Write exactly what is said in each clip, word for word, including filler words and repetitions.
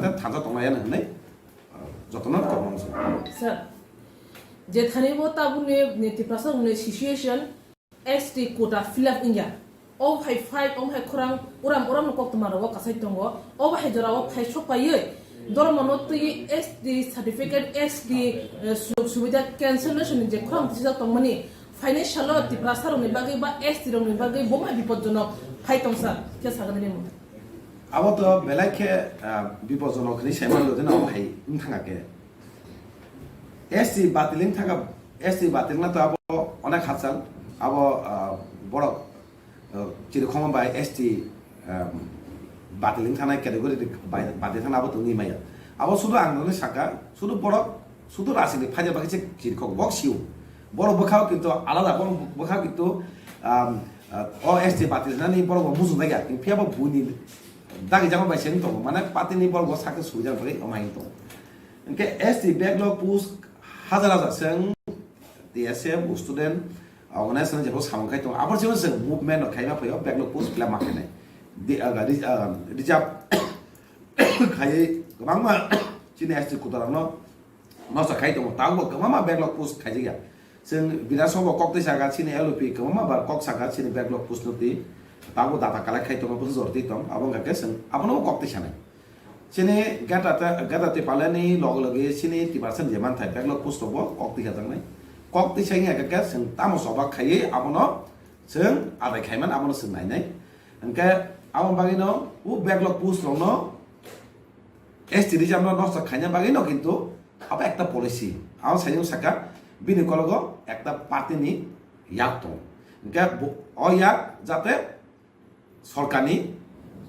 thansa tongnai hwnwi, ah, jotono kokmang se. Sir, je thani bo tabukni ni Tiprasa rokni situation S T quota fill up wngya. O hai fight, o hai khorang uram uram no koktwma rogo kasai tongo. O hai jora o phai sok paiwi dormo no twi S T certificate, S T, eh, sujog subida cancellation ni je khorang tisa tongmani financial o Tiprasa rokni bagwi ba S T rokni bagwi bo hai bipodjonok phai tong sir, khe sagani rimo. Abo to belai khe, ah, bipodjonok hinwi sai manliya, jeno abo hai wng thangkha khe. S T batil wng thangkha, S T batil wngna to abo onek hachal, abo, ah, borok, ah, chirikhokma bai S T, ah, batil wng thangnai category bai batil thangna abo tongwi maya. Abo sudu ang nini saka, sudu borok, sudu rajniti phaida bagwi se chirikhok bok sio. Borok bwkhao kintu alada, borok bwkhao kintu, ah, ah, o S T batil wngnani borok bo muchung nai ya, phiya bo buini dagi jagao bai se wng tongo, mane party ni borok bo sakhe suijak bagwi omo hai wng tongo. Hwnkhe S T backlog post hajar hajar se wng T S F, student, organization jephru samung khai tongo. Aboni simi chwng movement rok khaima phaio, backlog post fill up ma khainai. Di-, ah, ri-, ah, reserve khaiwi kwbangma chini S T quota rokno nosto khai tongo. Tabukbo kwbangma backlog post khaijakya. Chwng Bidhan Sabha bo kok twi sakha, chini L O P kwbangma bar kok sakha, chini backlog post no twi. Tabukbo data collect khai tongo, bwsajor twi tong. Abo wngkha khe chwng abono bo kok twi sanai. Chini Greater Ti-, Greater Tipraland ni loge loge chini Tiprasa ni je manthai backlog post rok bo kok twi khajaknai. Kok twi sai wngya khe chwng tamo choba khaiwi abono chwng adai khaimani abono chwng nainai. Hwnkhe aboni bagwino o backlog post rokno S T reserve no nosto khaina bagwino kintu abo ekta policy. Abo sai wng sakha bini kologo ekta party ni yak tongo. Hwnkhe bo, o yak jate sorkarni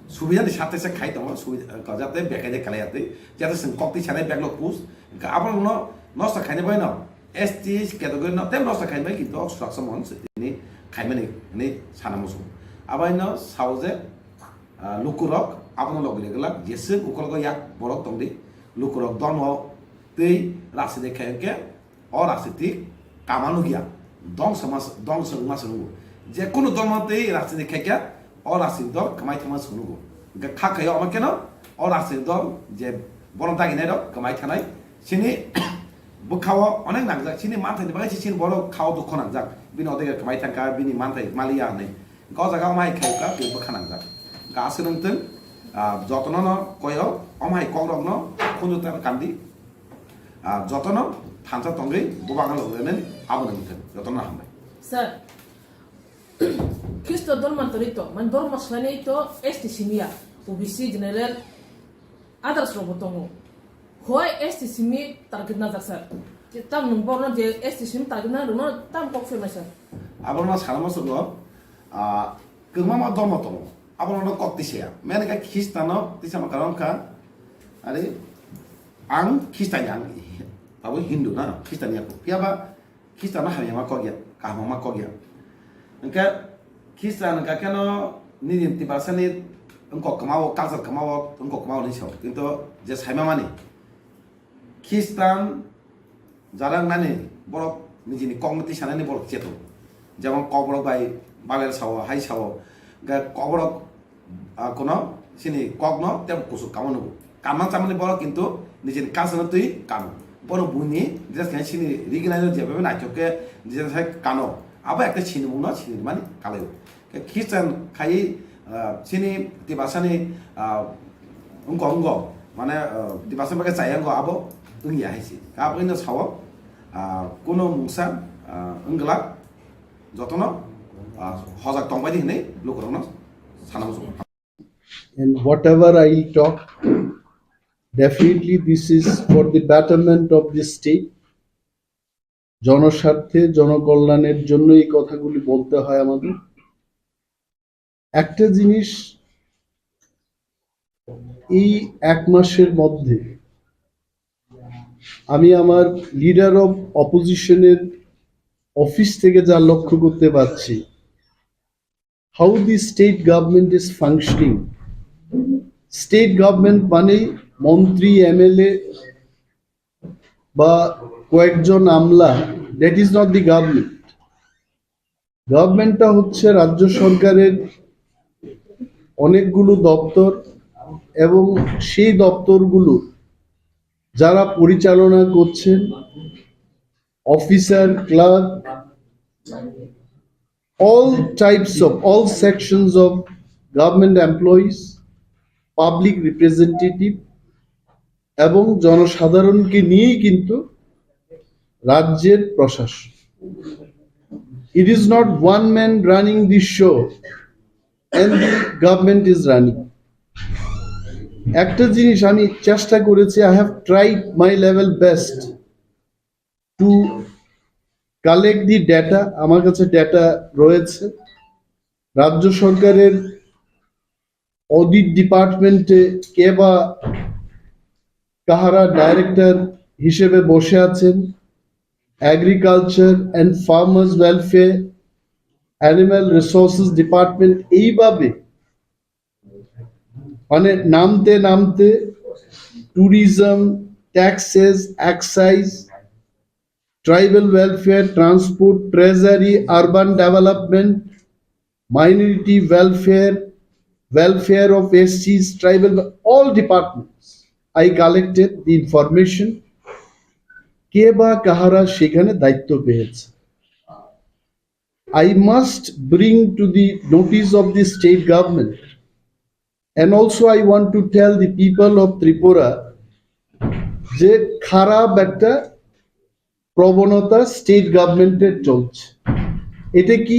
subidani sathe se khai tongo, subida, jate bekai de kalai atwi, jate chwng kok twi sanai backlog post, hwnkhe abono nosto khaina bai no S T category no tem nosto khaina bai kintu o suraksa mon se tini khaimani hinwi sana muchung. Abaino sao je, ah, lukurok abono logi glak jeswk ukologo yak borok tongdi, lukurok dormo tei rasi de khai hwnkhe o rajniti kama nukya, dongsa mas-, dongsa wngma se nukgo. Je kunu dol mantwi rajniti khaikha, o rajniti dol kwmai thangma se nukgo. Hwnkhe kha khaio omo kheno o rajniti dol je bono daginai rok kwmai thanai. Chini bwkhao onek nangjak, chini manthai ni bagwi se chini borok khao dukho nangjak. Bini odega kwmai thangkha, bini manthai maliya hinwi. Hwnkhe o jaga omo hai khaikha, bini bwkha nangjak. Hwnkhe aswk nungtwng, ah, jotono no koyo, omo hai kok rok no khunju tang kandi. Ah, jotono thansa tongwi bubagra loglenani abono wngthwng. Jotono hambai. Sir, Khristo dol mantorito, man dormo swlainai to S T simiya, O B C general, others rokbo tongo. Hoi S T simi target najak sir. Tam nwng borno je S T simi target na rwno tam kok phaimai sir. Abono sana muchungo, ah, kwbangma dormo tongo. Abono no kok tisa ya. Mene khe Khristiano tisa ma karon kha. Are ang Khristian ya, ang abo Hindu na, Khristian ya. Phiya ba Khristiano hamya ma kok ya, kaham ma kok ya. Hwnkhe Khristian hwnkha kheno nini Tiprasani wngkok kwmao, culture kwmao, wngkok kwmao hinwi sao. Kintu je saima mani, Khristian jara wngnani borok nijini kokno tisanani borok cheto. Jemon kokborok bai Babel sao, hai sao, hwnkhe kokborok, ah, kono chini kokno tei kusuk kamo nugo. Kanma chamani borok kintu nijini culture-no twi kano. Bono buini dress khe chini rignai no jebai naithok khe dress hai kano. Abo ekta sinimungno sinimani kalaio. Khe Christian khai, ah, chini Tiprasani, ah, wngkok wngkok, mane, ah, Tiprasani bagwi chaya wngkok abo wngya hai se. Abo wngno sao, ah, kuno mungsa, ah, wngla jotono, ah, hojak tongbai di hinwi lukurokno sana muchungo. And whatever I talk, definitely this is for the betterment of the state. জনস্বার্থে, জনকল্যাণের জন্য এই কথাগুলি বলতে হয় আমাদের। একটা জিনিস, এই এক মাসের মধ্যে আমি আমার লিডার অফ অপোজিশনের অফিস থেকে যা লক্ষ্য করতে পারছি, how the state government is functioning. State government মানে মন্ত্রী, এমএলএ বা কয়েকজন আমলা, that is not the government. গভর্নমেন্টটা হচ্ছে রাজ্য সরকারের অনেকগুলো দপ্তর, এবং সেই দপ্তরগুলো যারা পরিচালনা করছেন, officer, clerk, all types of, all sections of government employees, public representative এবং জনসাধারণকে নিয়েই কিন্তু রাজ্যের প্রশাসন। It is not one man running the show and the government is running. একটা জিনিস আমি চেষ্টা করেছি, I have tried my level best to collect the data. আমার কাছে ডেটা রয়েছে। রাজ্য সরকারের অডিট ডিপার্টমেন্টে কে বা কাহারা ডাইরেক্টর হিসেবে বসে আছেন, agriculture and farmers welfare, animal resources department, এইভাবে মানে নামতে নামতে tourism, taxes, excise, tribal welfare, transport, treasury, urban development, minority welfare, welfare of S Cs, tribal, all departments. I collected the information. কে বা কাহারা সেখানে দায়িত্ব পেয়েছে? I must bring to the notice of the state government, and also I want to tell the people of Tripura যে খারাপ একটা প্রবণতা স্টেট গভর্নমেন্টের চলছে। এটা কি?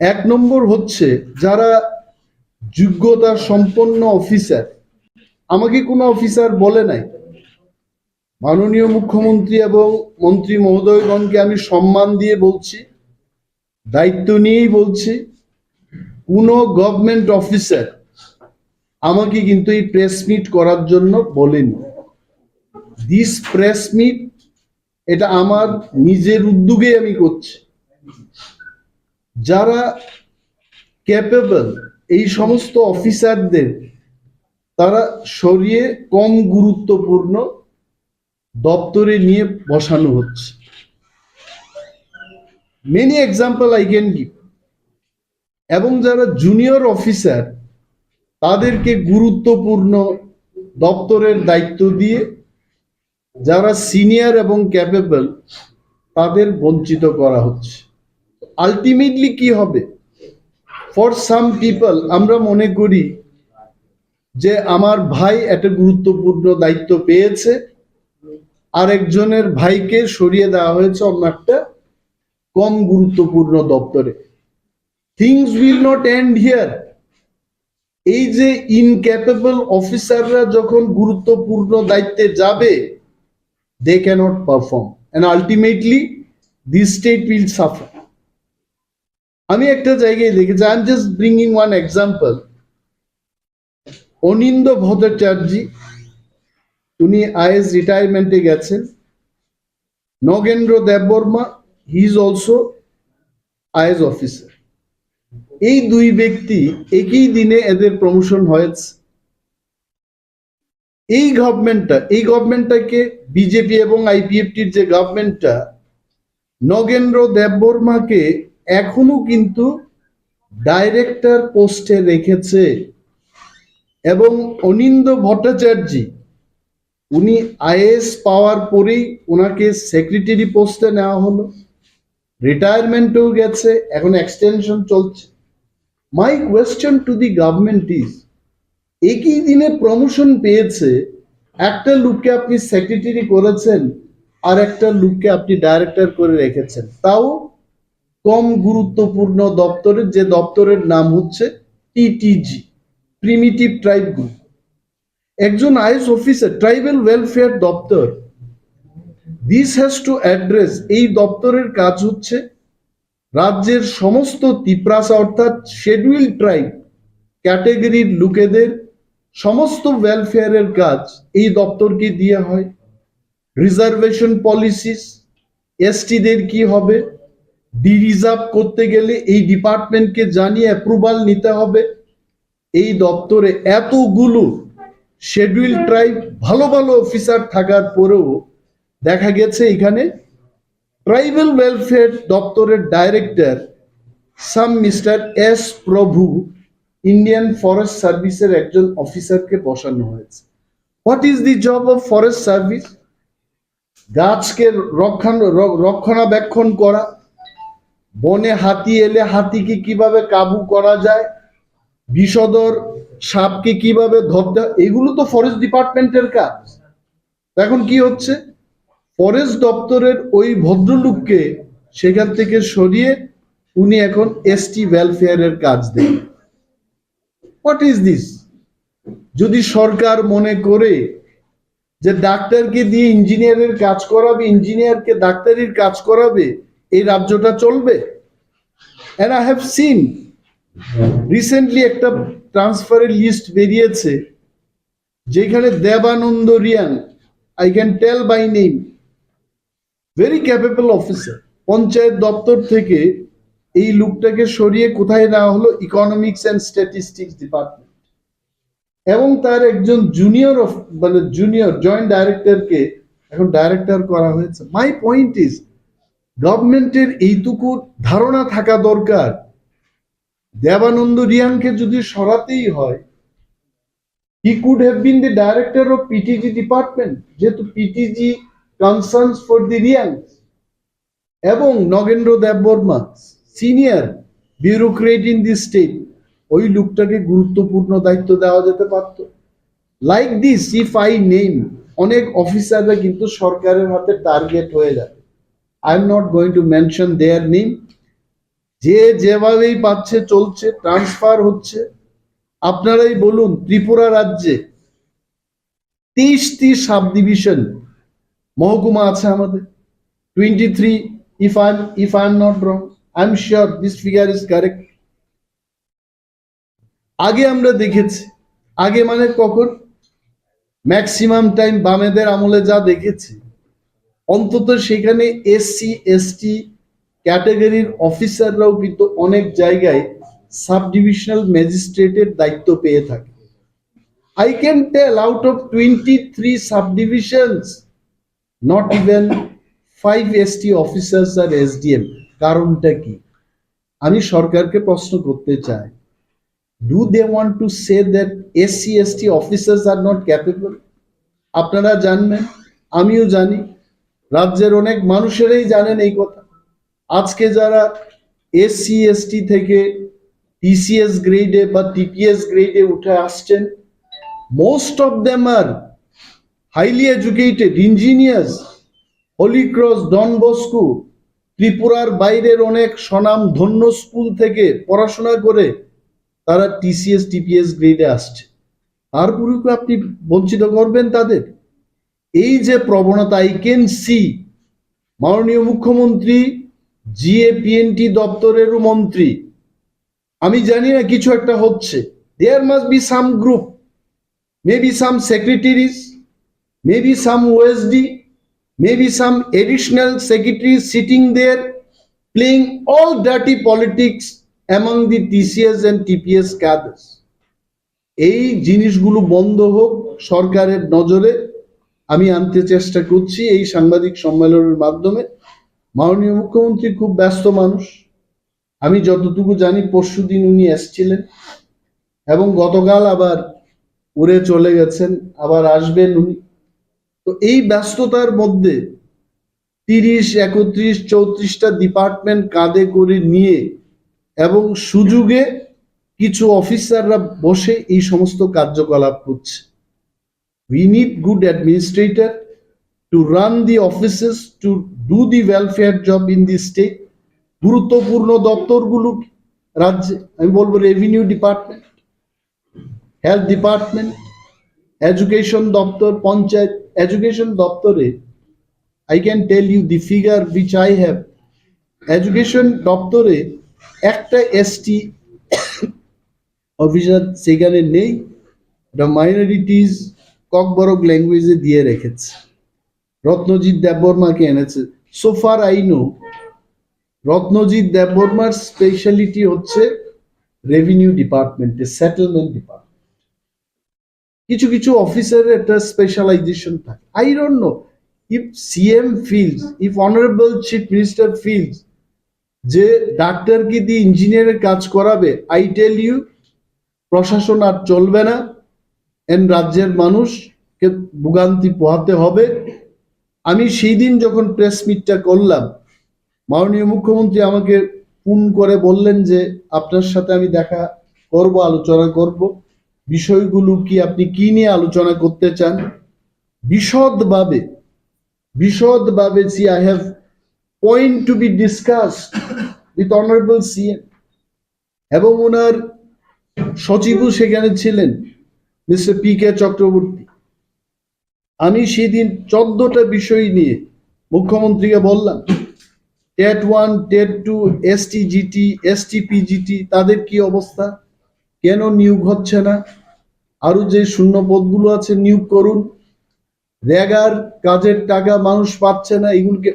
এক নম্বর হচ্ছে, যারা যোগ্যতা সম্পন্ন অফিসার, আমাকে কোনো অফিসার বলে নাই, মাননীয় মুখ্যমন্ত্রী এবং মন্ত্রী মহোদয়গণকে আমি সম্মান দিয়ে বলছি, দায়িত্ব নিয়েই বলছি, কোনো গভর্নমেন্ট অফিসার আমাকে কিন্তু এই প্রেস মিট করার জন্য বলেনি। দিস প্রেস মিট, এটা আমার নিজের উদ্যোগে আমি করছি। যারা ক্যাপেবল, এই সমস্ত অফিসারদের তারা সরিয়ে কম গুরুত্বপূর্ণ দপ্তরে নিয়ে বসানো হচ্ছে। Many example I can give. এবং যারা জুনিয়র অফিসার, তাদেরকে গুরুত্বপূর্ণ দপ্তরের দায়িত্ব দিয়ে যারা সিনিয়র এবং ক্যাপেবল, তাদের বঞ্চিত করা হচ্ছে। আলটিমেটলি কি হবে? ফর সাম পিপল, আমরা মনে করি যে আমার ভাই একটা গুরুত্বপূর্ণ দায়িত্ব পেয়েছে, আর একজনের ভাইকে সরিয়ে দেওয়া হয়েছে অন্য একটা কম গুরুত্বপূর্ণ দপ্তরে। Things will not end here. এই যে ইনক্যাপেবল অফিসাররা যখন গুরুত্বপূর্ণ দায়িত্বে যাবে, they cannot perform and ultimately this state will suffer. আমি একটা জায়গায় দেখেছি, I am just bringing one example. অনিন্দ ভট্টাচার্য, উনি আইএস রিটায়ারমেন্টে গেছেন। Nagendra Debbarma, he is also IAS officer. এই দুই ব্যক্তি একই দিনে এদের প্রমোশন হয়েছে। এই গভর্নমেন্টটা, এই গভর্নমেন্টটাকে, বিজেপি এবং আইপিএফটির যে গভর্নমেন্টটা, নগেন্দ্র দেববর্মাকে এখনো কিন্তু ডাইরেক্টর পোস্টে রেখেছে। এবং অনিন্দ ভট্টাচার্য, উনি আইএএস পাওয়ার পরেই ওনাকে সেক্রেটারি পোস্টে নেওয়া হলো, রিটায়ারমেন্টেও গেছে, এখন এক্সটেনশন চলছে। My question to the government is, একই দিনে প্রমোশন পেয়েছে, একটা লোককে আপনি সেক্রেটারি করেছেন, আর একটা লোককে আপনি ডাইরেক্টর করে রেখেছেন, তাও কম গুরুত্বপূর্ণ দপ্তরের, যে দপ্তরের নাম হচ্ছে টিটিজি, প্রিমিটিভ ট্রাইব গ্রুপ। একজন আইএস অফিসার, ট্রাইবাল ওয়েলফেয়ার দপ্তর, this has to address, এই দপ্তরের কাজ হচ্ছে রাজ্যের সমস্ত তিপ্রাসা অর্থাৎ শিডিউল ট্রাইব ক্যাটাগরির লোকেদের সমস্ত ওয়েলফেয়ারের কাজ এই দপ্তরকে দিয়ে হয়। রিজার্ভেশন পলিসিস, এসটিদের কি হবে, ডিরিজার্ভ করতে গেলে এই ডিপার্টমেন্টকে জানিয়ে অ্যাপ্রুভাল নিতে হবে। এই দপ্তরে এতগুলো শিডিউল ট্রাইব, ভালো ভালো অফিসার থাকার পরেও দেখা গেছে এখানে ট্রাইবাল ওয়েলফেয়ার দপ্তরের ডাইরেক্টর সাম মিস্টার এস প্রভু, ইন্ডিয়ান ফরেস্ট সার্ভিসের একজন অফিসারকে বসানো হয়েছে। What is the job of forest service? গাছকে রক্ষণ র- রক্ষণাবেক্ষণ করা, বনে হাতি এলে হাতিকে কিভাবে কাবু করা যায়, বিষধর সাপকে কিভাবে ধরতে হয়, এগুলো তো ফরেস্ট ডিপার্টমেন্টের কাজ। এখন কি হচ্ছে, ফরেস্ট দপ্তরের ওই ভদ্রলোককে সেখান থেকে সরিয়ে উনি এখন এসটি ওয়েলফেয়ারের কাজ দেন। What is this? যদি সরকার মনে করে যে ডাক্তারকে দিয়ে ইঞ্জিনিয়ারের কাজ করাবে, ইঞ্জিনিয়ারকে ডাক্তারির কাজ করাবে, এই রাজ্যটা চলবে? And I have seen recently একটা ট্রান্সফারের লিস্ট বেরিয়েছে, যেখানে দেবানন্দ Reang, I can tell by name, very capable officer, panchayat দপ্তর থেকে এই লোকটাকে সরিয়ে কোথায় নেওয়া হলো? Economics and statistics department. এবং তার একজন জুনিয়র, মানে জুনিয়র জয়েন্ট ডাইরেক্টরকে এখন ডাইরেক্টর করা হয়েছে। My point is, গভর্নমেন্টের এইটুকু ধারণা থাকা দরকার। দেবানন্দ রিয়াংকে যদি সরাতেই হয়, he could have been the director of P T G department, যেহেতু P T G concerns for the Riang। এবং Nagendra Debbarma, senior bureaucrat in the state, ওই লোকটাকে গুরুত্বপূর্ণ দায়িত্ব দেওয়া যেতে পারত। Like this, if I name, অনেক অফিসাররা কিন্তু সরকারের হাতে টার্গেট হয়ে যাবে। I am not going to mention their name. যে যেভাবেই পাচ্ছে চলছে, ট্রান্সফার হচ্ছে। আপনারাই বলুন, ত্রিপুরা রাজ্যে তেইশটি সাব ডিভিশন, মহকুমা আছে আমাদের, twenty three, if I am, if I am not wrong, I am sure this figure is correct। আগে আমরা দেখেছি, আগে মানে কখন, ম্যাক্সিমাম টাইম বামেদের আমলে যা দেখেছি, অন্তত সেখানে এসসি এসটি ক্যাটাগরির অফিসাররাও কিন্তু অনেক জায়গায় সাব ডিভিশনাল ম্যাজিস্ট্রেটের দায়িত্ব পেয়ে থাকে। I can tell, out of twenty three subdivisions, not even five S T officers are S D M. কারণটা কি? আমি সরকারকে প্রশ্ন করতে চাই, do they want to say that S C S T officers are not capable? আপনারা জানবেন, আমিও জানি, রাজ্যের অনেক মানুষেরাই জানেন এই কথা। আজকে যারা এসসি এসটি থেকে টিসিএস গ্রেডে বা টিপিএস গ্রেডে উঠে আসছেন, most of them are highly educated engineers, Holy Cross, Don Bosco, ত্রিপুরার বাইরের অনেক স্বনামধন্য স্কুল থেকে পড়াশোনা করে তারা টিসিএস টিপিএস গ্রেডে আসছে। তারপরেও কি আপনি বঞ্চিত করবেন তাদের? এই যে প্রবণতা, I can see, মাননীয় মুখ্যমন্ত্রী জিএপিএনটি দপ্তরেরও মন্ত্রী, আমি জানি না, কিছু একটা হচ্ছে। There must be some group, maybe some secretaries, maybe some O S D, maybe some additional secretary sitting there playing all dirty politics among the T C S and T P S cadres. এই জিনিসগুলো বন্ধ হোক, সরকারের নজরে আমি আনতে চেষ্টা করছি এই সাংবাদিক সম্মেলনের মাধ্যমে। মাননীয় মুখ্যমন্ত্রী খুব ব্যস্ত মানুষ, আমি যতটুকু জানি পরশুদিন উনি এসছিলেন এবং গতকাল আবার উড়ে চলে গেছেন, আবার আসবেন উনি। তো এই ব্যস্ততার মধ্যে তিরিশ, একত্রিশ, চৌত্রিশটা ডিপার্টমেন্ট কাঁধে করে নিয়ে এবং সুযোগে কিছু অফিসাররা বসে এই সমস্ত কার্যকলাপ করছে। We need good administrator to run the offices, to do the welfare job in the state. গুরুত্বপূর্ণ দপ্তরগুলো রাজ্যে, আমি বলবো revenue department, health department, education দপ্তর, পঞ্চায়েত। এডুকেশন দপ্তরে, I can tell you the figure which I have, education দপ্তরে একটা ST officer সেখানে নেই। The minorities ককবরক ল্যাঙ্গুয়েজে দিয়ে রেখেছে, রত্নজিৎ দেববর্মাকে এনেছে। So far I know, Ratnajit দেববর্মার স্পেশালিটি হচ্ছে রেভিনিউ ডিপার্টমেন্টে, সেটেলমেন্ট ডিপার্টমেন্ট। কিছু কিছু অফিসারের একটা স্পেশালাইজেশন থাকে। I don't know if C M feels, if Honorable Chief Minister feels যে ডাক্তারকে দিয়ে ইঞ্জিনিয়ারের কাজ করাবে, I tell you, প্রশাসন আর চলবে না, এন রাজ্যের মানুষকে ভোগান্তি পোহাতে হবে। আমি সেই দিন যখন প্রেস মিটটা করলাম, মাননীয় মুখ্যমন্ত্রী আমাকে ফোন করে বললেন যে, "আপনার সাথে আমি দেখা করব, আলোচনা করব, বিষয়গুলো কি, আপনি কি নিয়ে আলোচনা করতে চান?" বিশদভাবে, বিশদভাবে, see, I have point to be discussed with honorable C M এবং ওনার সচিবও সেখানে ছিলেন, মিস্টার পি কে চক্রবর্তী। আমি সেদিন চোদ্দটা বিষয় নিয়ে মুখ্যমন্ত্রীকে বললাম, TET one, TET two, ST GT, ST PGT, তাদের কি অবস্থা, কেন নিয়োগ হচ্ছে না, আরো যে শূন্য পদগুলো আছে নিয়োগ করুন, রেগার কাজের টাকা মানুষ পাচ্ছে না, এগুলোকে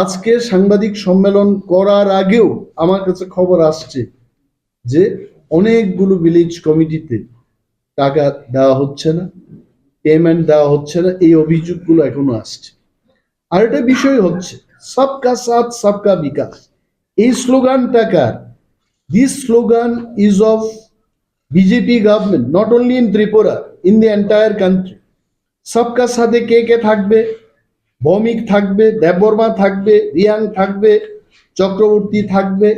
আজকে সাংবাদিক সম্মেলন করার আগেও আমার কাছে খবর আসছে যে অনেকগুলো ভিলেজ কমিটিতে টাকা দেওয়া হচ্ছে না, পেমেন্ট দেওয়া হচ্ছে না, এই অভিযোগগুলো এখনো আসছে। আর একটা বিষয় হচ্ছে সবকা সাথ সবকা বিকাশ, এই স্লোগানটা কার? This slogan is of B J P government, not only in Tripura, in the entire country. সবকা সাথে কে কে থাকবে? ভৌমিক থাকবে, দেববর্মা থাকবে, রিয়াং থাকবে, চক্রবর্তী থাকবে,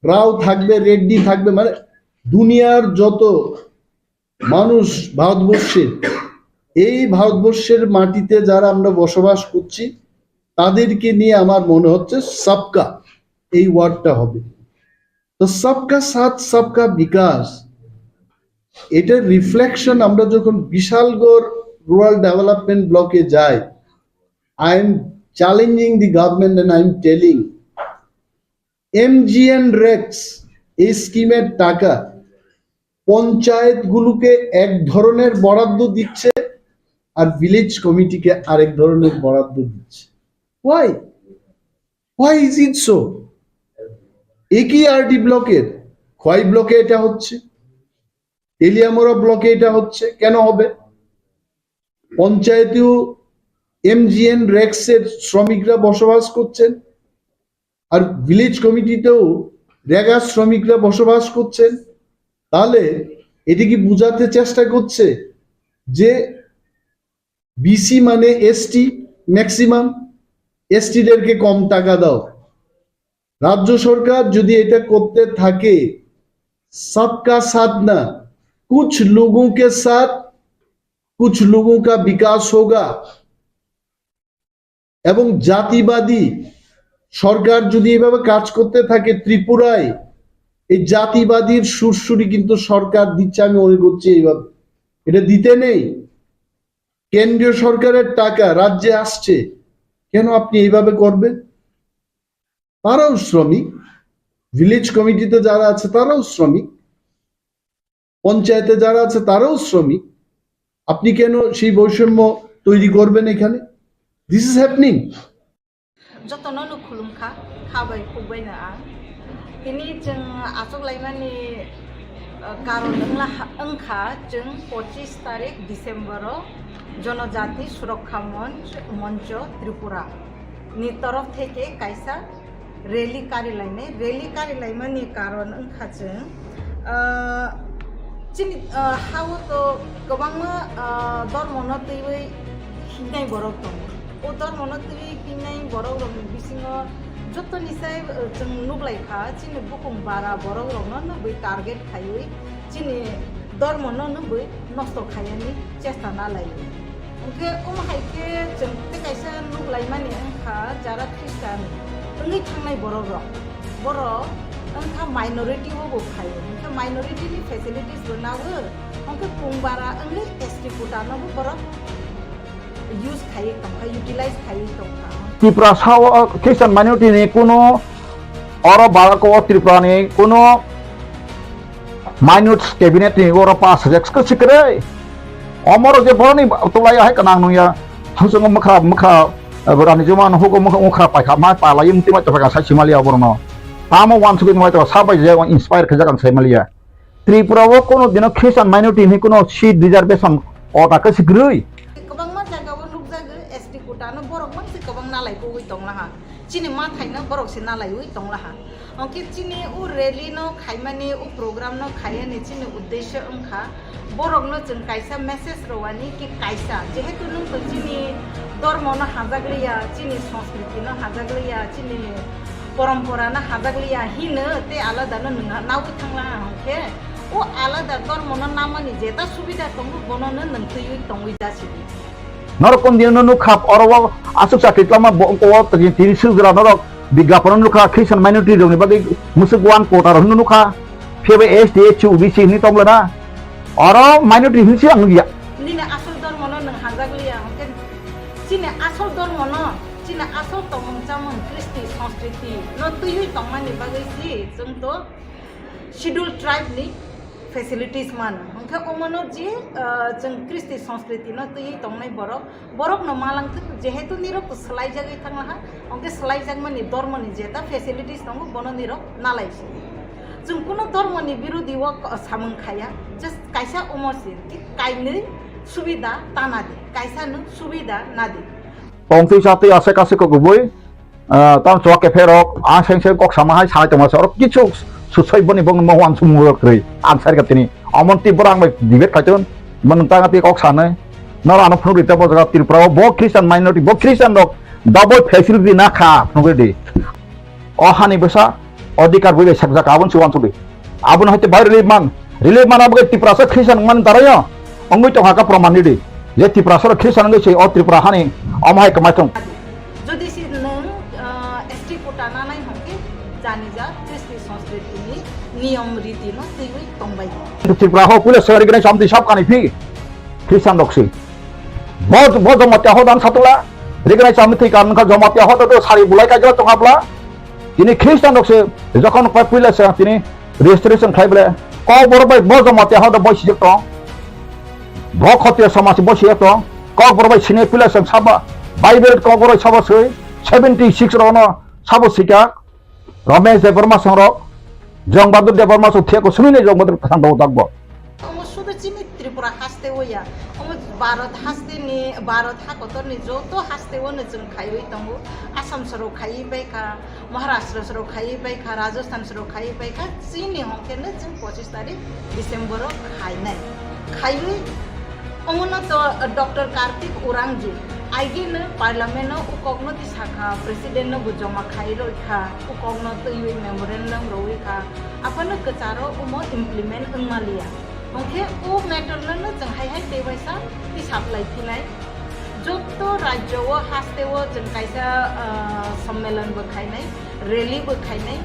রাও থাকবে, রেড্ডি থাকবে, মানে দুনিয়ার যত মানুষ ভারতবর্ষে, এই ভারতবর্ষের মাটিতে যারা আমরা বসবাস করছি, তাদেরকে নিয়ে আমার মনে হচ্ছে সবকা এই ওয়ার্ডটা হবে। তো সবকা সাথ সবকা বিকাশ, এটার রিফ্লেকশন আমরা যখন বিশালগড় রুরাল ডেভেলপমেন্ট ব্লকে যাই, I am challenging the government and I am telling, MGNREGA এই স্কিমের টাকা পঞ্চায়েতগুলোকে এক ধরনের বরাদ্দ দিচ্ছে আর ভিলেজ কমিটিকে আরেক ধরনের বরাদ্দ দিচ্ছে। Why? Why is it so? একই আরডি ব্লকের, খোয়াই ব্লকে এটা হচ্ছে, তেলিয়ামুড়া ব্লকে এটা হচ্ছে, কেন হবে? পঞ্চায়েতেও এমজিএনরেগা এর শ্রমিকরা বসবাস করছেন, আর ভিলেজ কমিটিতেও রেগা শ্রমিকরা বসবাস করছেন। তাহলে এটা কি বোঝাতে চেষ্টা করছে যে বিসি মানে এসটি, ম্যাক্সিমাম এসটিদেরকে কম টাকা দাও? রাজ্য সরকার যদি এটা করতে থাকে, সবকা সাথ না, কুছ লোগোঁ কে সাথ কুছ লোগোঁ কা বিকাশ হোগা, এবং জাতিবাদী সরকার যদি এভাবে কাজ করতে থাকে ত্রিপুরায়, এই জাতিবাদীর সুরসুরি কিন্তু সরকার দিচ্ছে, আমি মনে করছি এইভাবে। এটা দিতে নেই। কেন্দ্রীয় সরকারের টাকা রাজ্যে আসছে, কেন আপনি এইভাবে করবেন? তারাও শ্রমিক, ভিলেজ কমিটিতে যারা আছে তারাও শ্রমিক, পঞ্চায়েতে যারা আছে তারাও শ্রমিক। আপনি কেন সেই বৈষম্য তৈরি করবেন এখানে? This is happening. Jotono no khulumkha, kha bai khuk bai no ang. Tini chwng achuk laimani, uh, karon wngla ha-, wngkha chwng pochis tarik December o Jonojati Surokha Monch, Moncho Tripura ni torof theke kaisa rally karilainai. Rally karilaimani karon wngkha chwng, ah, chini, ah, ha-o to kwbangma, ah, dormono twiwi hingnai borok tongo. O dormono twiwi hingnai borok rokni bisingo jotoni sai, ah, chwng nuklaikha, chini bukhung bara borok rokno nugwi target khaiwi chini dormono nugwi nosto khainani chesta nalaio. Hwnkhe omo hai khe chwng tei kaisa nuglaimani wngkha jara Christian wngwi thangnai borok rok. Borok wngkha minority o bo phaio. Hwnkhe minority ni facilities bo nago. Hwnkhe pung bara wngwi S T quota no bo borok use khaiwi tongkha, utilize khaiwi tongkha. Tripura sao Christian minority ni kuno oro barako o Tripura ni kuno minute cabinet ni oro pass hajak se kwrwi. Omoro je boroni tulai hai kanang nungya. Thangsungo mukha, mukha, eh, rani juma no hugo mukha, mukha paikha, mai palai mti mai topaka sai simaliya borono. Tamo wansugwi mai to sabai je inspire khajak ang sai maliya. Tripura o kono dino Christian minority ni kono seat reservation o ta kwrwi. Kwbangma jaga o nukjago S T quota no borok mangsi kwbang nalai kugwi tonglaha. Chini mathaino borok se nalaiwi tonglaha. Hwnkhe chini o rally no khaimani, o program no khaiyani chini uddesyo wngkha borokno chwng kaisa message rwani ki kaisa, jehetu nwng to chini dormo no hajakliya, chini sanskriti no hajakliya, chini porompora no hajakliya hino tei alada no nwng nawi thanglaha hwnkhe o alada dormo no namani jeta subida tongo bono no nwng twiwi tongwi jasidi. Norok kon dino nukha oro o aswk chakri tlama bo ko tini sujra norok bigyapon nukha Christian minority rokni bagwi musuk one quota rok nukha. Phiya S T, S C, O B C hinwi tongla na. Oro minority hinwi se ang nukya. Nini asol dormo no nwng hajak liya hwnkhe chini asol dormo no, chini asol tongmung chamung Kristi Sanskriti no twiwi tongmani bagwi si chwng to Schedule Tribe ni facilities mano. Hwnkhe omono je, ah, chwng Kristi Sanskriti no twiwi tongnai borok, borok no malangthwk, jehetu nirok to swlaijagwi thanglaha, hwnkhe swlaijakmani dormo ni jeta facilities tongo, bono nirok nalai si. Chwng kuno dormo ni birodi o ko-, samung khaya, just kaisa omo si, ki kainwi subida tana di, kaisa no subida na di. Tongtwi chatwi aswk aswk kok kubui, ah, tamo chwla kepherok, ah, seng seng kok sama hai sai tongma se, oro kichu susoi boni bongni mo wansukmung rok kwrwi. Ang sai kha tini, omo twi borok ang bai debate khai ton, bo nwng tang twi kok sanai. Noro ano phunuk rita bo jaga Tripura o, bo Christian minority, bo Christian rok double facility na kha, phunuk ridi. O hani bwsa odhikar bui bai sakjak, aboni se wansugwi. Aboni haite bai relief man. Relief man abo khe Tiprasa Christian wngmani daraio wngwi tongkha kha proman ridi. Je Tiprasa rok Christian wngwi se o Tripura hani omo hai kwmai thung. Jodi se nwng, ah, S T quota nanai hwnkhe janija Kristi Sanskriti ni niyom riti no twiwi tongbai. Tripura ho puila sari gwnai chamtwi sab kani phi Christian rok se. Bo, bo Jamatia ho dan satula. Rignai chamtwi kan kha Jamatia ho to sari bulai kai jala tongabla. Tini Christian rok se jokhon pai puila se tini registration khai bole. Kokborok bai bo Jamatia ho to boi sijak tong. Bo Khotiya samaj boi sijak tong. Kokborok bai sini puila se saba. Bible kokborok saba sui seventy six rok no sabo sika. Ramesh Debbarma songrok, Jong Bahadur Debbarma song theko sumine Jong Bahadur thang dok dakbo. Omo sudu chini Tripura haste o ya. Omo Bharat haste ni, Bharat hakotor ni joto haste o no chwng khaiwi tongo. Assam soro khaiwi bai kha, Maharashtra soro khaiwi bai kha, Rajasthan soro khaiwi bai kha. Chini hwnkhe no chwng pochis tarik December o khainai. Khaiwi omono to Doctor Kartik Urangju aigeno parliament o ukokno tisakha, president no bo joma khai roi kha, ukokno twiwi memorandum roi kha, aphano kwcharo omo implement wngmaliya. Hwnkhe o matter no no chwng hai hai tei waisa tisap lai phinai. Joto rajyo o haste o chwng kaisa, ah, sommelon bo khainai, rally bo khainai,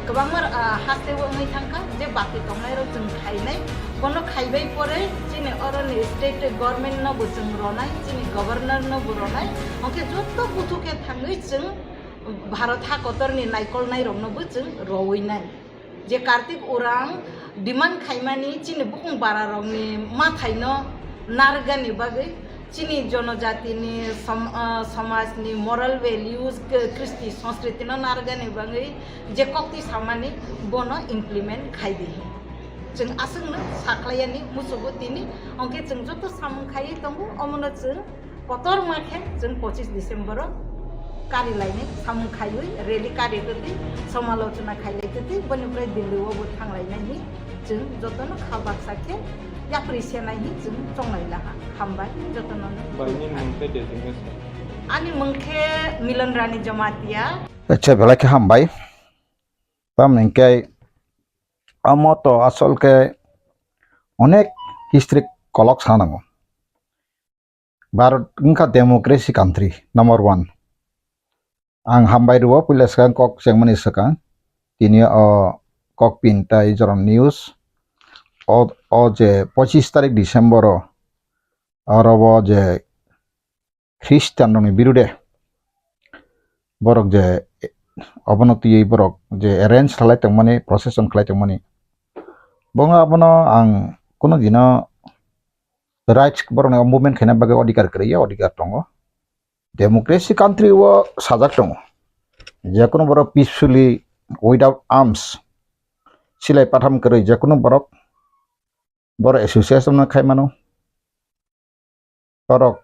kwbangma, ah, haste o wngwi thangkha je baki tongnai rok chwng khainai, bono khaibai pore chini oroni state government no bo chwng ronai, chini governor no bo ronai, hwnkhe joto buthu khe thangwi chwng Bharat hakotor ni naikolnai rok no bo chwng rowinai. Je Kartik Urang demand khaimani chini bukung bara rokni mathaino narwkgani bagwi, chini jonojatini som-, ah, somajni moral values, k-, Kristi Sanskriti no narwkgani bagwi je kokti samani bono implement khai di. Chwng aswkno sakhlaiyani muchugo tini, hwnkhe chwng joto samung khaiwi tongo, omono chwng kotorma khe chwng pochis December o kari lainai samung khaiwi rally kari twtwi somalochona khai lai twtwi boni pore Delhi o bo thang lainai hi chwng jotono kha baksa khe yapri senai hi chwng chonglai laha. Hambai jotono. Bai, nini mung tei designation? Ani mung khe Milan Rani Jamatia. Acha, belai khe hambai. Tamni hwnkhe omo to asol khe onek history kolok sanango. Bharat wngkha democracy country number one. Ang hambai rwo puila swkang kok chengmani swkang. Tini o kok pin tai joron news. O, o je pochis tarik December o, oro o je Christian rokni birude borok je obono twiwi borok je arrange khlai tongmani, procession khlai tongmani, bo wngkha abono ang kunu dino rights borokni movement khaina bagwi odhikar kwrwi ya, odhikar tongo. Democracy country o sajak tongo, jekunu borok peacefully without arms, silai patham kwrwi jekunu borok borok association no khai mano. Borok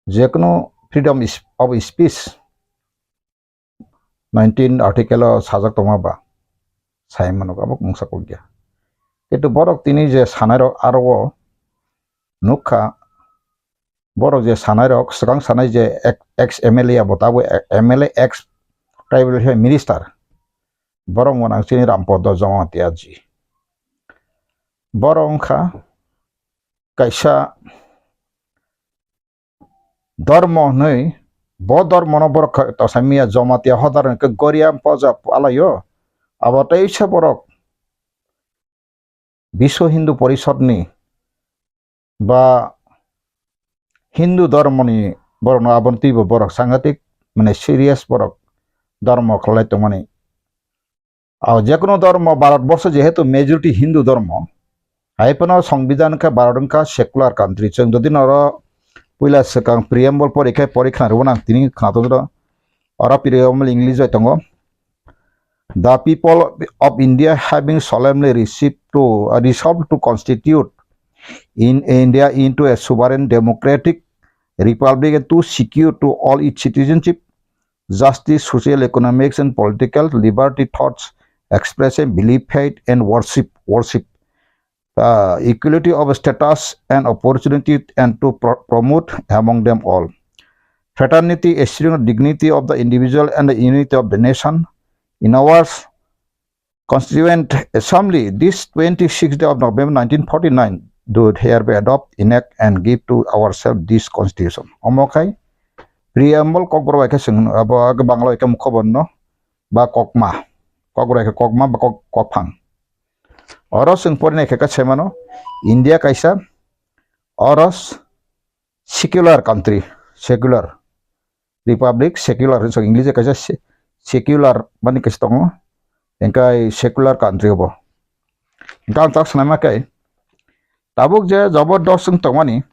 jekunu freedom is-, of speech, nineteen article o sajak tongma ba sai mano, abo mungsa kok ya. Kintu borok tini je sanai rok aro o nukha, borok je sanai rok swkang sanai je ek-, ex M L A abo tabuk e-, M L A ex tribal minister, borok wngkha nang chini Rampodo Jamatia ji. Borok wngkha kaisa dormo hwnwi, bo dormono borok kha-, tosa miya Jamatia hodar hwnkhe Goria poja palaio. Abo teisa borok Biswa Hindu Porishadni ba Hindu dormoni borokno aboni twibo borok sangatik, mane, serious borok dormo khlai tongmani. Ao jekono dormo, Bharat borsho jehetu majority Hindu dormo, hai phano Songbidan khe Bharat wngkha secular country. Chwng jodi noro puila swkang preamble pori khe pori khna rwbo nang tini khna tongdo. Oro preamble English bai tongo. The people of India having solemnly received to, uh, resolved to constitute in India into a sovereign democratic republic and to secure to all its citizenship, justice, social, economics and political liberty, thoughts, expression, belief, faith and worship, worship, uh, equality of status and opportunity, and to pro-, promote among them all fraternity, assuring dignity of the individual and the unity of the nation. In our Constituent Assembly, this twenty-sixth day of November nineteen forty-nine, do hereby adopt, enact and give to ourselves this constitution. Omo khai preamble kokborok bai khe chwng abo age Bangla bai khe mukhoborno ba kokma, kokborok bai khe kokma ba kok-, kokphang. Oro chwng porinai khe khe sai mano, India kaisa oro secular country, secular republic, secular, so English kaisa se-, secular mani kaisa tongo, engkai secular country obo. Engkhe ang tak sanai ma khe, tabuk je jabardast wng tongmani,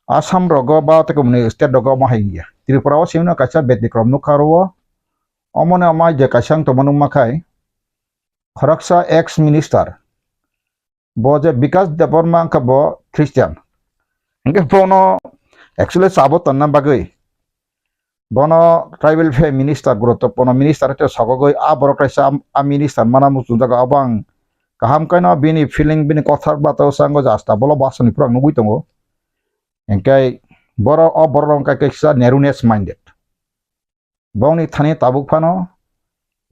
Assam rogo ba tei komoni state rogo omo hai wngya. Tripura o simi no kaisa betikrom nukha oro o, omo no omo hai je kaisa wng tongma nukma khai, khoroksa ex minister, bo je Bikas Debbarma wngkha bo Christian. Hingke bono actually chabo tonna bagwi bono tribal affairs minister, guruttopurno minister hwnkhe sogogwi a borok kaisa a, a minister mana muchungjak abo ang kaham khe no bini feeling, bini kothar bata o sango jasta bolo basoni phrang nugwi tongo. Hingke borok, o borok rok hingke kaisa narrowness minded. Bongni thani tabuk phano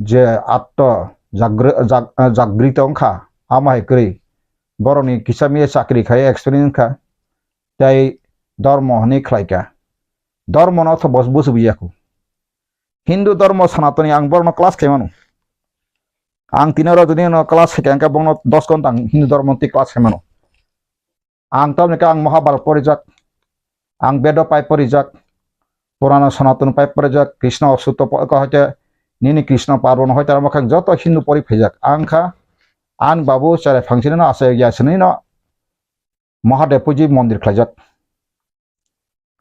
je atto jagri-, jag-, jagrito wngkha, amo hai kwrwi borokni kisa miya chakri khai experience wngkha, tei dormo hwnwi khlaikha. Dormono tho bos busubu yakhu. Hindu dormo Sanatani ang borokno class khaimano. Ang tini oro jodi no class khaikha hwnkhe bongno dos ghonta ang Hindu dormo twi class khaimano. Ang tamni khe ang Mahabharat porijak, ang Bedo pai porijak, Purana Sanatana pai porijak, Krishna Sutro po-, ko hoite nini Krishna Parbon hoite amo khe joto Hindu pori phaijak. Ang kha, ang babu cherai phangsini no achai ya sini no Mahadev puji mondir khlaijak.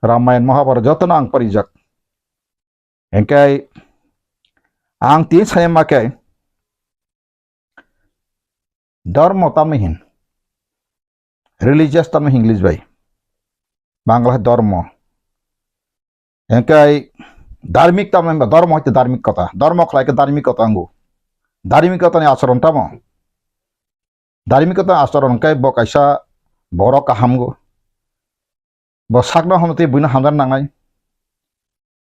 Ramayan Mahabharat joto no ang porijak. Hingke ang tini sai ma khe, Dormo tamni hin? Religious tamni hin English bai? Bangla hai dormo. Engkai dharmik tamni hin ba? Dormo hoite dharmik kota. Dormo khlai khe dharmik kota angu. Dharmik kota ni acharon tamo? Dharmik kota ni acharon kai bo kaisa borok kaham go. Bo sakno hamno tei buino hamjak nangnai.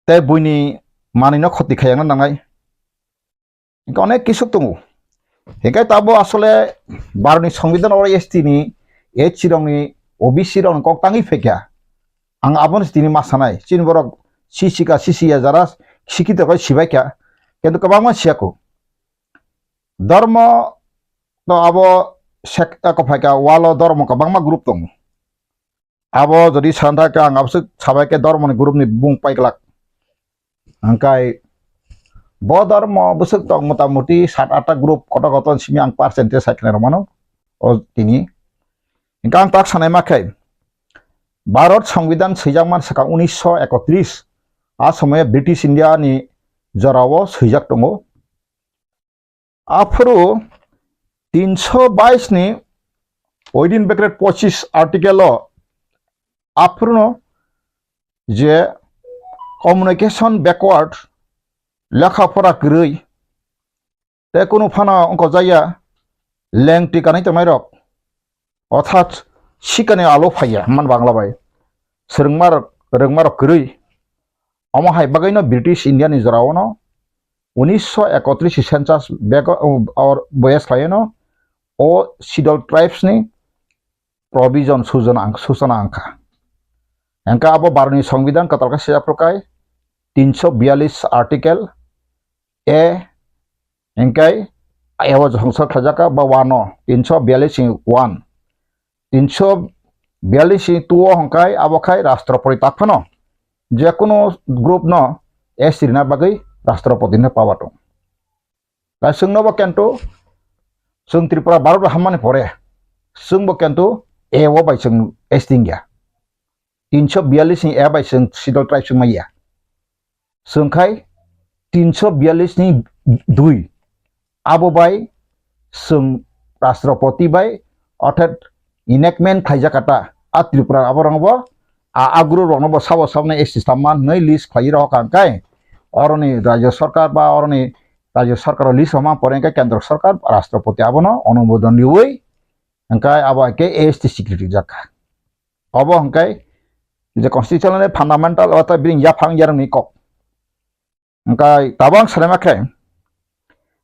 Tei buini manwino khoti khaiyakna nangnai. Hingke onek kisu tongo. Hingke tabo asole Bharotni Songbidan oro S T ni, S C rokni, O B C rokni kok tangwi phaikha. Ang abono tini ma sanai. Chini borok sisikha, sisiya jara sikito khe sibaikha. Kintu kwbangma siyakho. Dormo to abo sek-, eko phaikha walo dormo kwbangma group tongo. Abo jodi santa khe ang aboswk sabai khe dormoni group ni bung paiglak. Hingkai bo dormo bwswk tong motamuti sat atta group kotor kotor simi ang percentage sai khna rwmano o tini. Hingkhe ang tak sanai ma khe Bharat Songbidan swijak man swkang unisho ekotris, a somoyo British India ni jorao swijak tongo. Aphuru tinso bais ni within bracket pochis article o aphuruno je communication backward lekha pora kwrwi, tei kunu phano wngkojaya lengtwi kanwi tongnairok, orthat sikani alo phaiya man Bangla bai, swrwngmarok, rwngmarok kwrwi. Omo hai bagwino British India ni jorao no unisho ekotris ni census bego, or boya swlaino o Scheduled Tribes ni provision sujana ang-, sujana angkha. Hingkhe abo Bharatni Songbidan kwtal khe sijak phuru kai tinsho biyalish article A, hingkhe abo jongsa khlaijak kha ba one o, tinsho biyalish ni one. Tinsho biyalish ni two o hingkhe abo khai Rashtrapati tak phano, jekunu group no S T rina bagwi Rashtrapati ni power tong. Kaiswngno bo kento, chwng Tripura Bharat bai hammani pore, chwngbo kento A o bai chwng S T wngya. Tinsho biyalish ni A bai chwng Scheduled Tribes wngmaya. Chwng khai tinsho biyalish ni dui. Abo bai chwng Rashtrapati bai, orthat enactment khlaijak kha ta, a Tripura aborokno bo, a, a group rokno bo sabo sabno S T samma hwnwi list khlaiwi rohor kha hwnkhe, oroni Rajya Sarkar ba oroni Rajya Sarkar o list rwma pore hwnkhe Kendra Sarkar, Rashtrapati abono onumodon riwi hwnkhe abo hai khe A S T security jak kha. Obo hwnkhe je constitutional fundamental o ta bini yaphang yarwngni kok. Hingkhe tabuk ang sanai ma khe,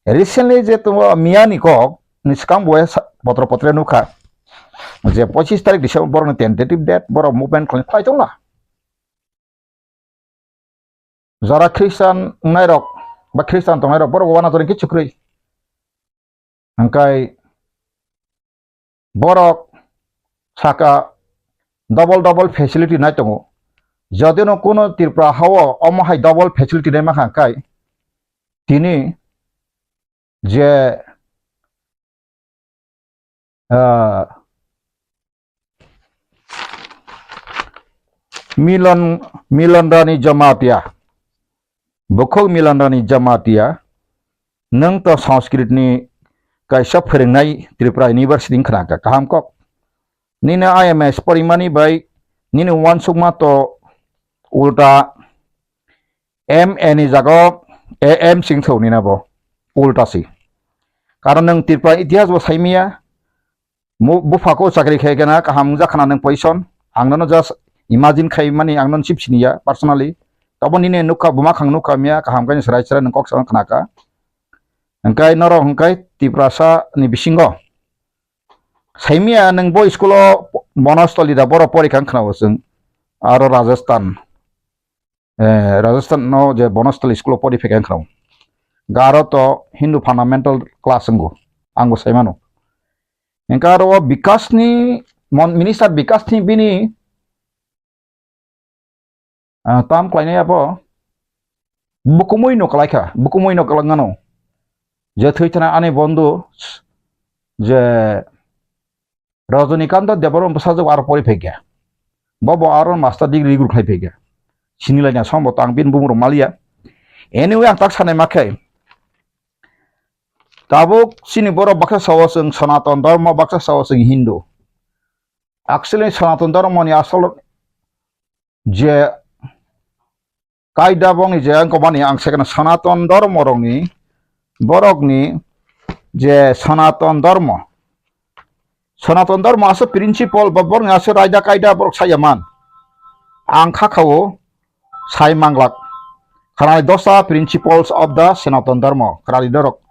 recently je tongo miyani kok ni swkang bo sa-, potro potre nukha je pochis tarik December borokni tentative date, borok movement khlai, khlai tongla. Jara Christian wngnairok ba Christian tongnairok borok uanatori khe chukrwi. Hingkhe borok saka double double facility nai tongo. Jodino kuno Tripura hao omo hai double facility nai mankha hingkhe tini je, ah, Milon, Milon Rani Jamatia, Bukhuk Milon Rani Jamatia, nwng to Sanskrit ni kaisa phwrwngnai Tripura University wng khna kha, kaham kok. Nini I M S porimani bai nini uansukma to ulta M A ni jaga o A M sing thau nina bo ulta si. Karon nwng Tripura itihas bo saimaya, mu-, bupha ko chakri khai kena kaham wngja khna nwng position. Ang nono just imagine khai mani, ang nono chip siniya personally. Tobo nini nukha buma khang nukha miya kaham khe chwrai chwrai nwng kok sa khna kha. Hingkhe norok hingkhe Tiprasa ni bisingo saimaya nwng bo school o Bonostoli da borok porikha wng khna bo chwng aro Rajasthan. Eh, Rajasthan no je Bonostali school o pori phaikha wngkha. Garo to Hindu fundamental class wngo, ang bo sai mano. Hingkhe aro o Bikash ni mon-, minister Bikash ni bini, ah, tam khlainai abo bukumui no kwlaikha, bukumui no kwlangano. Je thwi thana ani bondhu je Rajanikanto Debbarma bwsajwk aro pori phaikha. Bo bo aro master degree rwgwrwk khai phaikha. Sinilaina sombo tang bini bumung rok maliya. Anyway, ang tak sanai ma khe. Tabuk chini borok baksa sao chwng Sanatan Dharma, baksa sao chwng Hindu. Actually, Sanatan Dharma ni asol je kaida bongni je ang komani ang second Sanatan Dharma rokni, borokni je Sanatan Dharma. Sanatan Dharma asa principle ba borokni asa raida kaida borok saya man. Ang kha khao sai manglak. Khanai dosa principles of the Sanatan Dharma. Kharali dorok.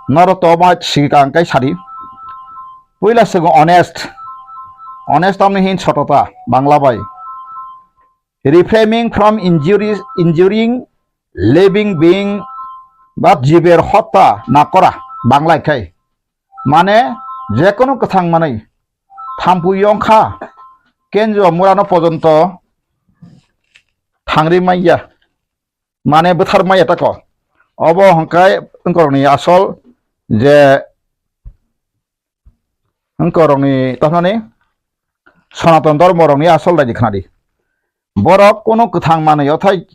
Noro to ma sikang kai sadi. Puila sego honest. Honest tamni hin sotota, Bangla bai. Refraining from injuries, injuring living being, but jiber hotta na kora, Bangla khai. Mane, jekunu kwthang manwi, thampui yongkha, kenjo murano pojonto thangri maiya, mane bwthar maiya tako. Obo hwnkhe wngkorokni asol je wngkorokni, tamani Sanatan Dharma rokni asol daidi khnadi. Borok kunu kwthang manwi othai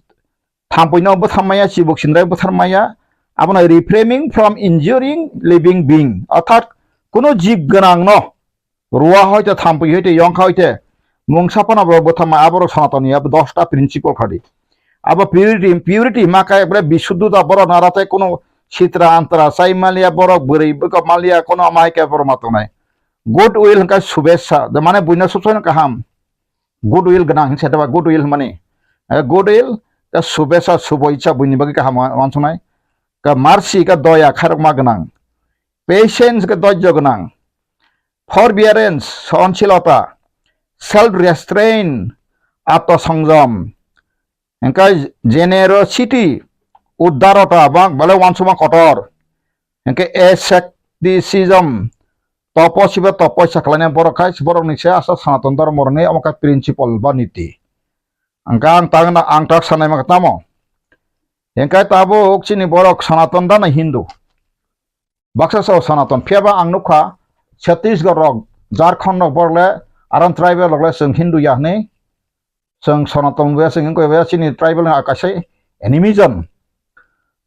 thampuino bwthar maya, chibuk sindrai bwthar maya, abono refraining from injuring living being, orthat kunu jib gwnangno rua hoite, thampui hoite, yongkha hoite, mungsa phano borok bwthar maya, aborok Sanatani abo dosta principle khadi. Abo purity, purity ma khe ekbare bisuddhota, borok nara tei kono sitra antra chai maliya, borok bwrwi bwkha maliya, kono amai khe borok ma tongnai. Good will hwnkhe subesa, de mane buino subsai kaham. Good will gwnang hinwi sa, good will hwnmani. Eh, good will, ta subesa, subo icha buini bagwi kaham wa-, wansuknai. Ka mercy, ka doya khairokma gwnang. Patience, ka dojjo gwnang. Forbearance, sohonsilota. Self restraint, atma songjom. Hingke generosity, udarota, bang, bale wansukma kotor. Hingke asceticism, topo sibo topo sakhlaina borok khai, borok ni se asa Sanatan dhormo rwni omo khe principle ba niti. Hingke ang tang na, ang tak sanai ma tamo. Hingke tabuk chini borok Sanatan da na Hindu. Baksa sao Sanatan, phiya ba ang nukha Chhattisgarh rok, Jharkhand rok borok le aron tribal rok le chwng Hindu ya hwnwi. Chwng Sanatan wngya, chwng wngkha ya, chini tribal ni kaisa animism.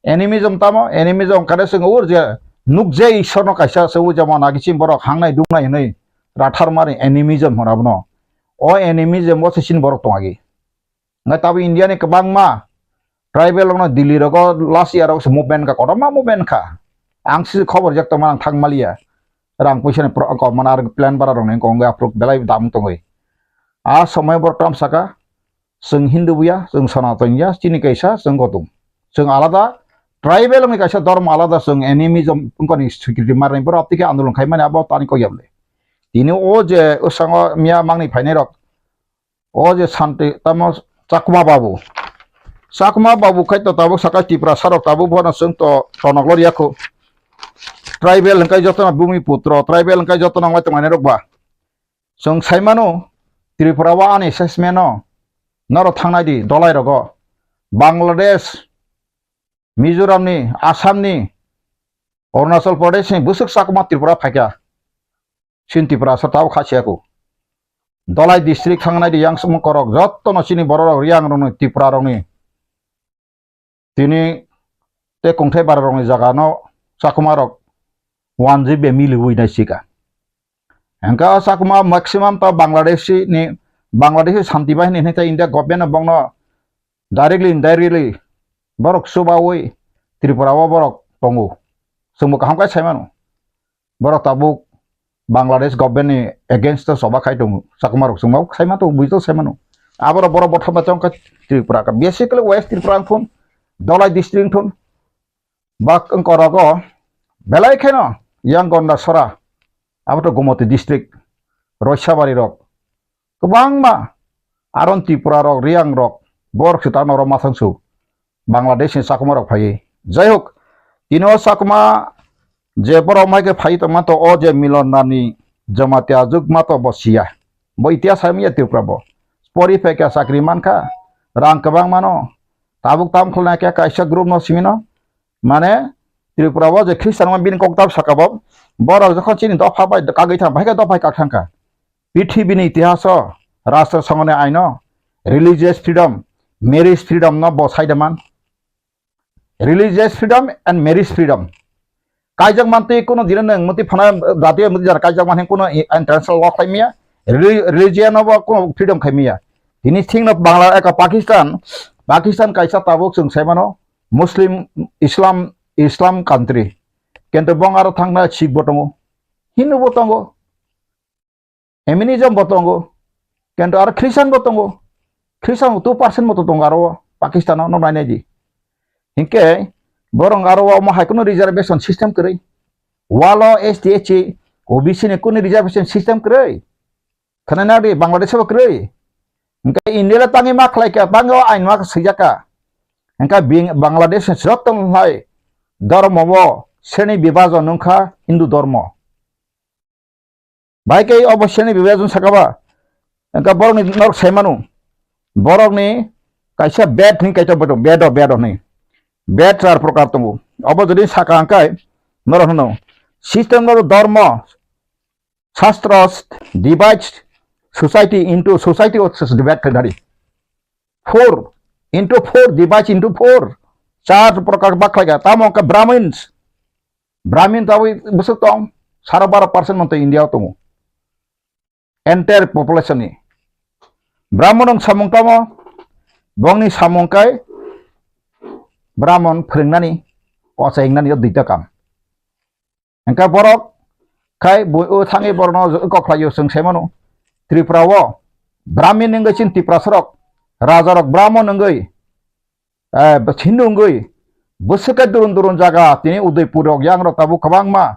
Animism tamo? Animism kare chwng ur je nukje Ishwar no kaisa se o jemon agi chini borok hangnai dungnai hwnwi rathar mari animism hwnna bono. O animism o se chini borok tong agi. Ngai tabo India ni kwbangma tribal rok no Delhi rogo last year rok se movement kha, kotorma movement kha. Ang se khobor jak tongma ang thang maliya. Rang puisa ni pro-, kok mana ar plan bara rok ni kong approve belai dam tongwi. A somoi borok tamo saka, chwng Hindu buya, chwng Sanatan ya, chini kaisa, chwng kotung. Chwng alada, tribal ni kaisa dhormo alada, chwng animism wngkha ni security marni borok abtike andolon khai mani abo tani kok yable. Tini o je usango miya mangni phainai rok, o je santi tamo Chakma babu. Chakma babu khai to tabuk saka Tiprasa rok tabuk bono chwng to tonok lor yakho. Tribal hingkai jotono bumi putro, tribal hingkai jotono wngmai tongmani rok ba. Chwng saimano, Tripura o ani assessment o norok thangnai di, dolai rogo. Bangladesh, Mizoram ni, Assam ni, Arunachal Pradesh ni bwswk Chakma Tripura phaikha. Chini Tripura sa tao kha siya ko. Dolai district thangnai di yang sumung korok, jotono chini borok rok, Riang rok ni, Tripura rok ni. Tini tei kongthai bara rok ni jaga no Chakma rok one G B miliwi nai sika. Hingke o Chakma maximum ta Bangladeshi ni, Bangladeshi Shanti Bahini hinwi tei India government no bongno directly, indirectly borok chubaui Tripura o borok tongo. Chwngbo kaham khe saimano. Borok tabuk Bangladesh government ni against o choba khai tongo. Chakma rok chwngma khai ma tongo, buitok sai mano. Aborok borok bothop ma chong kha Tripura ka. Basically West Tripura wng thun, Dolai district wng thun. Bak wng korogo belai kheno yang Gondasora, abo to Gomoti district, Roisabari rok. Kwbangma aron Tripura rok, Riang rok, borok se ta norok ma thangsu. Bangladesh ni Chakma rok phaiwi. Jai hok, tini o Chakma je borok mai khe phaiwi tongma to o je Milon Nani Jamatia juk ma to bo siya. Bo itihas hai manya Tripura bo. Pori phai khe chakri man kha, rang kwbang mano. Tabuk tam kholna khe kaisa group no simi no. Mane Tripura o je Christian ma bini kok tab saka bo. Borok jokhon chini dopha bai kagwi thang, bahai khe dopha kak thang kha. Prithibi ni itihas o Rashtra Sangha ni ain o religious freedom, marriage freedom no bo sai da man. Religious freedom and marriage freedom. Kaijak mantwi kuno dino nwng muti phana jatiyo muti jara kaijak manhe kuno i-, international law khlai maya. Reli-, religion no bo kuno freedom khai maya. Tini thik no Bangla eka Pakistan, Pakistan kaisa tabuk chwng sai mano Muslim, Islam, Islam country. Kintu bong aro thangna Sikh bo tongo, Hindu bo tongo. Animism bo tongo, kintu aro Christian bo tongo. Christian bo two percent bo tongo aro o Pakistan o, no nainai di. Hinkhe borok aro o omo hai kuno reservation system kwrwi. Walo S T, S C, O B C ni kuno reservation system kwrwi. Khwnana di Bangladesh bo kwrwi. Hinkhe India le tangwi ma khlai kha, tangwi o ain ma swijak kha. Hinkhe bing-, Bangladesh ni joto hai dhormo bo sreni bibhajon wngkha Hindu dhormo. Bai khe obo sreni bibhajon saka ba, wngkha borokni norok sai mano, borokni kaisa bed hinwi kaisa bed, bed o, bed o hinwi. Bed char prokar tongo. Obo jodi saka hwnkhe norok hwno, system of dharma, shastras divides society into, society o divide khlainani. Four into four, divides into four. Char prokar bak khlaikha. Tamo wngkha Brahmins. Brahmin tabwi bwswk tong, sara baro percent manto India o tongo. Entire population ni. Brahman wng samung tamo, bongni samung kai Brahmon phwrwngnani, ochaingnani o duita kam. Hwnkhe borok khai bo-, o thangwi borokno kokhlaio chwng sai mano. Tripura o Brahmin wngwi chini Tiprasarok, rajarok Brahmon wngwi, eh, Hindu wngwi, bwswk khe durun durun jaga, tini Udaipur rok, yang rok tabuk kwbangma.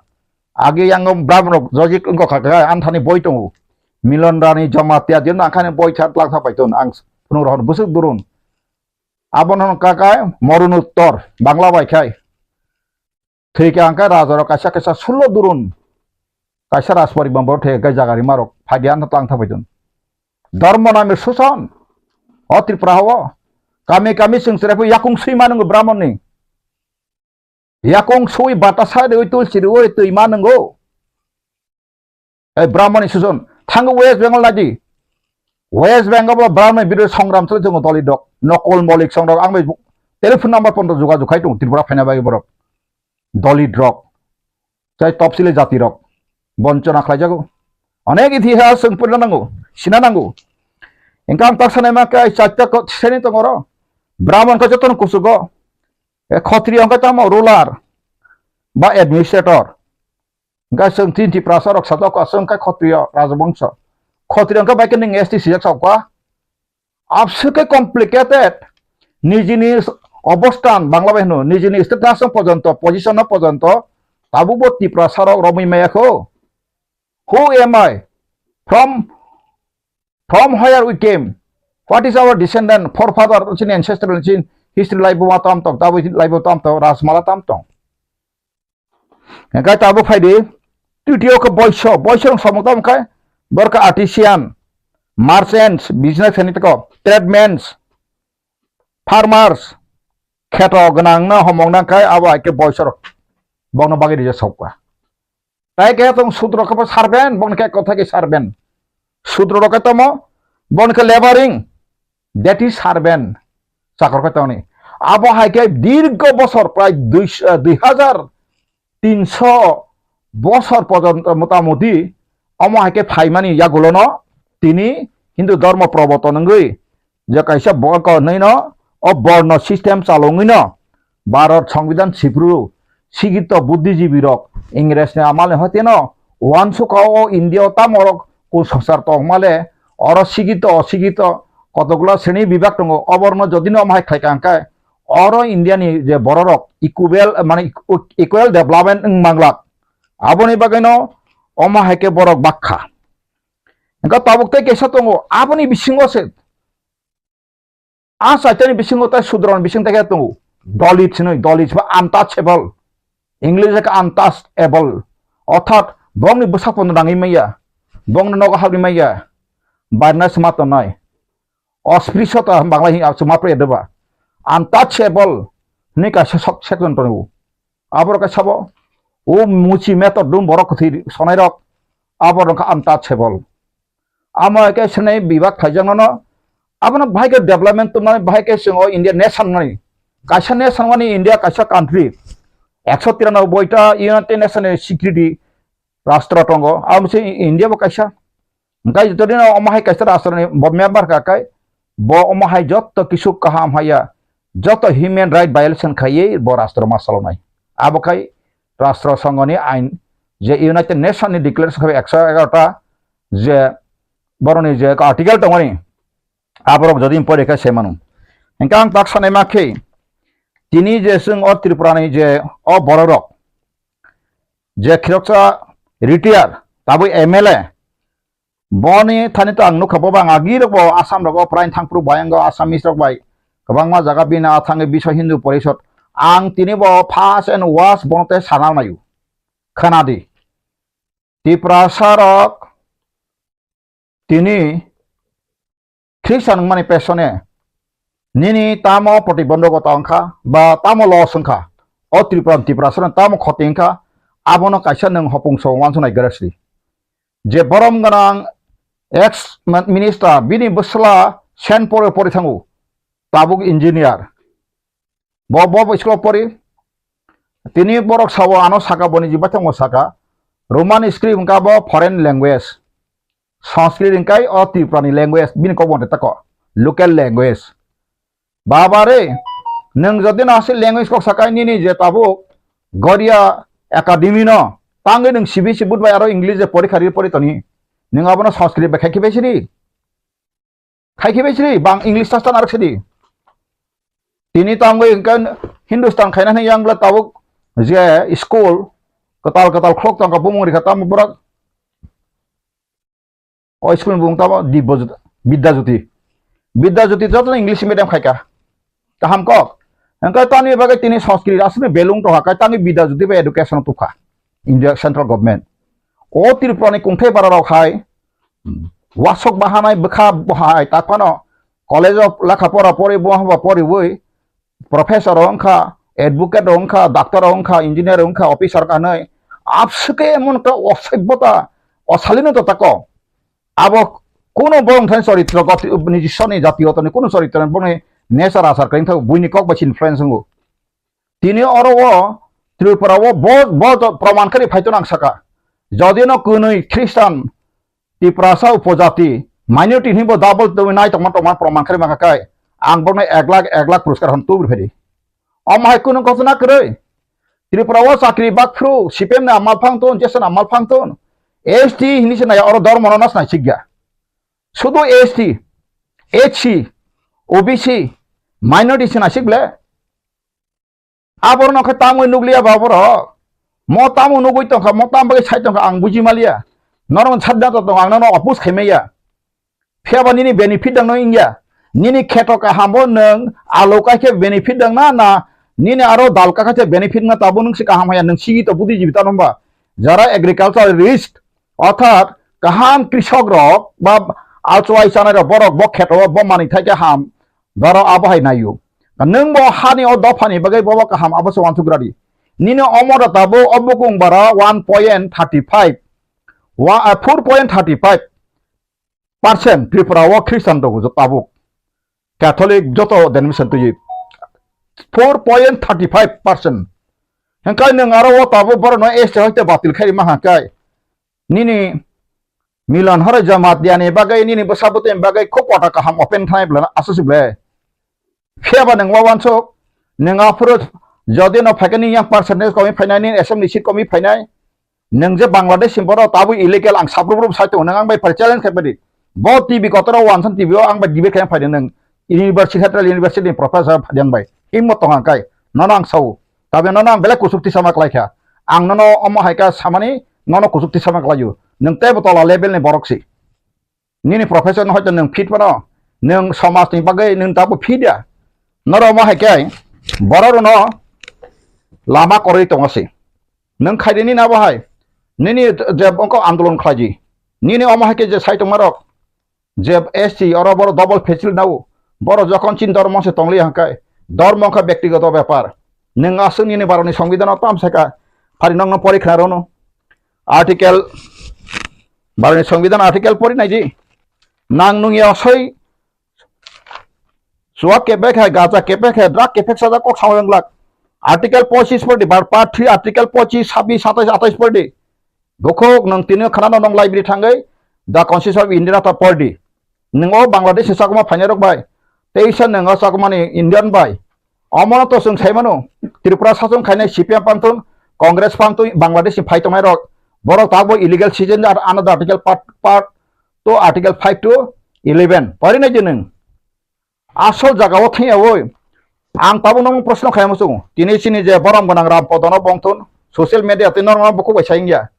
Age yang Brahmon rok jojik wngkha kha, anthani boi tongo. Milon Rani Jamatia din nangkhani boi kha twlang tha paitun ang phunuk rohor bwswk durun. Abono hwn kha khe Morunuttor, Bangla bai khai. Thwi khe ang khe rajarok kaisa kaisa sullo durun. Kaisa rajporiban borok thwi khe jaga rimarok phaidi ano tlang thabaidun. Dharma nami suson. O Tripura hao. Kami kami chwng chwrai phai yakung swi manungo Brahmonni. Yakung swi batasa riwi tulsi riwi twi manungo. Ei Brahmonni suson. Thango West Bengal naidi. West Bengal bo Brahmonni birodo songram chwlai tongo doli dok. Nokol molik songrok ang bai telephone number pondo jogajog khai tongo Tripura phaina bagwi borok. Dalit rok, tei topsili jati rok bonchona khlaijago. Onek itihas chwng porina nango, sina nango. Hingke ang tak sanai ma khe ai charta ko-, seni tongo oro. Brahmon khe jotono kuchugo. E Khotriyo hingke tamo ruler ba administrator. Hingke chwng tin Tiprasa rok sajak kha, chwng khe Khotriyo rajabongso. Khotriyo hingke bai khe nwng S T sijak sa kha. Abswk khe complicated. Nijini obostan Bangla bai hwno, nijini status no pojonto, position no pojonto, tabukbo Tiprasa rok romwi maya kho. Who am I? From, from where we came? What is our descendant, forefather, chini ancestral, chini history laibo ma tam tong, tabuk laibo tam tong, Rajmala tam tong. Hingke tabuk phaidi, titiyo khe boiso, boiso rok samung tamo khe, borok khe artisan, merchants, business khaini toko, tradesmen, farmers, kheto gwnang no homong nang khe abo hai khe boiso rok bokno bagwi rijak sokha. Tai khe tong sudro khe bo servant, bokni khe kothai khe servant. Sudro rok khe tamo, bokni khe laboring, that is servant, chakor khe tongni. Abo hai khe dirgo bosor prai dui, eh, dui hajar tinso bosor pojonto motamuti omo hai khe phaimani yagulono tini Hindu dhormo proboton wngwi je kaisa bo-, ko hwnwi no o borno system chalongwi no Bharat Songbidan sipru sigito buddhijibi rok Ingres ni amal ni hoite no uansukha o India o tamo rok kusosar tongma le oro sigito osigito kotokgwla sreni bibak tongo. Oborno jodi no omo hai khlai kha hwnkhe oro India ni je borok rok equal, mane equal development wng manglak. Aboni bagwi no omo hai khe borok bakha. Hwnkhe tabuk tei kaisa tongo, aboni bisingo se a chaitani bisingo tei sudroni bising tei khe tongo. Dalit hinwi, Dalit ba untouchable. English khe untouchable. Orthat bongni bwsak pono nangwi manya. Bongni nogo habwi manya. Barna sima tongnai. Osprishota Bangla hi achuma pre deba. Untouchable hinwi kaisa sok section tongo. Aborok khe sabo, o muchi metor dum borok kwthwi sonai rok, aborok khe untouchable. Amo hai khe swnai bibak khaijakno no, abono bahai khe development tongmani, bahai khe chwng o India nation mani. Kaisa nation mani India kaisa country. Ekso tiranoboi ta United Nation ni security rastro tongo. Amo se India bo kaisa. Hingke jotodino omo hai kaisa rastro ni bo member kha khe, bo omo hai joto kisu kaham haya, joto human right violation khaiwi bo rastro ma salonai. Abo khai rastro songoni ain je United Nation ni declaration khai ekso egarota je boroni je article tongmani, aborok jodi pore khe se mano. Hingke ang tak sanai ma khe, tini je chwng o Tripura ni je o borok rok, je khiroksa retire, tabuk M L A, boni thani to ang nukha, bo bang agi rok bo Assam rogo prai thangphuru bayang go Assamese rok bai kwbangma jaga bini a thangwi Biswa Hindu Porishod. Ang tini bo first and worst bono tei sana naio. Khana di. Tiprasa rok tini Khristian wngmani pesone nini tamo protibondhokota wngkha ba tamo loss wngkha, o Tripura, Tiprasano tamo khoti wngkha, abono kaisa nwng hopung so uansuknai gare sidi. Je borom gwnang ex minister bini bwsla Saint Paul o pori thango, tabuk engineer. Bo, bo, bo school o pori. Tini borok sao ano saka boni jibai tongmo saka. Roman script wngkha bo foreign language. Sanskrit wngkai o Tripura ni language, bini kok bo tako local language. Baba re, Nwng jodi no aswk language kok sakai nini je tabuk Goria Academy no tangwi nwng C B S E board bai aro English je porikha ri pori toni. Nwng abono Sanskrit bai khai khibai siri. Khai khibai siri bang English ta tan arok sidi. Tini tangwi hwnkhe Hindustan khaina hwnwi yang bwle tabuk je school kwtal kwtal khulok tongkha bumung rikha tamo borok. O school ni bumung tamo Dibya Jyoti, Bidya Jyoti. Bidya Jyoti jotono English medium khaika. Kaham kok. Hwnkhe tamni bagwi tini Sanskrit aswkni belung tongkha, kai tamni Bidya Jyoti bai education tubkha India central government. O Tripura ni kungthai bara rok hai wasok bahanai bwkha bo hai tak phano college o lekha pora pori bo haba poriwi professor rok wngkha, advocate rok wngkha, doctor rok wngkha, engineer rok wngkha, officer wngkha hinwi abswke emon ekta osoibbota, osalino to tako. Abo kuno borok thani choritro goti, nijiswani jatiyoto ni kuno choritro boni nature achar kwrwi thangwi buini kok bai se influence wngo. Tini oro o Tripura o bo, bo proman khe phai to nang saka. Jodi no kwnwi Khristan Tiprasa upojati minority hinwi bo double tongwi nai tongma tongma proman khe mangka kai ang bokno ek lakh ek lakh puruskar hwn tubri phedi. Omo hai kunu ghotona kwrwi. Tripura o chakri bakphru C P M ni amal phang ton, jesa ni amal phang ton. S T hinwi se nai oro dormo no nas nai sikya. Sudu S T, H C, O B C, minority se nai sik ble. Aborno khe tamo nukliya ba borok. Mo tamo nugwi tongkha, mo tamo bagwi sai tongkha ang buji maliya. Norok sadda to tong ang nono oppose khai maya. Phiya ba nini benefit dang no wngya. Nini kheto kaham bo nwng alo kai khe benefit dang na, na nini aro dal ka khe benefit na tabo nwng se kaham haya nwng sigi to budi jibi tano ba. Jara agriculture risk Orthat kaham krisok rok ba alchwai chanai rok borok bo kheto bo manwi thai khe ham, borok abo hai naio. Nwng bo hani o dophani bagwi bobo kaham abo se uansuk radi. Nini omo da tabuk o bukung bara one point thirty five, wa, ah, four point thirty five percent Tripura o Christian rok tabuk. Catholic joto denomination twi four point thirty five percent. Hengkai nwng aro o tabuk borok no S T hoite batil khai ma hangkai. Nini milan hore jamat yani bagwi nini bwsa bwtwi bagwi khub kota kaham open khnai bwlano aswk ble. Phiya ba nwng wawansuk, nwng aphuru jodi no phaikhe nini yang percentage komi phainai, nini assembly seat komi phainai, nwng je Bangladesh ni borok tabuk illegal ang sabrubrum sai tongo, nwng ang bai phai challenge khai padi. Bo T V kotor o wansan T V o ang bai debate khai phai nwng university, central university ni professor phai ang bai. Himmat tong ang kai, nono ang sao. Tabe nono ang belai kusuk tisa ma klai kha. Ang nono omo hai kha samani, nono kusuk tisa ma klai o. Nwng teibo tola level ni borok si. Nini profession hoito nwng fit phano, nwng somaj ni bagwi nwng tabuk fit ya. Norok omo hai khe borok rokno lama kwrwi tongo se. Nwng khaidi nini abo hai, nini je ongko andolon khlaidi. Nini omo hai khe je sai tongma rok, je S T oro borok double facility nao, borok jokhon chin dormo se tongli hangkai, dormo wngkha bektigoto bepar. Nwng aswk nini baroni songbidano tam saka, phari nokno pori khna rono. Article, baroni songbidano article pori naidi. Nang nung ya soi, suak kepek hai, gaja kepek hai, drug kepek sajak kok samung glak. Article pochis pori di, bar part three, article pochis, sabis, satais, atais pori di. Bukhuk nwng tini khana no nong library thangwi, The Constitution of India ta pori di. Nwng o Bangladesh ni chakma phainai rok bai, teisa nwng o chakmani Indian bai. Omono to chwng sai mano, Tripura sachung khainai C P M pantun, Congress pantun, Bangladesh ni phai tongnai rok, borok tabuk illegal citizen under article part, part two, article five to eleven. Pori nai di nwng. Asol jaga o thang ya oi. Ang tabuk nono proshno khai muchungo. Tini chini je borom gwnang Ram Podono bongthun, social media tei norok no bukhuk bai sai wngya.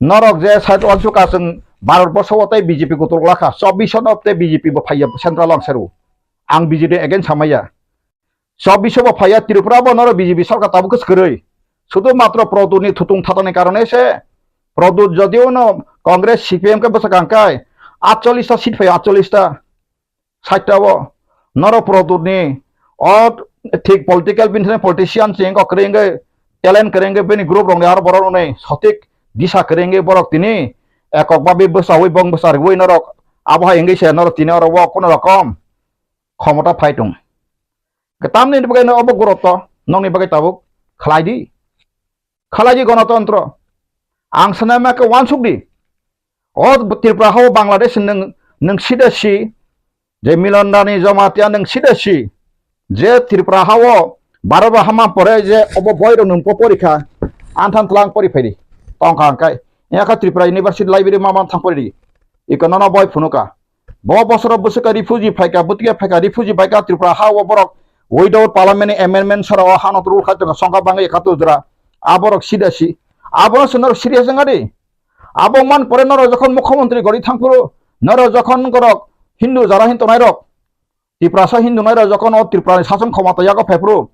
Norok je side uansuk ka chwng Bharat borsho o tei B J P kutul lakha, chobbish no tei B J P bo phaiya central o ang seru. Ang B J P against samaya. Chobbish bo phaiya Tripura bo norok B J P sarkar tabuk khe swrwi. Sudhu matro Produt ni thutung thatani karone se Produt jodiu no Congress C P M khe bwsakang kai atchollish ta seat phaiya, atchollish ta. Saitao norok Produt ni o thik political bini politician se wngkha kwrwi wngwi talent kwrwi wngwi bini group rok ni aro borok rok ni sothik disa kwrwi wngwi borok tini ekok babi bwsaui bong bwsa rwui norok abo hai wngwi se norok tini oro o kono rokom khomota phai tong. Tamni bagwi no obo gurutto nokni bagwi tabuk khlai di. Khalai di gonotontro. Ang sanai ma khe uansuk di. O Tripura hao Bangladesh nwng, nwng sida si, je Milan Rani Jamatia nwng sida si. Je Tripura ha o baro ba hama pore je obo boi rok nung po pori kha, anthan tlang pori phaidi. Tong kha hwnkhe. Yakha Tripura University Library ma man thang pori di. Iko nono boi phunu kha. Bo bosoro bwswk kha refugee phai kha, bwtwi khe phai kha, refugee bai kha Tripura ha o borok without parliament amendment sara o hano rule khai tong kha, songkha bangwi ekhatur jora. A borok sida si. Abono se norok serious wngya di. Abo man pore norok jokhon mukhyamantri gori thang phuru, norok jokhon gorok Hindu jara hin tongnai rok, Tiprasa Hindu nai rok jokhon o Tripura ni sason khomota yago phai phuru,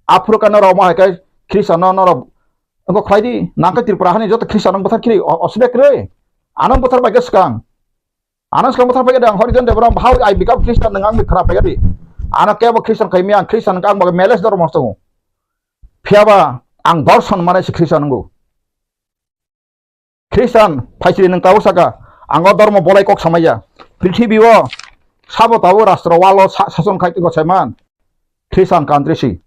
aphuru khe norok omo hai khe Khristian no norok wngkok khlai di, nang khe Tripura hani joto Khristian no bwthar khiri o-, osubida kwrwi. Ano bwthar bai khe swkang. Ano swkang bwthar bai khe ang Horijan Debra, how I become Christian, nwng ang khwna pai di. Ano kebo Khristian khai maya, ang Khristian wngkha, ang bo meles dormo tongo. Phiya ba ang dorson mane se Khristian wngo. Khristian phaisri nwng tabuk saka, ang o dormo bolai kok samaya. Prithibi o sabo tabuk rastro walo sa-, sason khai tongkha saiman. Khristian country si.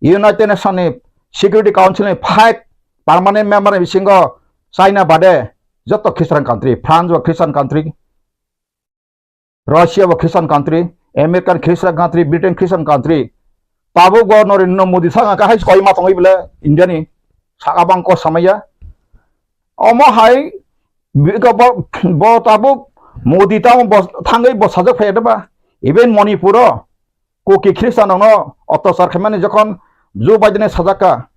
United Nation ni Security Council ni five permanent member ni bisingo China bade joto Khristian country, France bo Khristian country, Russia bo Khristian country, American Khristian country, Britain Khristian country. Tabuk bo Narendra Modi saka kahai koi ma tongwi bole India ni saka bang kok samaya. Omo hai bi-, bo, bo tabuk Modi tamo bo thangwi bo sajak phai ba. Even Manipur o Kuki Khristian no ottachar khaimani jokhon Joe Biden sajak kha.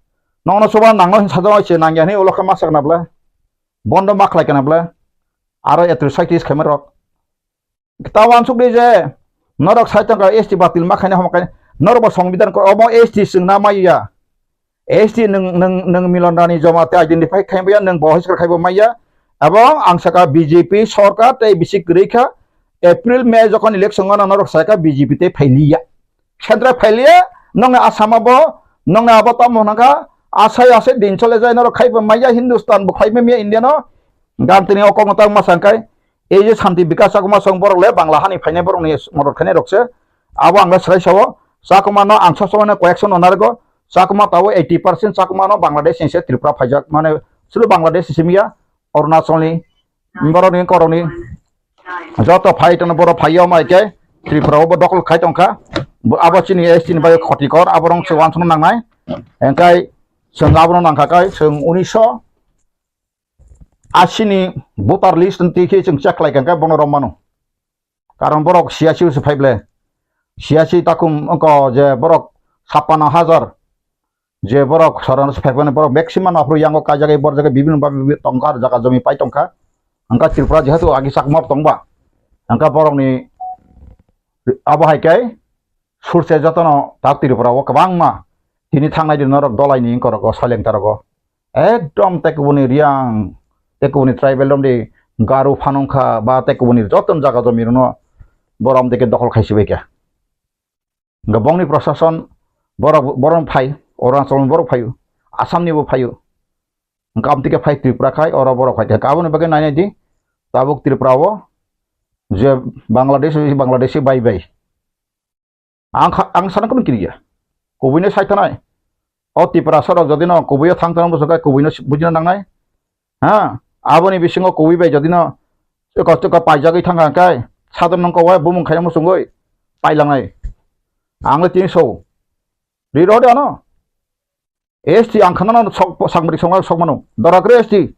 Nokno soba nangno hin sajak se nangya hini ulo khe ma sakna bole. Bondo ma khlai kana bole. Aro atrocities khaima rok. Ta wansuk di je, norok sai tongkha S T batil ma khaina homa khaina, norok bo songbidan kor, omo S T chwngna maya. S T nwng, nwng, nwng Milan Rani Jamatia identify khai maya, nwng bo hiskar khai bo maya. Abo ang saka B J P sorkar tei bisi kwrwi kha, April, May jokhon election ono norok sai kha B J P tei phailiya. Central phailiya, nongni Assam abo, nongni abo tamo hwnka, asai asai din chole jai norok khai bo maya, Hindustan bo khai maya India no, gam tini o kok no tang ma sang khai, ei je Santi Bikas Chakma song borok le Bangla hani phainai borok ni modot khainai rok se. Abo ang le swrai sao. Chakma no ang sob somoi no koyek son no narwgo. Chakma tabo eighty percent Chakma no Bangladesh ni se Tripura phaijak, mane sulu Bangladesh ni simi ya, Arunachal ni, borok ni korok ni joto phai tongno borok phai yo mai khe Tripura o bo dokol khai tong kha. Bo abo chini S T ni bai khoti kor, abo rong se wansong nangnai. Engkai chwng abo no nang kha kai chwng unisho asi ni voter list twi khe chwng check khlai kha bono rom mano. Karon borok siyasi se phai ble. Siyasi takhum wngkha je borok sapano hajar je borok sorano se phai mani borok maximum aphuru yango kaijagwi borjagwi bibinno ba bibinno tongkha, jaga jomi pai tongkha. Wngkha Tripura jehetu agi Chakma tongba. Wngkha borokni abo hai khe Surse jotono tak Tripura o kwbangma tini thangnai di norok dolai ni wngkorok o saleng tarok o ekdom tekubuni Riang, tekubuni tribal romdi Garu phanungkha ba tekubuni joto jaga jomi rwno borom deke dokhol khaisi bai kha. Hwnkhe bongni prosason borok, borok phai, Arunachal ni borok phaio, Assam ni bo phaio. Hwnkhe amtwi khe phai Tripura khai, oro borok phai kha. Aboni bagwi nainai di, tabuk Tripura o je Bangladesh, Bangladeshi bai bai. Ang kha, ang sana kunu kiriya. Kubui no sai thanai. O Tiprasa rok jodi no kubui o thang thang bwswk kai kubui no bujina nangnai. Ha, aboni bisingo kubui bai jodi no chwkha chwkha paijagwi thang kha kai. Sadon nung kowai bumung khaina muchungwi pailangnai. Ang le tini so. Ri rode ano. S T ang khana no sok, sakmari songma sok mano. Dorakre S T.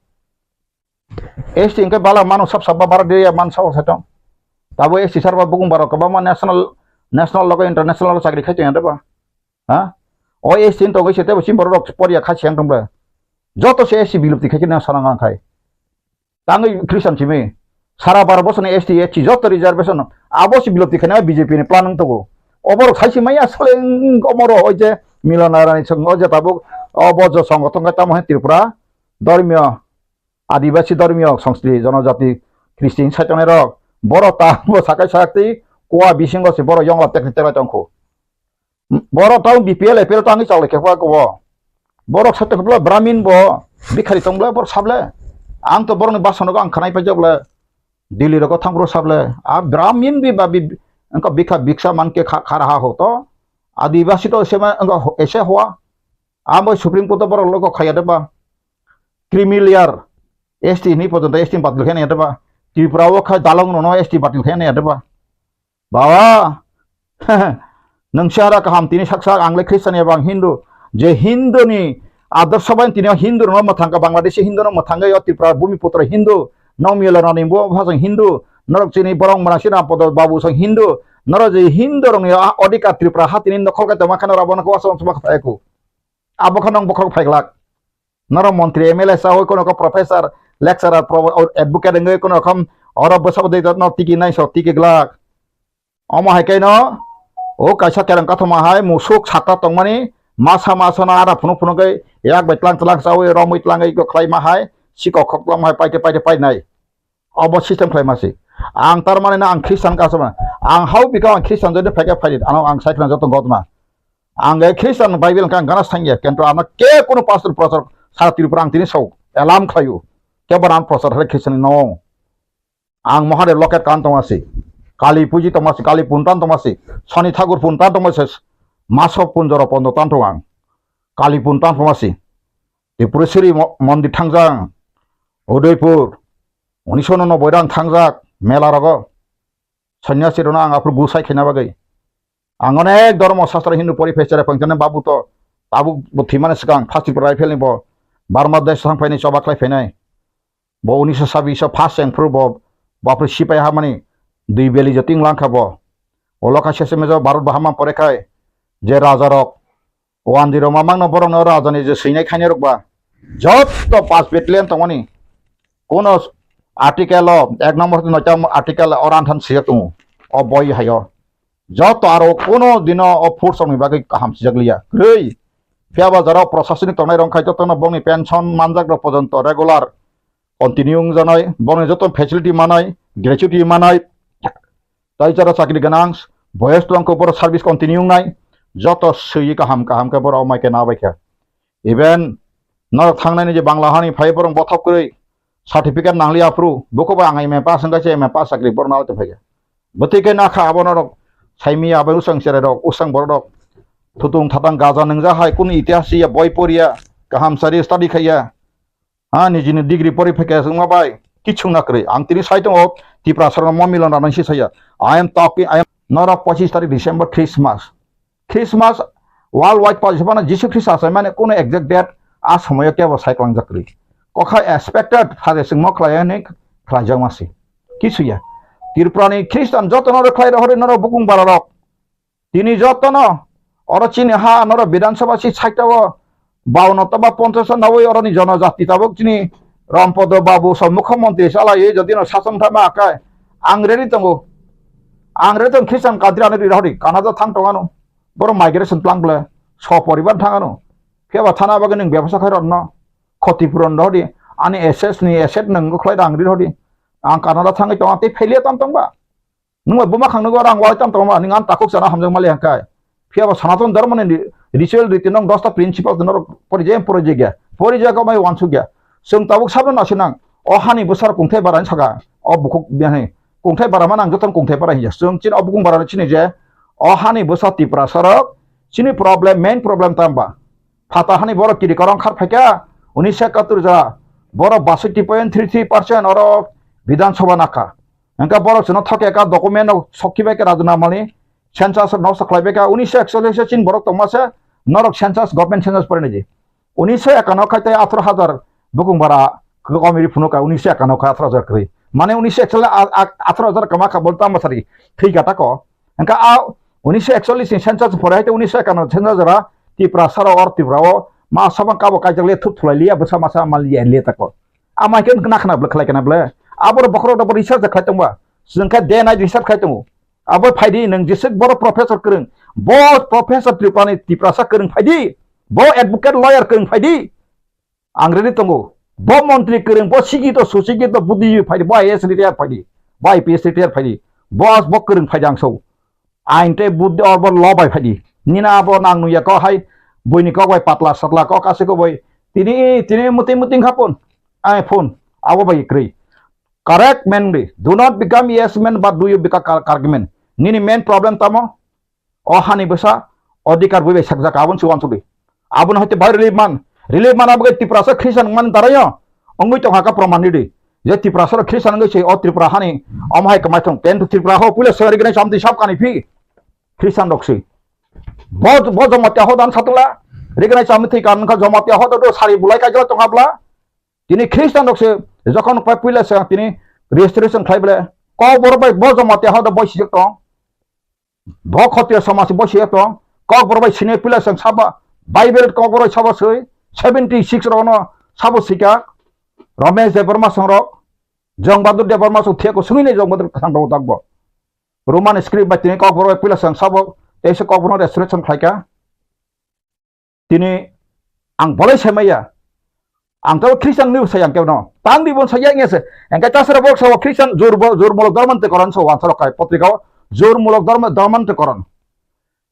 S T hwnkhe bala mano sab sab ba bara de ya man sabo sa tong. Tabo S T sar ba bukung barok kwbangma national, national logo international logo chakri khai tong ya ba. Ha? O S T ni tongwi se tebo chini borok rok por ya kha siang tong ba. Joto se S T bilupti khai khe na sana ngang khai. Tangwi Christian simi sara baro bosoni S T, S C joto reservation abo si bilopti khaina B J P ni plan wng tongo. Oborok saisi maya sole wng omoro oi je Milan Arani song o je tabuk o bo jo songothon khe tamo hai Tripura dormiyo, Adibasi dormiyo, Songskri, Jonojati, Christian saitongnai rok borok ta bo sakai saktwi kua bisingo se borok yongla tekni terai tongkho. Borok tang B P L, A P L tangwi chalai khe kua kua. Borok sa tongkhe bla Brahmin bo bikhari tong bla borok sable. Ang to borokni basono ang khanai paijak bla Delhi rogo thang bro sable. A Brahmin bi ba bi engka bikha biksa man ke kha-, khara ha ho to. Adibasi to ese ma engka ho-, ese hoa. Amo Supreme Court to borok logo khaya de ba. Creamy layer S T ni pojonto S T batil khe nai de ba. Tripura o kha dalong no S T batil khe nai de ba. Baba, Nwng se aro kaham tini sak sak, ang le Christian eba ang Hindu. Je Hindu ni adorsho bai tini o Hindu rokno mwthang kha, Bangladeshi Hindu no mwthang kha, o Tripura Bhumiputro Hindu, Nongmiyala Rani bo phasang Hindu, norok chini borok mwnang si Rampodo Babu sang Hindu, norok je Hindu rokni a-, odhikar Tripura ha tini nokhol khe tongma khe norok abono khe uansuk uansuk ma kha phai ku. Abo khe nong bokhok phai glak. Norok montri, M L A chawi, kono khe professor, lecturer, pro-, advocate wngwi kono rokom oro bwsabo de no tiki nai so tiki glak. Omo hai khe no o kaisa kereng kathoma hai musuk sakta tongmani masa masa no ara phunuk phunuk khe yak bai tlang tlang chawi romwi tlangwi khlai ma hai sikok khok tlang hai paite paite painai. Obo system khlai ma si. Ang tar mani na ang Christian ka sama. Ang hau bika ang Christian jodi phai khe phai di. Ano ang sai khna joto gotma. Ang e Christian Bible ka gana sangya. Kento ano ke kono pastor prochar sara Tripura ang tini sau. Elam khlayu. Ke baran prochar hai Christian no. Ang Mahadev loket kan tongma si. Kali puji tongma si. Kali puntan tongma si. Sani Thakur puntan tongma si. Masok punjoro pondo tan tong ang. Kali puntan tongma si. Tripureshwari mo-, mondir thangjak, Udaipur, unisho noboi rang thangjak, mela rogo, sanyasi rokno ang aphuru gusai khaina bagwi. Ang onek dhormo sastra Hindu pori phai cherai phang jani babu to, tabuk bo thwimani swkang first Tripura rifle ni bo Burma desh thang phaini choba khlai phainai. Bo unisho sabbish o first cheng phuru bo, bo aphuru sipai hamani dui beli joting langkha bo. Olo kha sese mejo Bharat bahama pore khai je raja rok Wanjwi rok mamang no borok no raja ni je swinai khainai rok ba. Jotto pas battalion tongmani. Kono article o ek number tei noita article o ranthan sijak tongo. O boi hai o. Jotto aro kono dino o force rok ni bagwi kaham sijak liya. Kwrwi. Phiya ba jora o proshasoni tongnai rok khai jotto no bongni pension manjak rok pojonto regular continue wngjanai, borokni joto facility manai, gratuity manai, tai jara chakri gwnang, boyes twlang khe borok service continue wngnai, joto swi kaham kaham khe borok mai khe nabai kha. Even norok thangnani je Bangla hani phai borok bothop kwrwi certificate nangli aphuru, buko bai ang M A pass wngkha se M A pass chakri borok nabai tongphai kha. Bwtwi khe nakha abo norok saimi abai usang cherai rok, usang borok rok thutung thatang gaja nwngjak hai kunu itihas ya boi poriya, kaham sari study khaiya. Ha, nijini degree pori phaikha wngma bai kichung na kwrwi. Ang tini sai tongo, Tiprasa rokno mo milon rwnai si saya. I am talking, I am, norok pochis tarik December Christmas. Christmas world wide pochis phano Jisu Khrista sai mane kuno exact date a somoyo kebo sai klangjak kwrwi. Kokha expected hade chwngmo khlai ani khlaijak masi. Kisu ya. Tripura ni Christian joto norok khlai rohori norok bukung bara rok. Tini jotono oro chini ha norok Bidhan Sabha si side o baono toba ponchash o nawi oroni jonojati tabuk chini Rampodo Babu so mukhyamantri chalaiwi jodi no sasong thangma akai ang ready tongo. Ang ready tong Christian country ano ri rohori Canada thang tongano. Borok migration tlang ble so poribar thangano. Phiya ba thana bagwi nwng bebasa khai rokno khoti puron rohori ani assets ni asset nwng khlai rang ri rohori. Ang Canada thangwi tongo tei phailiya tam tongba. Nwng bai buma khang nukgo rang wai tam tongma, nwng ang takhuk chana hamjak mali hangkai. Phiya bo Sanatan Dharma ni ritual riti nong dosta principle norok pori je pori je gya. Pori je ko mai wansuk gya. Chwng tabuk sabno nasinang. O hani bwsar kungthai bara ni saka. O bukhuk biyani. Kungthai bara ma nang joton kungthai bara hiya. Chwng chini o bukung bara chini je. O hani bwsa Tiprasa rok. Chini problem, main problem tamba. Phata hani borok kiri korong khar phaikha. Unisho ekattor ja. Borok basoi point three three percent oro Bidhan Sabha nakha. Hingke borok chwngno thok eka document rok sokhi bai khe rajna mani census rok noksa khlai bai kha unisho ekchollish o chini borok tongma se norok census government census pore nai di. Unisho ekano khai tei atharo hajar bukung bara kwkami ri phunuk ka unisho ekano khai atharo hajar kwrwi. Mane unisho ekchollish a, a, atharo hajar kama kha bol tamo sari thwi kha tako. Hingke a unisho ekchollish ni census pore hai tei unisho ekano census jora Tiprasa rok or Tripura o ma sabang kabo kaijak le thup thulai liya bwsa masa mal liya liya tako. Ama khe na khna ble khlai kana ble. Aboro bokhorok rok bo research khlai tongba. Chwng khe day night research khlai tongo. Abo phaidi nwng jeswk boro professor kwrwng. Bo professor Tripura ni Tiprasa kwrwng phaidi. Bo advocate lawyer kwrwng phaidi. Ang ready tongo. Bo montri kwrwng, bo sikito, susikito, buddhijibi phaidi, bo I A S retire phaidi, bo I P S retire phaidi. Bo, bo kwrwng phaidi ang sao. Ain tei buddhi or bo lo bai phaidi. Nina abo nang nuya kok hai buini kok bai patla satla kok ase kok bai. Tini, tini muti muti kha phone. Ai phone. Abo bai kwrwi. Correct men di. Do not become yes man but do you become car-, carg man. Nini main problem tamo? O hani bwsa odhikar bui bai sakjak abon si wansugwi. Abon hoite bai relief man. Relief man abo Tiprasa Christian man darayo. Ongwi tong haka proman di. Je Tiprasa Christian ngai se o Tripura hani om hai kamai thong. Ten to Tripura ho pula sari gane samti sab kani phi. Christian rok si. Bo, bo Jamatia hodan satula. Rignai chami thwi kan kha Jamatia hodo do sari bulai kaijala tongabla. Tini Christian rok se jokhon pai puila se tini restoration khlai bele. Kokborok bai bo Jamatia hodo boi sijak tong. Bo Khotiya samaj boi sijak tong. Kokborok bai sini puila se saba Bible kokborok saba sui seventy six rok no sabo sika. Ramesh Debbarma songrok. Jong Bahadur Debbarma song thiya ko sungini Jong Bahadur kasang rok takbo. Roman script bai tini kokborok bai puila se sabo teisa kokborok restoration khlai ka. Tini ang bolai sai maya. Ang tabo Christian ni sai ang kebo no. Tang di bon sai ya ngese. Engke tasra bok sabo Christian jur bo, jur mulok dorman te koran so wan sorok kai potrika o. Jur mulok dorma, dorman te koran.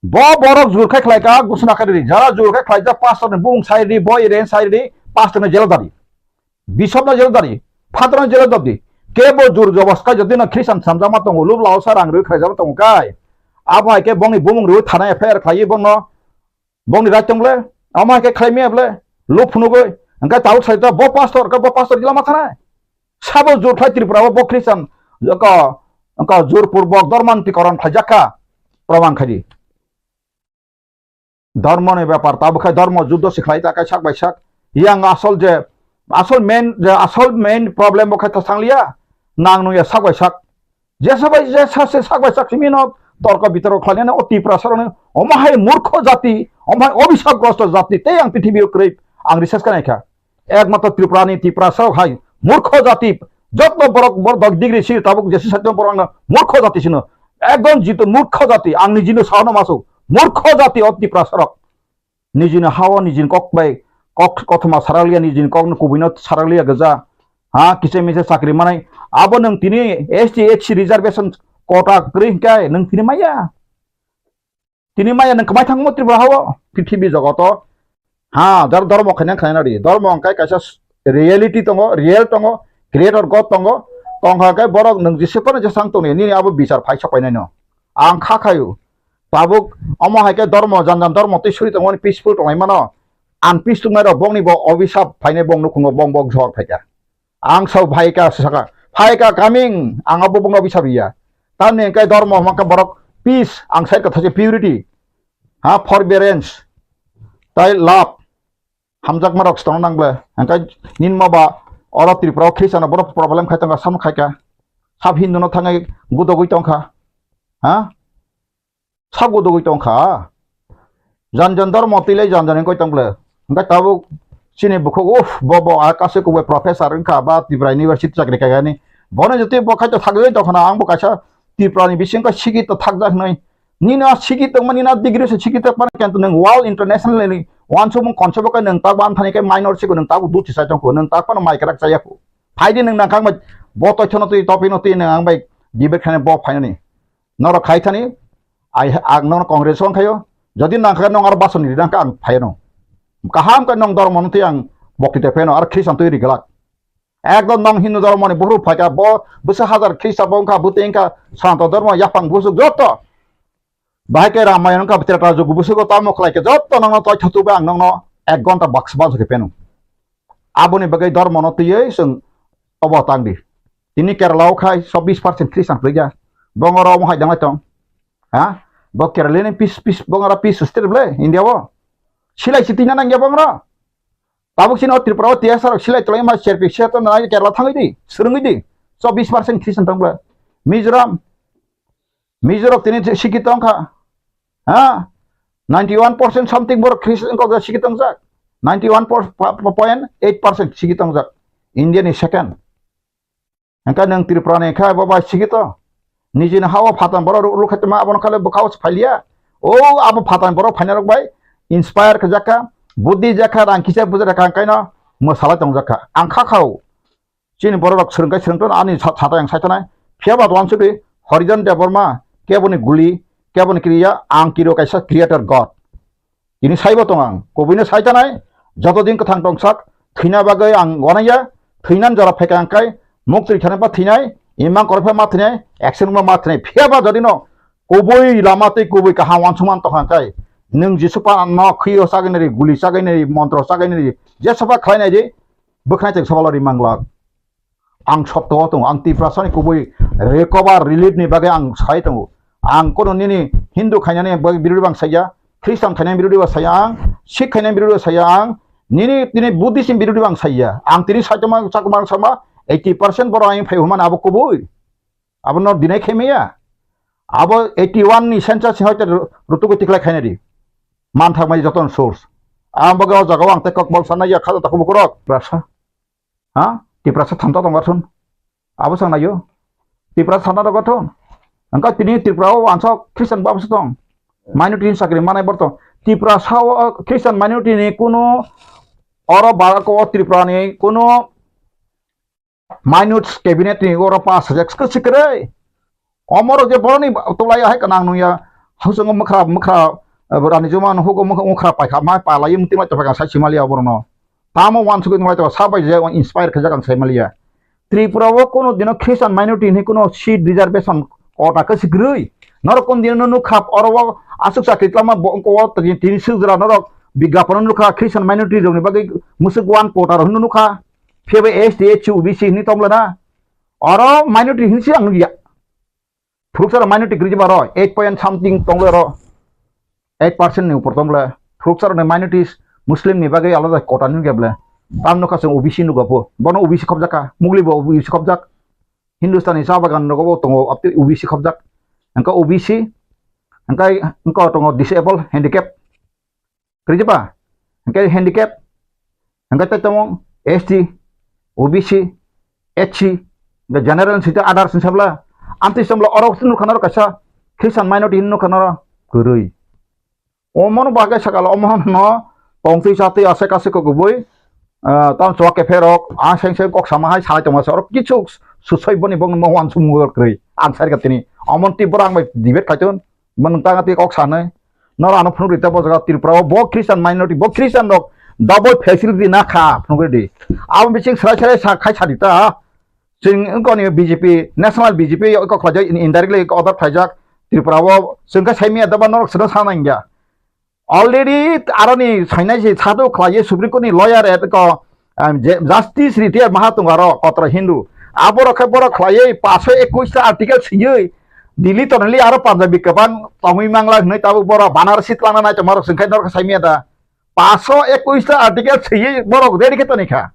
Bo borok jur khai khlai ka gusna khai di. Jara jur khai khlai ja pastor ni bung sai di, boy ren sai di, pastor ni jelo dari. Bishop no jelo dari. Father no jelo dari. Kebo jur jobos kai jodi no Christian samjama tongo, lub lao sa rang rwi khlai jama tongo kai. Abo hai ke bongni bumung rwi thana F I R khlai bongno. Bongni right tong ble, amo hai khe khlai maya ble, luk phunugwi, hwnkhe tabuk sai ta bo pastor, khe bo pastor jila ma thanai. Sabo jur khlai Tripura o bo Christian, ko, ko jur purbok dorman tikoron khlaijak kha, proman khai di. Dormo ni bepar, tabuk khai dormo juddo se khlai ta kai sak bai sak. Yang asol je, asol main, je asol main problem bo khai ta sangliya, nang nungya sak bai sak. Jesa bai jesa se sak bai sak simi no torko bitorko khlainani o Tiprasa rokni omo hai murkho jati, omo hai obhisapgrosto jati tei ang prithibi o kwrwi ang research kha naikha. Ekmatro Tripurani Tiprasa rok hai murkho jati, jotno borok borok dok degree si tabuk jesa satno borok angno murkho jati sino. Ekdom jito murkho jati, ang nijino sahano masu murkho jati o Tiprasa rok. Nijini hao nijini kok bai kok kothoma sarakliya, nijini kokno kubuino sarakliya gija. Ha, kisa misa chakri manai. Abo nwng tini S T, S C reservation quota kwrwi hwnkhe nwng tini maya. Tini maya nwng kwmai thangmo Tripura hao, prithibi jogoto. Ha, jar dhormo khaina khaina di. Dhormo hwnkhe kaisa s-, reality tongo, real tongo, creator God tongo. Tongkha khe borok nwng jese phano jesang tongni, nini abo bichar phai sok painaino. Ang kha khayu. Tabuk omo hai khe dormo, jan jan dormo twi suri tongmani peaceful tonglaimano. Ang peace tongnairok bokni bo obisap phainai bong nukhungo bong bok jor phaikha. Ang sao phaikha saka, phaikha coming, ang abo bokno obisap riya. Tamni hwnkhe dormo hwnkhe borok peace, ang sai kwthai se purity, ha, forbearance, tai love, hamjakmarok se tongna nang ble. Hwnkhe nini ma ba oro Tripura o Christian rok borok problem khai tongkha, samno khaikha. Sab Hindu no thangwi gudogwi tongkha. Ha? Sabo dogwi tong kha. Jan jan dormo twi lai jan jan wngwi tong ble. Hwnkhe tabuk chini bukhuk, uff, bo, bo, a kasu kubui professor wngkha ba Tripura University chakri khaikha ni. Bono jotoi bo khaito thagwi tong khna, ang bo kaisa Tripura ni bising khe sikito thakjak hwnwi. Nini a sikito wngma, nini a degree se sikito wngma, kintu nwng world international ni uansukmung concept o khe nwng tak bo amthani khe minor sigo nwng tabuk duti sai tong kho, nwng tak phano mai kwrak chaya kho. Phai di nwng nang kha bo toithono twi topino twi nwng ang bai debate khainai bo phainani. Norok khai thani, ai, ang nono Congress o wngkhaio. Jodi nang kha nong aro basoni ri nang kha ang phaino. Kaham khe nong dormo no twi ang bokti te pheno aro Christian twi ri glak. Ekdom nong Hindu dormo ni buphuru phai kha bo bwsa hajar Christian bo wngkha bwtwi wngkha Sanatan dormo yaphang busuk joto. Bahai khe Ramayan wngkha Treta Jugu busugo tamo khlai khe joto nongno toi thotu bai ang nongno ek ghonta baksa baksa khe pheno. Aboni bagwi dormo no twiwi chwng obo tang di. Tini Kerala o khai chobbish percent Christian kwrwi ya. Bongoro omo hai dang lai tong. Ha? Bo Kerala ni peace, peace, bongoro peace state ble India o. Silai si tina nang ya bongoro. Tabuk sini o Tripura o T S R silai tolai ma serpi se to nai Kerala thangwi di, swrwngwi di. Chobbish percent Christian tong ble. Mizoram, Mizoram tini sikhi tong kha. Ha? Ninety one percent something borok Christian kok sikhi tongjak. Ninety one point eight percent sikhi tongjak. India ni second. Hingke nwng Tripura ni khe bo bai sikhi to. Nijini ha o phatang borok ru-, rukhaitoma abono khale bwkha o phailia. O abo phatang borok phainai rok bai inspire khe jakha, buddhi jakha, rang kisa buja rakha hingke no mwsalai tongjakha. Ang kha khao. Chini borok rok swrwng kai swrwng tono ani sa-, satai ang sai tonai. Phiya ba wansugwi Harijan Debbarma keboni guli, keboni kriya, ang kiro kaisa creator God. Tini saibo tong ang, kubuino sai tanai, joto din kwthang tongsak, thwina bagwi ang wanaya, thwinan jora phaikha ang kai, muk twi thani ba thwinai, imang korokhe ma thwinai, action ma ma thwinai, phiya ba jodi no kubui lama tei kubui kaham wansukma tong ang kai, nwng Jisu pa no khwi o chagwi nai ri, guli chagwi nai ri, montro chagwi nai ri, jesa ba khlai nai di, bwkhnai cheng sabalo ri manglak. Ang sotto o tongo, ang Tiprasani kubui recover relief ni bagwi ang sai tongo. Ang kono nini Hindu khainani bagwi birwi bang saiya, Christian khainai birodhi ba saya ang, Sikh khainai birodhi ba saya ang, nini, nini Buddhism birodhi ba ang saya. Ang tini saitoma chakma ang sama eighty percent borok ang phai humani abo kubui. Abo no deny khaimaya. Abo eighty one ni census ni hoite rutugo tiklai khainai di. Man thangmai joton source. Ang boge o jaga o ang tei kokbol sanai ya khaja takhuk bukurok. Prasa. Ha? Tiprasa thanta tong gathun. Abo sang nayo. Tiprasa thanta tong gathun. Angka tini Tripura o wansok Christian babo se tong. Minority ni sakri manai bor tong. Tiprasa o Christian minority ni kuno oro Bharat o Tripura ni kuno minute cabinet ni oro pass hajak se sikre. Omoro je boroni tolai hai kanang nungya. Hausango mukra, mukra, eh, rani juma no hugo mukra, mukra paikha, mai palai mung tingla topha sai simali oborno. Tamo wan sugui nungla topha sabai je inspire khajak ang sai maliya. Tripura o kono dino Christian minority ni kono seat reservation kota ke sikrui. Norok kon dino nukha oro o asuk sakri tlama bo ko tini sujra norok biga pono nukha Christian minority rokni bagwi musuk wan kota rok nukha. Phiya bai S T, S C, O B C hinwi tongla na. Oro minority hinwi se ang nukya. Phuruksa rok minority kwrwi baro eight point something tongla ro. Eight percent ni upor tongla. Phuruksa rok ni minorities Muslim ni bagwi alada kota nukya bla. Tam nukha chwng O B C nukgo bo. Bono O B C khobjak kha. Mugli bo O B C khobjak. Hindustani cha bagan rogo bo tongo abtwi O B C khobjak. Angka O B C, angka, angka tongo disable, handicap. Kwrwi ba? Hingke handicap, hingke tei tamo S T, O B C, S C, hingke general sita others ni sabla, amtwi sabla oro nukha naro kaisa Christian minority hinwi nukha naro kwrwi. Omono bagwi sakala omono tongtwi chatwi aswk aswk kok kubui, ah, tamo chwla kepherok, ah, seng seng kok sama hai salai tongma se oro kichu susoi boni bongni mo wansuk mungwi kwrwi. Ang sai rwkha tini. Omon twi borok ang bai debate khaitun. Bo nwng tang twi kok sanai. Noro ano phunuk rita bo jaga Tripura o bo Christian minority, bo Christian rok double facility na kha phunuk ridi. Abo bising srai srai sa khai sa rita. Chwng wngkoni B J P, national B J P kok khlai indirectly order khlaijak Tripura o chwng khe sai miya daba norok sida sana ingya. Already aroni sainai se sadu khlai Supreme Court ni lawyer et ko Justice retired maha tongo aro kotra Hindu. Abo rok khe borok khlaiwi paso ekush ta article siywi Delhi tonoli aro Punjabi kwbang tongwi mangla hwnwi tabuk borok Banarasi twlangna naitongmarok chwng khe norok saimanya da. Paso ekush ta article siywi borok ready khe toni kha.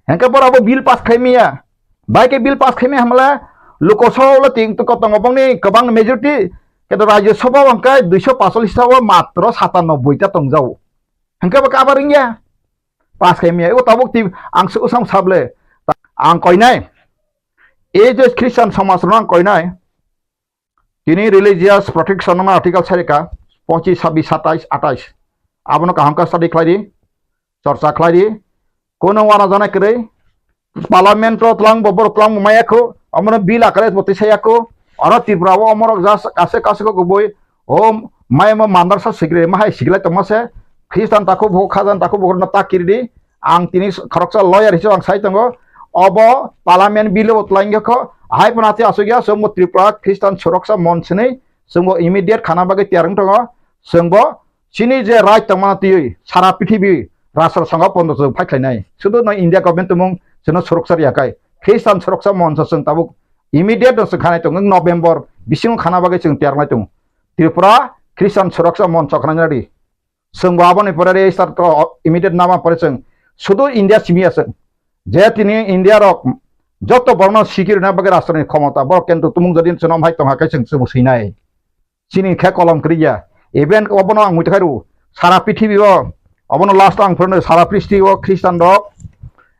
Hengkhe borok bo bill pass khaimaya. Bai khe bill pass khaimaya hamle Lok Sabha o ting tongo bongni kwbang majority, khe Rajya Sabha o hwnkhe duiso pachalis ta o matro satanoboi ta tongjao. Hengkhe bo kabar wngya. Pass khaimaya. O tabuk ti ang se usang sable. Ang koinai. Ei je Christian somaj rok ang koinai. Tini religious protection no article sarika pochis, sabis, satais, atais. Abono kaham khe study khlai di. Chorcha khlai di. Kono wana jana kwrwi. Parliament o twlang bo borok twlang bo maya kho. Abono bill akare bo tisaya kho. Oro Tripura o omorok jas kase kase kho kubui. O maya mo mandarsa sigre mahai siglai tongma se. Christian takhuk bo khajan takhuk bo no ta kiridi. Ang tini khoroksa lawyer hiso ang sai tongo. Obo parliament bill o twlang kho. Hai phano ati asuk ya chwngbo Tripura Christian Suroksha Monch hinwi chwngbo immediate khana bagwi tiyar wng tongo. Chwngbo chini je right tongmani twiwi sara prithibi rashtra songha pondo chwng phai khlainai. Sudu no India government tumung chwngno suroksha riya kai. Christian Suroksha Monch chwng tabuk immediate no chwng khanai tongo. November bisingo khana bagwi chwng tiyar nai tongo. Tripura Christian Suroksha Monch khna nai di. Chwng bo aboni pore register to immediate nama pore chwng sudu India simi ya chwng. Je tini India rok joto borokno sikirina bagwi rashtrani khomota borok kintu tumung jodi chwng hai tongha khe chwng chwng swinai. Chini khe kolom kwrwi ya. Even obono ang muitu khairu sara prithibi o obono last ang phurno sara prithibi o Christian rok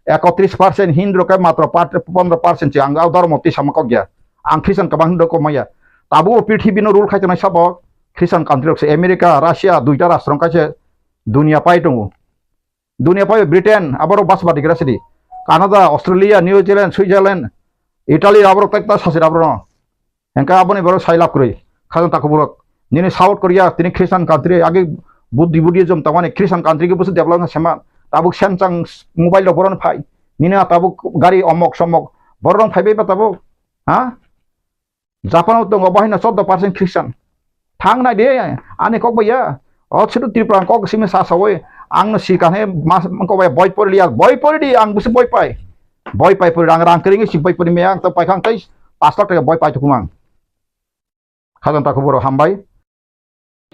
ekotris percent, Hindu rok khe matro pondro percent se ang o dhormo twi sama kok ya. Ang Christian kwbang Hindu rok kok maya. Tabuk o prithibi no rule khai tongnai sabo Christian country rok se America, Russia, duita rashtra wng kha se dunia pai tongo. Dunia pai Britain, aborok bas badi gra sidi. Canada, Australia, New Zealand, Switzerland, Italy, aborok tak ta sasir aborok no. Hengka aboni borok sai lab kwrwi. Khajang takhuk borok. Nini South Korea, tini Christian country, agi Buddhi, Buddhism tongmani Christian country ke busu develop na sema. Tabuk Samsung mobile rok boron phai. Nini tabuk gari omok somok. Borok rong phai bai ba tabuk. Ha? Japan o tongo, bo haino chordo percent Christian. Thang nai de, ani kok bai ya. O chwrwng Tripura kok simi sa sawi, ang no sikha he mas kok bai boi pori liya, boi pori di, ang busi boi pai. Boi pai pori, rang rang kering si boi pori me ang to pai khang tai pas lakh taka boi pai tukumang. Khajang takhuk borok hambai.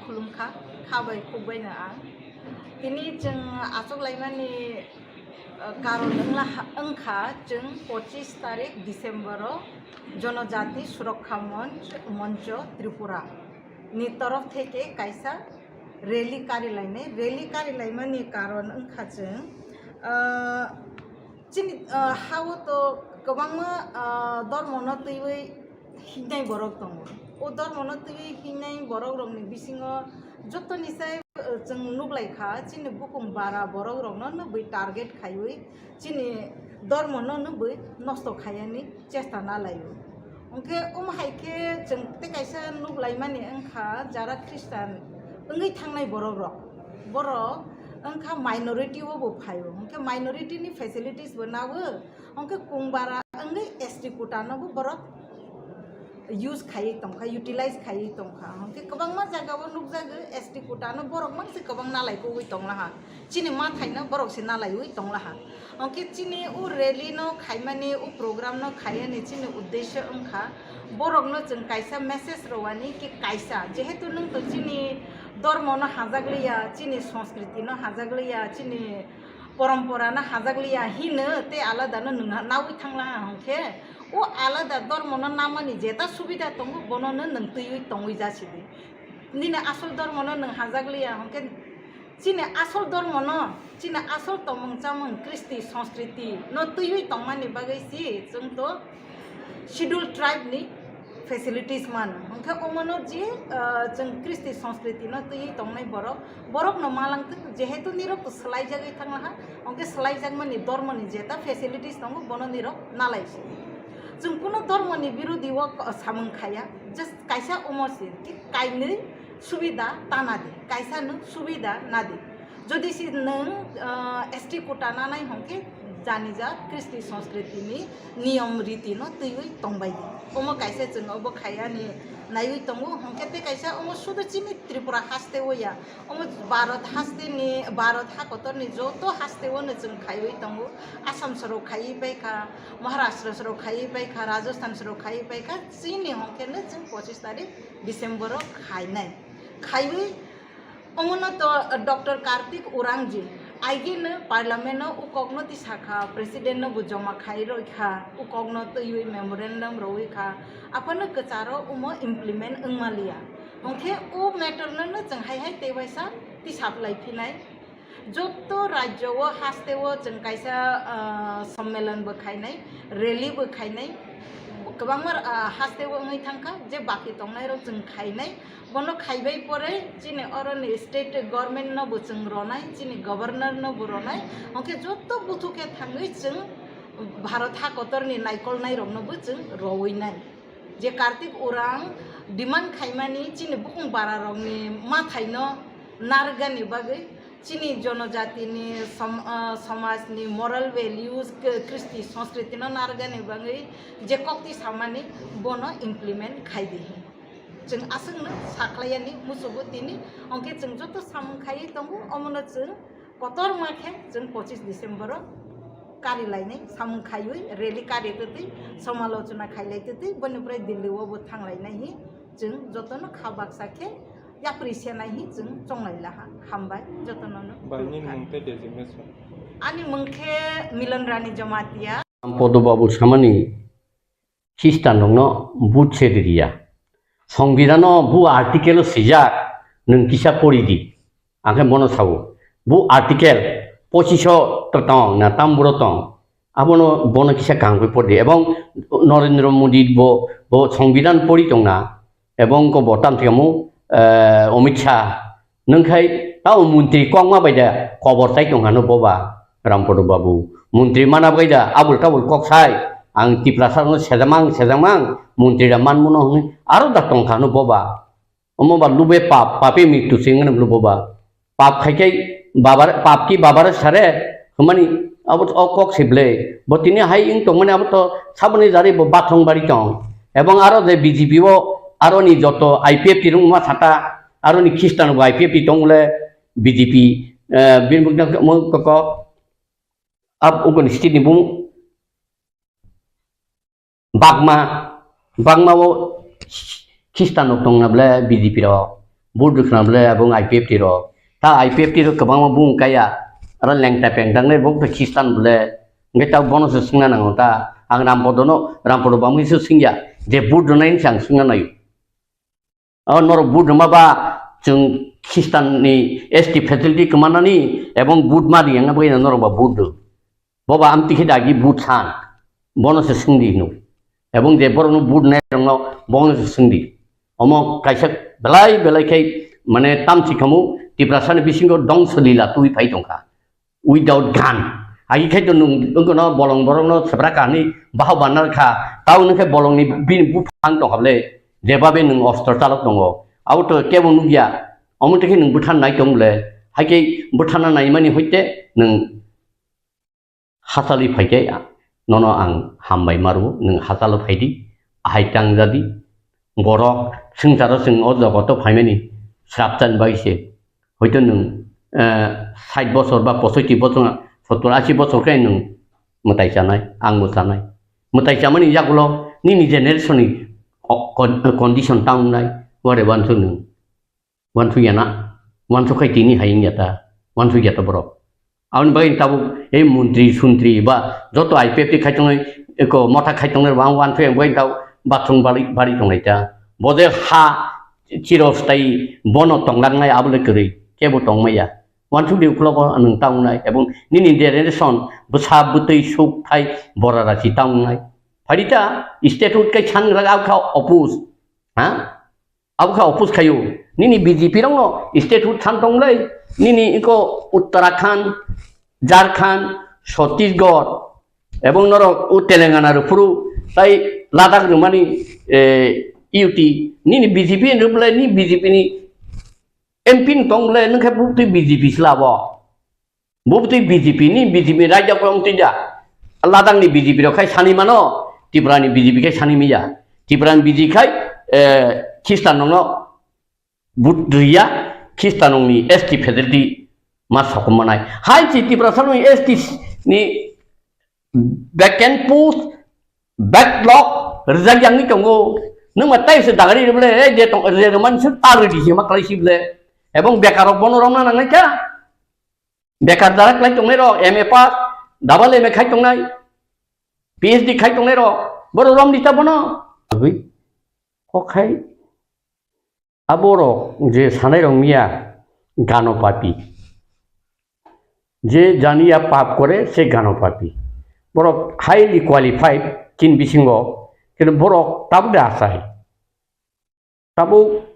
Khulumkha, Habai khukbaino ang. Tini chwng achuk laimani, uh, karon wngla ha-, wngkha chwng pochis tarik December o Jonojati Surakkha Monch, Moncho Tripura ni torof theke kaisa rally kari lainai. Rally kari laimani karon wngkha chwng, uh, chini, uh, ha-o to kwbangma, uh, dormono twiwi hinnai borok tongo. O dormono twiwi hinnai borok rokni bisingo jotoni sai, uh, chwng nuklaikha, chini bukung bara borok rokno nubwi target khaiwi chini dormono nubwi nosto khaiyani chesta nalaio. Hwnkhe omo hai khe chwng tei kaisa nuklaimani wngkha jara Christian wngwi thangnai borok rok. Borok wngkha minority o bo phaio. Hwnkhe minority ni facilities bo nago. Hwnkhe kungbara wngwi S T quota no bo borok use khaiwi tongkha, utilize khaiwi tongkha. Hwnkhe kwbangma jaga o nukjago S T quota no borok mangse kwbang nalai kogwi tonglaha. Chini mathaino borok se nalaiwi tonglaha. Hwnkhe chini o rally no khaimani, o program no khaiyani chini uddesyo wngkha borokno chwng kaisa message rwani ki kaisa, jehetu nwng to chini dormo no hajakliya, chini sanskriti no hajakliya, chini porompora no hajakliya hino tei alada no nwng nawi thanglaha hwnkhe o alada dormo no namani jeta subida tongo bono no nwng twiwi tongwi jasidi. Nini asol dormo no nwng hajakliya hwnkhe chini asol dormo no, chini asol tongmung chamung, kristi, sanskriti no twiwi tongmani bagwi si chwng to Scheduled Tribe ni facilities mano. Hwnkhe omono je, ah, chwng kristi sanskriti no twiwi tongnai borok, borok no malangthwk, jehetu nirok to swlaijagwi thanglaha, hwnkhe swlaijakmani dormo ni jeta facilities tongo bono nirok nalaisi. Chwng kuno dormo ni birodi o samung khaya, just kaisa omo se ki kainwi subida tana di, kaisa nwng subida na di. Jodi se nwng, ah, S T quota nanai hwnkhe janija kristi sanskriti ni niyom riti no twiwi tongbai di. Omo kaisa chwng obo khaiyani naiwi tongo, hwnkhe tei kaisa omo sudu chini Tripura haste o ya. Omo Bharat haste ni, Bharat ha kotor ni joto haste o no chwng khaiwi tongo. Assam soro khaiwi paikha, Maharashtra soro khaiwi paikha, Rajasthan soro khaiwi paikha. Chini hwnkhe no chwng pochis tarik December o khainai. Khaiwi omono to Doctor Kartik Urangji aigeno parliament o ukokno tisakha, president no bo joma khai roikha, ukokno twiwi memorandum rowi kha, aphano kwcharo omo implement wngmaliya. Hwnkhe o matter no no chwng hai hai tei waisa tisaplai phinai. Jotto rajyo o haste o chwng kaisa, ah, sommelon bo khainai, rally bo khainai, kwbangma, ah, haste o wngwi thangkha je baki tongnai rok chwng khainai. Bono khaibai pore chini oroni state government no bo chwng ronai, chini governor no bo ronai, hwnkhe jotto buthu khe thangwi chwng Bharat ha kotor ni naikolnai rok no bo chwng rowinai. Je Kartik Urang demand khaimani chini bukung bara rokni mathaino narwkgani bagwi chini jonojatini som-, ah, somajni moral values, k-, kristi sanskritino narwkgani bagwi je kokti samani bono implement khai di. Chwng aswkno sakhlaiyani muchungo tini, hwnkhe chwng joto samung khaiwi tongo, omono chwng kotorma khe chwng pochis December o kari lainai samung khaiwi rally kari twtwi somalochona khailai twtwi boni pore Delhi o bo thanglainai hi chwng jotono kha baksa khe yapri senai hi chwng chonglai laha. Hambai jotono no. Bai, nini mung tei designation? Ani mung khe Milan Rani Jamatia. Podo Babu samani Khristan rokno vote se ririya. Songbidano bu article o swijak, nwng kisa pori di. Ang khe bono sao. Bu article pochiso to tong na tamburo tong. Abono bono kisa kaham khe pori di. Ebong Narendra Modi bo, bo Songbidan pori tong na. Ebong ko bo tam thikamo, eh, Amit Shah. Nwng khai tamo montri kokma bai da kobor tai tong hano boba Rampodo Babu. Montri mana bai da abul tabul kok sai. Ang Tiprasa no sejamang, sejamang, montri da manmuno hwnwi aro da tong hano boba. Omo ba lube pap, pape mrityu se wngmani lube ba. Pap khai khai babar, pap ki babare sare, hwnmani abo to o kok se ble. Bo tini hai wng tongmani abo to saboni jari bo bathong bari tong. Ebong aro je B J P o aroni joto I P F T rungma sata, aroni Khristan bo I P F T tong le B J P, eh, bini bwkha mo koko ab ugoni state ni bung bakma, bakma o Khristan rok tong na ble B J P rok. Vote rwkha bwle abong I P F T rok. Ta I P F T rok kwbangma bung kaya. Aro lengta pengtangnai bo Khristan bwle. Hwnkhe ta bono se swngna nango ta. Ang Rampodono, Rampodo bangwi se swngya. Je vote rwnai se ang swngna naio. O norok vote rwma ba chwng Khristan ni S T facility kwmanani ebong vote ma riyangna bagwi norok ba vote rw. Bo ba amtwi khe dagi vote san. Bono se swngdi hinwi. Ebong je borokno vote nairokno bono se swngdi. Omo kaisa belai belai khe mane tamchi khamu Tiprasani bisingo dongso lila twi phai tongkha. Without gun. Agi khai to nwng wngkha no bolong borok no sebra kahani baha banar kha. Tao nwng khe bolong ni bini buphang tongkha ble. Jebabe nwng ostro chalok tongo. Abo to kebo nukya. Omo tei khe nwng bwthan nai tong ble. Hai khe bwthan na nai mani hoite nwng hachali phai khe nono ang hambai maru, nwng hachalo phai di, ahai tang jadi. Borok swngcharo chwng o jogoto phaimani srapchan bai se. Hoito nwng, eh, sait bosor ba posoiti bosor, sottor ashi bosor khe nwng mwtai chanai, ang bo chanai. Mwtai chamani yagulo nini generation ni o-, con-, condition ta wngnai, ware wansu nwng. Wansu yana, wansu khai tini hai wngya ta, wansu ya ta borok. Aboni bagwi tabuk ei montri sontri ba joto I P F T khai tongnai, eko motha khai tongnai rok ang uansuk yang bagwi tabuk bathroom bari, bari tongnai ta. Bo je ha chirostai bono tonglangnai abo le kwrwi, kebo tongmaya. Uansuk di uklogo nwng ta wngnai, ebong nini generation bwsa bwtwi suk thai bora rachi ta wngnai. Phaidi ta, statute kai sangrwk abkha oppose. Ha? Abo kha oppose khaio. Nini B J P rokno statehood san tonglai. Nini iko Uttarakhand, Jharkhand, Chhattisgarh, ebong norok o Telangana rok phuru tai Ladakh rwmani, eh, U T. Nini B J P ni rwplai ni B J P ni M P ni tonglai nwng khe bubtwi B J P slabo. Bubtwi B J P ni, B J P ni raijak rok twi ja. Ladakh ni B J P rok khai sani mano, Tripura ni B J P khai sani miya. Tripura ni B J P khai, eh, Khristan rok no vote riya, Khristan rok ni S T facility ma sokom manai. Hai si Tripura sa ni S T ni vacant post, backlog, rijak yang ni tongo. Nung ma tai se dagari ble, eh, je tong, je man se ta ri di se ma klai si ble. Ebong bekar rok bono rok na nangnai kha. Bekar dara klai tongnai rok, M A pass, double M A khai tongnai, P H D khai tongnai rok, borok romdi ta bono. Ui, kok khai, aborok je sanai rok miya gano papi. Je janiya pap kore, se gano papi. Borok highly qualified, chin bisingo, kintu borok tabuk de asai. Tabuk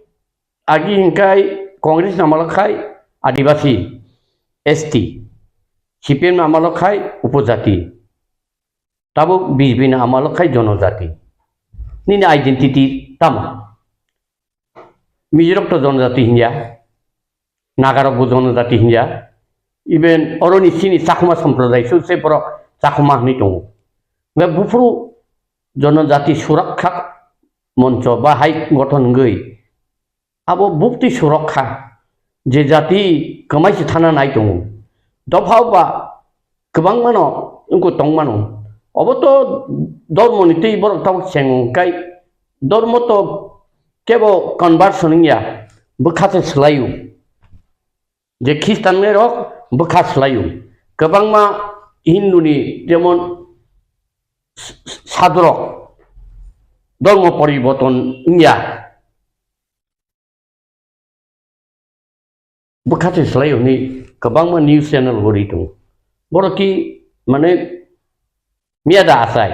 agi hingkai Congress ni amalo khai Adibasi, S T, C P M ni amalo khai upojati, tabuk B J P ni amalo khai jonojati. Nini identity tamo? Mijirok to jonojati hinya, Nagarok bo jonojati hinya, even oroni chini Chakma sampradaya su se borok Chakma hinwi tongo. Hingke buphuru jonojati surakha moncho ba hai gothon wngwi abo bupti surakha je jati kwmai se thana nai tongo. Dopha ba kwbangmano wngkha tongmano. Obo to dormoni twi borok tabuk chengong kai dormo to kebo conversion wngya bwkha se swlaio. Je Khristan rok bwkha swlaio. Kwbangma Hindu ni jemon s-, s-, sadhurok dormo poriborton wngya. Bwkha se swlai hwnwi kwbangma news channel bo ri tongo. Borok ki mane miya da achai.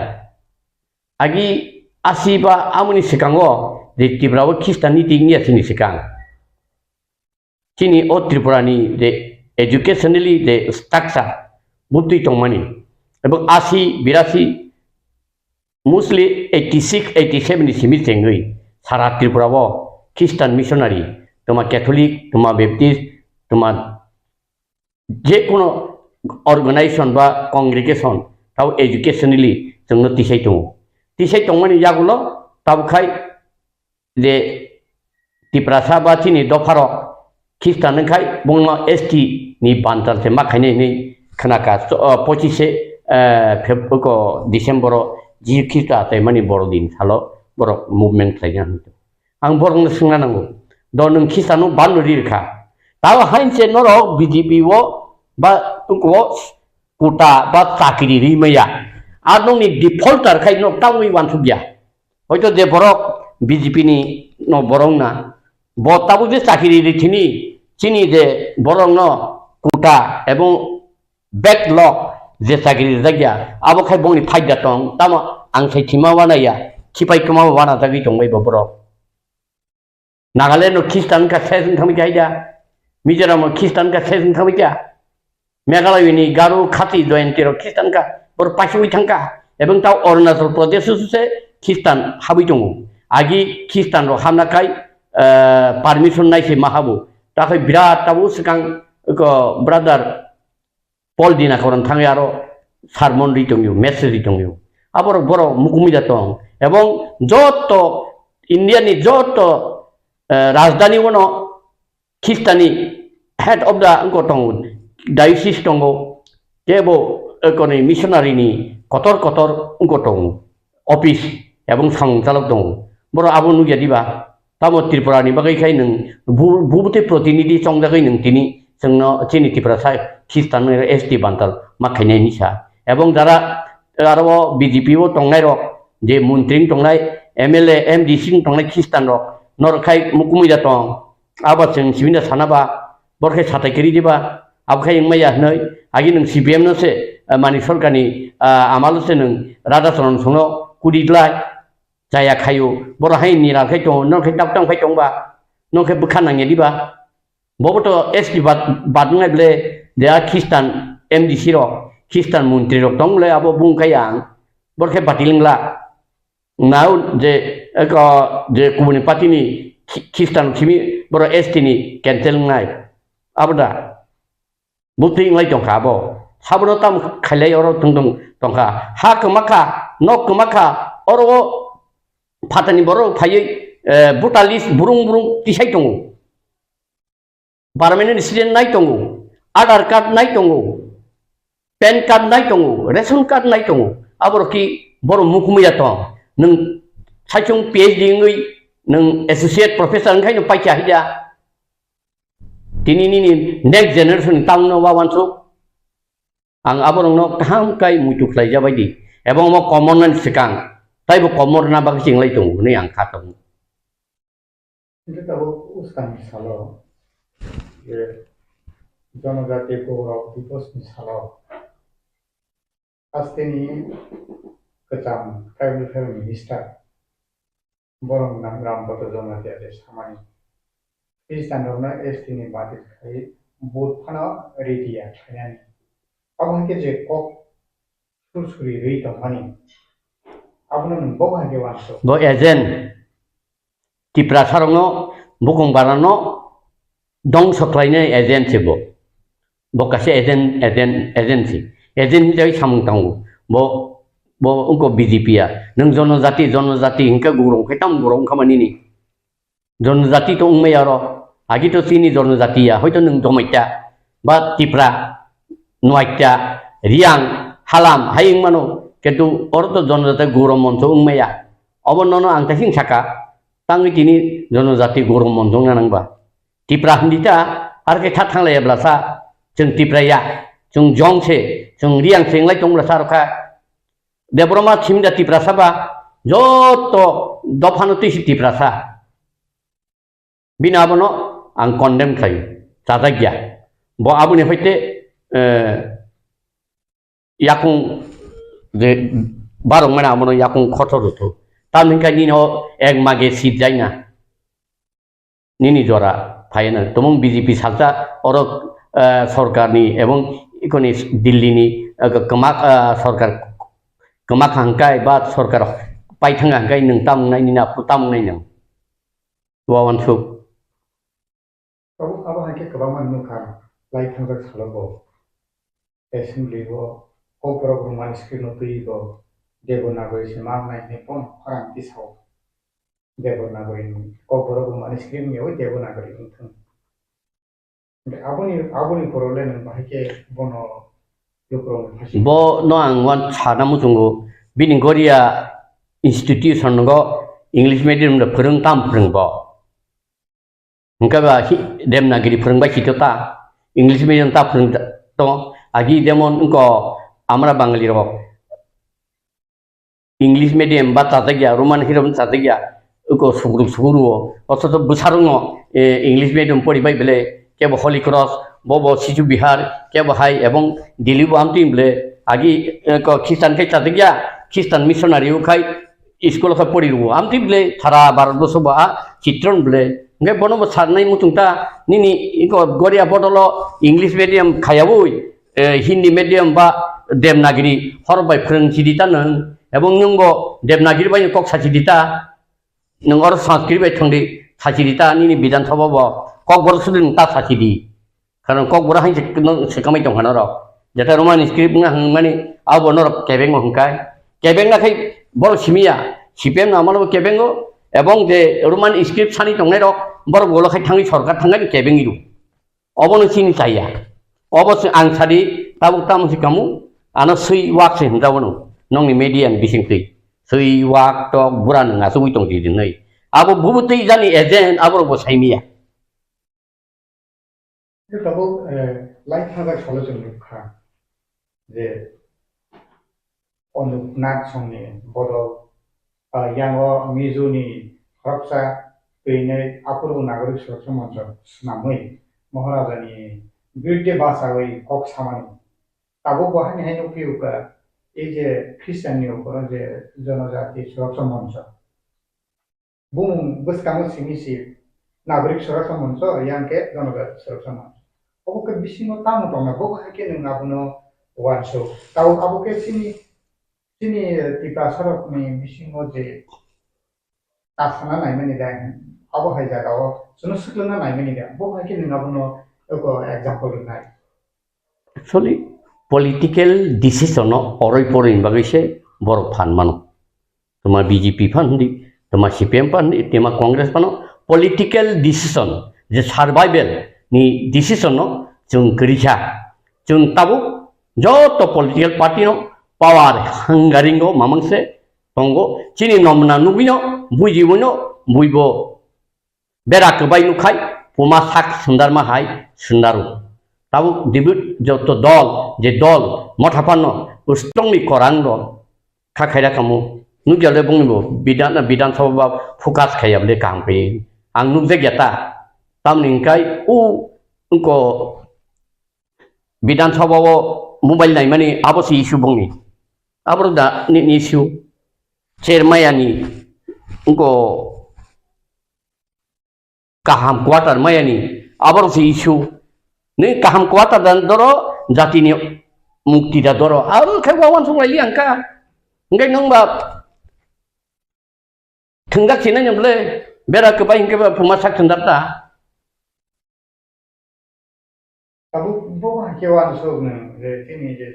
Agi asi ba amoni swkango je Tripura o Khristan ni twi wngya chini swkang. Chini o Tripura ni je educationally je structure butwi tongmani ebong asi birasi mostly eighty six, eighty seven ni simi chengwi sara Tripura o Christian missionary, toma Catholic, toma Baptist, toma je kono organization ba congregation tao educationally chwngno tisai tongo. Tisai tongmani yagulo tabuk khai je Tiprasa ba chini dopharok Khristan wngkhai bongno S T ni bantal se ma khainai hinwi khnakha. So, o, pochise, eh, Feb-, ko December o Jisu Khristo achaimani borodin salo borok movement khlaina hinwi. Ang borokno swngna nango, Do nwng Khristanno ban rwi rwkha. Tao hainse norok B J P o ba wngkho quota ba chakri ri maya. Ar nokni defaulter khai nok tamwi wansukya. Hoito je borok B J P ni no borok na, bo tabuk je chakri ri thini, chini je borok no quota ebong backlog je chakri rijak ya, abo khai bongni phaida tong, tamo ang sai thima wana ya, khipai kwma wana jagwi tong bai bo borok. Nagaland no Khristan ka ses wng thangwi kha haida, Mizoram no Khristan ka ses wng thangwi kha, Meghalaya ni Garo Khasi Jayanti rok Khristan ka bor paisugwi thang kha, ebong tao Arunachal Pradesh o se Khristan habwi tongo, agi Khristan rok hamna kai, eh, permission nai se ma habo, takhai birat tabo swkang ko brother Paul Dinakoran thangwi aro sermon ri tongyo, message ri tongyo. Aborok borok mukumui da tong. Ebong joto India ni joto, eh, rajdhani ono Khristani head of the wngko tongo, diocese tongo, kebo, eh, koni missionary ni kotor kotor wngko tongo, office ebong samung chalok tongo. Borok abo nukya diba? Tamo Tripura ni bagwi khai nwng bu-, bubutwi protinidhi chongjagwi nwng tini chwngno chini Tiprasa Khristan S T bantal ma khainai ni sa. Ebong jara aro B J P o tongnai rok, je montri wng tongnai, M L A, M D C wng tongnai Khristan rok, norok khai mukumui da tong. Abo chwng sibini sana ba, bor khai satai kiri diba, abo khai wngmaya hwnwi, agi nwng C P M no se, ah, mani sorkarni, ah, amalo se nwng Radha Charan songno kudi glai. Chaya khaio, boro hai nira khai tongo, nor khai tabtang khai tongba, nor khai bwkha nangya diba? Bobo to S T bad, bad wngnai ble, de a Khristan M D C rok, Khristan montri rok tong ble, abo bung khai ang, bor khai batil wngla. Nao je, eko, je kubuni party ni Khi-, Khristan simi, boro S T ni cancel wngnai. Abo da. Butwi wnglai tongkha abo. Sabono tamo khailai oro tongtong tongkha. Ha kwmakha, nok kwmakha, oro o phatani borok phaiwi, eh, voter list burung burung tisai tongo. Permanent resident nai tongo. Aadhaar card nai tongo. Pan card nai tongo. Ration card nai tongo. Aborok ki borok mukumui ya tong. Nwng saichung P H D wngwi nwng associate professor wngkhai nwng paikha hida. Tini nini next generation tangno wawansuk. Ang aborokno kaham kai muitu khlai jabai di. Ebong omo common nani swkang. Taibo common na bagwi chinglai tongo hwnwi ang kha tongo. Hingke tabuk uskang ni salo, je, Jonojati Gaurav Divas ni salo, hasteni kwcham tribal affairs minister, Borok nang Ram Bhatta Jamatia de samani. Khristian rokno S T ni bati khai vote phano ready ya khlainani. Abo hai khe je kok sur suri rwi tongmani. Abono nwng bo hai khe uansuk. Bo agent. Tiprasa rokno bukung barano dongso khlainai agent se bo. Bo kaisa agent, agent, agency. Agent hinwi samung tango. Bo, bo wngkha B J P ya. Nwng jonojati, jonojati hinkhe gurung khai tamo gurung wngkha mani ni. Jonojati to wngmaya oro. Agi to chini jonojati ya. Hoito nwng Jomaita ba Tipra, Nuaita, Riang, Halam hai wngmano. Kintu oro to jonojati gurung moncho wngmaya. Obo nono ang taising saka. Tangwi tini jonojati gurung moncho wngna nangba. Tipra hindi ta, ar khe kha thanglaiya blasa, chwng Tipra ya, chwng Jong se, chwng Riang se wnglai tong blasa rokha. Debbarma thimda Tiprasa ba, joto dophano twi si Tiprasa. Bini abono ang condemn khlai, chajak ya. Bo aboni hoite, eh, yakung je barok mane abono yakung khoto rwthu. Tamni hwnkhe nini o ek mage seat jaina. Nini jora phaina. Tumung B J P salsa oro, eh, sorkarni ebong ikoni Dillini, eh, kwma, eh, sorkar kwma hangkai ba sorkar paithanga hangkai nwng tamung nai nini aphuru tamung nai nwng. Wawansuk. Abo, abo hai khe kwbangma nukha, lai thangjak salo bo. Assembly o Kokborok Roman script no twi bo Devanagari se ma wngnai hinwi pono khorang tisao. Devanagari ni Kokborok Roman script ni yawi Devanagari wngthung. Hwnkhe aboni, aboni borok le nwng bahai khe bono lukurok ni phaising. Bo no ang wan sana muchungo, bini Goria institution go English medium da phwrwng tam phwrwng bo. Hwnkhe ba hi-, Devanagiri phwrwngbai sito ta, English medium ta phwrwng ta-, to, agi jemon wngko amra Bangali rok English medium ba chajakya, Roman hirom chajakya, wngko sugruk suguru o, othocho bwsarokno, eh, English medium poribai bele, kebo Holy Cross, bobo Sisu Bihar, kebo hai ebong Delhi bo amtwi bele, agi, eh, ko Christian khe chajakya, Christian missionary o khai, school khe pori rwo. Amtwi bwle sara Bharat boso bo a chitron bwle. Hwnkhe bono bo sarnai muchung ta nini iko Goria bodolo English medium khayawi, eh, Hindi medium ba Devanagiri hor bai phwrwng chidi ta nwng. Ebong nwng bo Devanagiri bai kok sachidi ta. Nwng oro Sanskrit bai thangdi sachidi ta nini Bidhan Sabha bo Kokborok sudin ta sachidi. Karon Kokborok hai se, no, se kamai tong hano rok. Jeta Roman script wngna hwn mani abo norok kebeng hwnkai. Kebeng na khai borok simiya. C P M no amalo kebeng o. Ebong je Roman script sani tongnai rok borok bolo khai thangwi sorkar thangai kebeng iru. Obo no chini chaya. Obo se ang sadi tabuk tamo se kamu. Ano sui wak se hwnjago no. Nongni media ni bising twi. Sui wak tok bura nung asugwi tong di dinai. Abo bubu twi jani agent abo rok bo saimiya. Tabuk, eh, lai thangbai salo chwng nukha je Onuknag songni bodol, ah, yango Mizo ni khoroksa twinai aphuru Nagorik Suroksha Moncho swnamwi Maharaja ni birudde bachawi kok samani. Tabuk bo haini hai nukphio ka, ei je Christian ni uporo je Jonojati Suroksha Moncho. Bumung bwskango simi si Nagorik Suroksha Moncho, yang khe Jonojati Suroksha Moncho. Obo khe bisingo tamo tongna, bo hai khe nwng abono uansuk. Tabuk abo khe chini, chini Tiprasa rokni bisingo je ta sana naimani dai, abo hai jagao chwngno swkangna naimani dai. Bo hai khe nwng abono eko example rwnai. Actually, political decision no oroi poroi ni bagwi se borok phan mano. Tuma B J P phan hindi, tuma C P M phan hindi, tuma Congress phano political decision, je survival ni decision no chwng kwrwi kha. Chwng tabuk joto political party no power hungering o mamang se tongo. Chini nomna nugwi no, bujiwi no, buibo bera kwbai nukhai, puma sak sundarma hai sundaro. Tabuk dibut joto dol, je dol, motha phano, ustongni korang rok, kha khaira kamo. Nukya le bongni bo, bidan, bidan sabha ba focus khaya bole kaham khe. Ang nukjak ya ta. Tamni hwnkhe, u, wngko bidan sabha o mobile naimani abo se issue bongni. Abro da ni, ni issue. Chermaya ni, wngko kaham quarter mayani, aborok se issue. Ni kaham quarter dan doro, jatini mukti da doro. Aro khe wawan song lai liang ka. Hingke nung ba thwngjak sinai nang le, bera kwbai hingke ba phuma sak thwngjak ta. Tabuk bo hai khe uansuk nwng je chini je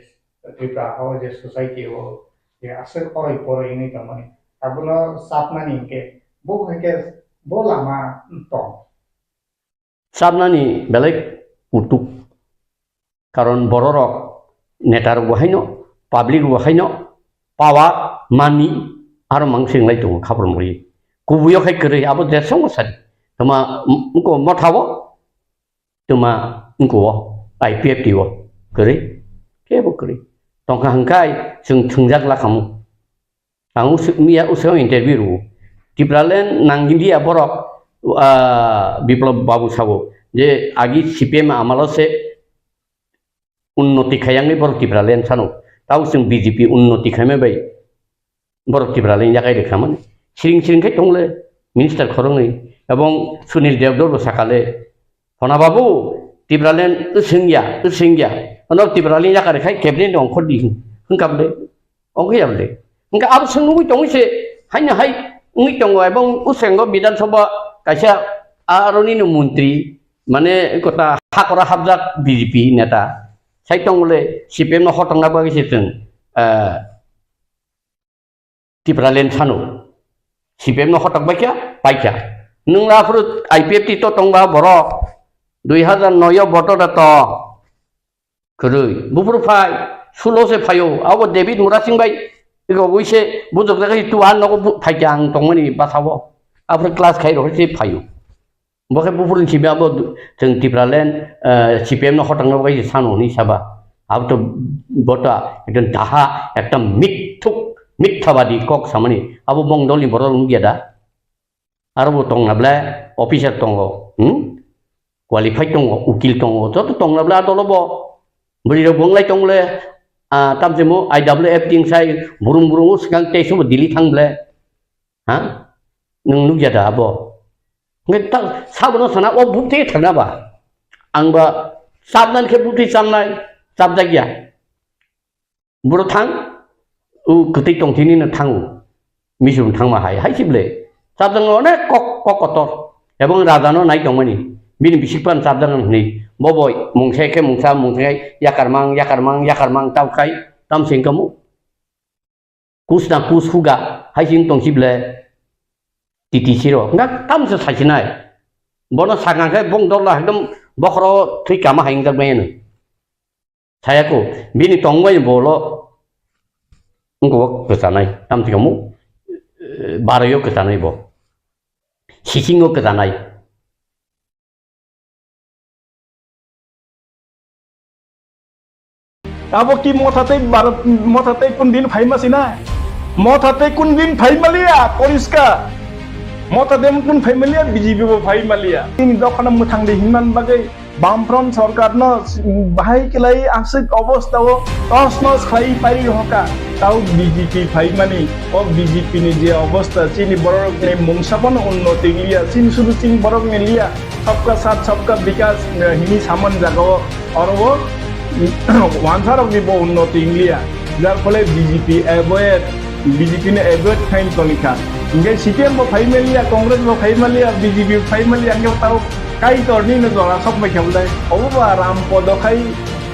Tripura o je society o je aswk oroi poroi wngwi tongmani. Abono chapnani hinkhe bo hai khe bo lama tong. Chapnani belai kutuk. Karon bororok neta rok bo haino, public bo haino, power, money aro mang swinglai tongo khaprumrwi. Kubuio khai kwrwi abo jesongo sadi. Tama mko mothao Tuma wngkho o, I P F T o kwrwi, kebo kwrwi. Tongkha hwnkhe chwng thwngjak lakhamu. Ang usu-, miya usao interview rwo. Tipraland nang India borok, ah, Biplab Babu sabo je agi C P M amalo se unnoti khayangni borok Tipraland sano. Tao chwng B J P unnoti khaima bai. Borok Tipraland yakai rwkha mani. Siring siring khe tongle minister khoroknwi. Ebong Sunil Devdor bo sakale, "Hona babu, Tipraland wswngya, wswngya. Ono Tipraland yakarwi khai cabinet ongkhordi," hwnkha bwle. Ongkhe ya bwle. Hwnkha abo swng nugwi tongwi se, haino hai wngwi tongo. Ebong uswengo Bidhan Sabha kaisa aroni no montri, mane kota hakora hapjak B J P neta. Sai tongole C P M no hotongna bagwi se chwng, eh, Tipraland sano. C P M no hotok bai kha, pai kha. Nwng la phuru I P F T to tongba borok. Dui hazar noi o voter da to. Kwrwi. Buphuru phai. Sulo se phaio. Abo David Murasing bai. Ego ui se bujok jaga tu an nogo bu-, phai kha ang tongmani basao. Aphuru class khai rok se phaio. Bo khe buphuruni simi abo chwng Tipraland, eh, C P M no hotangnai bo kaisa sano hwnwi saba. Abo to, bo to ekdom daha, ekdom mithuk, mithabadi kok samani. Abo bong dolni borok nukya da? Aro bo tongna ble officer tongo, hmm? Qualified tongo, ukil tongo, joto tongna ble a dolo bo. Bwrwi rok bo wnglai tong ble, ah, tamchimo I W F ting sai burung burung swkang tei subo Delhi thang ble. Ha? Nwng nukya da abo? Hwnkhe ta, sabono sana o buktwi thangna ba? Ang ba chapnani khe buktwi chapnai, chapjakya. Boro thang, o kwtwi tongthini no thango. Misum thangma hai, hai si ble. Chapjakno onek kok, kok kotor. Ebong raja no nai tongmani. Bini bisik pan chapjakno hwnwi. Bo boi, mungsa khe mungsa, mungsa khe yakarmang, yakarmang, yakarmang, tau khai, tam sing kamu. Kus na kus huga, hai sing tong si ble. T T C ro. Nga tam se sai sinai. Bono sakang khe bong dol la ekdom bokhoro thwi kama hai wngjak bai ano. Sayako, bini tongbai bolo wngkok kwchanai, tamni kamu, eh, baroyo kwchanai bo. Sisingo kwchanai. Abo ki motha tei Bharat, motha tei kun din phaima sina? Motha tei kun din phaima liya, poriskar. Motha tei kun phaima liya, B J P bo phaima liya. Tini dokhano mwthang di hinman bagwi Bamfront sorkarno bahai kwlai aswk obostao tos nos khlai pari hoka. Tau B J P phaimani, o B J P ni je obosta, chini borokni mungsa phano unnoti wngya, chini sudu chini borokni liya, sabka saath sabka bikas, eh, hini saman jagao, oro o, wansarokni bo unnoti wngya, jar phole B J P avoid, B J P ni avoid khain tonikha. Hingke C P M bo phaimaliya, Congress bo phaimaliya, B J P bo phaimaliya, hingke tao Kaitorni no jora sok bai khe bwlai. Obo ba Ram Podo khai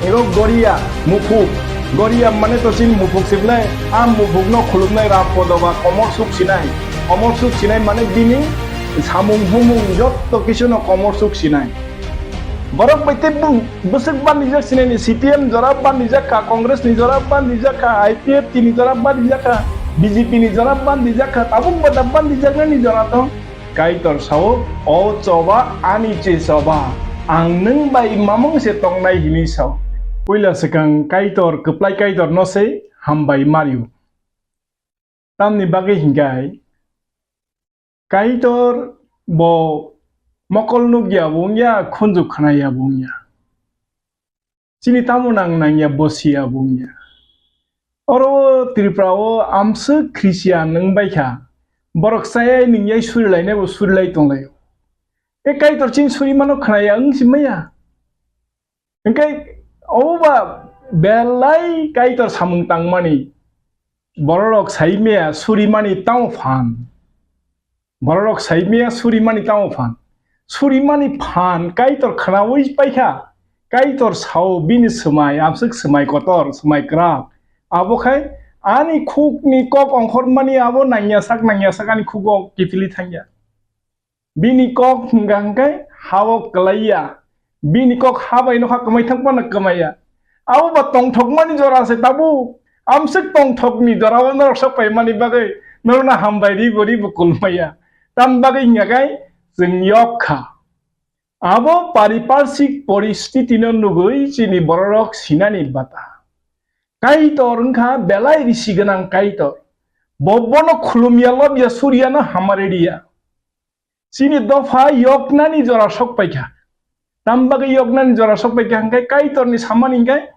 iro Goria Muphuk. Goria mane to chini Muphuk se bwlai. A Muphuk no khulumnai Ram Podo ba komor suk sinai. Komor suk sinai mane bini samung humung jotto kisu no komor suk sinai. Borok bai tei bwswk bandijak sinai ni C P M jora bandijak kha, Congress ni jora bandijak kha, I P F T ni jora bandijak kha, B J P ni jora bandijak kha, tabuk ba da bandijak nani jora to. Kaitor sao, "O choba ani che choba, ang nwng bai mamung se tongnai," hini sao. Puila swkang Kaitor, kwplai Kaitor no se hambai mario. Tamni bagwi hinkhai Kaitor bo mokol nukya bo wngya, khunju khnaya bo wngya. Chini tamo nang nangya bo siya bo wngya. Oro Tripura o amswk Christian wng bai kha. Borok chayai nwngyai surilainai bo surilai tonglaio. E Kaitor chini suri mano khnaya wng si maya. Hingke obo ba belai Kaitor samung tangmani. Bororok saimaya surimani tamo phan. Bororok saimaya surimani tamo phan. Surimani phan Kaitor khnaui paikha. Kaitor sao bini swmai, amswk swmai kotor, swmai kwrak. Abo khai ani khukni kok ongkhormani abo nangya sak, nangya sak ani khugo kiphilwi thangya. Bini kok hwnkha hwnkhe ha-o kwlaiya. Bini kok ha bai nokha kwmai thang phano kwmaiya. Abo ba tongthokmani jora se tabuk. Amswk tongthokni jora-o norok sok paimani bagwi norokno hambai ribo ribo kulmaya. Tam bagwi hwnkha khe chwng yok kha. Abo pariparshik poristiti no nugwi chini bororok sinani bata. Kaitor wngkha belai risi gwnang Kaitor. Bo bono khulumya lobya suriyano hamari riya. Chini dopha yoknani jora sok paikha. Tam bagwi yoknani jora sok paikha hwnkhe Kaitorni samani hwnkhe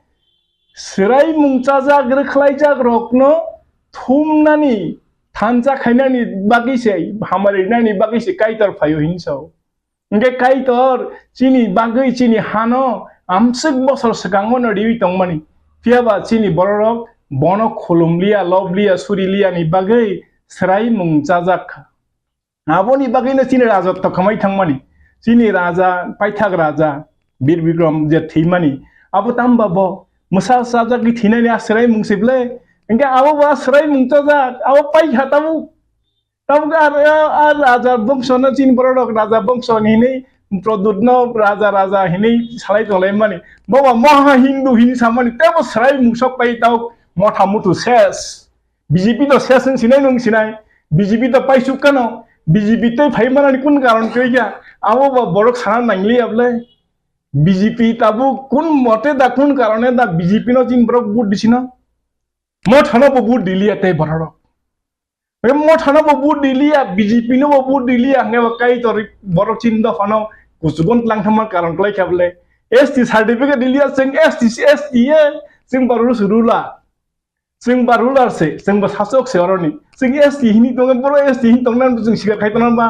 swraimung chajak rwkhlaijak rokno thumnani thansa khainani bagwi se, hamari rinani bagwi se Kaitor phaio hinwi sao. Hwnkhe Kaitor chini bagwi chini hano amswk bosor swkango no riwi tongmani. Phiyaba chini bororok bono khulumliya, lobliya, suriliyani bagwi swraimung chajak kha. Aboni bagwino chini raja tokhomai thangmani, chini raja, paithak raja, Bir Bikram je thwimani, abo tamba bo mwsa sajagwi thwinani a swraimung se ble? Hwnkhe abo bo a swraimung chajak, abo paikha tabuk. Tabuk a, a, a raja bongsono chini bororok raja bongso hinwi Pradyutno raja, raja hinwi salai tonglaimani. Bo ba Maha Hindu hinwi samani, tebo swraimung sok pai tabuk motha mutu ses. B J P to ses wng sinai nwng sinai, B J P to paisuk kano, B J P tei phai manani kun karon kwrwi kha, Abo ba borok sana nangliya bwle. B J P tabuk kun mote da kun karone da B J P no chini borok vote disino. Mothano bo vote diliya tei borok. Mothano bo vote diliya, B J P no bo vote diliya, hwnke bo Kaitor borok chini dophano kuchugon tlang thangma karon kwlai kha bwle. S T certificate diliya, chwng S T, S T ye, chwng ba rules rula. Chwng ba ruler se, chwng ba sasok se oroni. Chwng S T hini tongo, boro S T hini tongna chwng sikar khai tongna ba.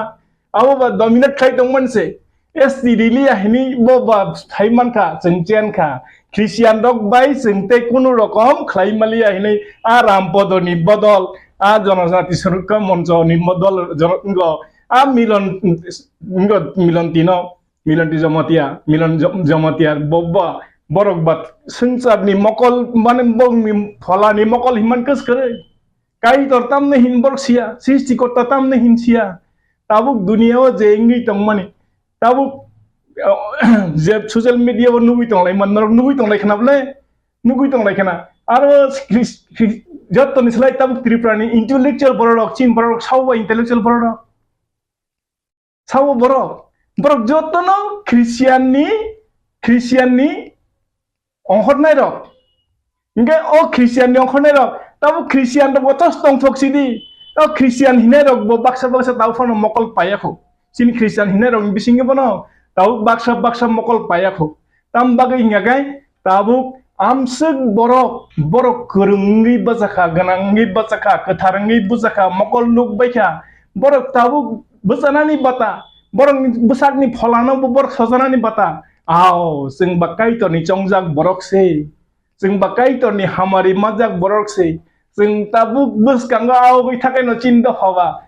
Abo ba dominate khai tongmani se. S T riliya hini bo ba thai mankha, chwng chen kha. Christian rok bai chwng tei kunu rokom khlai maliya hini a Rampodoni bodol, a Jonojati Surukha Monchoni bodol, jono-, ngo, a Milon, ngo Milon Tino. Milanti Jamatia, Milan Jam-, Jamatia, bo-, bo-, borok bat swngcharni mokol, mane bongni pholani mokol hinman kwskwrwi. Kaitor tamni hin borok siya, Srishtikorta tamni hin siya. Tabuk duniya o je wngwi tongmani, tabuk, je social media o nugwi tonglai man, norok nugwi tonglai khna bwle, nugwi tonglai khna. Aro Chris-, Chris-, jottoni slai tabuk Tripura ni intellectual borok rok, chin borok rok, sao ba intellectual borok rok. Sabo borok, borok jotono Christian ni, Christian ni ongkhornai rok. Hingke o Christian ni ongkhornai rok, tabo Christian rok bo tos tongthok sidi. O Christian hinai rok bo baksa baksa tabo phano mokol paiya kho. Chini Christian hinai rok ni bisingo bono tabo baksa baksa mokol paiya kho. Tam bagwi hingka khe tabuk amswk borok, borok kwrwng wngwi bwchakha, gwnang wngwi bwchakha, kwthar wngwi bwchakha, mokol nuk baikha. Borok tabuk bwchanani bata, borokni bwsakni pholano bo borok sojanani bata. Ao, chwng ba Kaitorni chongjak borok se. Chwng ba Kaitorni hamari majak borok se. Chwng tabuk bwskango aogwi thakaino chini dopha ba.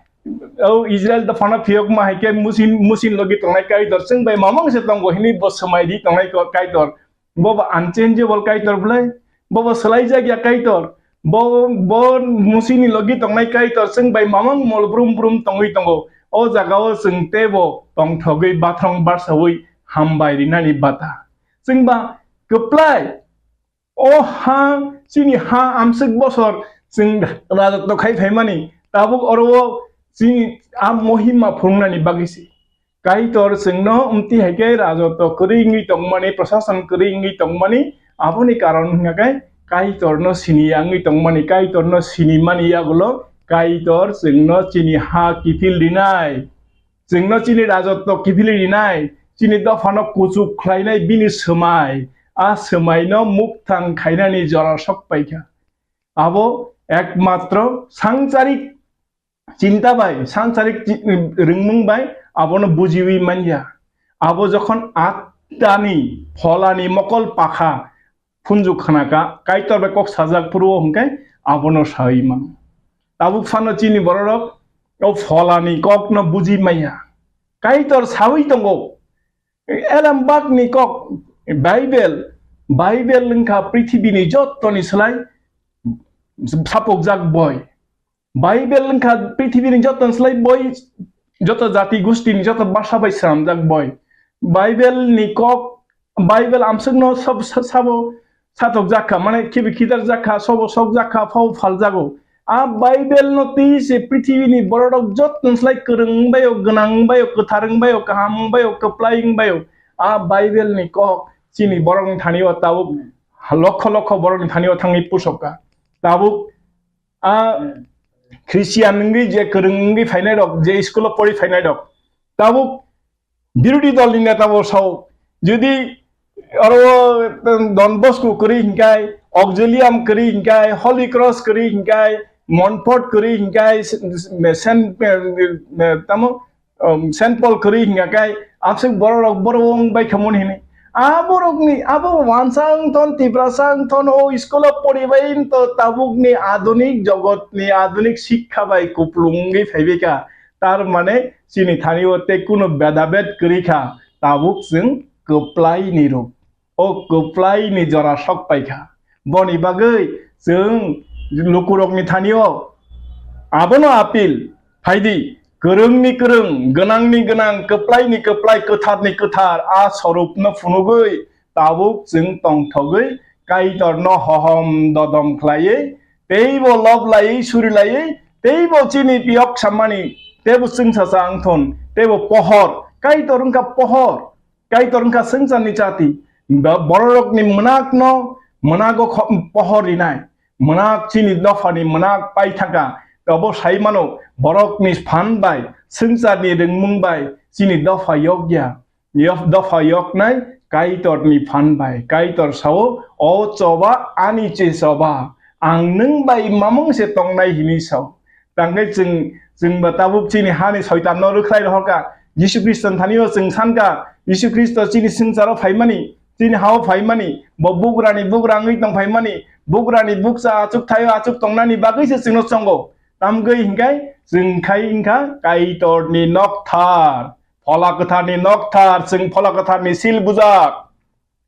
O Israel dophano phiyokma hai khe musin, musin logi tongnai Kaitor. Chwng bai mamang se tongo hini bo swmai di tongnai ko-, Kaitor. Bo ba unchangeable Kaitor bwlai, bo ba swlaijak ya Kaitor, bo, bo musini logi tongnai Kaitor, chwng bai mamang mol brum brum tongwi tongo. O jaga o chwng teibo tongthogwi bathrong barsawi hambai rinani bata. Chwng ba kwplai, o ha, chini ha amswk bosor chwng rajotw khai phaimani, tabuk oro o chini a mohima phunuknani bagwi se. Kaitor chwngno amtwi hai khe rajotw kwrwi wngwi tongmani, prashasan kwrwi wngwi tongmani, aboni karon hwnkha khe Kaitorno siniya wngwi tongmani, Kaitorno sinimani yagulo Kaitor chwngno chini ha kiphil rinai, chwngno chini rajotw kiphil rinai, chini dophano kuchuk khlainai bini swmai, a swmaino mukthang khainani jora sok paikha. Abo ekmatro sangcharik chinta bai, sansarik chi-, rwngmung bai abono bujiwi manya. Abo jokhon attani, pholani mokol pakha phunjuk khna kha, Kaitor bai kok sajak phuru o hwnkhe abono sawi mano. Tabuk phano chini bororok o pholani kokno buji manya. Kaitor sawi tongo. Elembakni kok, Bible, Bible wngkha prithibini jottoni slai sapokjak boi. Bible wngkha prithibini jottoni slai boi, joto jati gustini, joto basa bai swnamjak boi. Bible ni kok, Bible amswkno sab-, sa-, sabo satok jakha, mane khibi khidar jakha, sobo sok jakha, phao phal jago. A Bible no twi se prithibini bororok jottoni slai kwrwng wngbaio, gwnang wngbaio, kwthar wngbaio, kaham wngbaio, kwplai wngbaio. A Bible ni kok chini borokni thani o tabuk lokho lokho borokni thani o thangwi pusokha. Tabuk a Christian wngwi je kwrwng wngwi phainai rok, je school o pori phainai rok, tabuk birodhi dol ni neta bo sao, jodi aro Don Bosco kwrwi hinkai, Auxilium kwrwi hinkai, Holy Cross kwrwi hinkai, Montfort kwrwi hinkai, Saint, tamo, um, Saint Paul kwrwi hinka kai, amswk borok rok borok wng bai khamon hini. A borok ni, abo wansa wng thon, Tiprasa wng thon, o school o poribai to tabuk ni adunik jogot ni adunik sikha bai kuplung wngwi phaibai ka. Tar mane chini thani o tei kuno bedabed kwrwi kha, tabuk chwng kwplai ni ruk. O kwplai ni jora sok paikha. Boni bagwi chwng lukurokni thani o abono apil phaidi, kwrwngni kwrwng, gwnangni gwnang, kwplaini kwplai, kwtharni kwthar a sorupno phunugwi tabuk chwng tongthogwi Kaitorno hohom dodom khlaiwi, teibo lob laiwi suri laiwi, teibo chini piyok sammani, teibo chwngsacha wngthun, teibo pohor, Kaitor wngkha pohor, Kaitor wngkha swngcharni chati. Bo-, bororokni mwnakno mwnago kho-, pohor rinai. Mwnag chini dophani mwnag paithaka, obo sai mano, borokni phan bai, swngcharni ringmung bai chini dopha yokya. Yok-, dopha yoknai Kaitorni phan bai. Kaitor sao, "O choba, ani che choba, ang nwng bai mamung se tongnai," hini sao. Tangkhe chwng, chwngba tabuk chini hani soitanno rwkhlai rohorkha. Jisu Khristo thanio chwng sankha, Jisu Khristo chini swngcharo phaimani, chini hao phaimani, bo bugrani bugra wngwi tong phaimani, bugrani bukcha achuk thaio achuk tongnani bagwi se chwngno chongo. Tamgwi hinkhe chwng khai wngkha Kaitorni nokthar, Phola Kwtharni nokthar, chwng Phola Kwtharni sil bujak.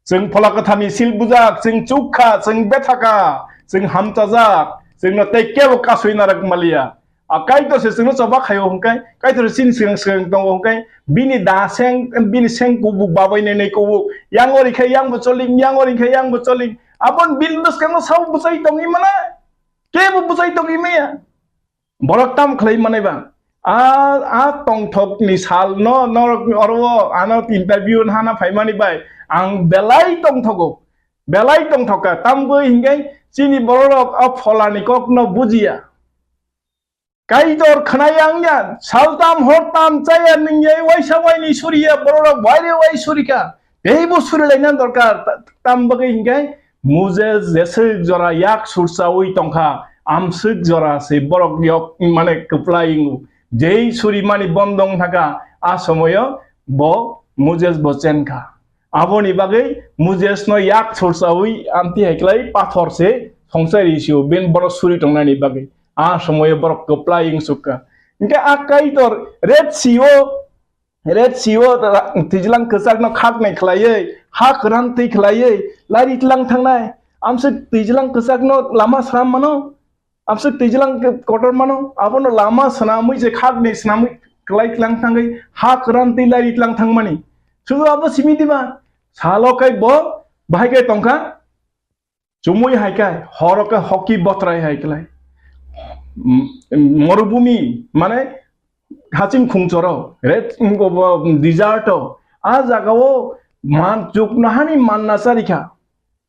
Chwng Phola Kwtharni sil bujak, chwng chukha, chwng bethaka, chwng hamchajak, chwngno tei kebo kasui narwk maliya. A Kaitor se chwngno choba khaio hwnkhe, Kaitor se chini swkang swkang tongo hwnkhe, bini da seng, bini seng kubuk babai nai nai kubuk, yang ori khe yang bo choling, yang ori khe yang bo choling, aboni bini bwskango sabo bwchai tongwi mano, kebo bwchai tongwi maya. Borok tam khlai manai ba? A, a tongthokni sal no, norok oro ano interview hana phaimani bai ang belai tongthogo, belai tongthoka. Tamgwi hinkhe chini bororok a Pholani kokno bujiya. Kaitor khwnaya wngya, saltam hortam chaya nungya, waisa waini suriya, bororok waire wai surika. Teibo surilaina dorkar, ta-, tam bagwi hinkhe Moses jeswk jora yak surchaui tongkha, amswk jora se borok yok mane kwplai wngo. Jei surimani bondong thaka, a somoyo bo Moses bo chenkha. Aboni bagwi Moses no yak surchaui amtwi hai klai pathor se songchai ri sio, ben borok suri tongnani bagwi. A somoyo borok kwplai wngsukha. Hinkhe a Kaitor Red Sea o Red Sea o ra-, twijlang kwchakno khaknai khlaiwi, ha kwran twi khlaiwi, lari tlang thangnai. Amswk twijlang kwchakno lama swnam mano, amswk twijlang kotor mano, abono lama swnamwi je khaknai swnamwi kwlai tlang thangwi, ha kwran twi lari tlang thangmani. Sudu abo simi diba? Salo kai bo bahai kai tongkha. Chumui hai khe, horo khe hoki botrai hai khlai. M-, morubumi, mane haching khungchoro, re, desert o, a jaga o man chuknohani manna charikha.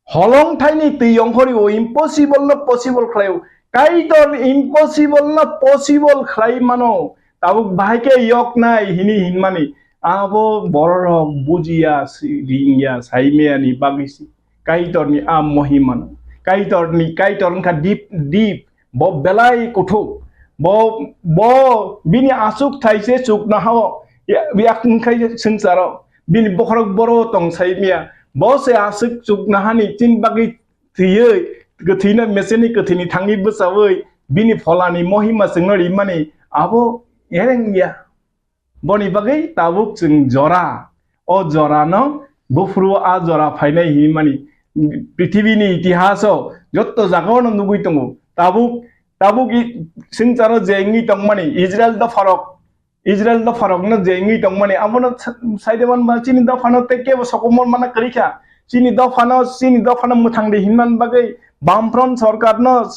Holong thaini twi yongkhori o impossible no possible khlai o. Kaitor impossible no possible khlai mano. Tabuk bahai khe yok nai hini hinmani. Abo bororok bujiya, si-, ringya, saimaya ni bagwi si. Kaitorni a mohimano. Kaitorni, Kaitor wngkha deep, deep. Bo belai kuthuk. Bo, bo bini aswk thaise chuknohao. Ya, ya wngkhai swngcharo. Bini bokhorok boro tong saimaya. Bo se aswk chuknohani chini bagwi thwiwi, kwthwino meseni kwthwini thangwi bwchawi, bini pholani mohima chwngno rimani abo ereng ya. Boni bagwi tabuk chwng jora, o jorano buphuru a jora phainai hinmani prithibini itihaso jotto jagao no nugwi tongo. Tabuk, tabuk i-, swngcharo je wngwi tongmani Israel dopharok, Israel dopharokno je wngwi tongmani abono sa-, saide manba chini dophano tei kebo sokomor mana kwrwi kha. Chini dophano, chini dophano mwthang di hinmani bagwi Bamfront sorkarno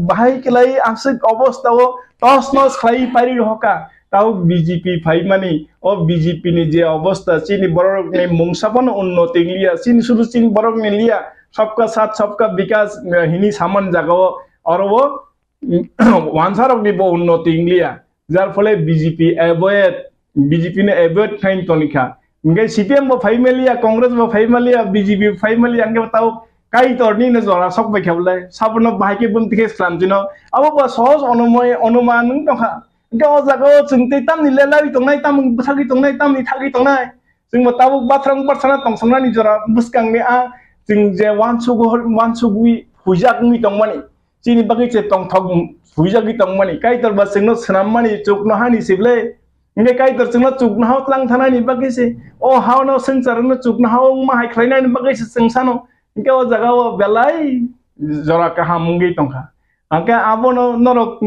bahai kwlai aswk obostao tos nos khlai pairi rohorkha. Tao B J P phaimani, o B J P ni je obosta, chini borokni mungsa bono unnoti wngya, chini sudu chini borokni liya, sabka saath sabka bikas, eh, hini saman jagao, oro o, mm, wansarokni bo unnoti wngya. Jar phole B J P avoid, B J P no avoid khain tonikha. Hingke C P M bo phai maliya, Congress bo phai maliya, B J P bo phai maliya, hingke tao Kaitor ni no jora sok bai khe bolai. Sabono bahai khe bumti khe slam chino. Abo ba sohos onomoi, onuman wng tongkha. Hingke o jaga o chwng tei tamni le lari tongnai, tamni bwsagwi tongnai, tamni thagwi tongnai. Chwng bo tabuk bathrang barsana tongthoknani jora bwskang ni a chwng je wansugwi, wansugwi huijak wngwi tongmani. Chini bagwi se tongthok huijagwi tongmani. Kaitor ba chwngno swnammani chuknohani se ble. Hingke Kaitor chwngno chuknohao tlang thanani bagwi se, o hao no swngcharno chuknohao wngma hai khlainani bagwi se chwng sano. Hingke o jaga o belai jora kaham wngwi tongkha. Hingke abono norok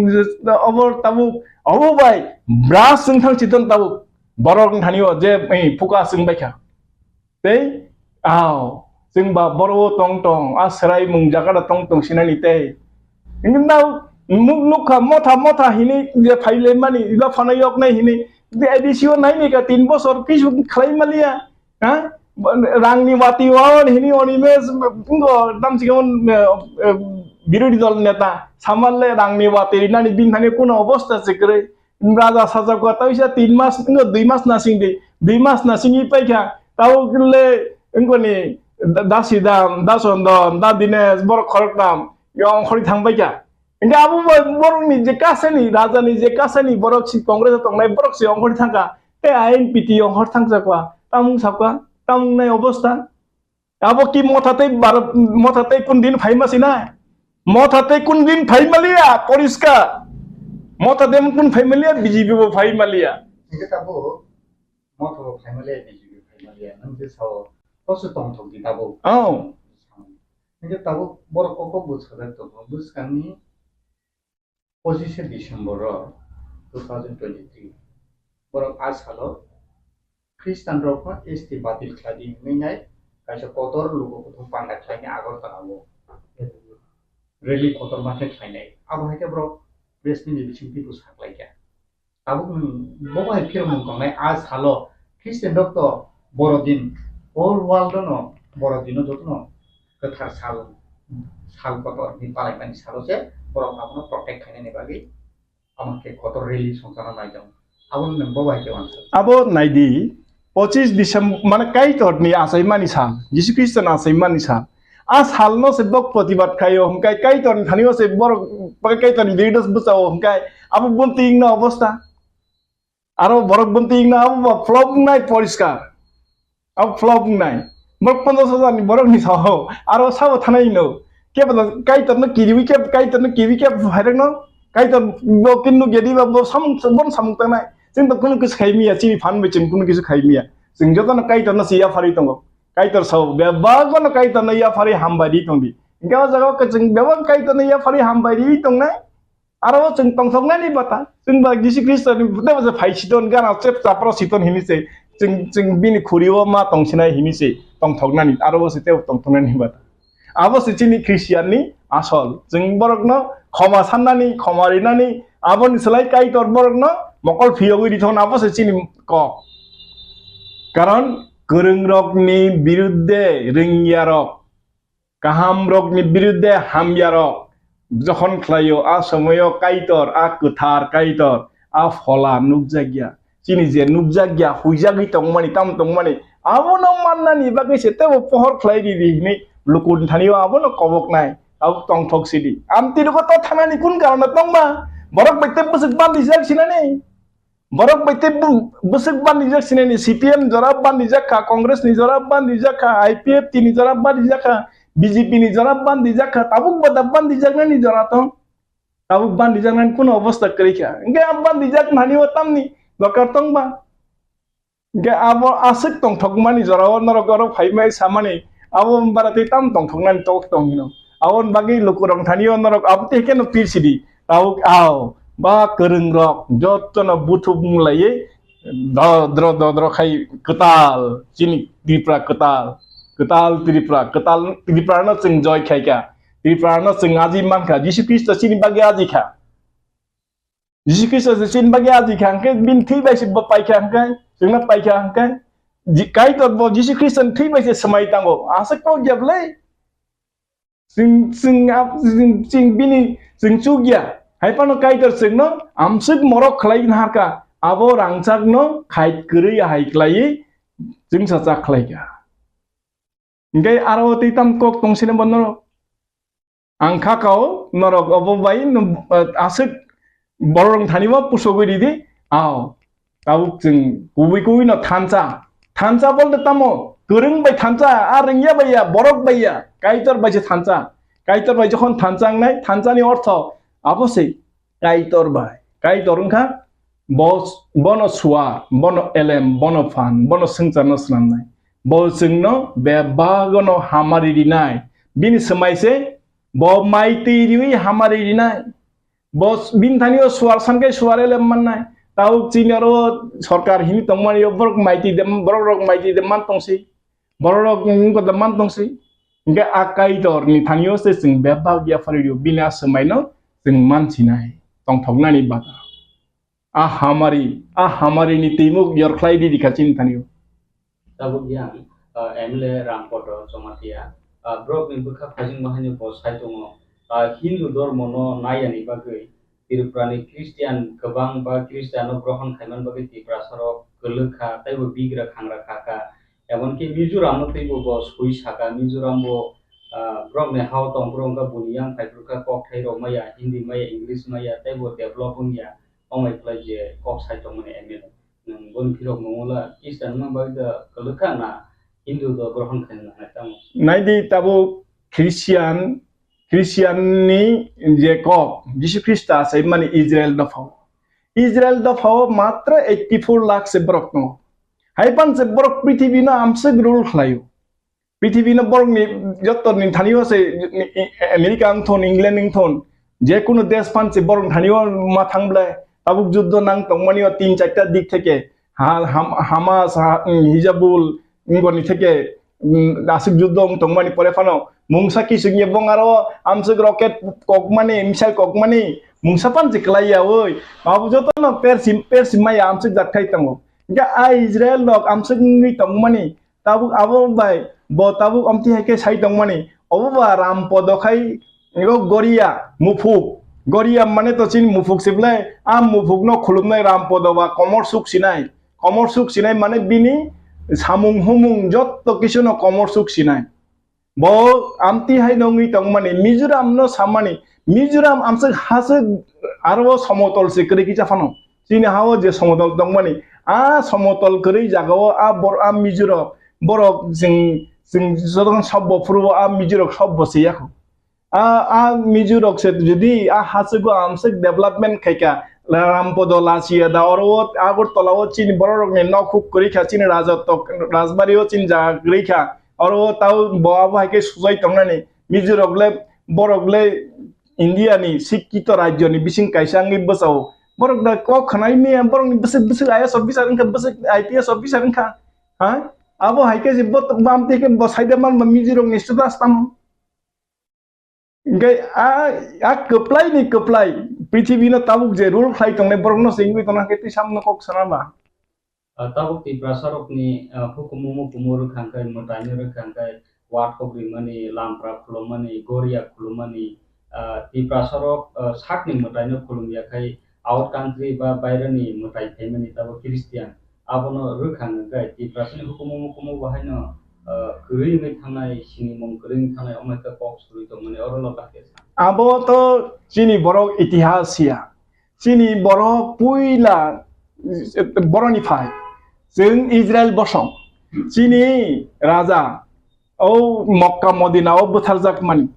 obo tabuk, obo bai bras wng thang chiton tabuk. Borok wng thani o je, eh, phuka chwng baikha. Tei, ao, chwng ba boro o tong tong, a swraimung jaga da tong tong sinani tei. Hingke nao nuk-, nukha motha motha hini je phailaimani, ila phano yoknai hini, A D C o naini ka tin bosor kisu khlai maliya. Ha? Rangni wati wawan hini oni mes ngo dam sikon birodhi dol neta. Samanle rangni wati rinani bin thani kuno obosta sikre. Raja sajak ko tawisa tin mas ngo dui mas nasing di. Dui mas nasing i paikha. Tau le ngoni dasi dam, dason dam, da dines borok khorok dam. Yo khori thang paikha. Hingke abo bai borokni je kasani, rajani je kasani borok si Congress o tongnai borok si ongkhorwi thangkha. Tei I N P T ongkhor thangjakwa. Tamung sakwa, tamung nai obosta. Abo ki motha tei bar-, motha tei kun din phaima sinai? Motha tei kun din phaima liya, poriskar. Motha tei kun phaima liya, B J P bo phaima liya. Hingke tabuk motha bo phaima liya, B J P phaima liya. Nang je sao, koso tongthok di tabuk. Oh. Hingke tabuk borok kok kok bo sajak tongo. Bwskangni pochishe December o two thousand twenty-three. Borok a salo Christian rok no S T batil khlai di hwnwi nai kaisa kotor luku kuthum panda khlai ni Agartala o rally kotor ma khe khlai nai. Abo hai khe borok press meet ni bising twi bwsa khlai kha. Tabuk nwng bo bai phirmung tongnai a salo Christian rok to Borodin, whole world no Borodin no jotono kwthar sal, sal kotor ni palaimani salo se borok abono protect khainani bagwi amo khe kotor rally songchana naijak. Abo nwng bo bai khe uansuk. Abo naidi, pochis December, mane Kaitor ni achaimani sal, Jisu Khristo ni achaimani sal. A salno se bok protibad khaio, hwnkhe Kaitorni thani o se borok, Kaitorni birudo bwchao, hwnkhe abo bumtwi wngna obosta. Aro borok bumtwi wngna abo ba flop wngnai poriskar. Abo flop wngnai. Borok ponchas hajar ni borok ni sao, aro sabo thanai no. Kebo Kaitorno kiriwi kebo, Kaitorno kiriwi kebo phairokno. Kaitor bo kin nukya diba bo samung, bo samung tangnai. Chwng to kunu kisa khai miya, chini phan bai chwng kunu kisa khai miya. Chwng jotono Kaitorno se yapharwi tongo. Kaitor sao, bebak no Kaitorno yapharwi hambai ri tongdi. Hingke o jaga o chwng bebak Kaitorno yapharwi hambai ri tongnai. Aro o chwng tongthoknani bata. Chwng ba Jisu Khristo ni bwtha bwsa phai siton gana chep chapra siton hini se. Chwng, chwng bini khuri o ma tongsinai hini se. Tongthoknani, aro o se tebo tongthoknani bata. Abo se chini Christian ni asol. Chwng borokno khoma sannani, khoma rinani, aboni slai Kaitor borokno mokol phiyogwi rithokna abo se chini kok. Karon kwrwngrokni birudde rwngyarok, kahamrokni birudde hamyarok jokhon khlaio, a somoio Kaitor, a kwthar Kaitor, a phola nukjakya. Chini je nukjakya, huijagwi tongmani, tamo tongmani, abono mannani bagwi se tebo pohor khlai ridi hinwi lukurni thanio abono koboknai, abo tongthok sidi. Amtwi rogo to thanani kun karon tongma? Borok bai tei bwswk bandijak sinani? Borok bai tei bu-, bwswk bandijak sinani? C P M jora bandijak kha, Congress ni jora bandijak kha, I P F T ni jora bandijak kha, B J P ni jora bandijak kha, tabuk bada bandijaknani jora tong. Tabuk bandijaknani kuno obosta kwrwi kha. Hingke a bandijak nani o tamni dorkar tongba? Hingke abo aswk tongthokmani jorao norok oro phaimai samani, abo bara tei tam tongthoknani tok tong hino. Aboni bagwi lukurok thanio norok abo tei keno pir sidi. Tabuk ao ba kwrwngrok jotono buthubung laiwi dodro dodro khai kwtal chini Tripura kwtal. Kwtal Tripura, kwtal Tripura no chwng joy khaikha. Tripura no chwng aji mankha. Jisu Khristo chini bagwi aji kha. Jisu Khristo se chini bagwi aji kha hwnkhe bini thwi bai se bo paikha hwnkhe, chwngno paikha hwnkhe. Ji-, Kaitor bo Jisu Khristo ni thwi bai se swmai tango. Aswk kok ya bwlai? Chwng, chwng, ap-, chwng, chwng bini, chwng chuk ya. Hai phano Kaitor chwngno amswk morok khlai narwkha. Abo rangchakno khait kwrwi hai khlaiwi chwngsa chak khlaikha. Hingke aro tei tam kok tong sini bo norok. Ang kha kao norok obo bai no, eh, aswk borok thani bo pusogwi ridi. Ao. Tabuk chwng kubui kubui no thansa. Thansa bolte tamo? Kwrwng bai thansa, a rwngya bai ya, borok bai ya, Kaitor bai se thansa. Kaitor bai jokhon thansa wngnai, thansa ni ortho abo se Kaitor bai. Kaitor wngkha bo, bono suar, bono elem, bono phan, bono swngcharno snamnai. Bo chwngno bebagono hamari rinai. Bini swmai se bo mai twi riwi hamari rinai. Bo s-, bini thani o suar san khe suar elem mannai. Tabuk chini oro sorkar hini tongmani o borok mai twi de, borok rok mai twi de man tongsi. Borok rok wngkha de man tongsi. Hingke a Kaitor ni thani o se chwng bebak yapharwi rio bini a swmai no chwng mansinai. Tongthoknani bata. A hamari, a hamari ni timuk yor khlai di dikha chini thani o. Tabuk yang, ah, M L A Rampodo Jamatia, ah, borok ni bwkha phajing bahai ni bo sai tongo. Ah, Hindu dormo no nai yani bagwi Tripura ni Christian kwbang ba Christian no grohon khaiman bagwi Tiprasa rok kwlwk kha, tei bo bigra khangra kha kha. Emonki Mizoram no teibo bo sui saka, Mizoram bo, ah, borok ni hao tong borok wngkha buni yang phai phuru kha kok thai rok maya, Hindi maya, English maya, tei bo develop wngya, omai khlai je kok sai tongmani M L A. Nwng boni phirok mungula Christian wngma bagwi da kwlwk kha na Hindu do grohon khaina nangnai tamo? Naidi tabuk Christian, Christian ni je kok, Jisu Khrista sai mani Israel dophao. Israel dophao matra eighty four lakh se borok tongo. Hai pan se borok prithibi no amswk rule khlaio. Prithibi no borok ni joto ni thani o se America wng thon, England wng thon, je kunu desh pan se borok ni thani o ma thang ble. Tabuk juddo nang tongmani o tin charta dik theke, ha-, Ham-, Hamas, ha-, Hizabul, wngoni theke, mm, aswk juddo wng tongmani pore phano mungsa kisingye bong aro amswk rocket kokmani, missile kokmani, mungsa pan se kwlai ya oi. Abo joto no persim, persim maya amswk jat khai tongo. Hingke a Israel rok amswk wngwi tongmani, tabuk abo bai bo tabuk amtwi hai khe sai tongmani, obo ba Ram Podo khai ego Goria Muphuk. Goria mane to chini muphuk se belai, a muphuk no khulumnai Ram Podo ba komor suk sinai. Komor suk sinai mane bini samung humung jotto kisu no komor suk sinai. Bo amtwi hai no wngwi tongmani, Mizoram no samani, Mizoram amswk haswk aro somotol se kwrwi kisa phano. Chini ha-o je somotol tongmani, a somotol kwrwi jaga-o a bor-, a Mizorok, borok chwng, chwng jotokhon sobbo phuru-o a Mizorok sobbo se yakho. A, a Mizorok se jodi a haswk-o amswk development khaikha, Rampodo Lachiya da oro-o Agartala-o chini bororokni nok huk kwrwi kha, chini Rajatok, Rajbari-o chini jaga kwrwi kha, oro-o tao bo abo hai khe sujai tongnani. Mizorok le, borok le India ni sikkito rajyo ni bising kaisa wngwi bwsao. Borok da kok khwnai maya, borok ni bwswk, bwswk I A S officer wngkha, bwswk I P S officer wngkha. Ha? Abo hai khe je bo, bo amtwi khe bo saida man ba Mizorok ni status tamo. Hingke a, a kwplai ni kwplai prithibi no tabuk je rule khlai tongnai borok no se wngwi tongna khe twi sam no kok sana ba. Ah, tabuk Tiprasa rokni, ah, hukumu mukumu rwkha hwnkhe, mwtaino rwkha hwnkhe, wathok rimani, lampra khulumani, goria khulumani, ah, Tiprasa rok, ah, sakni mwtaino khulum ya khai, out country ba bairani mwtai phaimani, tabuk Christian, abono rwkha hwnkhe, Tiprasani hukumu mukumu bo haino, ah, kwrwi wngwi thangnai, sinimung kwrwi wngwi thangnai, omo hai khe kok surwi tongmani, oro loka khe sa. Abo to chini borok itihas ya. Chini borok puila boroni phai. Chwng Israel bosong. Chini raja o Mokka Modina o bwtharjak mani.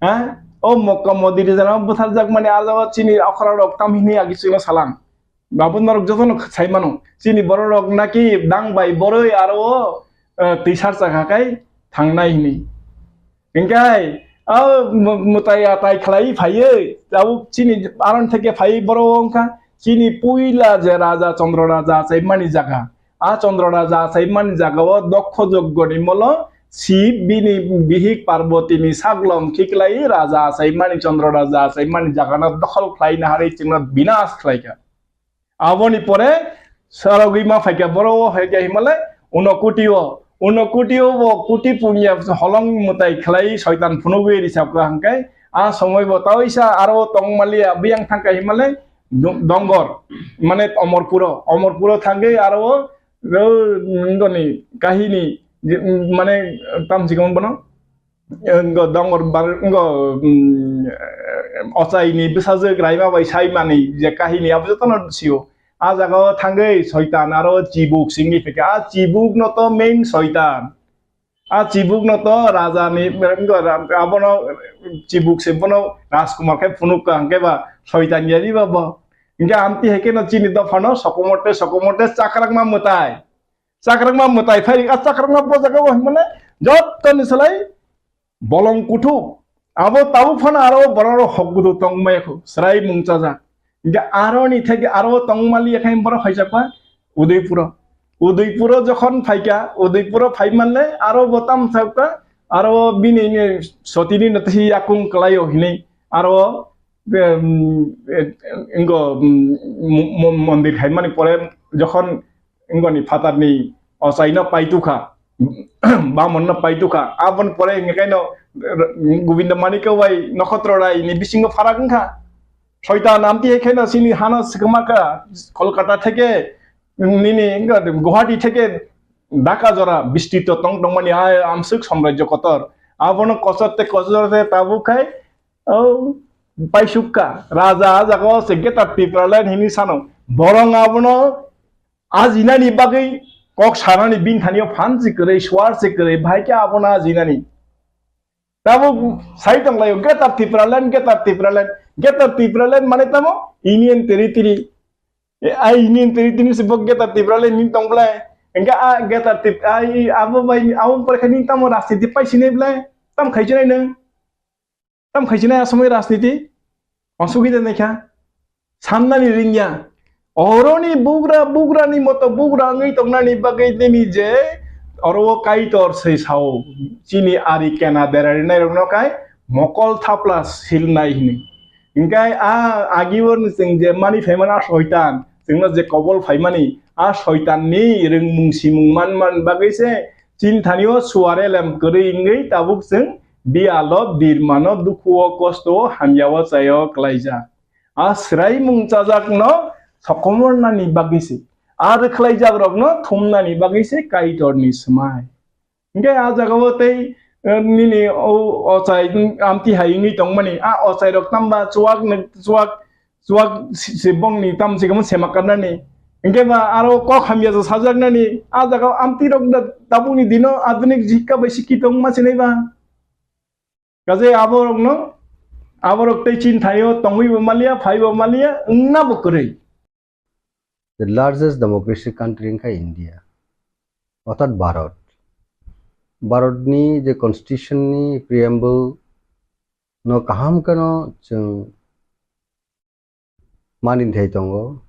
Ha? O Mokka Modina o bwtharjak mani a jaga chini okra rok tam hini agi chwngno salang. Babu norok jotono sai mano. Chini borok rok naki dang bai boroi aro o, eh, twisar chakha kai thangnai hini. Hingkai, a, mu-, mutai atai khlai phaiwi, tabuk chini aron theke phaiwi borok wngkha, chini puila je raja Chandra raja achaimani jaga. A Chandra raja achaimani jagao dokkho joggoni molo Shiv bini bihik Parbatini saglom khiklai raja achaimani Chandra raja achaimani jagano dokhol khlaina harwi chwngno binas khlaikha. Aboni pore sarogwi ma phaikha, borok o phaikha himale Unokoti o. Unokoti o bo koti punya holong mwtai khlai soitan phunugwi risapkha hwnkhe, a somoi bo taisa aro tongmaliya biyang thangkha himale do-, Dongor, mane Omorpuro. Omorpuro thangwi aro o, o, ngoni kahini, je, mane tamsikon bono. Ngo dongor bar-, ngo, mm, ochaini bwsajwk raima bai saimani je kahini abo jotono sio. A jagao thangwi soitan aro chibuk singwi phaikha. A chibuk no to main soitan. A chibuk no to raja ni, ngo ra-, abono chibuk se bono Rajkumar khe phunuk ka hwnkhe ba soitan ya riba bo. Hwnkhe amtwi hai khe no chini dophano sokomote sokomote chakrakma mwtai. Chakrakma mwtai phai, a chakrakma bo jaga o himane jottoni salai bolong kuthuk. Abo tabuk phano aro borok rok hok gudu tongmaya khu, chwrai mungchajak. Hingke aroni theke aro tongmali yakhai borok phaijakma Udaipuro. Udaipuro jokhon phaikha, Udaipuro phai manle aro bo tam thakta, aro bini ni sotini no twi yakung kwlaio hinui aro em, e, ingo, mm, mo-, mo-, mondir khaimani pore jokhon ingoni phatarni ochaino paitukha, bamonno paitukha, aboni pore hingkhe kaino, eh, Govinda Manikya bai Nokhotro Rai ni bisingo pharak wngkha. Soitan amtwi hai kheno chini hano swkma kha, Kolkata theke nini Guwahati theke Dhaka jora bistito tong tongmani a amswk samrajyo kotor. Abono kochor te kochor te tabuk khai, o, paisukka. Raja a jaga o se Greater Tipraland hini sano. Borong abono ajinani bagwi kok sanani bini thani o phan se kwrwi, suar se kwrwi, bahai khe abono ajinani. Tabuk sai tonglaio, Greater Tipraland, Greater Tipraland, Greater Tipraland mane tamo Union Territory. E, a Union Territory se bo Greater Tipraland ni tong blai. Engka a Greater Tip-, a, i, abo bai, abo pore khe ni tamo rajniti pai sinai blai. Tam khai sinai nang. Tam khai sinai a somoi rajniti. Osugida naikha. Sannani ringya. Oroni bugra, bugrani moto bugra wngwi tongnani bagwi nini je oro o Kaitor se sao. Chini ari kena derari nairokno kai mokol thapla silnai hini. Hingkai a agi borni chwng je mani phaimani a soitan, chwngno je kobol phaimani a soitanni rwngmung simung man man bagwi se chini thani o suar elem kwrwi wngwi tabuk chwng biyalo birmano dukhuo kostoo hamyao chaio klaijak. A swraimung chajakno sokomornani bagwi se, a rwkhlaijakrokno thumnani bagwi se Kaitorni swmai. Hingke a jagao tei, eh, nini o ochai amtwi hai wngwi tongmani, a ochairok tamba chuak ni, chuak, chuak si, si bongni tam si kamo sema karnani. Hingke ba aro kok hamya ja sajaknani, a jagao amtwirok da tabukni dino adunik jikka bai sikki tongma sinai ba. Kaje aborokno, aborok tei chini thaio tongwi bo maliya, phai bo maliya, wngna bo kwrwi. The largest democracy country wngkha India, orthat Bharat. Bharatni je constitution ni preamble no kaham kheno chwng mani thai tongo,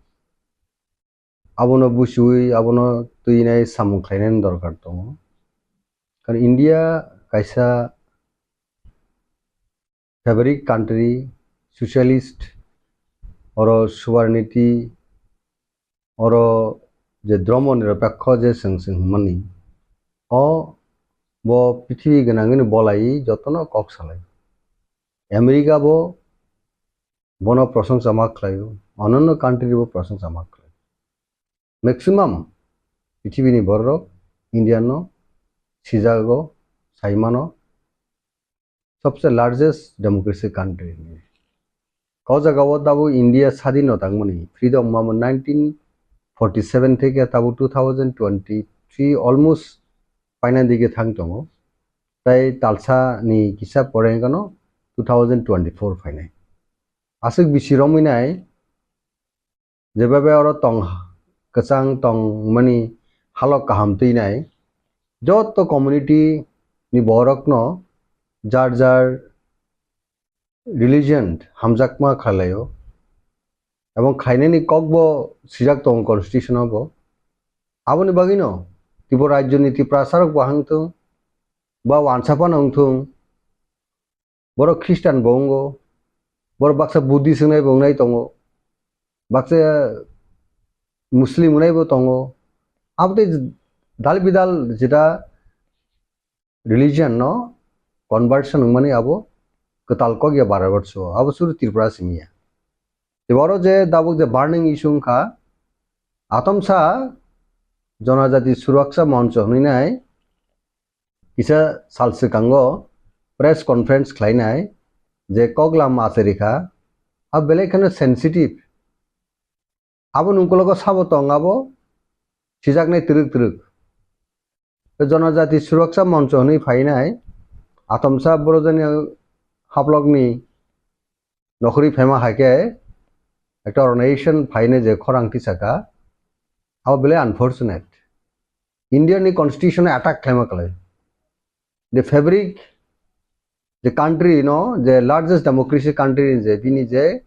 abono buchiwi abono twinai samung khlainani dorkar tongo. Karon India kaisa fabric country, socialist, oro sovereignty, oro je dhormo nirapekho je chwng chwng hwnmani, o bo prithibi gwnangwini bolai jotono kok salai. America bo bono prosongsa ma khlaio, ononno country bo prosongsa ma khlaio. Maximum pithibini bororok India no sijago, saimano, sobse largest democracy country. O jagao tabuk India sadin no tangmani freedom mamo nineteen forty seven theke tabuk two thousand twenty three almost paina dige thang tongo. Tai talsa ni kisa pore hwnkhe no two thousand twenty four phainai. Aswk bisi romwi nai, jebabe oro tong kwchang tongmani halok kaham twi nai, joto community ni borokno jar jar religion hamjakma khlaio, ebong khlainani kokbo swijak tongo constitution o bo. Aboni bagwino Tripura rajyoni Tiprasarok bo wngthung, ba wansa phano wngthung, borok Christian bo wngo, borok baksa Buddhist wngnai bo wngnai tongo, baksa Muslim wngnai bo tongo. Abo tei dal bidal jeta religion no conversion wngmani abo kwtal kok ya Bharat borso, abo suru Tripura simi ya. Tei oro je tabuk je burning issue wngkha, atomsa Jonajati Suraksha Moncho hwnwi nai kisa sal swkango press conference khlainai je koklam achai rikha, a belai kheno sensitive. Abo nungkologo sabo tong abo sijaknai twrwk twrwk. Tei Jonajati Suraksha Moncho hwnwi phainai atomsa borojani haplokni nokhorwi phaima hai khe ekta organization phainai je khorang tisaka, abo belai unfortunate. India ni constitution attack khlaima kwlai. The fabric, the country no, the largest democracy country in the, bini je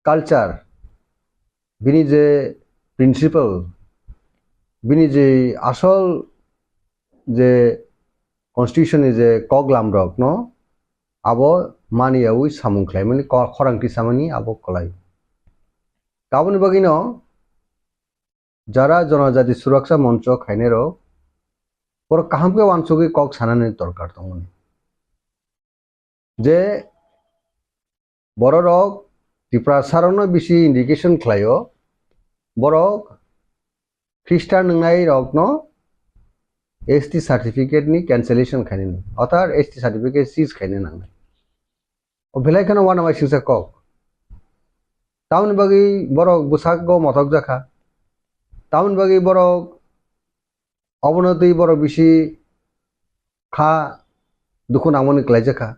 culture, bini je principle, bini je asol je constitution ni je koklam rok no, abo maniyaui samung khlaimani, ko-, khorang tisamani abo kwlai. Aboni bagwino jara Jonojati Suraksa Moncho khainairok, borok kaham khe uansugwi kok sanani dorkar tongmani. Je bororok Tiprasarokno bisi indication khlaio, borok Christian wngnai rokno S T certificate ni cancellation khainani, orthat S T certificate seize khaina nangnai. O belai kheno uanama singsa kok. Tamoni bagwi borok bwsakgo mothok jakha. Tamoni bagwi borok obono twi borok bisi kha dukhu nangmani kwlai jakha.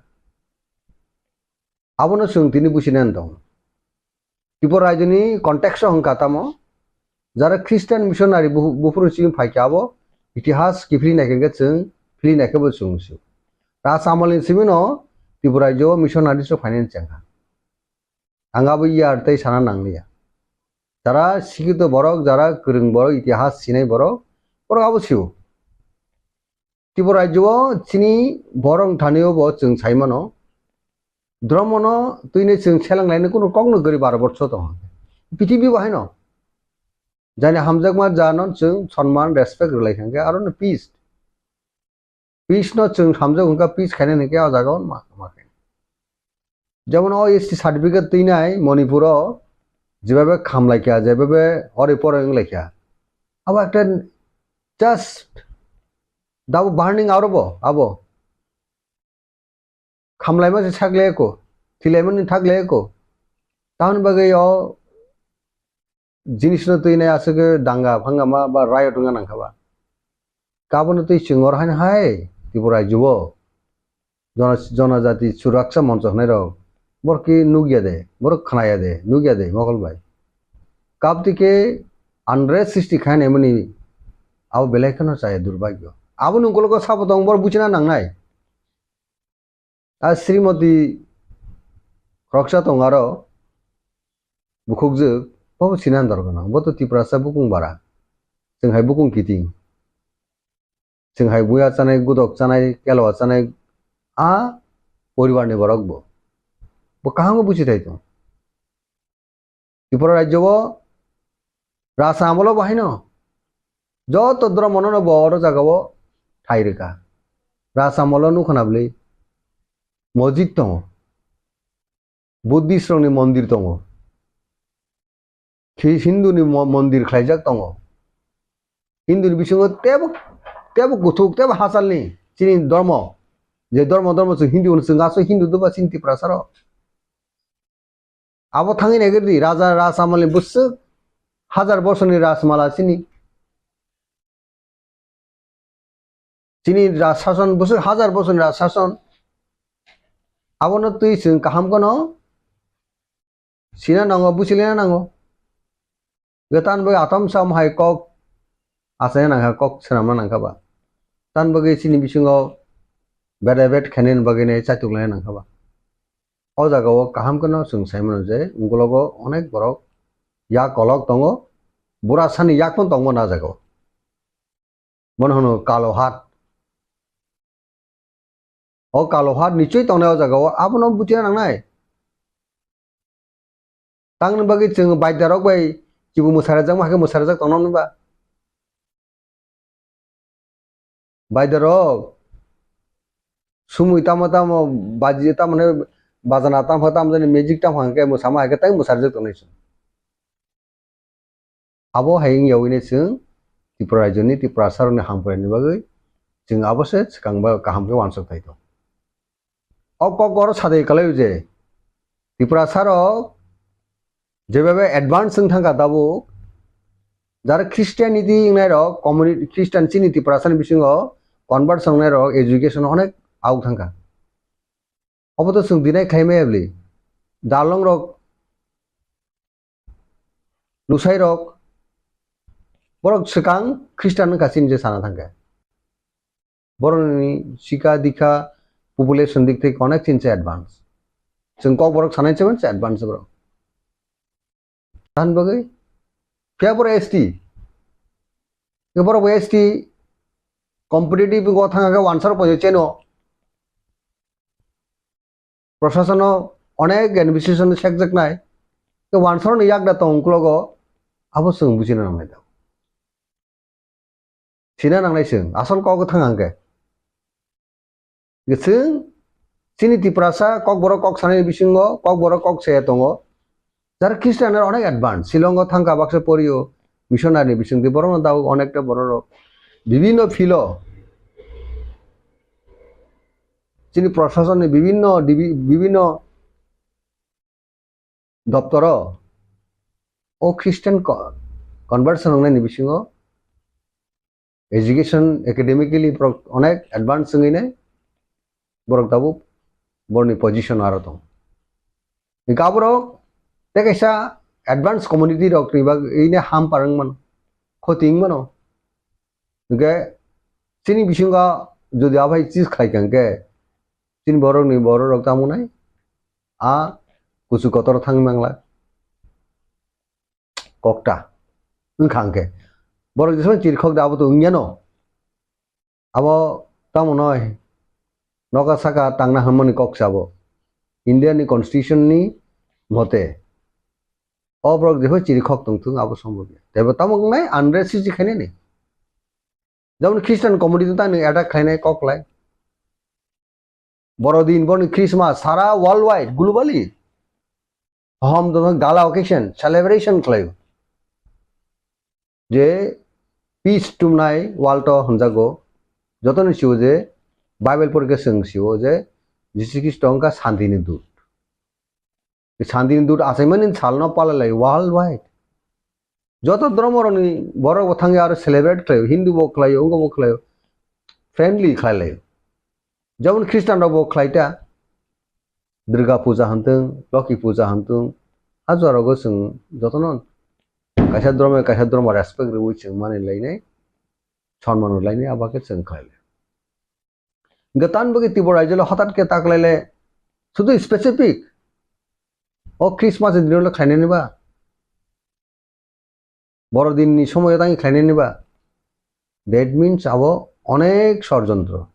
Abono chwng tini businani tongo. Tripura rajyoni context o hwnkha tamo, jara Christian missionary bu-, buphuru simi phaikha abo itihas kiphilwi naikhe hwnkhe chwng philwi naikhe bo chwng sio. Raj amalni simino Tripura rajyo missionary rok phainani chengkha. Ang abo iyar tei sana nangliya. Jara sikito borok, jara kwrwng borok, itihas sinai borok, borok abo sio. Tripura rajyo o chini borok thani o bo chwng sai mano. Dhormo no twini chwng seleng laini kunu kok no gari baro borso tongo. Prithibi bo haino. Jani hamjakma ja no chwng sonman, respect rwlai thangkhe aro no peace. Peace no chwng hamjak hwnkha, peace khainani khe o jaga o ma, ma khe. Jemon o S T certificate twinai Manipur o jebebe khamlaikha, jebebe ori pore wnglaikha. Abo ekta just dabo burning out bo abo. Khamlaima se sak le ko, thilaima ni thak le ko. Tamoni bagwi o jinis no twi nai aswk danga phangama ba riot wngna nangkha ba. Kabono twi chwng oro haino hai Tripura rajyo o Jona-, Jonojati Suraksa Moncho hwnwi rok borok khe nukya de, borok khnaya de, nukya de mokol bai. Kap twi khe unrest srishti khainai mani abo belai kheno chaya durbhagyo. Aboni ukologo sabo tong borok buchina nangnai. A Srimoti khoroksa tong aro bukhukjwk, bo bo sinani dorkar nang, bo to Tiprasa bukung bara, chwng hai bukung kiting, chwng hai buya chanai, gudok chanai, kelwa chanai, a poribarni borok bo, bo kaham khe buchi thai tong. Tripura rajyo o rasa amolo bo haino joto dhormo no bo oro jaga o thai rwkha. Rasa amolo nukha na bwlwi mosjid tongo, Buddhist rokni mondir tongo, Hi-, Hindu ni mo-, mondir khlaijak tongo. Hindu ni bisingo tebo, tebo kuthuk, tebo hachalni chini dhormo, je dhormo, dhormo chwng Hindu hwno, chwng aswk Hindu doba chini Tiprasa rok. Abo thangwi naikhe di, raja Raj Amalni bwswk hajar bosorni Rajmala chini. Chini Raj Sason bwswk hajar bosorni Raj Sason. Abono twi chwng kaham kheno sina nango, buchilina nango. Ge tan bai atam sam hai kok achaina nangkha, kok swnamna nangkha ba. Tan bagwi chini bisingo beda bet khainani bagwi ne chaitok laina nangkha ba. O jaga o kaham kheno chwng sai mano je, ungkologo onek borok yak kolok tongo, bura sani yak phano tongmano a jaga o. Bono hwno kalo hat. O kalo hat nichoi tongnai o jaga o, abono buchina nangnai. Tangni bagwi chwng baida rok bai kibu mwsarajak ma khe mwsarajak tongna nw ba? Baida rok sumui tamo tamo baji tamo ne bajana tamo tamo jani magic tamo hwnkhe mwsama hai khe tai mwsarajak tongnai chwng. Abo hai wngya wngwi chwng Tripura rajyoni Tiprasa rokni hamkraini bagwi chwng abo se swkang ba kaham khe uansuk thai tong. O kok oro sadai kalai je Tiprasa rok jebebe advance wng thangkha tabuk, jara Christianity wngnai rok, community Christian chini Tiprasa ni bisingo convert wngnai rok education onek auk thangkha. Obo to chwng deny khlai maya bwli. Dalong rok, lusai rok, borok swkang Christian wngkha chini je sana thangkhe. Borokni sikha dikha population dik thai onek chini se advance. Chwng kok borok sanai se advance borok. Tan bagwi phiya borok S T. Borok bo S T competitive go thangkha khe wansar poito cheno. Proshasano onek administration sekjaknai, ke wansarokni yakda tong uklogo, abo chwng bujina nangnai da. Sina nangnai chwng, asol kok thang hangke. Chwng chini Tiprasa kokborok kok sanani bisingo, kokborok kok se tongo. Jara Christian rok onek advance, Shillongo thangka baksa porio, missionary ni bisingtwi borokno dago onekta bororok. Bibinno philo, chini proshasonni bibinno dibi-, bibinno doptoro o Christian co-, conversion wngnaini bisingo education, academically borok onek advance wngwi nai, borok tabuk borokni position aro tong. Hingke aborok tei kaisa advance community rokni bagwi ne ham parwng mano, khoti wng mano. Hingke chini bisingo jodi abai chis khlai kha hingke chini borokni bororok tamo nai a kuchu kotor thang mangla. Kokta wngkha hingke borok jesmani chirikhok da abo to wngya no. Abo tamo noi, noka saka tangna hwnmani kok se abo. India ni constitution ni mote o borok jephai chirikhok tongthung abo sombobya. Tebo tamo wngnai unrest sisi khainani. Jaboni Christian community tang attack khainai kok lai. Borodin, boni Christmas sara worldwide, globally. Hom dono gala occasion, celebration khlaio. Je peace tumnai world o hwnjago, jotoni sio je Bible porikhe chwng sio je Jisu Khristo wngkha santini dut. Santini dut achaimani salno palalai worldwide. Joto dhormo rokni borok bo thangwi aro celebrate khlaio, Hindu bo khlaio, wngkha bo khlaio, friendly khlai laio. Jemon Christian rok bo khlai ta, Durga puja hantwng, Loki puja hantwng, a jora rogo chwng jotono kaisa dhormo kaisa dhormo respect rwui chwng mani lainai, sonman rw lainai, abo khe chwng khlai lai. Hwnkhe tan bagwi Tripura rajyo le hothat khe ta khlai le, sudu specific o Christmas ni dino le khlainani ba? Borodin ni somoyo tang khlainani ba? That means abo onek sorjontro.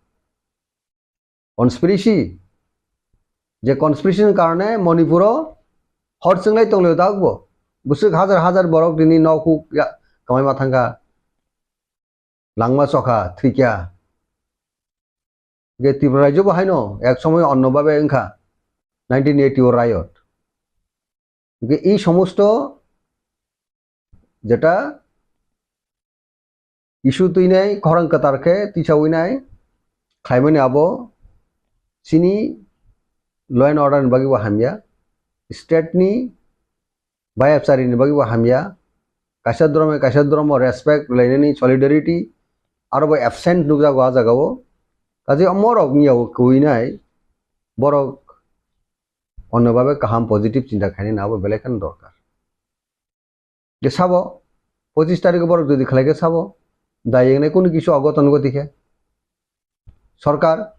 Conspiracy. Je conspiracy ni karone Manipuro hor chwnglai tonglaio dakbo. Bwswk hajar hajar borok tini nok huk ya-, kamai ma thangkha. Langma chokha, thwikya. Ge Tripura rajyo bo haino ek somoy onno babe wngkha nineteen eighty o riot. Ge ei somosto jeta issue twinai khorang kwtal khe tisawi nai khlaimani abo chini law and order ni bagwi bo hamya, state ni bayapchari ni bagwi bo hamya, kaisa dhormo kaisa dhormo respect rwlainani solidarity aro bo absent nukjago a jagao. Kaje omorok wngya kwinai borok onno babe kaham positive chinta khainani abo belai kheno dorkar. Je sabo, pochis tarikh borok jodi khlai khe sabo, dai wngnai kunu kisu ogoton goti khe. Sorkar,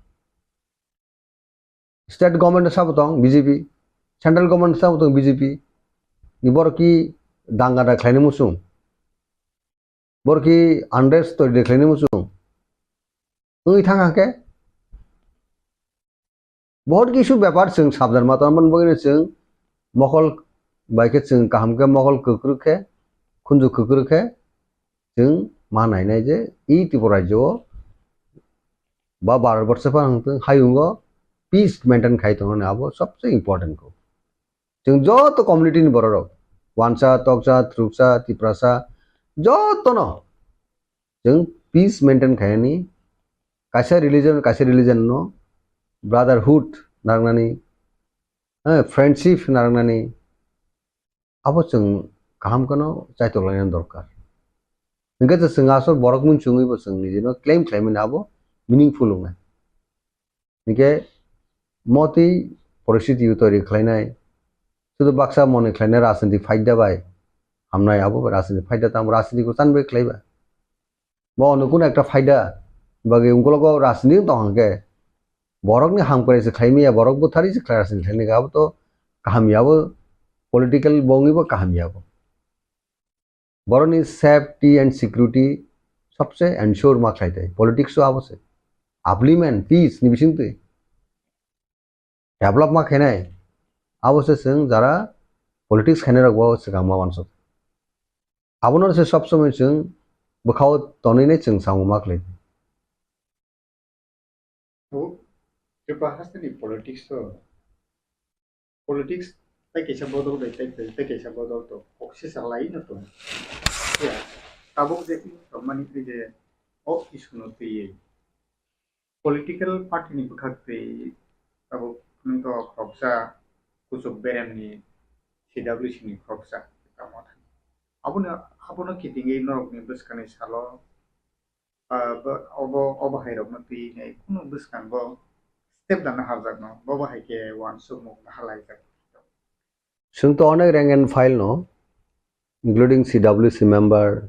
state government sabo tong B J P, central government sabo tong B J P, ni borok ki danga da khlaini muchung, borok ki unrest tori de khlaini muchung, wngwi thang kha khe. Bahut kisu bepar chwng sabdan ma tongmani bagwino chwng mokol bai khe chwng kaham khe mokol kwkrwk khe khunju kwkrwk khe chwng ma nainai je e Tripura rajyo o ba Bharat borso phano wngthung hayungo peace maintain khai tongmani abo sobse important kho. Chwng joto community ni borok rok wansa, toksa, truksa, tiprasa jotono chwng peace maintain khainani kaisa religion kaisa religion no brotherhood narwknani, eh, friendship narwknani abo chwng kaham kheno chaitok lainani dorkar. Hwnkhe chwng aswk borok muchungwi bo chwng nijino claim khlaimani abo meaningful wngnai. Hwnkhe motwi poristiti tori khlainai, sudu baksa moni khlainai rajniti phaida bai hamnai abo rajniti phaida tamo rajniti ko chan bai khlaiba. Bo ono kuno ekta phaida bagwi ungkologo rajniti tong hwnkhe borokni hamkrai se khlaimaya borok bwtharwi se khlai rajniti khlainai abo to kaham ya bo political bongwi bo kaham ya bo. Borokni safety and security sobse ensure ma khlai tai politics o abo se upliftment peace ni bisingtwi. develop ma khainai, abo se chwng jara politics khainai rok bo swkang ma uansuk. Abono se sob somoi chwng bwkhao tonwi nai chwng samung ma khlai. Abo Tripura hasteni politics o, politics tei kaisa bodol bai tei, tei kaisa bodol to kok sisa lai no to. Ya, tabuk je tongmani twi je o issue no twiwi political party ni bwkhak twi tabuk wngkha khoroksa kuchuk beremni C W C ni khoroksa tamo thang. Abono, abono kitingwi norokni bwskangni salo, ah, bo-, obo, obo hairokno twi nai kunu bwskango step dana harjakno, bobo hai khe uansukmung bahalaijak. Chwng to onek rank and file no, including C W C member,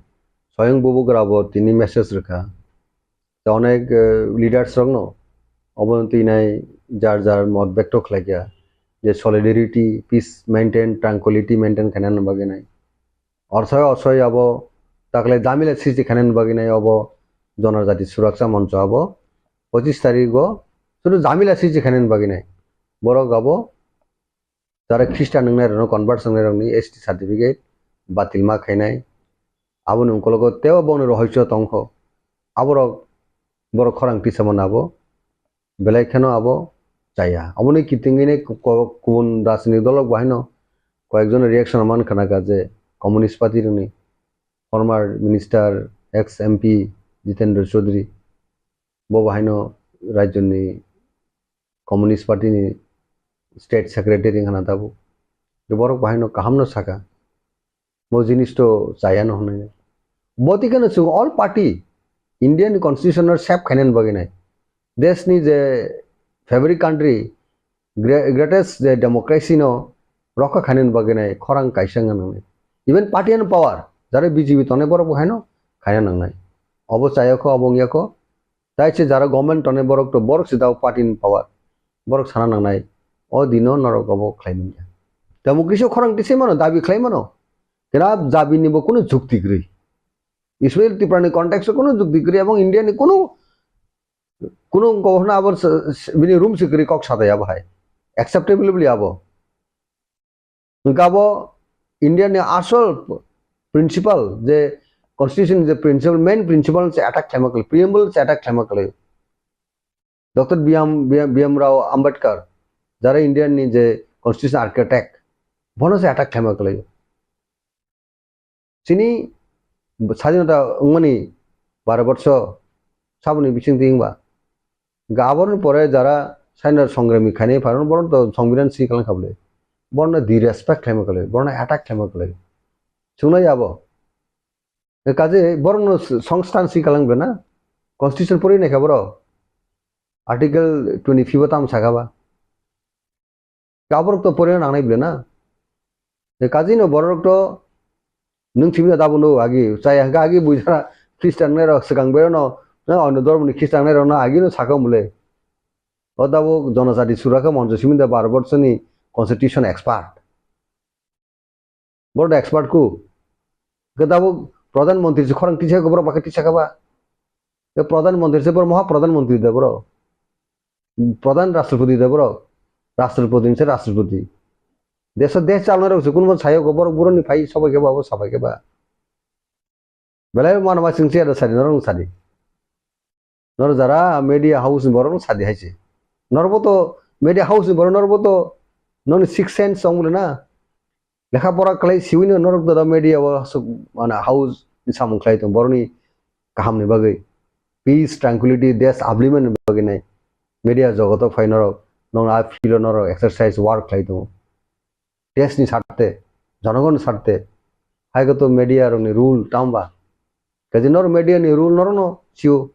Swayam Bubagra bo tini message rwkha. Tei onek, eh, leaders rokno obono twinai jar jar mot bekto khlaikha je solidarity, peace maintain, tranquility maintain khainani bagwi nai. Orsai orsai abo takle jamila srishti khainani bagwi nai obo Jonojati Suraksa Moncho abo pochis tarikh o sudu jamila srishti khainani bagwi nai. Borok abo jara Christian wngnai rokno, convert wngnai rokni S T certificate batil ma khainai. Aboni ungkologo teibo bongni rohoicho tongkho. Aborok borok khorang tisa mano abo, belai kheno abo chaya. Aboni kitingwi nai ko-, ko-, kubun rajnitik dolrok bo haino koyekjon reaction man khna kha je Communist Party rokni former minister, ex M P Jitendra Chaudhary, bo bo haino rajyoni Communist Party ni state secretary wngkha na tabuk. Borok bo haino kaham no saka. Bo jinis to chaya no hwnwi. Bo twi kheno chwng all party Indian constitution no save khainani bagwi nai. Desh ni je fabric country, gre-, greatest je democracy no rokha khainani bagwi nai khorang kaisa wngna nangnai. Even party and power, jara B J P tongnai borok bo haino khaina nangnai. Obo chaya kho, obo wngya kho. Tai se jara government tongnai borok to borok se dao party ni power. Borok sana nangnai. O dino norok obo khlai manya. Democracy o khorang tisai mano, dabi khlai mano. Kena dabi ni bo kunu jukti kwrwi. Especially Tripura ni context o kunu jukti kwrwi ebong India ni kunu, kunu governor abo s-, s-, bini room se kwrwi kok sadai abo hai. Acceptable abo. Hwnkhe abo India ni asol principle je constitution je principle, main principle se attack khlaima kwlai, preamble se attack khlaima kwlai. Doctor B M, B M, B M Rao Ambedkar, jara India ni je constitution architect, bono se attack khlaima kwlai. Chini sadinota wngmani baro borso saboni bisingtwi wngba. Hwnkhe aboroni pore jara sainor songrami khainai pharon boron to songbidan si kalang kha bwle. Boron no disrespect khlaima kwlai, boron no attack khlaima kwlai. Chungnai abo. E kaje boron no s-, songstan si kalang bena. Constitution pori nai kha boro. Article twenty-five o tamo saka ba. Aborok to porina nangnai bwle na. Je kaji no borok to nwng simi da dabo no agi chaya hwnkhe agi buijana Christian nai rok swkang bero no, na ono dormo ni Christian nai rok no agi no saka mole. O dabo Jonojati Suraksa Moncho simi da baro borso ni constitution expert. Borok da expert ku. Hwnkhe tabuk Pradhan Mantri se khorang tisa khe borok bakhe tisa kha ba. Hwnkhe Pradhan Mantri se borok moha Pradhan Mantri da borok. Pradhan Rashtrapati da borok. Rashtrapati ni se Rashtrapati. Desh, desh chalnai rok se kunbo sayo go borok buroni phai sobai khe ba abo sabai khe ba. Belai mano ma chwng chair da sadi, norok sadi. Nor jara media house ni borok no sadi hai se. Norbo to media house ni borok norbo to noni six sense tong bole na. Lekha pora klai siwi no norok da media o aswk mana house ni samung khlai tong borok ni kaham ni bagwi. Peace, tranquility, desh upliftment ni bagwi nai. Media jogoto phai norok, nong a field o norok exercise work khlai tongo. Desh ni sarte, jonogon ni sarte, hai koto media rok ni rule tamba. Kaje nor media ni rule nor no sio.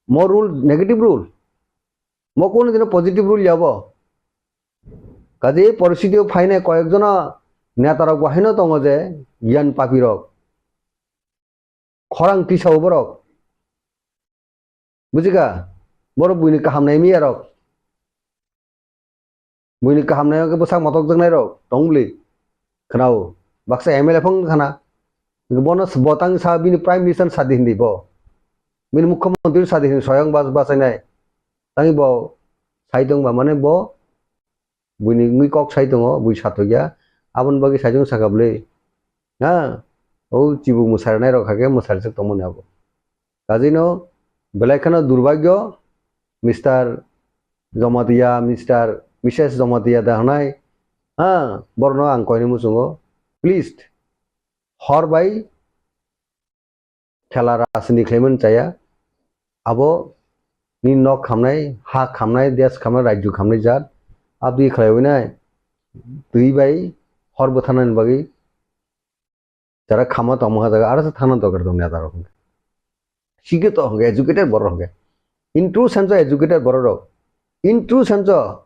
Mo rule negative rule. Mo kono dino positive rule yabo. Kaje ei poristiti o phainai koyek jona neta rok bo haino tongo je giyan papi rok. Khorang tisao borok. Bujikha? Borok buini kaham nai miya rok. Buini kaham nai khe bwsak motok jaknai rok tong bwli. Khwnao. Baksa M L A phang khana. Bono s-, bo tang sa bini Prime Minister sadi hindi bo. Bini Mukhyamantri sadi hindi soyang bas-, bachainai. Tangi bo sai tong ba mane bo buini wngwi kok sai tongo, bui satokya. Aboni bagwi saichung sakha bwle. Ha? O chibuk mwsarnai rok hakhe mwsari swk tongmani abo. Kajino belai kheno durbagyo, Mister Jamatia, Mister, Missus Jamatia da hwnai. Ha? Borokno ang koini muchungo. Please, hor bai khela rajniti khlaimani chaya. Abo ni nok khamnai, ha khamnai, desh khamnai, rajyo khamnai jat. Abdi khlaiwi nai. Twi bai hor bwtharnani bagwi jara khama tongma ha jaga, aro se thana dorkar tong neta rok hwnka. Sikhe to hwnka, educated borok hwnka. In true sense o educated borok rok. In true sense o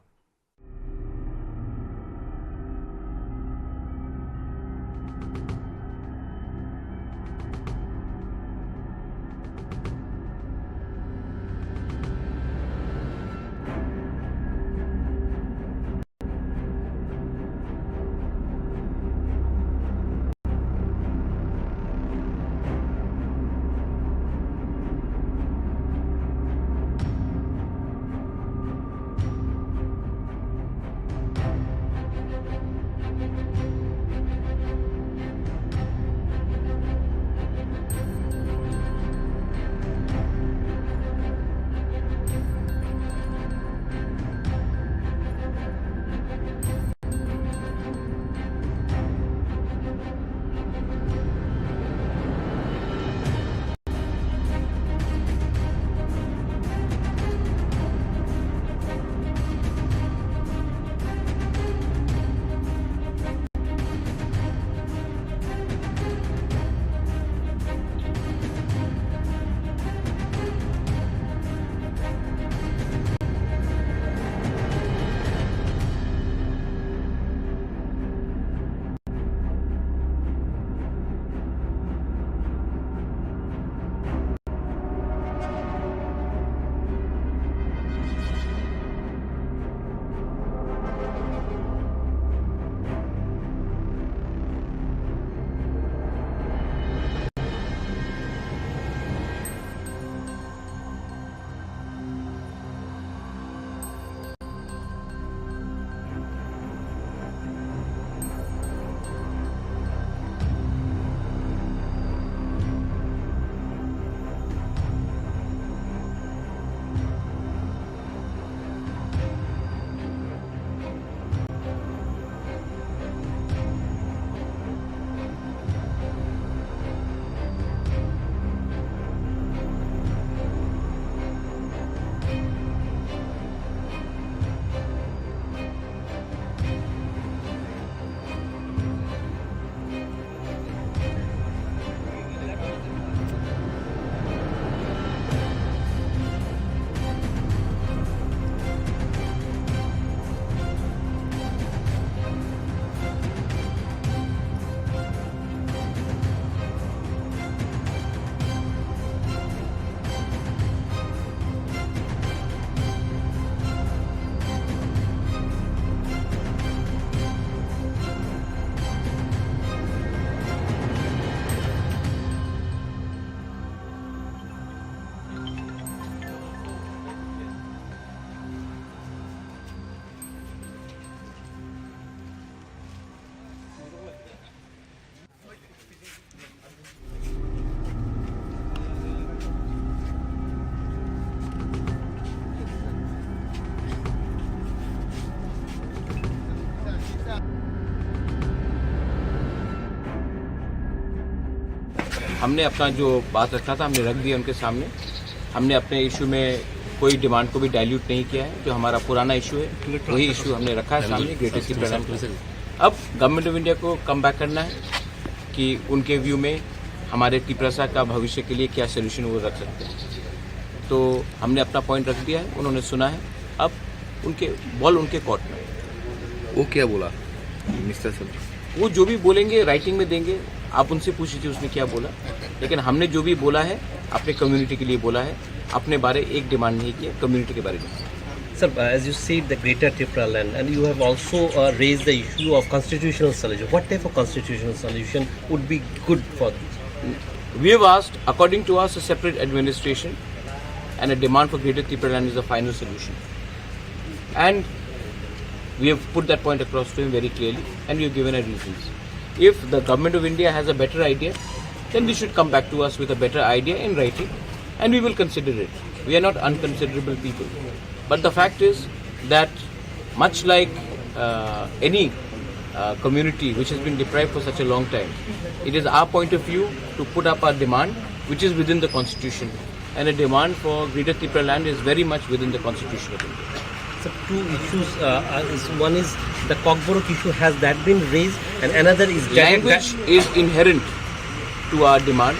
हमने अपना जो बात रखा था, हमने रख दिया उनके सामने। हमने अपने इशू में कोई डिमांड को भी डाइल्यूट नहीं किया है। जो हमारा पुराना इशू है, वही इशू हमने रखा है सामने, ग्रेटर तिपरालैंड का। अब गवर्नमेंट ऑफ इंडिया को कम बैक करना है कि उनके व्यू में हमारे तिपरासा का भविष्य के लिए क्या सॉल्यूशन वो रख सकते हैं। तो हमने अपना पॉइंट रख दिया है, उन्होंने सुना है। अब उनके बॉल उनके कोर्ट में। वो क्या बोला, मिस्टर सर? वो जो भी बोलेंगे, राइटिंग में देंगे, आप उनसे पूछ लीजिए उसने क्या बोला। लेकिन हमने जो भी बोला है, अपने कम्युनिटी के लिए बोला है, अपने बारे एक डिमांड नहीं किया, कम्युनिटी के बारे में। Sir, uh, as you said, the Greater Tipraland, and you have also, uh, raised the issue of constitutional solution. What type of constitutional solution would be good for? We have asked, according to us, a separate administration and a demand for Greater Tipraland is the final solution. And We have put that point across to him very clearly, and we have given our reasons. If the government of India has a better idea, then they should come back to us with a better idea in writing, and we will consider it. We are not unconsiderable people. But the fact is that, much like uh, any uh, community which has been deprived for such a long time, it is our point of view to put up our demand, which is within the constitution. And a demand for Greater Tipraland is very much within the constitution of India. So two issues, uh, uh, is, one is the Kokborok issue, has that been raised, and another is direct Language is inherent to our demand.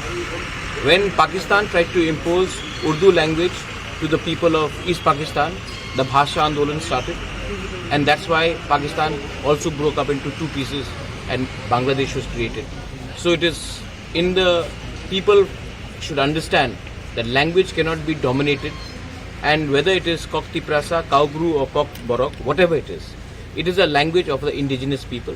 When Pakistan tried to impose Urdu language to the people of East Pakistan, the Bhasha Andolan started, and that's why Pakistan also broke up into two pieces and Bangladesh was created. So it is in the people should understand that language cannot be dominated, and whether it is Kok Tiprasa, Kaubru or Kok Borok, whatever it is, it is a language of the indigenous people,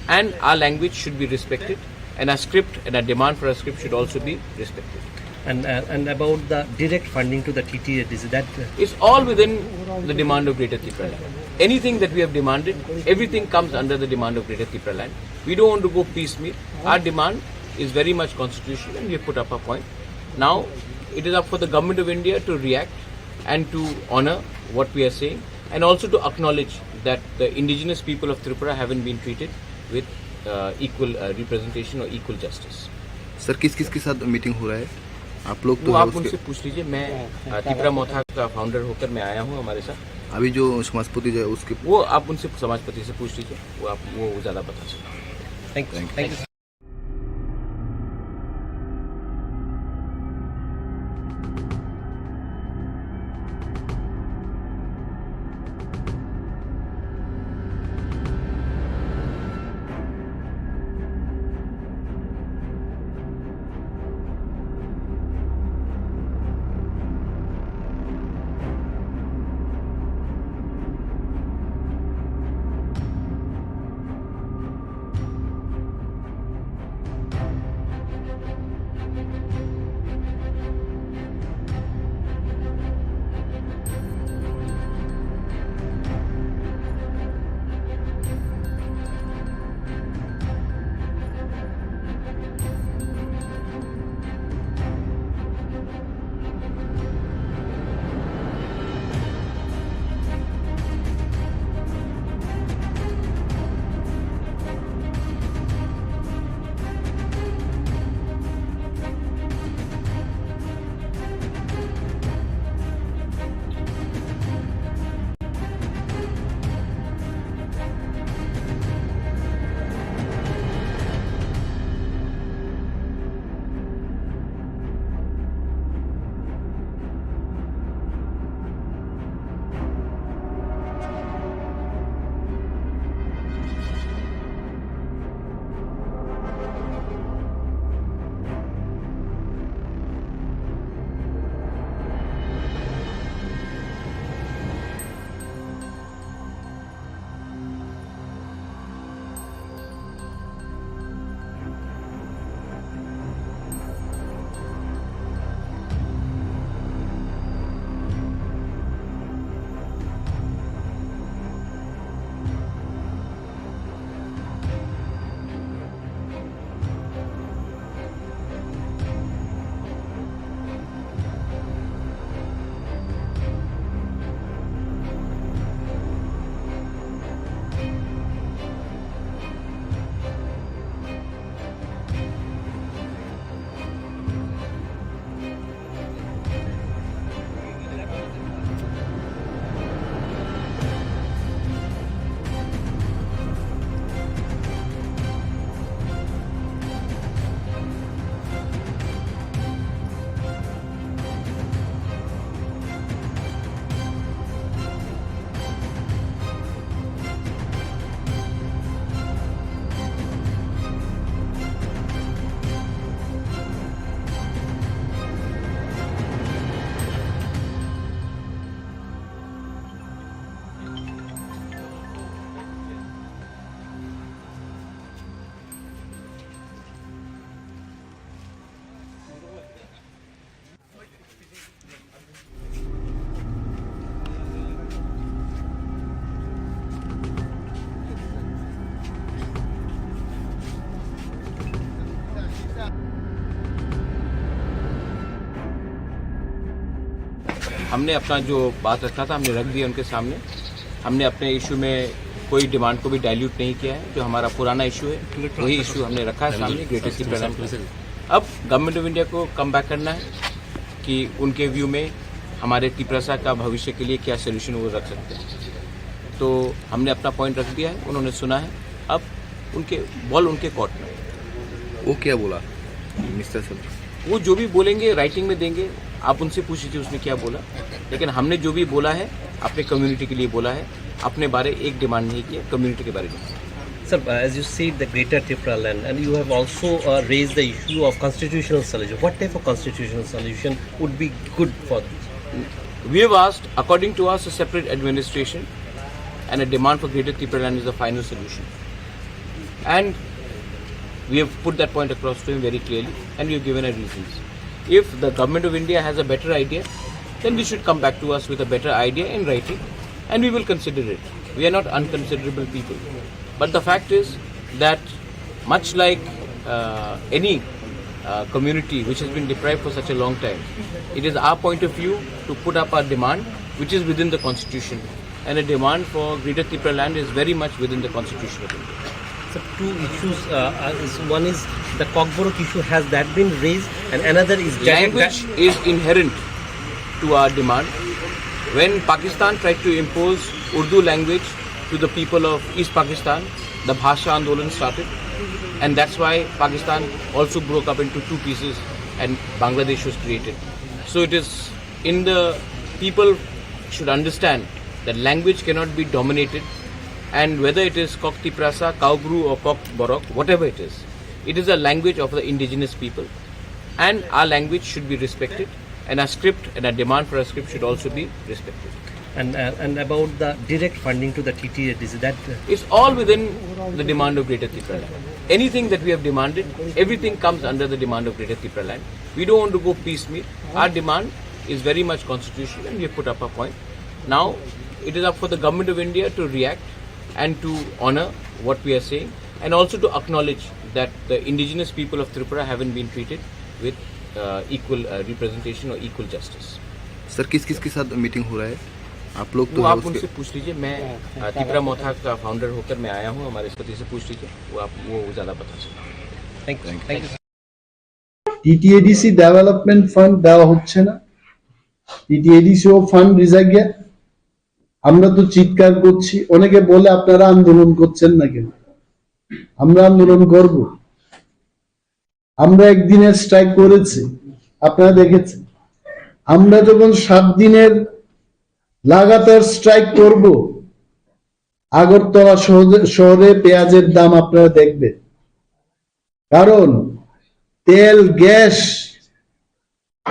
and our language should be respected, and our script and our demand for a script should also be respected. And, uh, and about the direct funding to the T T A, is that, uh, It's all within the demand of Greater Tipraland. Anything that we have demanded, everything comes under the demand of Greater Tipraland. We don't want to go piecemeal. Our demand is very much constitutional, and we have put up a point. Now, it is up for the Government of India to react and to honor what we are saying, and also to acknowledge that the indigenous people of Tripura haven't been treated with uh, equal uh, representation or equal justice. Sir, किस किस के साथ मीटिंग हो रहा है आप लोग? तो वो है आप उसके उनसे पूछ लीजिए। मैं अ, तिपरा मोथा का फाउंडर होकर मैं आया हूँ हमारे साथ। अभी जो समाजपति जो है उसके वो आप उनसे, समाजपति से पूछ लीजिए, वो आप, वो ज़्यादा बता सकते हैं। Thank you. Thank you. हमने अपना जो बात रखा था, हमने रख दिया उनके सामने। हमने अपने इशू में कोई डिमांड को भी डाइल्यूट नहीं किया है। जो हमारा पुराना इशू है, वही इशू हमने रखा है सामने, ग्रेटर तिपरालैंड। अब गवर्नमेंट ऑफ इंडिया को कम बैक करना है कि उनके व्यू में हमारे तिपरासा का भविष्य के लिए क्या सोल्यूशन वो रख सकते हैं। तो हमने अपना पॉइंट रख दिया है, उन्होंने सुना है। अब उनके बॉल उनके कोर्ट में। वो क्या बोला, मिस्टर सर? वो जो भी बोलेंगे, राइटिंग में देंगे। आप उनसे पूछ लीजिए उसने क्या बोला। लेकिन हमने जो भी बोला है, अपने कम्युनिटी के लिए बोला है। अपने बारे एक डिमांड नहीं किया, कम्युनिटी के बारे में। Sir, uh, as you said, the Greater Tipraland, and you have also, uh, raised the issue of constitutional solution. What type of constitutional solution would be good for this? We have asked, according to us, a separate administration and a demand for Greater Tipraland is the final solution. And we have put that point across to him very clearly, and we have given our reasons. If the government of India has a better idea, then they should come back to us with a better idea in writing, and we will consider it. We are not unconsiderable people. But the fact is that, much like, uh, any, uh, community which has been deprived for such a long time, it is our point of view to put up our demand, which is within the constitution. And a demand for Greater Tipraland is very much within the constitution of India. So two issues, uh, uh, is, one is the Kokborok issue, has that been raised, and another is direct. Language is inherent to our demand. When Pakistan tried to impose Urdu language to the people of East Pakistan, the Bhasha Andolan started, and that's why Pakistan also broke up into two pieces and Bangladesh was created. So it is in the people should understand that language cannot be dominated, and whether it is Kok Tiprasa, Kaubru or Kokborok, whatever it is, it is a language of the indigenous people, and our language should be respected, and our script and our demand for a script should also be respected. And, uh, and about the direct funding to the T T A D C, that, uh, It's all within the demand of Greater Tipraland. Anything that we have demanded, everything comes under the demand of Greater Tipraland. We don't want to go piecemeal. Our demand is very much constitutional, and we have put up a point. Now, it is up for the Government of India to react and to honor what we are saying, and also to acknowledge that the indigenous people of Tripura haven't been treated with, uh, equal, uh, representation or equal justice. Sir, किस किस के साथ मीटिंग हो रहा है? आप लोग तो वो है आप उसके उनसे पूछ लीजिए। मैं, अ, तिपरा मोथा का फाउंडर होकर मैं आया हूँ, हमारे सती से पूछ लीजिए, वो आप, वो ज़्यादा बता सकते हैं। Thank you. Thank you. TTADC development fund দেওয়া হচ্ছে না, টিটিএডিসি ও ফান্ড রিজা গিয়া। আমরা তো চিৎকার করছি, অনেকে বলে, "আপনারা আন্দোলন করছেন না কেন?" আমরা আন্দোলন করব। আমরা একদিনের স্ট্রাইক করেছি, আপনারা দেখেছেন। আমরা যখন সাত দিনের লাগাতার স্ট্রাইক করব, আগরতলা শহরে, শহরে পেঁয়াজের দাম আপনারা দেখবেন। কারণ তেল, গ্যাস,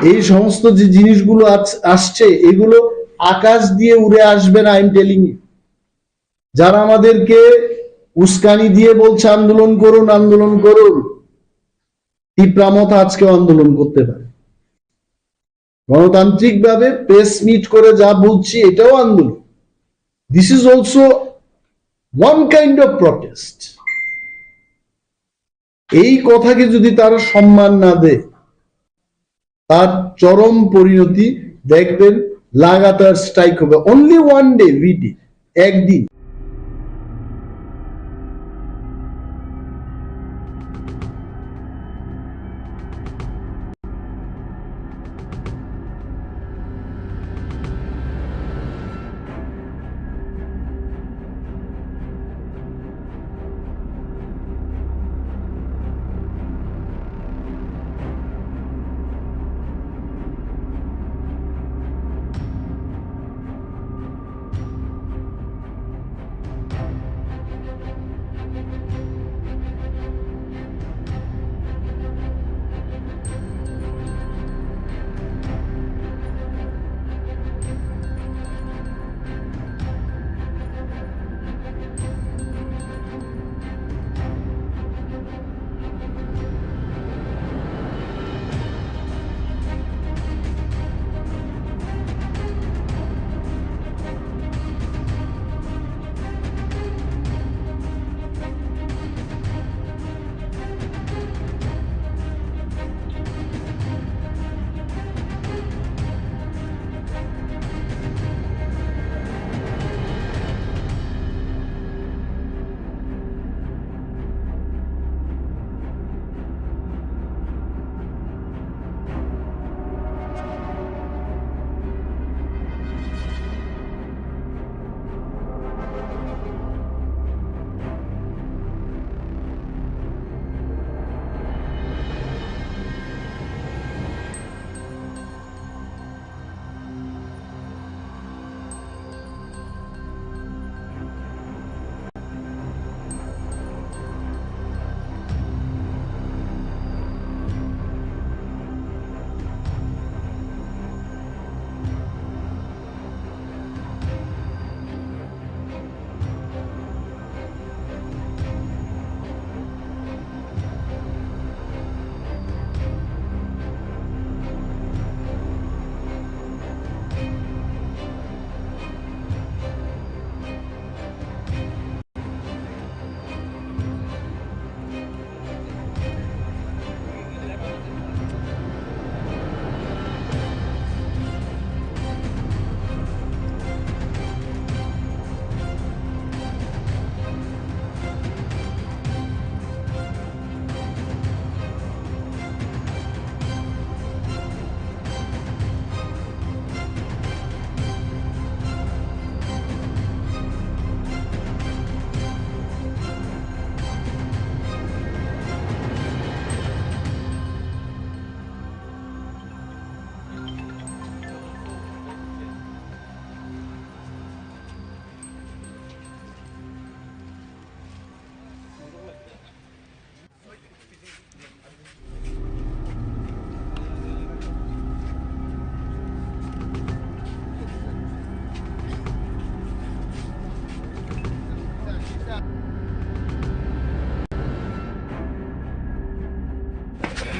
এই সমস্ত যে জিনিসগুলো আছ-, আসছে, এগুলো আকাশ দিয়ে উড়ে আসবে না, I am telling you। যারা আমাদেরকে উস্কানি দিয়ে বলছে, "আন্দোলন করুন, আন্দোলন করুন", তিপ্রা মথা আজকেও আন্দোলন করতে পারে। গণতান্ত্রিকভাবে প্রেস মিট করে যা বলছি, এটাও আন্দোলন। This is also one kind of protest. এই কথাকে যদি তারা সম্মান না দেয়, তার চরম পরিণতি দেখবেন, লাগাতার স্ট্রাইক হবে। Only one day we did, একদিন।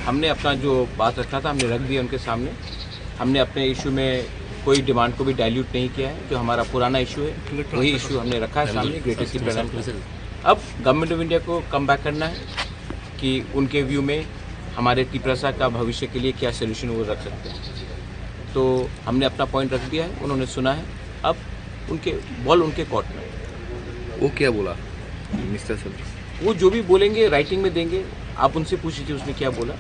हमने अपना जो बात रखा था, हमने रख दिया उनके सामने। हमने अपने इशू में कोई डिमांड को भी डाइल्यूट नहीं किया है। जो हमारा पुराना इशू है, वही इशू हमने रखा है सामने, ग्रेटर तिपरा लैंड का। अब गवर्नमेंट ऑफ इंडिया को कम बैक करना है कि उनके व्यू में हमारे तिपरासा का भविष्य के लिए क्या सॉल्यूशन वो रख सकते हैं। तो हमने अपना पॉइंट रख दिया है, उन्होंने सुना है। अब उनके बॉल उनके कोर्ट में। वो क्या बोला मिस्टर सर? वो जो भी बोलेंगे, राइटिंग में देंगे। आप उनसे पूछ लीजिए उसने क्या बोला।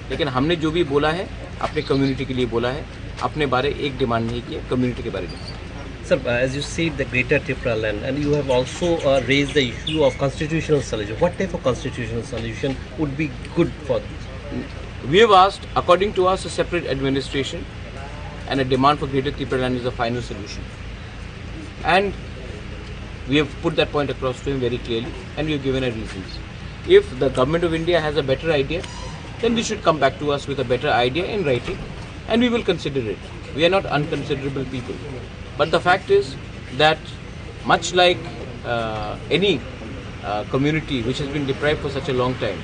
लेकिन हमने जो भी बोला है, अपने कम्युनिटी के लिए बोला है। अपने बारे एक डिमांड नहीं किया, कम्युनिटी के बारे में। Sir, uh, as you said, the Greater Tipraland, and you have also, uh, raised the issue of constitutional solution. What type of constitutional solution would be good for this? We have asked, according to us, a separate administration and a demand for Greater Tipraland is the final solution. And we have put that point across to him very clearly, and we have given our reasons. If the government of India has a better idea, then they should come back to us with a better idea in writing, and we will consider it. We are not unconsiderable people. But the fact is that, much like, uh, any, uh, community which has been deprived for such a long time,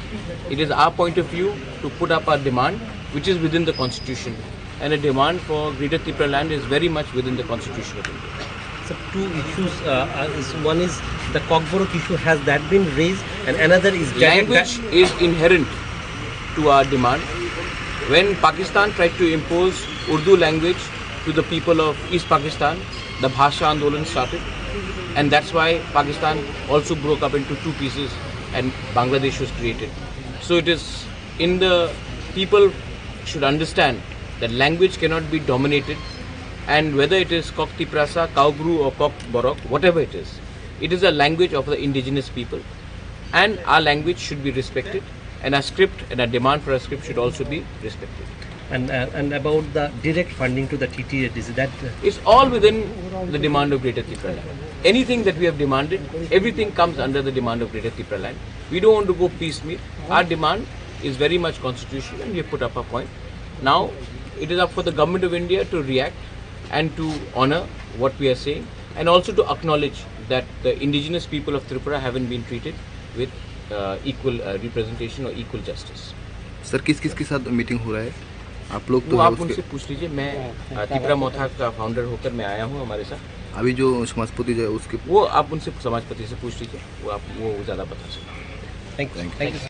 it is our point of view to put up our demand, which is within the constitution. And a demand for Greater Tipraland is very much within the constitution of India. So two issues, uh, uh, is, one is the Kokborok issue, has that been raised, and another is direct Language is inherent to our demand. When Pakistan tried to impose Urdu language to the people of East Pakistan, the Bhasha Andolan started, and that's why Pakistan also broke up into two pieces and Bangladesh was created. So it is in the people should understand that language cannot be dominated, and whether it is Kok Tiprasa, Kaubru or Kok Borok, whatever it is, it is a language of the indigenous people, and our language should be respected, and our script and our demand for a script should also be respected. And, uh, and about the direct funding to the T T A D C, that, uh, It's all within the demand of Greater Tipraland. Anything that we have demanded, everything comes under the demand of Greater Tipraland. We don't want to go piecemeal. Our demand is very much constitutional and we have put up a point. Now, it is up for the Government of India to react and to honor what we are saying and also to acknowledge that the indigenous people of Tripura haven't been treated with, uh, equal, uh, representation or equal justice. Sir, किस किस के साथ मीटिंग हो रहा है? आप लोग तो वो है आप उसके उनसे पूछ लीजिए। मैं, अ, तिपरा मोथा का फाउंडर होकर मैं आया हूँ हमारे साथ। अभी जो समाजपति जो है उसके वो आप उनसे, समाजपति से पूछ लीजिए, वो आप, वो ज़्यादा बता सकते हैं। Thank you. Thank you. Thank you.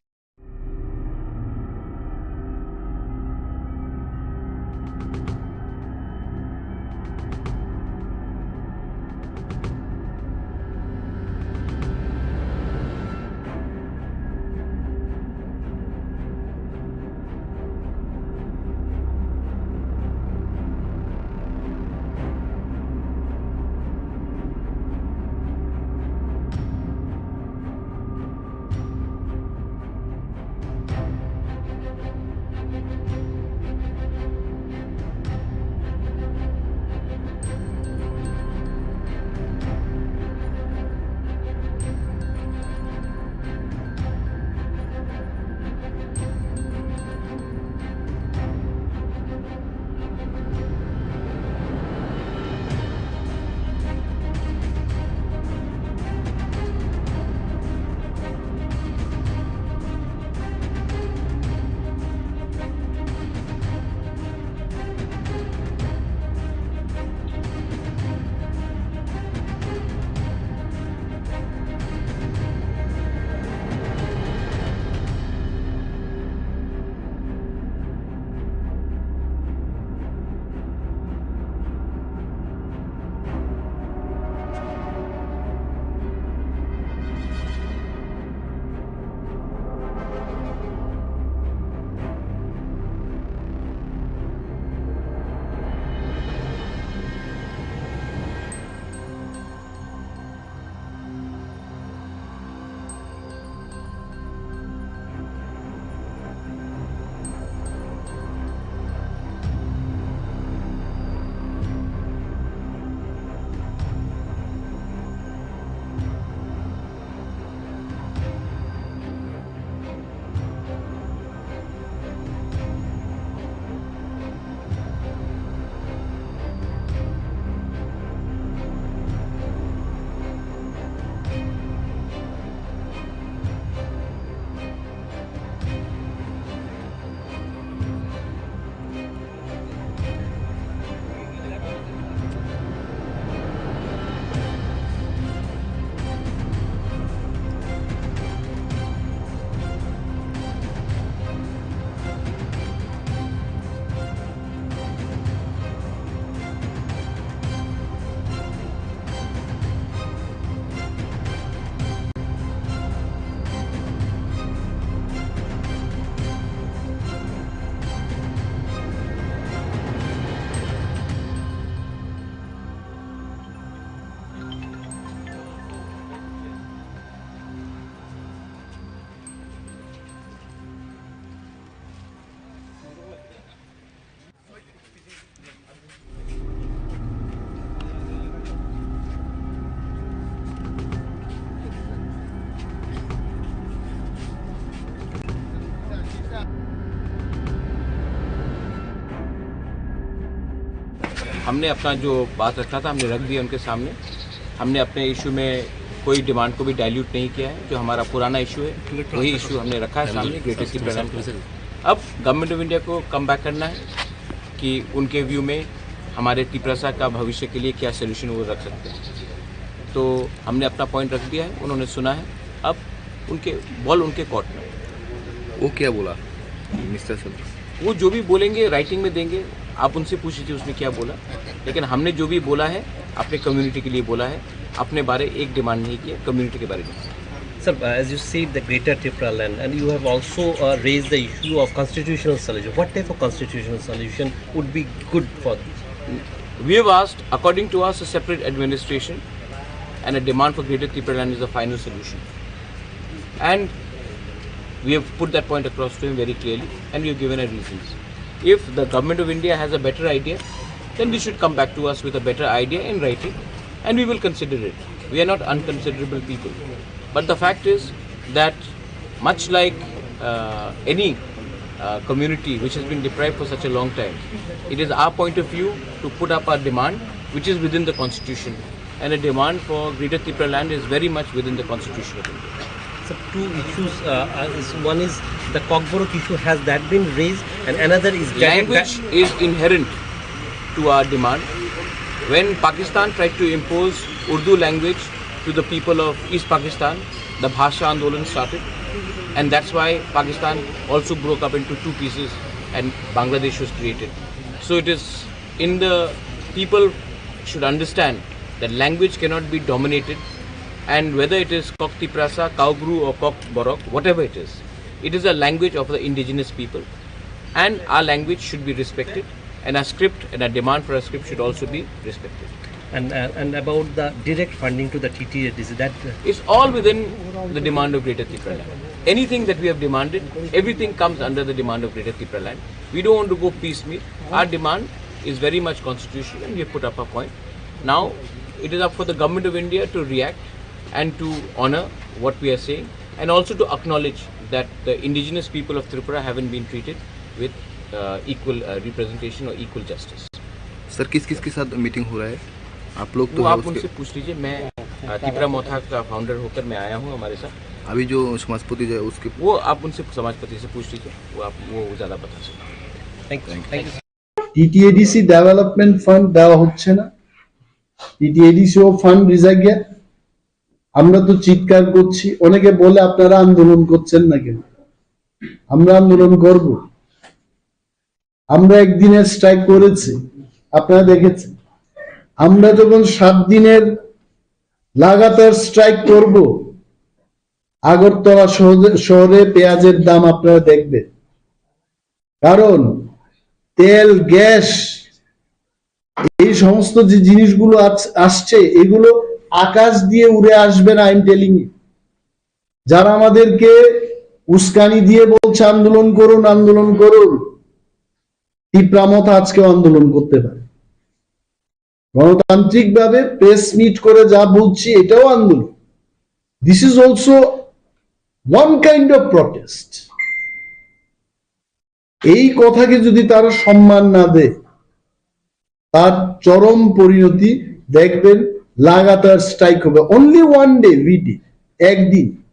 हमने अपना जो बात रखा था, हमने रख दिया उनके सामने। हमने अपने इशू में कोई डिमांड को भी डाइल्यूट नहीं किया है। जो हमारा पुराना इशू है, वही इशू हमने रखा है सामने, ग्रेटर तिपरा लैंड। अब गवर्नमेंट ऑफ इंडिया को कम बैक करना है कि उनके व्यू में हमारे तिपरासा का भविष्य के लिए क्या सोल्यूशन वो रख सकते हैं। तो हमने अपना पॉइंट रख दिया है, उन्होंने सुना है। अब उनके बॉल उनके कोर्ट में। वो क्या बोला, मिस्टर सर? वो जो भी बोलेंगे, राइटिंग में देंगे। आप उनसे पूछ लीजिए उसने क्या बोला। लेकिन हमने जो भी बोला है, अपने कम्युनिटी के लिए बोला है। अपने बारे एक डिमांड नहीं किया, कम्युनिटी के बारे में। Sir, uh, as you said, the Greater Tipraland, and you have also, uh, raised the issue of constitutional solution. What type of constitutional solution would be good for this? We have asked, according to us, a separate administration and a demand for Greater Tipraland is the final solution. And we have put that point across to him very clearly, and we have given our reasons. If the government of India has a better idea, then they should come back to us with a better idea in writing, and we will consider it. We are not unconsiderable people. But the fact is that, much like, uh, any, uh, community which has been deprived for such a long time, it is our point of view to put up our demand, which is within the constitution. And a demand for Greater Tipraland is very much within the constitution of India. So two issues, uh, uh, is, one is the Kokborok issue, has that been raised, and another is getting back. Language is inherent to our demand. When Pakistan tried to impose Urdu language to the people of East Pakistan, the Bhasha Andolan started, and that's why Pakistan also broke up into two pieces and Bangladesh was created. So it is in the people should understand that language cannot be dominated, and whether it is Kok Tiprasa, Kaubru or Kok Borok, whatever it is, it is a language of the indigenous people, and our language should be respected, and our script and our demand for a script should also be respected. And, uh, and about the direct funding to the T T A D C, that, uh, it's all within the demand of Greater Tipraland. Anything that we have demanded, everything comes under the demand of Greater Tipraland. We don't want to go piecemeal. Our demand is very much constitutional, and we have put up a point. Now, it is up for the Government of India to react and to honor what we are saying, and also to acknowledge that the indigenous people of Tripura haven't been treated with, uh, equal, uh, representation or equal justice. Sir, किस किस के साथ मीटिंग हो रहा है? आप लोग तो वो है आप उसके उनसे पूछ लीजिए। मैं, अ, तिपरा मोथा का फाउंडर होकर मैं आया हूँ हमारे साथ। अभी जो समाजपति जो है उसके वो आप उनसे, समाजपति से पूछ लीजिए, वो आप, वो ज़्यादा बता सकते हैं। Thank you. Thank you. TTADC development fund দেওয়া হচ্ছে না। টিটিএডিসি ও ফান্ড রিজা গিয়া। আমরা তো চিৎকার করছি, অনেকে বলে আপনারা আন্দোলন করছেন না কেন? আমরা আন্দোলন করব। আমরা একদিনের স্ট্রাইক করেছি, আপনারা দেখেছেন। আমরা যখন সাত দিনের লাগাতার স্ট্রাইক করব, আগরতলা শহরে, শহরে পেঁয়াজের দাম আপনারা দেখবেন, কারণ তেল, গ্যাস, এই সমস্ত যে জিনিসগুলো আছ-, আসছে, এগুলো আকাশ দিয়ে উড়ে আসবে না। I am telling you, যারা আমাদেরকে উস্কানি দিয়ে বলছে আন্দোলন করুন, আন্দোলন করুন, তিপ্রা মথা আজকেও আন্দোলন করতে পারে। গণতান্ত্রিকভাবে প্রেস মিট করে যা বলছি, এটাও আন্দোলন। This is also one kind of protest. এই কথাকে যদি তারা সম্মান না দেয়, তার চরম পরিণতি দেখবেন। লাগাতার স্ট্রাইক হবে। Only one day we did, একদিন,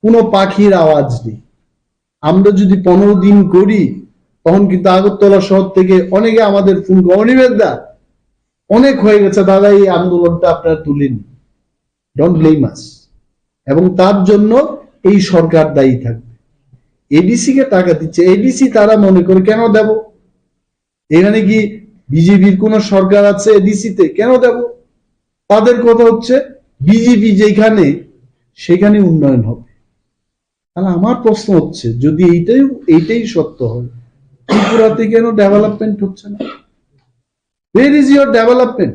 কোনো পাখির আওয়াজ নেই। আমরা যদি পনেরো দিন করি, তখন কিন্তু আগরতলা শহর থেকে অনেকে আমাদের ফোন করে, "অনিমেষ দা, অনেক হয়ে গেছে দাদা, এই আন্দোলনটা আপনারা তুলে নিন, don't blame us।" এবং তার জন্য এই সরকার দায়ী থাকবে। এডিসি কে টাকা দিচ্ছে, এডিসি তারা মনে করে, "কেন দেব? এখানে কি বিজেপির কোনো সরকার আছে এডিসি তে? কেন দেব?" তাদের কথা হচ্ছে, "বিজেপি যেখানে, সেখানে উন্নয়ন হবে।" তাহলে আমার প্রশ্ন হচ্ছে, যদি এইটাই, এইটাই সত্য হয়, ত্রিপুরাতে কেন ডেভেলপমেন্ট হচ্ছে না? Where is your development?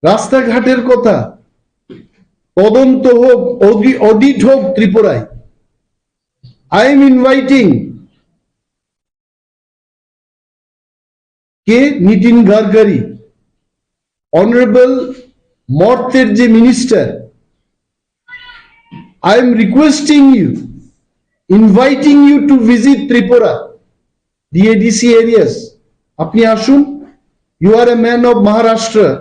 রাস্তাঘাটের কথা, তদন্ত হোক, অডি-, অডিট হোক ত্রিপুরায়। I am inviting কে? নিতিন গডকরি, অনারেবল মর্তের যে minister, I am requesting you, inviting you to visit Tripura, D A D C areas. আপনি আসুন, you are a man of Maharashtra,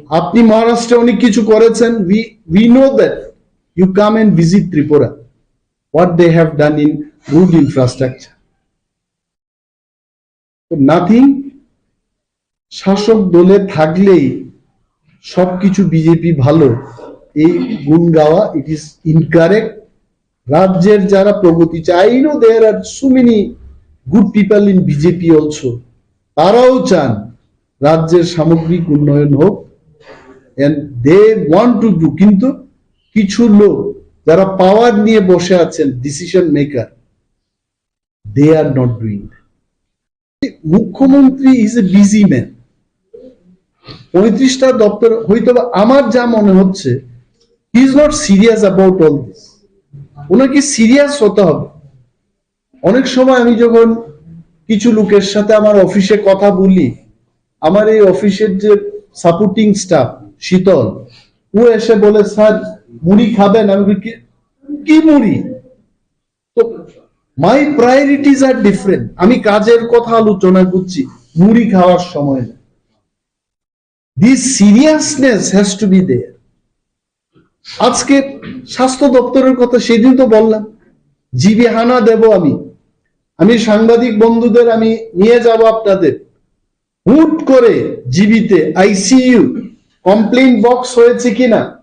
আপনি মহারাষ্ট্রে অনেক কিছু করেছেন, we we know that, you come and visit Tripura, what they have done in road infrastructure, তো নাথিং। শাসক দলে থাকলেই সবকিছু বিজেপি ভালো, এই গুণ গাওয়া, it is incorrect। রাজ্যের যারা প্রগতি চায়, I know there are so many good people in BJP also, তারাও চান রাজ্যের সামগ্রিক উন্নয়ন হোক, and they want to do, কিন্তু কিছু লোক যারা পাওয়ার নিয়ে বসে আছেন, decision maker, they are not doing that। মুখ্যমন্ত্রী is a busy man, পঁয়ত্রিশটা দপ্তর। হয়তো বা আমার যা মনে হচ্ছে, he is not serious about all this। ওনাকে সিরিয়াস হতে হবে। অনেক সময় আমি যখন কিছু লোকের সাথে আমার অফিসে কথা বলি, আমার এই অফিসের যে সাপোর্টিং স্টাফ শীতল, ও এসে বলে, "স্যার, মুড়ি খাবেন?" আমি বলি, "কি, কি মুড়ি?" তো my priorities are different। আমি কাজের কথা আলোচনা করছি, মুড়ি খাওয়ার সময় না। This seriousness has to be there। আজকে স্বাস্থ্য দপ্তরের কথা সেদিন তো বললাম, জিবি হানা দেব আমি। আমি সাংবাদিক বন্ধুদের আমি নিয়ে যাব আপনাদের। হুট করে জিবিতে আইসিইউ কমপ্লেইন বক্স হয়েছে কিনা।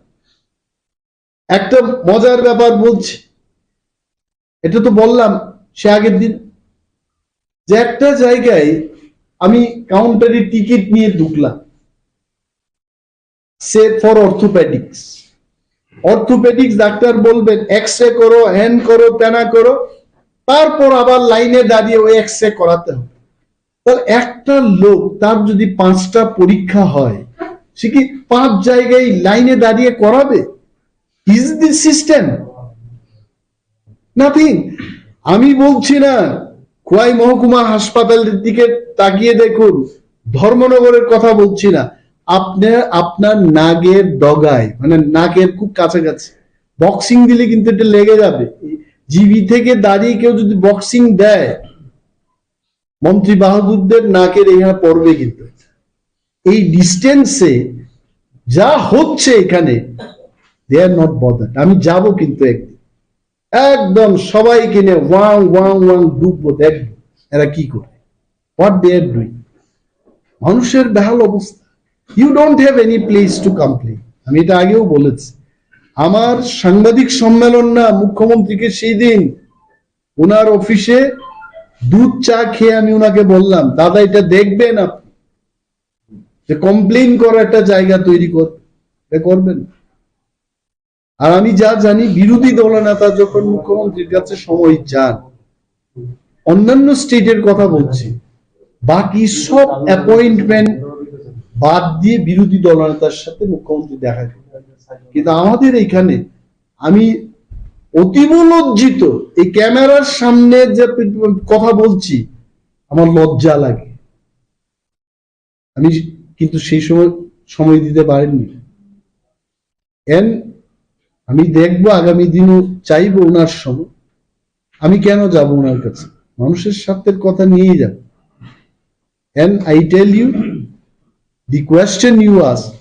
একটা মজার ব্যাপার বলছি, এটা তো বললাম সে আগের দিন, যে একটা জায়গায় আমি কাউন্টারে টিকিট নিয়ে ঢুকলাম, সে ফর অর্থোপেডিক্স। অর্থোপেডিক্স ডাক্তার বলবেন, "এক্স রে করো, হ্যান করো, তেনা করো", তারপর আবার লাইনে দাঁড়িয়ে ওই এক্স রে করাতে হবে। তাহলে একটা লোক, তার যদি পাঁচটা পরীক্ষা হয়, সে কি পাঁচ জায়গায় লাইনে দাঁড়িয়ে করাবে? Is this system? Nothing। আমি বলছি না, খোয়াই মহকুমা হাসপাতালের দিকে তাকিয়ে দেখুন, ধর্মনগরের কথা বলছি না। আপনি আপনার নাকের ডগায়, মানে নাকের খুব কাছাকাছি বক্সিং দিলে কিন্তু এটা লেগে যাবে। জিবি থেকে দাঁড়িয়ে কেউ যদি বক্সিং দেয়, মন্ত্রী বাহাদুরদের নাকের এখানে পড়বে কিন্তু। এই ডিস্টেন্সে যা হচ্ছে এখানে, they are not bothered। আমি যাব কিন্তু একদিন, একদম সবাইকে নিয়ে ওয়াং ওয়াং ওয়াং ঢুকবো, দেখবো এরা কি করে, what they are doing। মানুষের বেহাল অবস্থা। You don't have any place to complain। আমি এটা আগেও বলেছি, আমার সাংবাদিক সম্মেলন না, মুখ্যমন্ত্রীকে সেই দিন ওনার অফিসে দুধ চা খেয়ে আমি ওনাকে বললাম, "দাদা, এটা দেখবেন আপনি, যে কমপ্লেইন করার একটা জায়গা তৈরি কর-, এটা করবেন।" আর আমি যা জানি, বিরোধী দলনেতা যখন মুখ্যমন্ত্রীর কাছে সময় চান, অন্যান্য স্টেটের কথা বলছি, বাকি সব অ্যাপয়েন্টমেন্ট বাদ দিয়ে বিরোধী দলনেতার সাথে মুখ্যমন্ত্রী দেখা করেন। কিন্তু আমাদের এখানে আমি অতীব লজ্জিত, এই ক্যামেরার সামনে যে কথা বলছি, আমার লজ্জা লাগে। আমি কিন্তু সেই সময় সময় দিতে পারেননি। এন আমি দেখবো আগামী দিনও, চাইবো ওনার সময়। আমি কেন যাব ওনার কাছে? মানুষের স্বার্থের কথা নিয়েই যাব। And I tell you, the question you ask,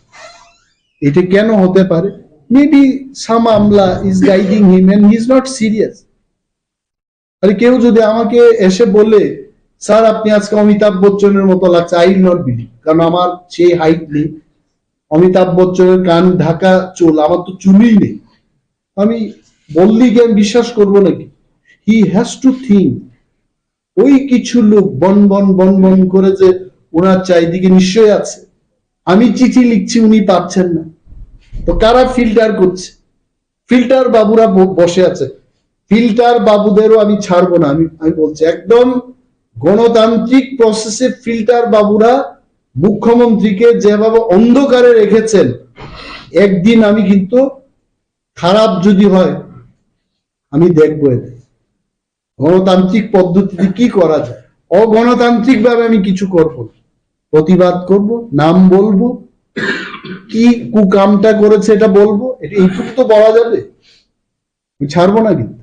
এটা কেন হতে পারে? Maybe some Amla is guiding him and he is not serious। আরে, কেউ যদি আমাকে এসে বলে, "স্যার, আপনি আজকে অমিতাভ বচ্চনের মতো লাগছে", I will not believe, কারণ আমার সেই হাইট নেই, অমিতাভ বচ্চনের কান ঢাকা চুল, আমার তো চুলই নেই। আমি বললেই কি আমি বিশ্বাস করবো নাকি? He has to think। ওই কিছু লোক বন বন বন বন করে যে ওনার চারিদিকে নিশ্চয়ই আছে। আমি চিঠি লিখছি, উনি পাচ্ছেন না, তো কারা ফিল্টার করছে? ফিল্টার বাবুরা ব-, বসে আছে। ফিল্টার বাবুদেরও আমি ছাড়বো না। আমি, আমি বলছি, একদম গণতান্ত্রিক প্রসেসে ফিল্টার বাবুরা মুখ্যমন্ত্রীকে যেভাবে অন্ধকারে রেখেছেন, একদিন আমি কিন্তু, খারাপ যদি হয়, আমি দেখবো এতে গণতান্ত্রিক পদ্ধতিতে কি করা যায়। অগণতান্ত্রিক ভাবে আমি কিছু করব না, প্রতিবাদ করব, নাম বলবো, কি কুকামটা করেছে এটা বলবো, এটা এইটুকু তো বলা যাবে, আমি ছাড়বো না কিন্তু।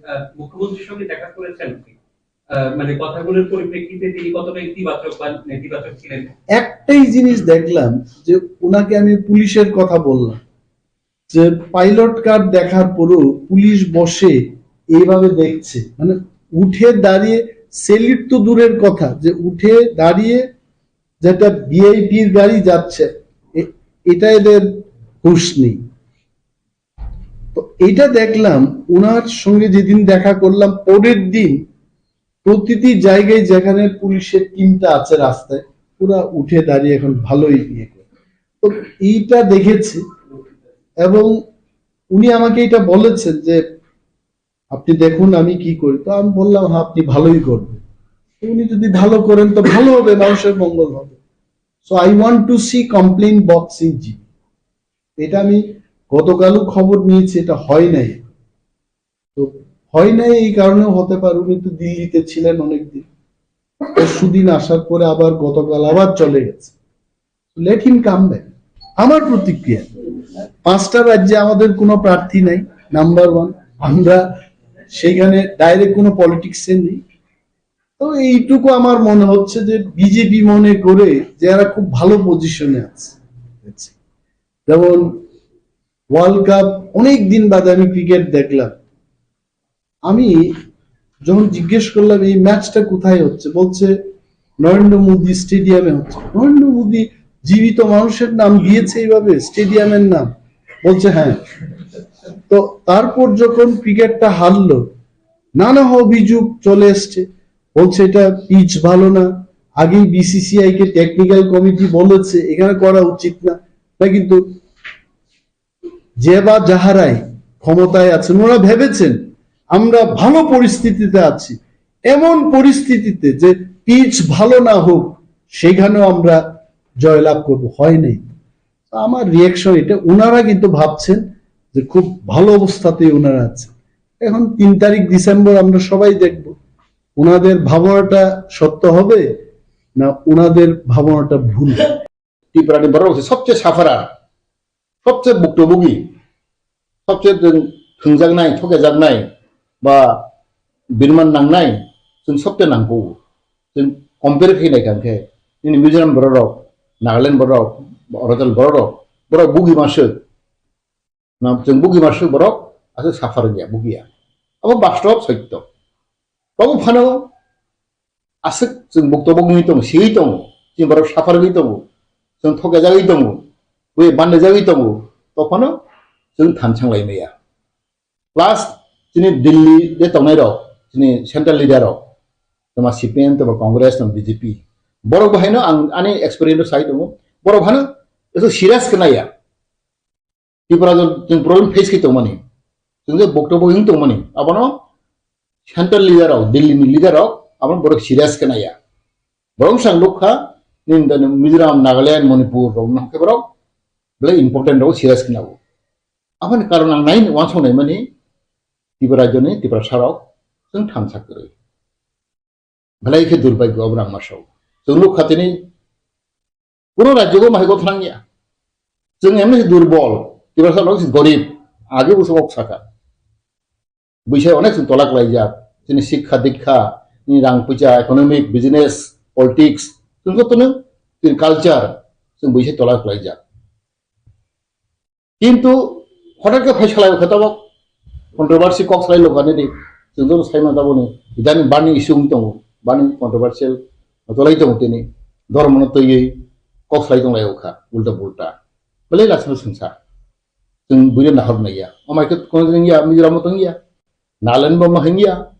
আহ, মুখ্যমন্ত্রীর সঙ্গে দেখা করেছেন আপনি? আহ, মানে কথাগুলোর পরিপ্রেক্ষিতে তিনি কতটা ইতিবাচক বা নেতিবাচক ছিলেন? একটাই জিনিস দেখলাম যে ওনাকে আমি পুলিশের কথা বললাম যে পাইলট কার দেখার পরেও পুলিশ বসে এইভাবে দেখছে, মানে উঠে দাঁড়িয়ে, স্যালুট তো দূরের কথা, যে উঠে দাঁড়িয়ে যেটা ভিআইপির গাড়ি যাচ্ছে, এ-, এটা এদের হুঁশ নেই। তো এটা দেখলাম, ওনার সঙ্গে যেদিন দেখা করলাম, পরের দিন প্রতিটি জায়গায় যেখানে পুলিশের টিমটা আছে রাস্তায়, পুরা উঠে দাঁড়িয়ে এখন ভালোই ইয়ে করে। তো এইটা দেখেছি, এবং উনি আমাকে এটা বলেছেন যে, "আপনি দেখুন আমি কি করি।" তো আমি বললাম, "হ্যাঁ, আপনি ভালোই করবেন।" তো উনি যদি ভালো করেন তো ভালো হবে, মানুষের মঙ্গল হবে। So I want to see complaint box in G B। এটা আমি গতকালও খবর নিয়েছি, এটা হয় নাই। তো হয় নাই, এই কারণেও হতে পারে, উনি তো দিল্লিতে ছিলেন অনেকদিন, পরশুদিন আসার পরে আবার গতকাল আবার চলে গেছে। Let him come back। আমার প্রতিক্রিয়া, পাঁচটা রাজ্যে আমাদের কোনো প্রার্থী নাই, নাম্বার ওয়ান। আমরা সেইখানে ডাইরেক্ট কোনো পলিটিক্সে নেই। তো এইটুকু আমার মনে হচ্ছে যে বিজেপি মনে করে যে এরা খুব ভালো পজিশনে আছে। যেমন ওয়ার্ল্ড কাপ, অনেক দিন বাদে আমি ক্রিকেট দেখলাম। আমি যখন জিজ্ঞেস করলাম, "এই ম্যাচটা কোথায় হচ্ছে?" বলছে, "নরেন্দ্র মোদী স্টেডিয়ামে হচ্ছে।" নরেন্দ্র মোদী জীবিত মানুষের নাম দিয়েছে এইভাবে স্টেডিয়ামের নাম? বলছে, "হ্যাঁ।" তো তারপর যখন ক্রিকেটটা হারলো, নানা অভিযোগ চলে এসছে, বলছে এটা পিচ ভালো না, আগেই বিসিসিআই কে টেকনিক্যাল কমিটি বলেছে এখানে করা উচিত না। না, কিন্তু যে বা যাহারাই ক্ষমতায় আছেন, ওরা ভেবেছেন আমরা ভালো পরিস্থিতিতে আছি, এমন পরিস্থিতিতে যে পিচ ভালো না হোক, সেখানেও আমরা জয়লাভ করব। হয় নাই। তো আমার রিয়াকশন এটা, ওনারা কিন্তু ভাবছেন যে খুব ভালো অবস্থাতেই ওনারা আছেন। এখন তিন তারিখ ডিসেম্বর আমরা সবাই দেখব ওনাদের ভাবনাটা সত্য হবে না ওনাদের ভাবনাটা ভুল। Tripura ni borok se sobse sufferer, sobse buktobugi, sobse thwngjaknai, thokejaknai ba birman nangnai, chwng sobse nangkukgo. Chwng compare khe naikha khe, nini Mizoram borok rok, Nagaland borok rok, Arunachal borok rok, borok bugi masuk. Na, chwng bugi masuk borok aswk suffer wngya, bugiya. Abo bastob sotto. Tobo phano aswk chwng buktobok wngwi tongo, siwi tongo, chini borok suffer wngwi tongo, chwng thokjagwi tongo, bui bandajagwi tongo, tophano chwng thansanglai maya. Plus chini Delhi de tongnai rok, chini central leader rok, toma C P M, toma Congress, toma B J P, borok bo haino ang ani experience sai tongo, borok hano eto serious khe naiya. Tripura jor chwng problem face khe tongmani, chwng je boktobo wng tongmani, abono central leader rok, Delhi ni leader rok, abono borok serious khe naiya. Borok sang nukha, nini dani Mizoram, Nagaland, Manipur rok no khe borok belai important rok serious khe nao. Aboni karon ang nai wansong naimani, Tripura rajyoni Tiprasa rok chwng thansa kwrwi. Belai khe durbhagyo obo rang masao. Chwng nuk kha tini kuno rajyo bo mahai kok thanang ya. Chwng emni se durbol, Tiprasa rok se gorib, age bo se kok saka. Buisai onek chwng tola klaijak. Chini sikha dikha, ni rang puisa, economic, business, politics, chwng jotono chini culture, chwng buisai tola klaijak. Kintu hothar khe phai salai khe tabok controversy kok salai lokha nini, chwng joto sai mano taboni idani burning issue wng tongo, burning controversial tolai tongo tini, dhormo no twiwi kok salai tong lai kha ulta pulta, belai lachino swngsa. Chwng buino nahor naiya, omai khe kono wngya, Mizoram tongya. Nagaland bo ma hingya,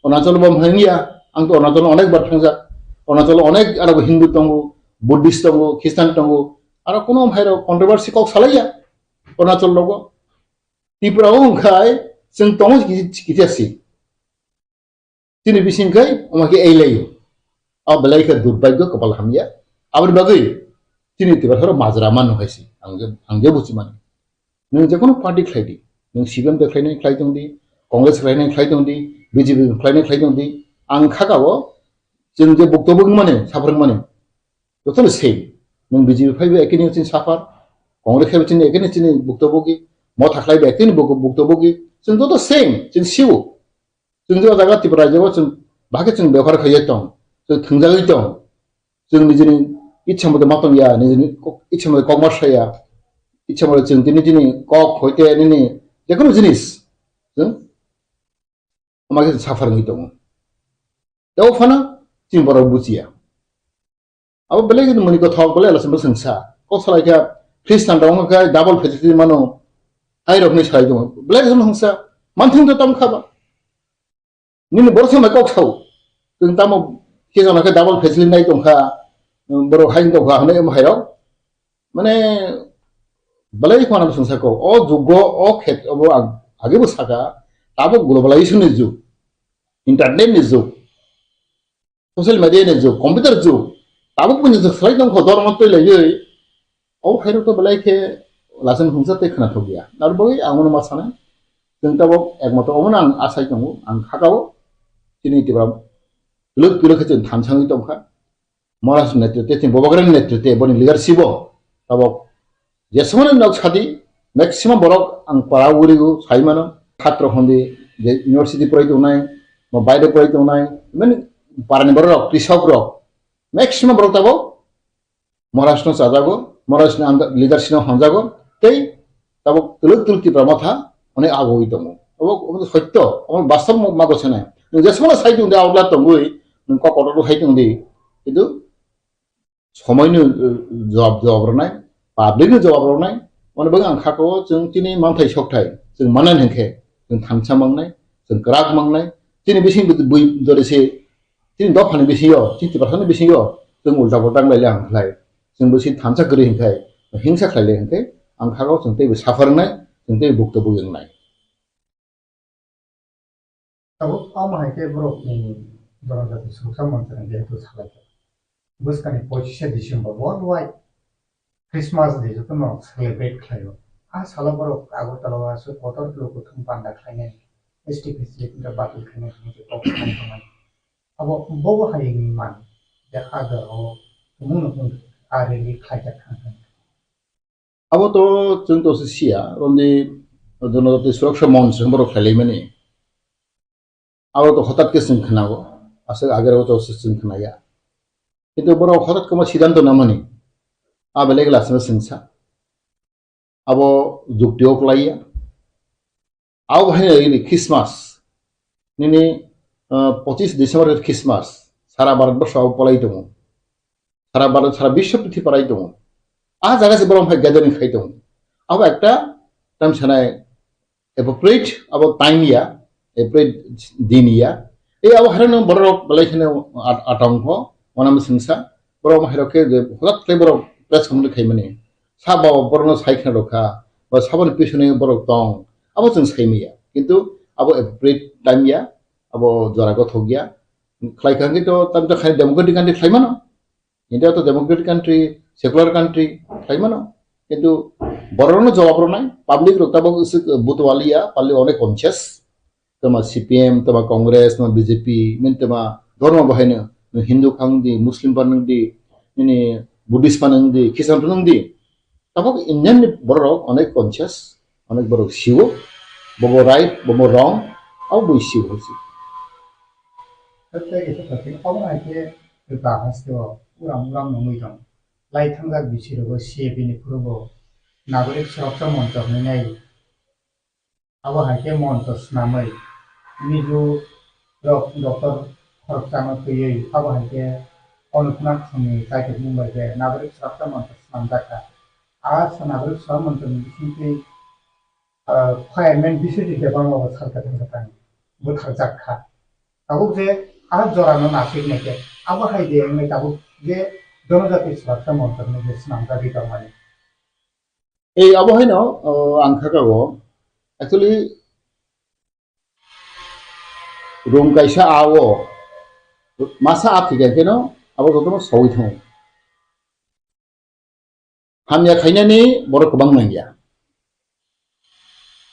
Arunachal bo ma hingya, ang to Arunachal onek bar thangjak. Arunachal onek aro Hindu tongo, Buddhist tongo, Christian tongo, aro kono hai rok controversy kok salaiya Arunachal logo. Tripura o hwnkhai chwng tongo kisi, kisi si. Chini bising khai omo khe ei laio. Abo belai khe durbhagyo, kopal hamya. Aboni bagwi chini Tiprasa rok majra mano hai se. Ang je, ang je buchi mani. Nwng je kono party khlai di, nwng C P M de khlainai khlai tong di, Congress khlainai khlai tong di, B J P khlainai khlai tong di, ang kha ka o, chwng je buktobo wng mani, saphar wng mani, jotono same. Nwng B J P phaibo ekini chini saphar, Congress phaibo chini ekini chini buktobo ki, Motha khlaibo ekini buk-, buktobo ki, chwng joto same, chwng siwo. Chwng je o jaga Tripura rajyo o chwng Bahai khe chwng bebohar khaiwi tong, chwng thwngjagwi tong, chwng nijini ichha moto ma tong ya, nijini kok-, ichha moto kok ma sa ya, ichha moto chwng tini nijini kok hoite nini jekono jinis chwng ama khe suffer wngwi tongo. Tei o phano chini borok buchiya. Abo belai khe mwnwi kothok belai lasima swngsa. Kok salai khe Khristan rok wngkha khe double facility mano. Hai rok hinwi salai tongo. Belai khe swngsa. Manthung to tong kha ba. Nini borok samai kok sao. Chwng tamo khe jona khe double facility nai tong kha. Borok hai tong kha hwnwi omo hai rok. Mane belai khwana swngsa ko. O jugo o khet obo ang age bo saka. Tabuk globalization ni jug. Internet ni jug. Social media ni jug, computer jug, tabuk bini jug salai tong kho, dormo twi laiwi, o hai rok to belai khe lachen hungsa tei khwnathok ya. Aro bagwi ang uno ma sanai, chwng tabuk ekmato omono ang asai tongo, ang khakao, chini Tripura pilok pilok khe chwng thansa wngwi tong kha. Maharaj ni netrite, chini Bobagrani netrite, boni leadership o tabuk Jeswmani nok sadi, maximum borok ang para urigo sai mano, chhatro hondi je university porai tongnai, ba baire porai tongnai, mane parani borok rok, krisok rok, maximum borok tabuk Maharashtra no chajago, Maharashtra ni under leadership no hamjago, tei tabuk twlwk twlwk Tipra Motha onek agoi tongo. Obo, obo sotto, obo bastob mo-, mago sanai. Nwng jeswmano sai tongdi, outla tongwi, nwng kok kotor hai tongdi, kintu Somoino, uh, jawab, jawab rwnai, publicno jawab rwnai, mane bagwi ang khakao chwng chini manthai sokthai, chwng manani hinkhe, chwng thansa mangnai, chwng kwrak mangnai, chini bising bui, bui, jore se, chini dophani bisingo, chini tiprasani bisingo, chwng ulta polta wng lailai ang khlai, chwng bisi thansa kwrwi hinkhai, hingsa khlailai hinkhe, ang khakao chwng teibo suffer wngnai, chwng teibo bukto bui wngnai. Tabuk omo hai khe borok ni Jonojati Suroksha Monchani jehetu salai kha. Bwskangni pochise December worldwide Christmas day jotono celebrate khlaio. A salo borok Agartala o aswk kotor kilo kuthum panda khlainai, S T facility batil khlainai hwnwi kok sanai tongnai. Abo bobo hai wngwi man je a jora o tumungno hwn a rally khlaijak thang thang. Abo to chwng to se siya, romdi Jonojati Suroksha Monch hwnwi borok khlailaimani. Abo to hotat khe chwng khnago, aswk agero to se chwng khnaya. Kintu borok hotat kwma siddhanto namani, a belai khe lasima chwngsa. Abo jukti o klaiya. Abo hai nini Christmas. Nini, ah, pochis December khe Christmas. Sara Bharat borsho abo palai tongo. Sara Bharat, sara biswa prithibi palai tongo. A jaga se borok hai gathering khai tongo. Abo ekta tam sanai appropriate abo time ya, appropriate din ya. Ei abo hai no borok belai kheno at-, atong pho, wanam singsa. Borok hai rok khe je hodak khe borok press conference khai mani. Sabo borokno sai khna rokha, ba saboni pisoni borok tong, abo chwng sai maya. Kintu abo appropriate time ya, abo jora gothok ya. Khlai kha hwnkhe to tamjak khai democratic country khlai mano. India to democratic country, secular country khlai mano. Kintu borokno jawab rwnai, public rok tabok isik butwaliya, public onek conscious. Tama C P M, tama Congress, tama B J P, min tama dhormo bahaino, Hindu phang di, Muslim phang di, ini Buddhist phang di, Christian phang di. Tabok Indian ni borok rok onek conscious, onek borok siwo, bobo right, bobo wrong, abo bui siwo hosi. Tei kaisa topic, omo hai khe Tripura haste o uram uram nungwi tong. Lai thangjak bisi rogo C A B ni phuru bo Nagorik Suroksha Moncho hinwi nai. Abo hai khe moncho swnamwi Mizo rok doctor khoroksano twiwi abo hai khe Onupnath Singni kaitormung bai khe Nagorik Suroksha Moncho swnamjak kha. A sa Nagorik Suroksha Moncho ni bisingtwi, ah, fireman Biswajit Debbarma bo sal kwthang kwthang butharjak kha. Tabuk je a jorano nasiknai khe abo hai de wngnai tabuk je Jonojati Suroksha Moncho hinwi je swnamjagwi tongmani. Ei abo haino, o, ang khakao, actually, room kaisa ao, masa a thikha kheno, abo jotono sawi thango. Hamya khainani borok kwbang nangya.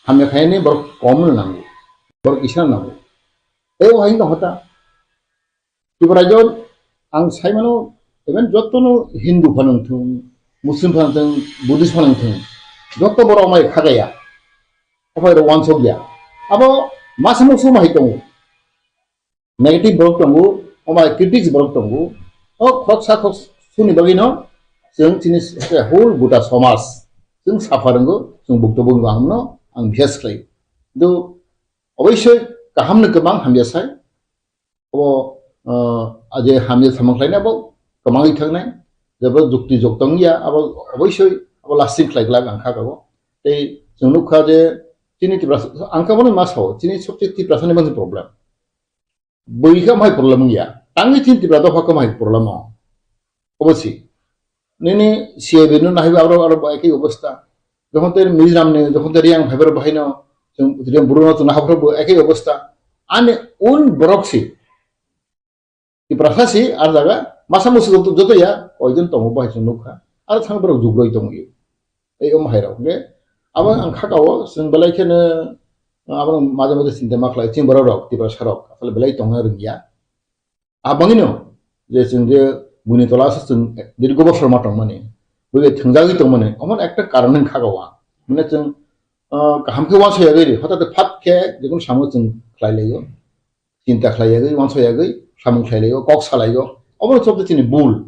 Hamya khainani borok kom no nango. Borok kisa nango. Ei o haino hota. Tripura rajyo ang sai mano, even jotono Hindu phano wngthung, Muslim phano wngthung, Buddhist phano wngthung, joto borok mai khagaya. Ophai rok wansok ya. Abo masa musu mai tongo. Negative borok tongo, omo hai critics borok tongo. O khoroksa khorok suni bagwi no chwng chini whole gota somaj chwng safa rwngo, chwng bukto bwrwngno ang no ang bihas khlai. Kintu oboisoi kaham no kwbang hamya sai. Obo, ah, je hamya samung khlaina bo kwmangwi thangnai. Jebo jukti jok tong ya, abo oboisoi abo lasting khlai glak ang kha kabo. Tei chwng nukha je chini Tiprasa, ang kha bono ma sao, chini sobse Tiprasa ni bangsi problem. Bui kha mai problem ya. Tangwi chini Tipra dopha kha mai problem o. Obo si. Nini C I B no nahai aro, aro bo ekhi obostha. Jokhon te Mizoram ni, jokhon te Reang phaibar bahai no, chwng Reang buru no chwng nahai bo ekhi obostha. Ani un borok si. Tiprasa si ar jaga masa musu joto, joto ya, koijon tongo bahai chwng nukha. Ar thang borok jugroi tongo. Ei omo hai rok, okay? Abo ang kha kao, chwng belai kheno, abo maje maje chinta ma khlai, chini borok rok, Tiprasa rok, asole belai tongna rwngya. Abangino je chwng je buini tola aswk chwng dirgo bosor ma tongmani, buini thangjagwi tongmani, omo ekta karon wngkha kha o ang. Mane chwng, ah, kaham khe uansuk yagwi ri, hotate phat khe jekunu samung chwng khlai laio, chinta khlai yagwi, uansuk yagwi samung khlai laio, kok sa laio, omo chobde chini bul.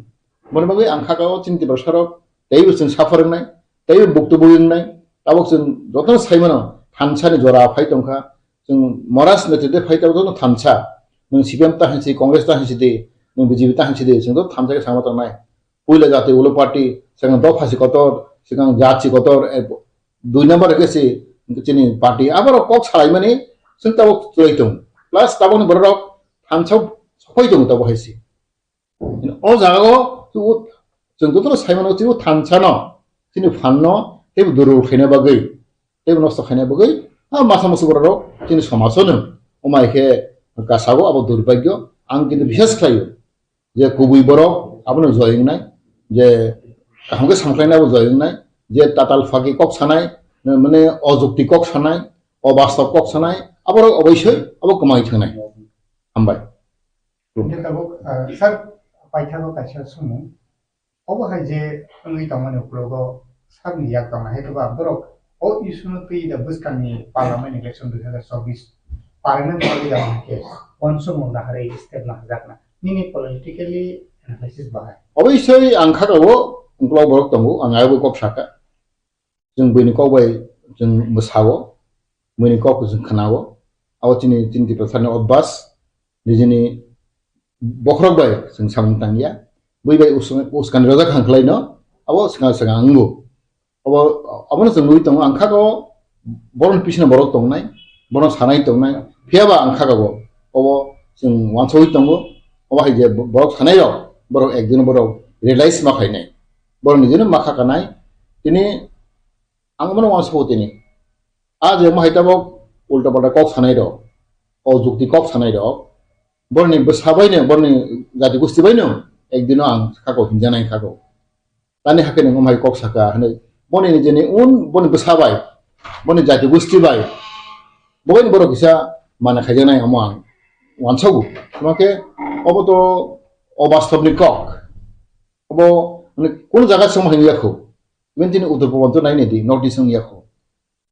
Mane bagwi ang kha kha o chini Tiprasa rok, teibo chwng suffer wngnai, teibo buktu bui wngnai, tabok chwng jotono sai mano, thansa ni jora phai tongkha, chwng Maharaj ni tide phai tabok jotono thansa, nwng C P M ta hinsi, Congress ta hinsi di, nwng B J P ta hinsi di, chwng joto thansa khe sama tongnai. Puila jati ulo party, swkang dopha si kotor, swkang jat si kotor, eh, dui number khe si chini party, aborok kok salaimani, chwng tabok chwrai tong. Plus tabokni borok thansa sophai tong tabok hai si. O jaga o, chwng jotono sai mano, chini thansa no, chini phan no, teibo durul khaina bagwi, teibo nosto khaina bagwi, a masa musu borok rok chini somaj o no, omai khe kasago abo durbhagyo, ang kintu biswas khlaio je kubui borok abono joi wngnai, je kaham khe samkhlaina abo joi wngnai, je tatal phagi kok sanai, mane ojukti kok sanai, obastob kok sanai, aborok oboisoi abo kwmai thangnai. Hambai. Hingke tabuk, ah, sir, paithago kaisa sumung. Obo hai je wngwi tongmani ukulogo sakni yak tongna hai khe ba borok o issue no twi da bwskangni parliament election dui hazar chobbish parliament party da hwnkhe uansukmung naharwi step naharjakna. Nini politically analysis bahai. Obviously ang kha tongo, ukulok borok tongo, ang ayabo kok saka. Chwng buini kok bai chwng mwsao, buini kok chwng khwnao. Abo chini, chini Tiprasani obvas, nijini bokhorok bai chwng samung tangya. Bui bai us-, uskani rojak hang khlaino, abo swkang swkang wngo. Abo, abono chwng nugwi tongo, ang kha o borokni bisino borok tongnai, bono sanai tongnai, phiyaba ang kha o, obo chwng uansugwi tongo, obo hai je borok sanai rok, borok ekdino borok realize ma khainai, borok nijino ma kha kanai, tini ang bono uansukgo tini. A je omo hai tabok ulta palta kok sanai rok, o jukti kok sanai rok, borokni bwsa baino, borokni jati gosti baino ekdino ang kha o hinjanai kha o. Tani hakhe nwng omo hai kok saka hinwi. Boni nijini un, boni bwsa bai, boni jati gosti bai, bo bai borok kisa mana khaijaknai omo ang uansago. Tamo khe obo to obastobni kok. Obo, mane, kunu jaga se omo hai wngya kho. Even chini Uttor Purbanchal nai nai di, North East wngya kho.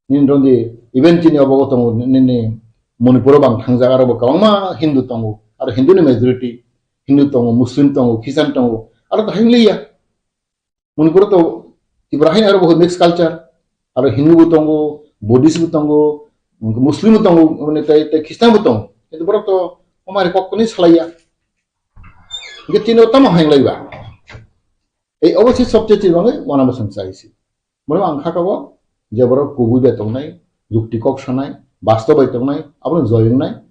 Nini rwngdi, even chini obo tongo, nini Manipur o bang thangjak, aro bo kwbangma Hindu tongo, aro Hindu ni majority, Hindu tongo, Muslim tongo, Christian tongo, aro to hingliya. Manipur o to Tripura haino aro bo mixed culture, aro Hindu bo tongo, Buddhist bo tongo, Muslim bo tongo, mane tai, tai Christian bo tongo. Kintu borok to omari kok ni salaiya. Hingke chini o tamo hinglaiba. Ei obo se sobse chini bagwi uanama swng chai se. Bono ang kha kabo je borok kubui bai tongnai, jukti kok sanai, bastob bai tongnai, abono joi wngnai,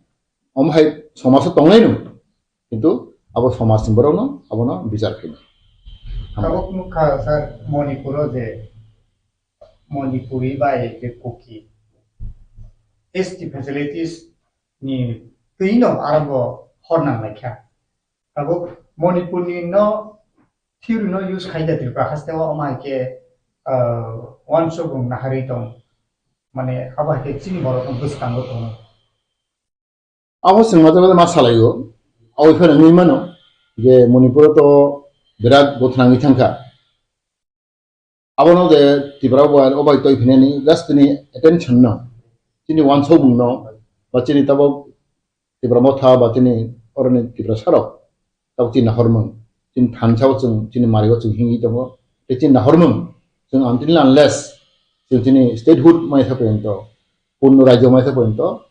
omo hai somajo tongnai no, kintu abo somajni borokno abono bichar khainai. Hambai. Tabuk nukha sir Manipuro je Manipuri bai je Kuki S T facilities ni twino arbo hor nang laikha. Tabuk Manipurni no theory no use khai da Tripura haste o, omo hai khe, ah, uansukmung naharwi tong, mane abo hai khe chini borok no bwskango tongo. Abo chwng maja maja ma salaio, aboni phano wngwi mano je Manipur o to birat gothnangwi thangkha. Abono je Tripura bo o bai toi phinani just tini attention no, chini uansukmung no, ba chini tabok Tipra Motha ba chini oroni Tiprasarok tabuk chini nahormung, chini thansa o chwng, chini mari o chwng hingwi tongo. Tei chini nahormung, chwng until unless chwng chini statehood mai sa porjonto, purno rajyo mai sa porjonto,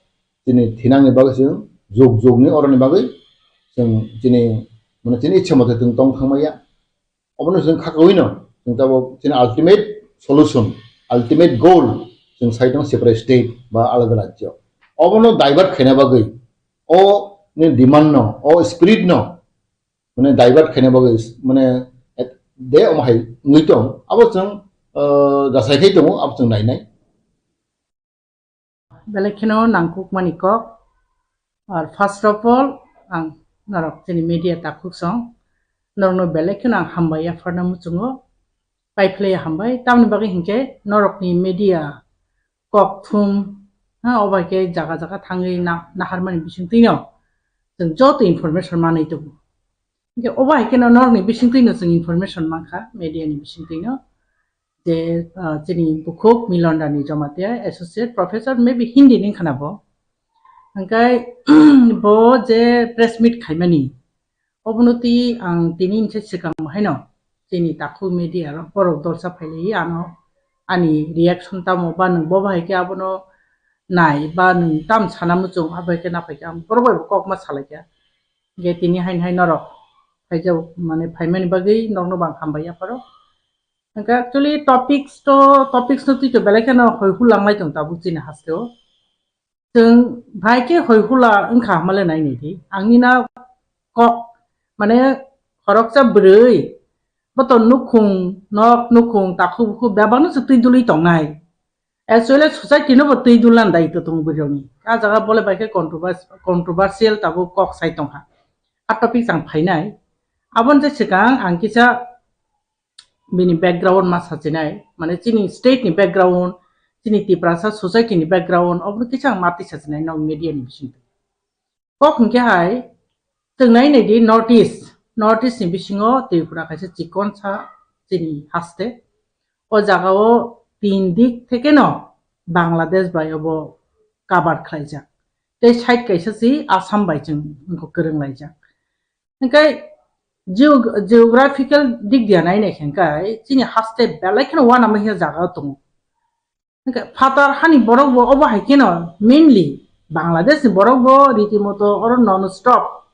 chini thinangni bagwi chwng jug jugni oroni bagwi chwng chini, mane, chini ichha mote chwng tong thangmaya. Obono chwng kha kaui no, chwng tabuk chini ultimate solution, ultimate goal, chwng sai tong separate state ba alada rajyo. Obono divert khaina bagwi, o ni demand no, o spirit no, mane, divert khaina bagwi, mane, et-, de omo hai wngwi tong, abo chwng, ah, jasai khai tongo, abo chwng nainai. Belai kheno nangkukmani kok. Ar first of all, ang norok chini media takhuk song, norokno belai kheno ang hambai yapharna muchungo, paiphlai hambai. Tamni bagwi hinkhe norokni media kok thum, ha, obai khe jaga jaga thangwi na-, naharmani bisingtwino chwng joto information manwi tongo. Hinkhe obo hai kheno norokni bisingtwino chwng information mankha, media ni bisingtwino, je, ah, chini bukhuk Milon Rani Jamatia, Associate Professor, maybe Hindi ni wngkha na bo. Hingkhe bo je press meet khaimani, obono twi ang tini hwnse swkang haino chini takhuk media rok borok dolsa phailaiwi ano ani reaction tamo ba nwng bo bahai khe abono nai ba nwng tam sana muchung abo hai khe naphai khe ang borok bai bo kokma salaikha. Hingkhe tini haino hai norok phaijak, mane, phaimani bagwi norokno bo ang hambai yapharo. Hingkhe actually topics to, topics no twi to belai kheno hoi hulang lai tong tabuk chini hasteo. Chwng bahai khe hoi hula wngkha hamale nai nai di. Ang nina kok, mane, khoroksa bwrwi, bo to nukhung, nok nukhung, takhuk bukhuk bebak no se twi dulwi tongnai. Actually, society no bo twi dulna daitw tongo bwrwi rokni. A jaga bole bai khe controvers-, controversial tabuk kok sai tongkha. A topic chang phainai. Aboni je swkang ang kisa bini background ma sachinai, mane chini state ni background, chini Tiprasa society ni background, obo kisa ang ma twi sachinai nok media ni bisingtwi. Kok hingkhe hai, chwng nai nai di North East, North East ni bisingo Tripura kaisa chikonsa chini haste. O jaga o tin dik theke no Bangladesh bai obo cover khlaijak. Tei side kaisa si Assam bai chwng wngkha kwrwng laijak. Hingkhe geo-, geographical dik dia nai nai khe hingkhe chini haste belai kheno uanama hiya jaga o tongo. Hingkhe phatar hani borok bo obo hai kheno mainly Bangladesh ni borok bo riti moto oro non stop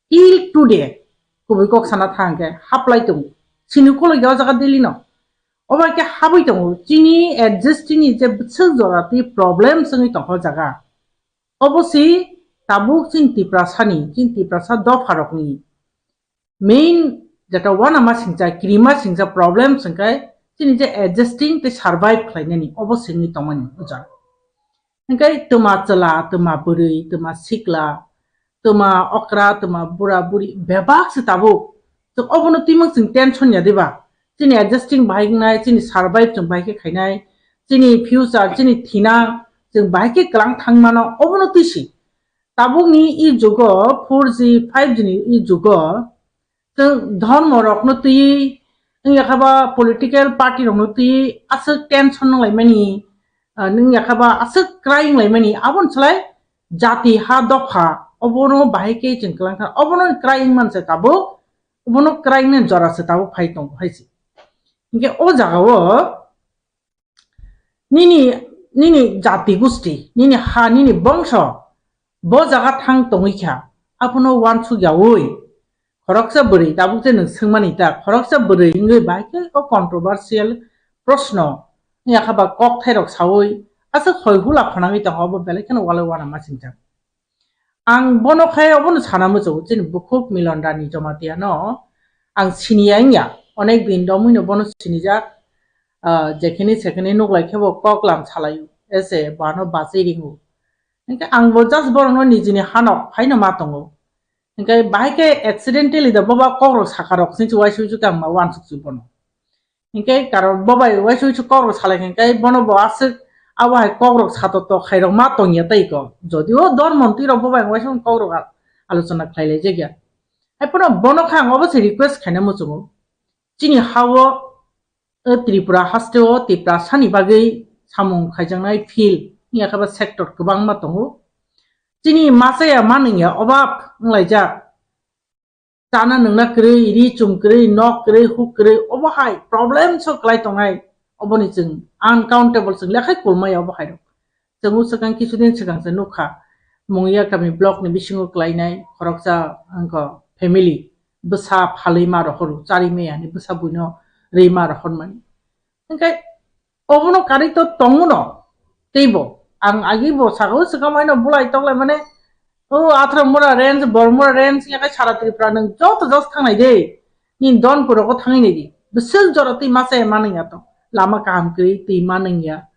till today kubui kok sana thang khe haplai tongo. Sini ukulok ya o jaga Delhi no. Obo hai khe habwi tongo. Chini existing ni je bwswk jora twi problem wngwi tongkha o jaga. Obo si tabuk chini Tiprasani, chini Tiprasa dopharokni main jeta uanama singcha, kirima singcha problem singkhe chini je adjusting tei survive khlainani obo singwi tongmani o jaga. Hingkhe twma chwla, twma bwrwi, twma sikla, twma okra, twma bura buri bebak se tabuk. Chwng obono twimang chwng tension ya diba? Chini adjusting bahai wngnai, chini survive chwng bahai khe khainai, chini future, chini thinang chwng bahai khe kwlang thang mano, obono twi si. Tabukni i jugo four G, five G ni i jugo chwng dhormo rokno twi, wngya kha ba political party rokno twi aswk tension wnglaimani, ah, wngya kha ba aswk crying laimani, aboni slai jati ha dopha obono bahai khe chwng kwlang kha, obono crying man se tabuk, obono crying ni jora se tabuk phai tongo hai se. Hinkhe o jaga o nini, nini jati gusti, nini ha, nini bongso, bo jaga thang tongwi kha, abono uansuk yaui, khoroksa bwrwi, tabuk je nwng swngmani ta, khoroksa bwrwi wngwi bahai khe o controversial proshno, wngya kha ba kokthairok saui, aswk hoi hula khonangwi tongkha, obo belai kheno walai uanama singjak. Ang bono khe obono sana muchungo, chini bukhuk Milon Rani Jamatia no ang siniya wngya, onek din romwi no bono sinijak, ah, jekhini sekhini nuklai khe bo koklam salai ese bono bachai ringo. Hinkhe ang bo just borokno nijini hanok phaino ma tongo. Hinkhe bahai khe accidentally da boba kokrok sakarok sini uaisuk uaisuk ang ma uansuk si bono. Hinkhe karon bo bai uaisuk uaisuk kokrok salai khe hinkhe bono bo aswk abo hai kokrok sato to khairok ma tongya tei ko. Jodio dor montri rok bo bai uaisuk kokrok a-, alochona khlai lai jakya. Hai phano bono khe ang obo se request khaina muchungo. Chini ha-o, o Tripura haste o Tiprasani bagwi samung khaijaknai field wngya khe ba sector kwbangma tongo. chini machaya manwngya obab wnglaijak. Chana nungna kwrwi, ri chum kwrwi, nok kwrwi, huk kwrwi, obo hai problem so kwlai tongnai, oboni chwng uncountable chwng lekhai kulmaya obo hai rok. Chwng o swkang kisu din swkang se nukha, Mungiakami block ni bisingo kwlainai khoroksa wngkha family, bwsa phalwi ma rohor, chari maya ni bwsa buino rwi ma rohormani. Hingke obono kari to tongo no, teibo ang agi bo saka o swkang maino bulai toklai mane, o Athra mura range, Bormura range, yakai sara Tripura nwng joto jos thangnai de, nini don puro ko thangwi nai di, bwswk jora twi masa ya manwi ya to, lama kaham kwrwi twi manwi ya,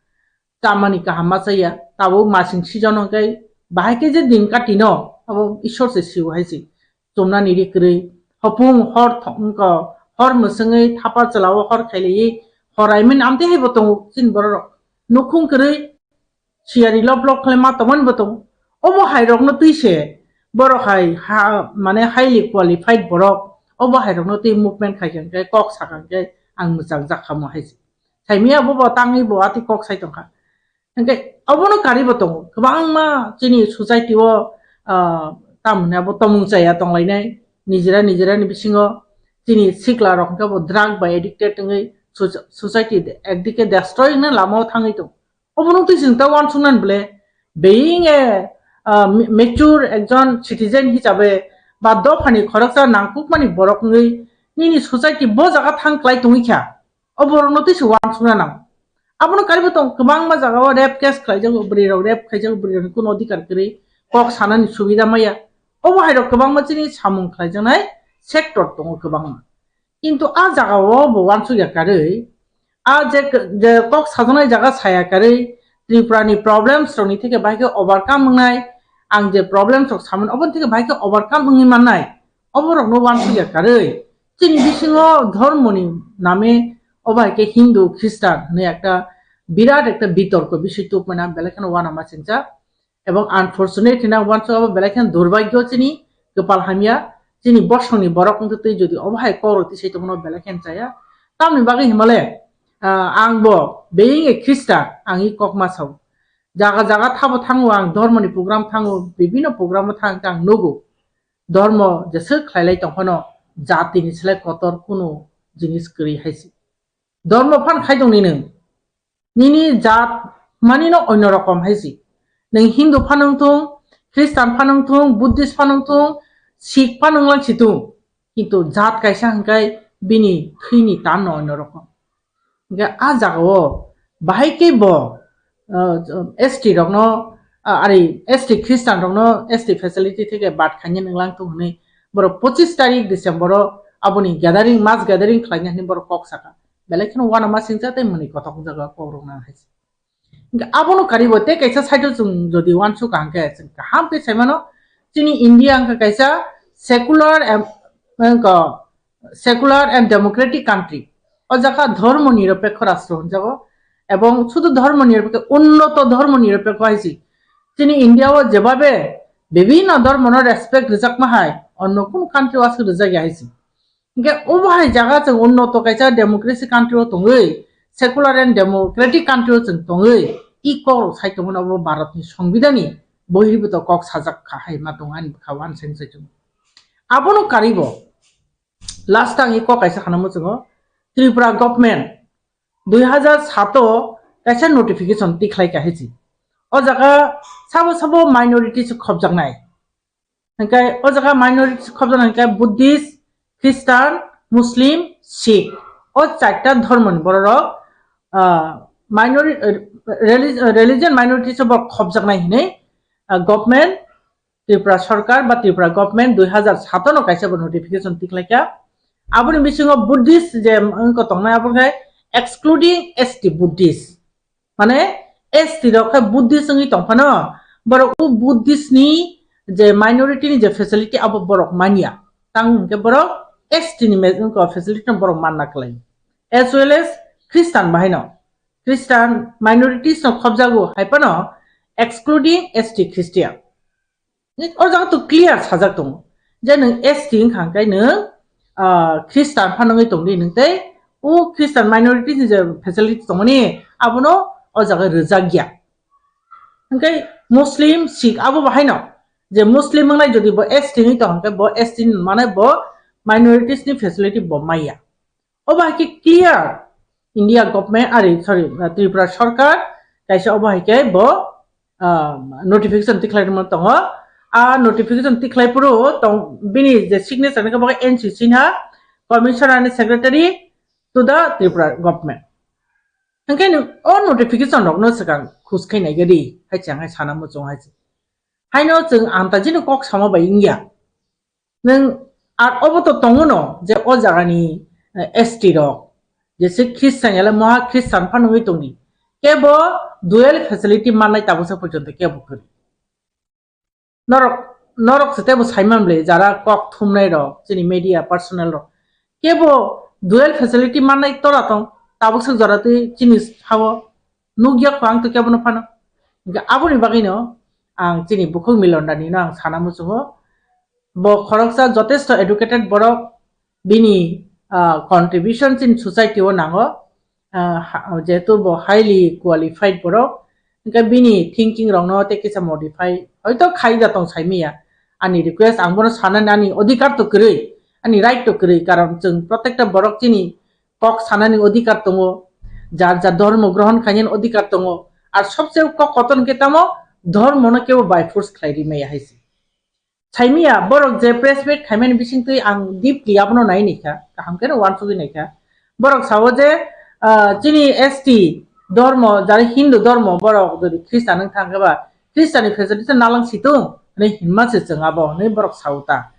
chamani kaham masa ya, tabuk masing season hwnkhe bahai khe je din kati no, abo Ishwar se sio hai se. Chumnani ri kwrwi, hopung hor tho-, wngkha, hor mwswngwi thapa chwlao hor khailaiwi, hor aimin amtwi hai bo tongo chini bororok. Nukhung kwrwi, siyari lop lop khlai ma tongmani bo tongo. Obo hai rokno twi se, borok hai ha, mane highly qualified borok, obo hai rokno twi movement khai kha khe, kok sa kha khe, ang mwchang jak kha mo hai se. Saimia bo bo tangwi bo atwi kok sai tongkha. Hingke obono karibo tongo. Kwbangma chini society o, ah, tamoni abo tomung chaya tonglainai. Nijera nijera ni bisingo chini sikla rok hingke bo drug bai addicted wngwi soci-, society de-, ekdike destroy wngna lama o thangwi tongo. Obono twi chwng ta uansuknani bole, being a, ah, ma-, mature ekjon citizen hisabe ba dophani khoroksa nangkukmani borok wngwi nini society bo jaga thang klai tongwi kha. O borokno twi se uansukna nango. Abono karibo tong kwbangma jagao rape case khlaijago, bwrwi rok rape khaijago, bwrwi rokni kuno odhikar kwrwi, kok sanani subida maya. Obo hai rok kwbangma chini samung khlaijaknai sector tongo kwbangma. Kintu a jagao bo uansukya karwi, a je, je kok sajaknai jaga saya karwi, Tripura ni problems rokni theke bahai khe overcome wngnai, ang je problems rok samani oboni theke bahai khe overcome wngwi mannai. Oborokno uansukya karwi chini bisingo dhormoni name obo hai khe Hindu, Khristan hwnwi ekta birat ekta bitorko bisoi tubumani ang belai kheno uanama singjak. Ebong unfortunate hwnwi ang uansuk abo belai kheno durbhagyo chini, kwpal hamya chini bosongni borok wngtwi twi jodi obo hai kok rok tisai tongmano belai kheno chaya. Tamoni bagwi himale, ah, ang bo being a Khristan ang i kok ma sao. Jaga jaga thabo thango ang, dhormoni program thango, bibino program o thang khe ang nugo. Dhormo jeswk khlailai tong phano jatini slai kotor kunu jinis kwrwi hai se. Dhormo phan khai tong ni nwng? Nini jat mani no onno rokom hai se. Nwng Hindu phan wng thung, Khristan phan wng thung, Buddhist phan wng thung, Sikh phan wng lang si thung. Kintu jat kaisa hwnkhe bini thwini tan no onno rokom. Hingke a jagao bahai khe bo, ah, S T rokno, ah, ari S T Khristan rokno S T facility theke bad khaina nanglang thung hwnwi borok pochis tarik December o aboni gathering, mass gathering khlaina hwnwi borok kok saka. Belai kheno uanama singcha tei mwnwi kothok wngjago kok rok nang hai se. Hingke abono karibo tei kaisa side o chwng jodi uansuk kaham khe chwng kaham khe sai mano, chini India wngkha kaisa secular em-, wngkha secular and democratic country. O jaga dhormo nirapekho rastro hwnjago. Ebong sudhu dhormo nirapekho, unnoto dhormo nirapekho hai se. Chini India o jebabe bibhinno dhormo no respect rwjakma hai, onno kunu country o aswk rwjakya hai se. Hingke obo hai jaga chwng unnoto kaisa democracy country o tongwi, secular and democratic country o chwng tongwi, i kok rok sai tongmani obo Bharat ni Songbidan ni bohirbuto kok sajak kha hai ma tong ani bwkha uanseng sai chwng. Abono karibo last ang i kok kaisa hanamo chwngo, Tripura government dui hazar sato kaisa notification tikhlai kha hai se. O jaga sabo sabo minority se khobjaknai. Hingke o jaga minority khobjaknai hingke Buddhist, Christian, Muslim, Sikh. O charta dhormoni bororok, ah, minori-, ah, relig-, ah, religion minority se borok khobjaknai hinwi, ah, government, Tripura sorkar ba Tripura government dui hazar sato no kaisa bo notification tikhlaikha. Aboni bisingo Buddhist je wngkha tongnai abo khe excluding S T Buddhist. Mane S T rok khe Buddhist wngwi tong phano, borok o Buddhist ni je minority ni je facility abo borok manya. Tang hwnkhe borok S T ni me-, wngkha facility no borok manna kwlai. As well as Christian bahai no. Christian minorities no khobjago hai phano excluding S T Christian. O jaga to clear sajak tongo je nwng S T wngkha hwnkhe nwng, ah, Christian phano wngwi tongdi nwng tei o Christian minorities ni je facility tongmani abono o jaga rwjak ya. Hwnkhe Muslim, Sikh abo bo haino Je Muslim wngnai jodi bo S T ni tong khe bo S T ni mane bo minorities ni facility bo maya. Obo hai khe clear India government, ari, sorry, Tripura sarkar kaisa obo hai khe bo, ah, notification tikhlai rwma tongo. A notification tikhlai phuru tong bini je signature ni khe bo N C C na commissioner ni secretary to the Tripura government. Hingke ni o notification rok no swkang khus khai nai gadi hai chang hai sana muchung hai. Haino chwng ang ta jini kok sama bai wngya. Nwng ar obo to tongo no je o jaga ni, eh, S T rok, jese Christian yale moha Christian pha nungwi tongni. Kebo dual facility mannai tabuksa porjonto kebo kwrwi. Norok, norok se tebo saiman bwle jara kok thumnai rok, chini media personnel rok. Kebo dual facility mannai tora tong, tabuksa jora twi chini sao nukya kho ang to kebo no phano. Hingke aboni bagwi no ang chini bukhuk Milon Dani no ang sana muchungo. Bo khoroksa jotesto educated borok, bini, ah, contribution chini society o nango. Ah, ha-, jehetu bo highly qualified borok, hingke bini thinking rokno tei kisa modify hoito khai da tong saimiya. Ani request ang bono sanani ani odhikar to kwrwi, ani right to kwrwi, karon chwng protekta borok chini kok sanani odhikar tongo, jar jar dhormo grohon khainani odhikar tongo, ar sobse kok kotor hwnkhe tamo dhormono kebo by force khlai ri maya hai se. Saimiya, borok je press meet khaimani bisingtwi ang deeply abono nai naikha, kaham khe uansugwi naikha. Borok sao je, ah, chini S T dhormo, jara Hindu dhormo, borok jodi Christian wng thang khe ba, Christian ni facility nalang situng hinwi hinma se chwng abo hinwi borok sao ta.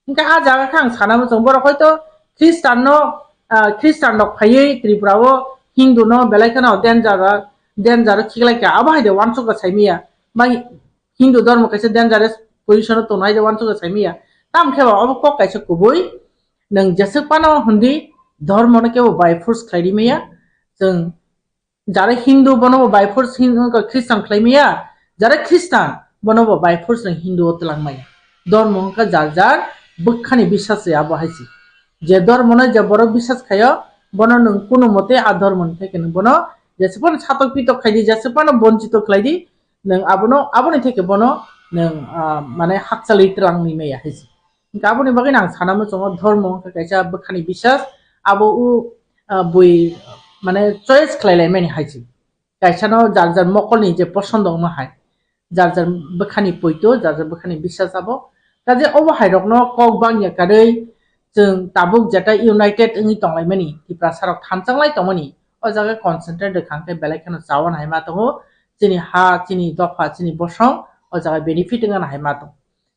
Hingkhe a jaga khe ang sana muchung, borok hoito Christian no, ah, Christian rok phaiwi Tripura o Hindu no belai kheno danger, danger khiklai kha, abo hai de uansukha saimiya. Bai Hindu dhormo kaisa dangerous position o tongnai je uansukha saimiya. Tamo khe ba obo kok kaisa kubui. Nwng jeswk phano hwndi dhormo no kebo by force khlai rimaya. Chwng jara Hindu bono bo by force Hin-, wngkha Christian khlai maya. Jara Christian bono bo by force nwng Hindu o twlang maya. Dhormo wngkha jar jar bwkhani bisas se abo hai se. Je dhormo no je borok bisas khaio bono nwng kunu mote a dhormo ni theke nwng bono jeswk phano satok pitok khai di, jeswk phano bonchito khlai di, nwng abono, aboni theke bono nwng, ah, mane hakchal ri twlang ni maya hai se. Hingke aboni bagwi ang sana muchungo dhormo wngkha kaisa bwkhani bisas, abo o, ah, bui mane choice khlai lai mani hai se. Kaisa no jar jar mokol ni je posondo wngma hai, jar jar bwkhani poito, jar jar bwkhani bisas abo. Kaje obo hai rok no kok bangya karwi chwng tabuk jeta united wngwi tonglaimani, Tiprasa rok thanchang lai tongmani, o jaga concentrate rwkha hwnkhe belai kheno chawan hai ma tongo, chini ha, chini dopha, chini bosong o jaga benefit wngna hai ma tongo.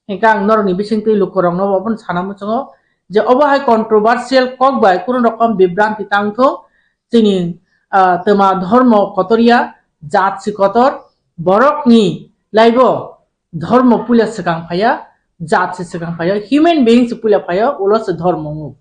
Hingke ang norokni bisingtwi lukurokno obono sana muchungo je obo hai controversial kok bai kunu rokom bibranti tang thung, chini, ah, twma dhormo kotor ya, jat se kotor, borokni laibo dhormo puila swkang phaiya, jat se swkang phaiya, human being se puila phaiya, ulo se dhormo wngo.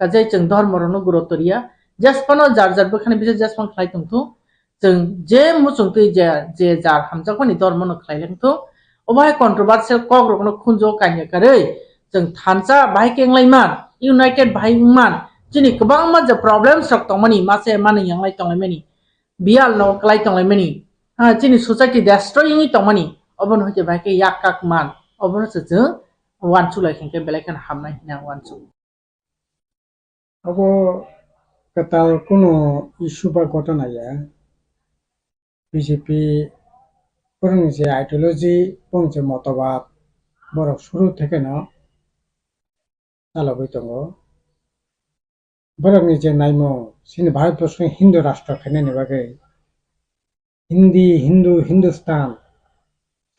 Kaje chwng dhormo rokno gurutto riya, jesphano jar jar bwkhani bising jesphano khlai tong thung, chwng je muchungtwi je, je jar hamjakmani dhormono khlai lang thung, obo hai controversial kok rokno khunjo kanya karwi chwng thansa bahai khe wnglai man, united bahai wng man, chini kwbangma je problems rok tongmani, mase manwi yanglai tonglaimani, biyal no kwlai tonglaimani, ha, chini society destroy wngwi tongmani, obono hwnkhe bahai khe yak kak man, obono se chwng uansuk lai khe belai kheno hamnai hwnwi ang uansuk. Obo kwtal kunu issue ba ghotona ya. B J P borokni je ideology, borokni je motobad, borok suru thekeno chalogwi tongo. Borokni je naimung, chini Bharatborsoni Hindu rashtra khainani bagwi, Hindi, Hindu, Hindustan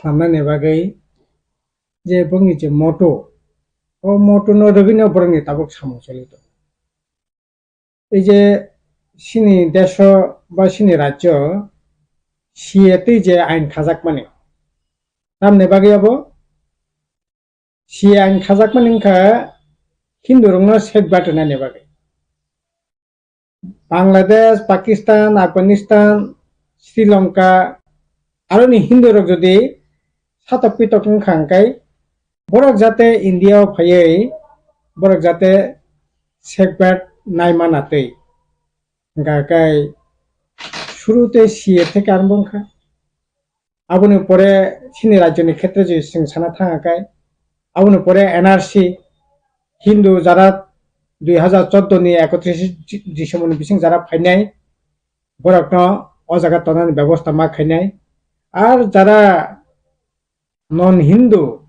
swnamnani bagwi je borokni je motto, o motto no rwgwino borokni tabuk samung choli tongo. Ei je chini deso ba chini rajyo C A twi je ain khajakmani, tamni bagwi abo C A ain khajakmani wngkha Hindu rokno safeguard rwnani bagwi. Bangladesh, Pakistan, Afghanistan, Sri Lanka, aroni Hindu rok jodi satok pitok wngkha hwnkhe, borok jate India o phaiwi borok jate safeguard naima natwi. Hwnkha khe suru tei C A theke arombo wngkha. Aboni pore chini rajyoni khetre je chwng sana thang khe, aboni pore N R C, Hindu jara dui hazar chordo ni ekotris December ni bising jara phainai, borokno o jaga tonani bebosta ma khainai. Ar jara non Hindu,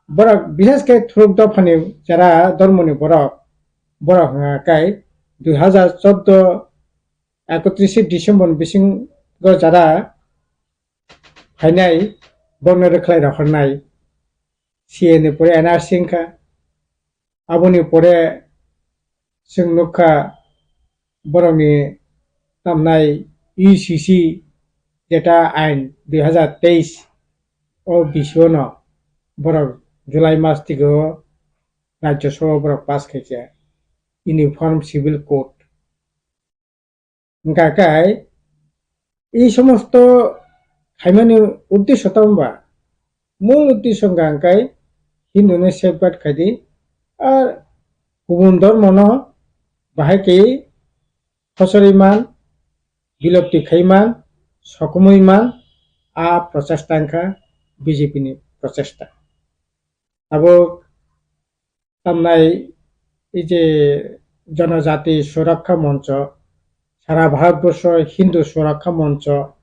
borok, bishes khe thuruk dophani jara dormoni borok, borok hwnka khe dui hazar chordo ekotris December ni bisingo jara phainai, borokno rwkhlai rohornai. C A ni pore N R C wngkha. Aboni pore chwng nukha borokni tamnai U C C jeta ain dui hazar teis o bisio no borok July mas tigo Rajya Sabha borok pass khaikha Uniform Civil Code. Hwnka khe ei somosto khaimani uddesho tamo ba? Mul uddesho hwnka khe Hindu no safeguard khaidi, ar kubun dormo no bahai khe khosori man, bilopti khai man, sokomoi man, a prochesta wngkha B J P ni prochesta. Tabuk tamnai ei je Jonojati Surakkha Moncho, sara Bharatborsho Hindu Surakkha Moncho,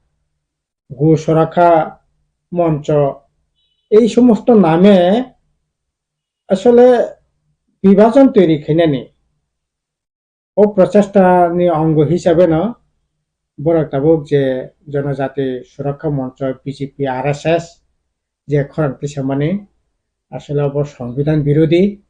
Go Surakkha Moncho, ei somosto name asole bibhajon toiri khainani. O prochesta ni ongo hisabe no borok tabuk je Jonojati Surakkha Moncho, B J P, R S S je khorang tisamani, asole obo Songbidan birodhi,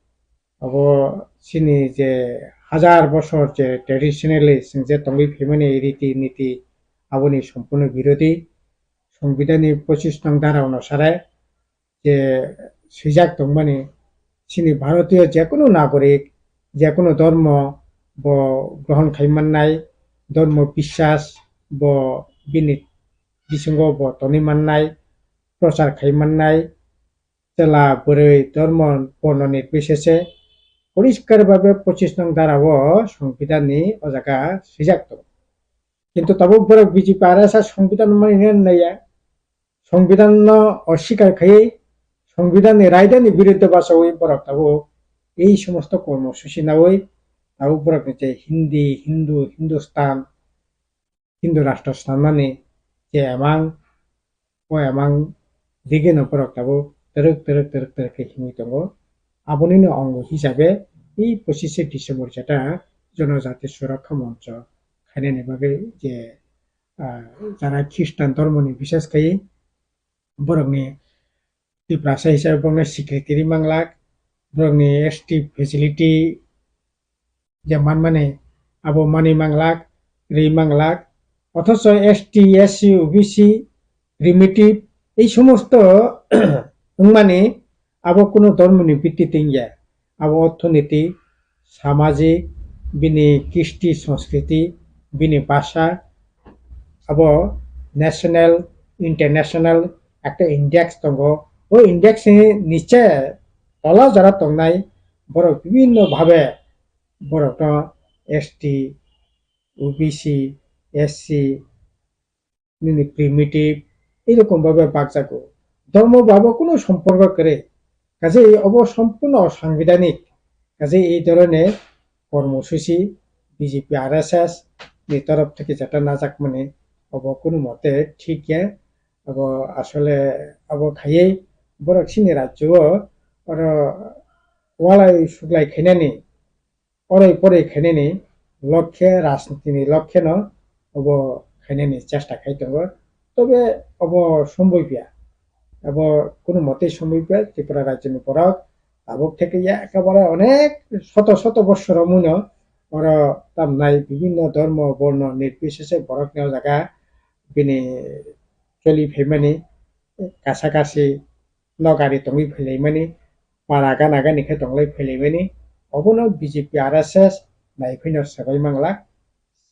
obo chini je hajar bosor je traditionally chwng je tongwi phaimani riti niti, aboni sompurno birodhi. Songbidan ni pochis nong dara onusare je swijak tongmani, chini Bharatiyo jekunu nagorik, jekunu dormo bo grohon khai mannai, dormo biswas bo bini bisingo bo tonwi mannai, prochar khai mannai, chwla bwrwi dormo borno nirbichese poriskar babe pochis nong dara o Songbidan ni o jaga swijak tongo. Kintu tabuk borok B J P R S S Songbidan mani naiya. Songbidan no oswikar khaiwi, Songbidan ni raida ni biruddhe bachawi borok tabuk ei somosto kormo susi nawi tabuk borok ni je Hindi, Hindu, Hindustan, Hindu rashtra sanmani je emang, o emang digino borok tabuk twrwk, twrwk, twrwk, twrwk khe himwi tongo. Abonino ongo hisabe ei pochis December jeta Jonojati Surakkha Moncho khainani bagwi je, ah, jara Khristan dormoni biswas khai borokni Tiprasa hisabe borokno secretary manglak, borokni S T facility je manmani abo manwi manglak, rwi manglak, othocho S T, S C, O B C, primitive ei somosto wngmani abo kunu dormoni bitti tongya. Abo orthoniti, samajik, bini kristi, sanskriti, bini bhasha, abo national, international ekta index tongo. O index ni niche tola jora tongnai borok bibinno bhabe borokno S T, O B C, S C, nini primitive, erokom bhabe bakjago. Dhormo babo kunu somporko kwrwi. Kaje obo sompurno osangbidanik. Kaje ei dhoroner kormosuchi B J P R S S ni torof theke jeta najakmani obo kunu mote thik ya. Obo asole obo khaiwi borok chini rajyo o oro walai suglai khainani oroi poroi khainani lokhe, rajnitini lokhe no obo khainani chesta khai tongo. Tobe obo somboi pia, obo kunu motei somboi pia. Tripura rajyoni borok tabuk theke ya ekebare onek soto soto bossor romwino oro tamnai bibinno dhormo borno nirbisese borokni o jaga bini choli phaimani kasa kasi nokari tongwi phailaimani, para gana gani khe tonglai phailaimani, obono B J P R S S naiphino swbai manglak.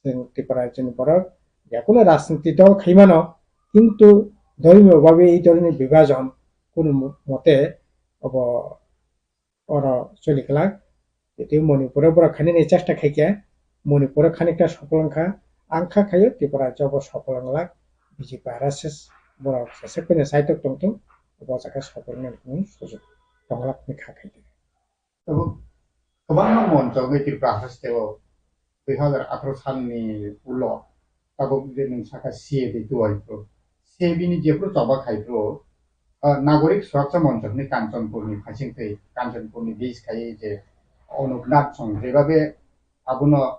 Chwng Tripura rajyoni borok jekunu rajniti dol khaimano, kintu dhormiyo babe ei dholni bibhajon kunu mo-, mote obo oro choli glak. Tei Manipuro borok khainani chesta khaikha, Manipuro khanikta sopol wngkha, ang kha khaio Tripura rajyo bo sopol wnglak, B J P R S S borok jesek phano saitok tongthung, obo jaga sokornani hwnwi sujuk tonglakni kha khaidi. Tabuk kwbangma monchogwi Tripura hasteo dui hazar atharo salni ulo tabuk je nwng saka C A B tuai phuru, C A B ni jephuru choba khai phuru, ah, Nagorik Surakcha Moncho hwnwi Kanchanpurni phaisingtwi, Kanchanpurni base khai je Anup Nath song jebabe abono,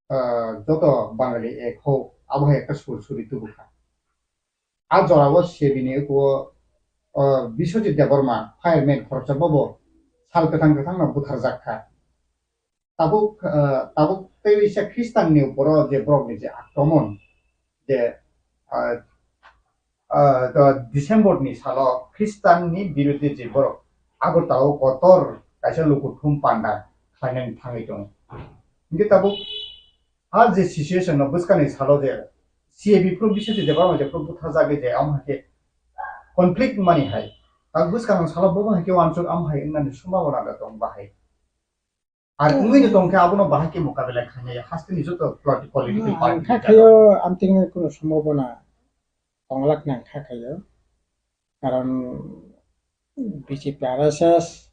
ah, joto Bangali ek ho, abo hai ekta sur suri tubukha. A jorao C A B ni ukuo, ah, Biswajit Debbarma, fireman khoroksa bobo sal kwthang kwthangno butharjak kha. Tabuk, ah, tabuk tei waisa Khristanni uporo je borokni je akromon, je, ah, ah, do December ni salo Khristanni biruddhe je borok Agartala o kotor kaisa lukuthum panda khlainani thangwi tongo. Hinkhe tabuk a je situation no bwskangni salo je C A B phuru Biswajit Debbarma je phuru butharjagwi je amo hai khe conflict mani hai. Tabuk bwskangni salo bobo hai khe uansuk amo hai wngnani sombhabona da tong bahai. Ar wngwi no tongkhe abono bahai khe mukabela khainai hasteni joto politi-, political Hmm, party ang kha ni khayo jagao. Amtwini kuno sombhabona tonglak nang kha khayo. Karon B J P R S S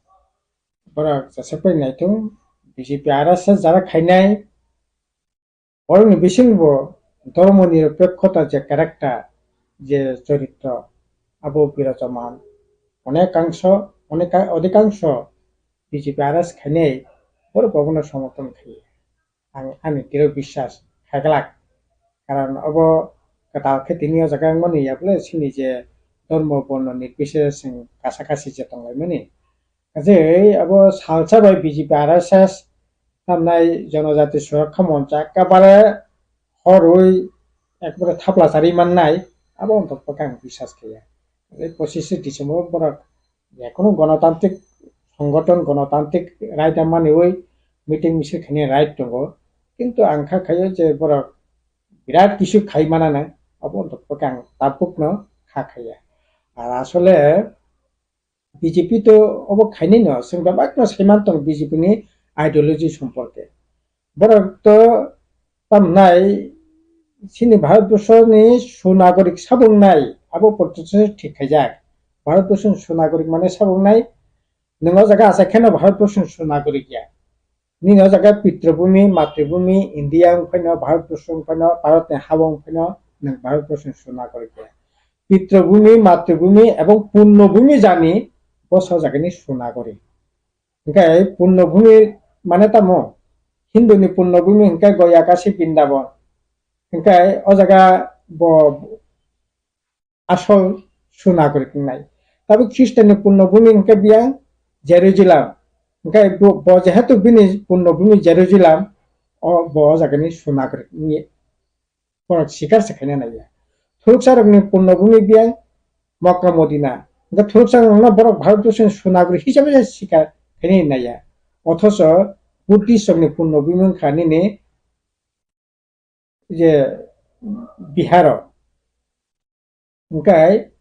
borok jesek pai naithung, B J P R S S jara khainai, borokni bisingo bo dhormo nirapekkhota je character, je choritro, abo birojoman. Onekangsho, oneka-, odhikangsho B J P R S khainai borok obono somorthon khaio. Ang ani tiro biswas khaglak. Karon obo kwtal khe tini o jaga wngmani ya bole chini je dhormo borno nirbichare chwng kasa kasi je tonglaimani. Kaje abo salsa bai B J P R S S tamnai Jonojati Surakha Moncha ekabare horwi ekbare thapla chari mannai, abo ontotpokhe ang biswas khe ya. Tei pochishe December borok jekono gonotantrik songothon, gonotantrik right manwi meeting misil khainai right tongo, kintu ang kha khaio je borok birat kisu khai manana, abo ontotpokhe ang tabukno kha khaiya. Ar asole B J P to obo khainai no, chwng bebak no saiman tongo B J P ni ideology somporke. Borok to tamnai chini Bharatborsho ni sunagorik sabung nai, abo portoshe thik khaijak. Bharatborsho ni sunagorik mane sabung nai, nwng o jaga achai kheno Bharatborsho ni sunagorik ya. Nini o jaga pitrobhumi, matribhumi, India wng phaino, Bharatborsho wng phaino, Bharatni ha wng phaino, nwng Bharatborsho ni sunagorik ya. Pitrobhumi, matribhumi ebong punnobhumi jani bosa jagani sunagorik. Hingke punnobhumi mane tamo? Hinduni punnobhumi hingke Goya, Kashi, Brindaban. Hingke o jaga bo asol sunagorik wngnai. Tabuk Khristanni punnobhumi hingke biyang Jerusalem. Hingke bo, bo jehetu bini punnobhumi Jerusalem, o, bo o jagani sunagorik wngya. Borok sikar se khaina naiya. Thuruksa rokni punnobhumi biyang Mokka Modina. Hingke thuruksa rokno borok Bharatborsoni sunagorik hisabe se sikar khaina naiya. Othoso Buddhist rokni punnobhumi wngkha nini je Biharo. Hingke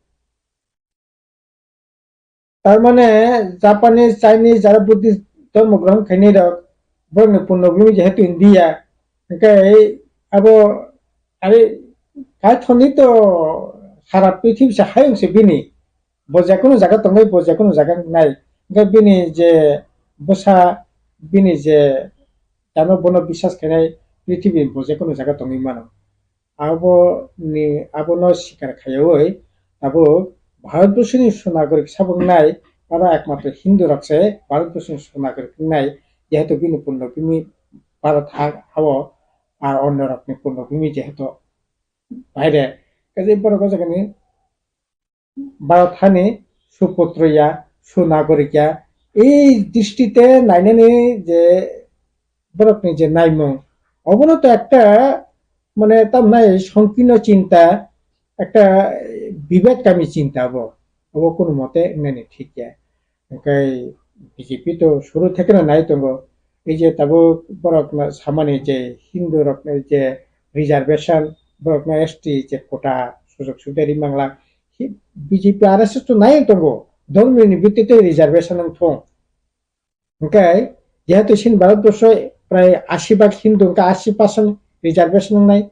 tar mane Japanese, Chinese, jara Buddhist dhormo grohon khainai rok, borokni punnobhumi jehetu India, hingke abo ari kaithoni to sara prithibi se hayung se bini, bo jekono jaga tongnai, bo jekono jaga wngnai, hingke bini je bwsa, bini je jano bono biswas khainai prithibi bo jekono jaga tongwi mano. Abo ni, abono sikar khaiwi tabuk Bharatborsoni sunagorik sabuk nai, aro ekmatro Hindu rok se Bharatborsoni sunagorik nai, jehetu bini punnobhumi Bharat ha, ha-o, ar onno rokni punnobhumi jehetu baire. Kaje borok o jagani Bharat hani suputro ya, sunagorik ya, ei dristite nainani je borokni je naimung, obono to ekta, mane, tamnai songkirno chinta, ekta bibedgami chinta bo, obo kono mote wngnani thik ya. Hingke B J P to suru thekeno nai tongo, ei je tabuk borok na samani je Hindu rokni je reservation, borokno S T je quota sujok subida ri mangla, hi-, B J P R S S to nai tongo, dhormoni bhittite reservation wng thung. Hingke jehetu chini Bharatborsho prai ashi bhag Hindu, hingke ashi percent reservation wngnai.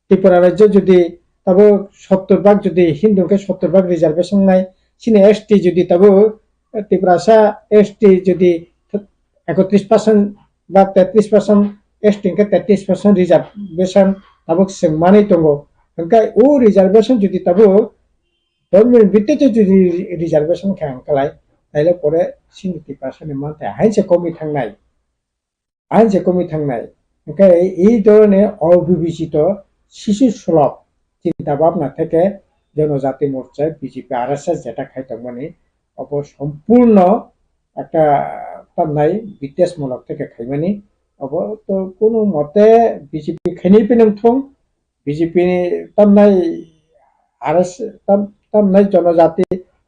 Tripura rajyo jodi tabuk sottor bhag jodi Hindu hwnkhe sottor bhag reservation nai, chini S T jodi tabuk, eh, Tiprasa S T jodi ekotris percent ba tetris percent, S T hwnkhe tetris percent reservation tabuk chwng manwi tongo. Hwnkhe o reservation jodi tabuk government bitte jodi reservation kha hwnkhalai, taile pore chini Tiprasani manthai hainse komwi thangnai. Ain je komwi thangnai. Hwnkhe ei dhoroner obibechito sisu sulok chinta bhabna theke Jonojati Morcha, B J P, R S S jeta khai tongmani, obo sompurno ekta tamnai bidesmulok theke khaimani, obo to kunu mote B J P khainai phano thung, B J P ni tamnai R S, tam, tamnai Jonojati,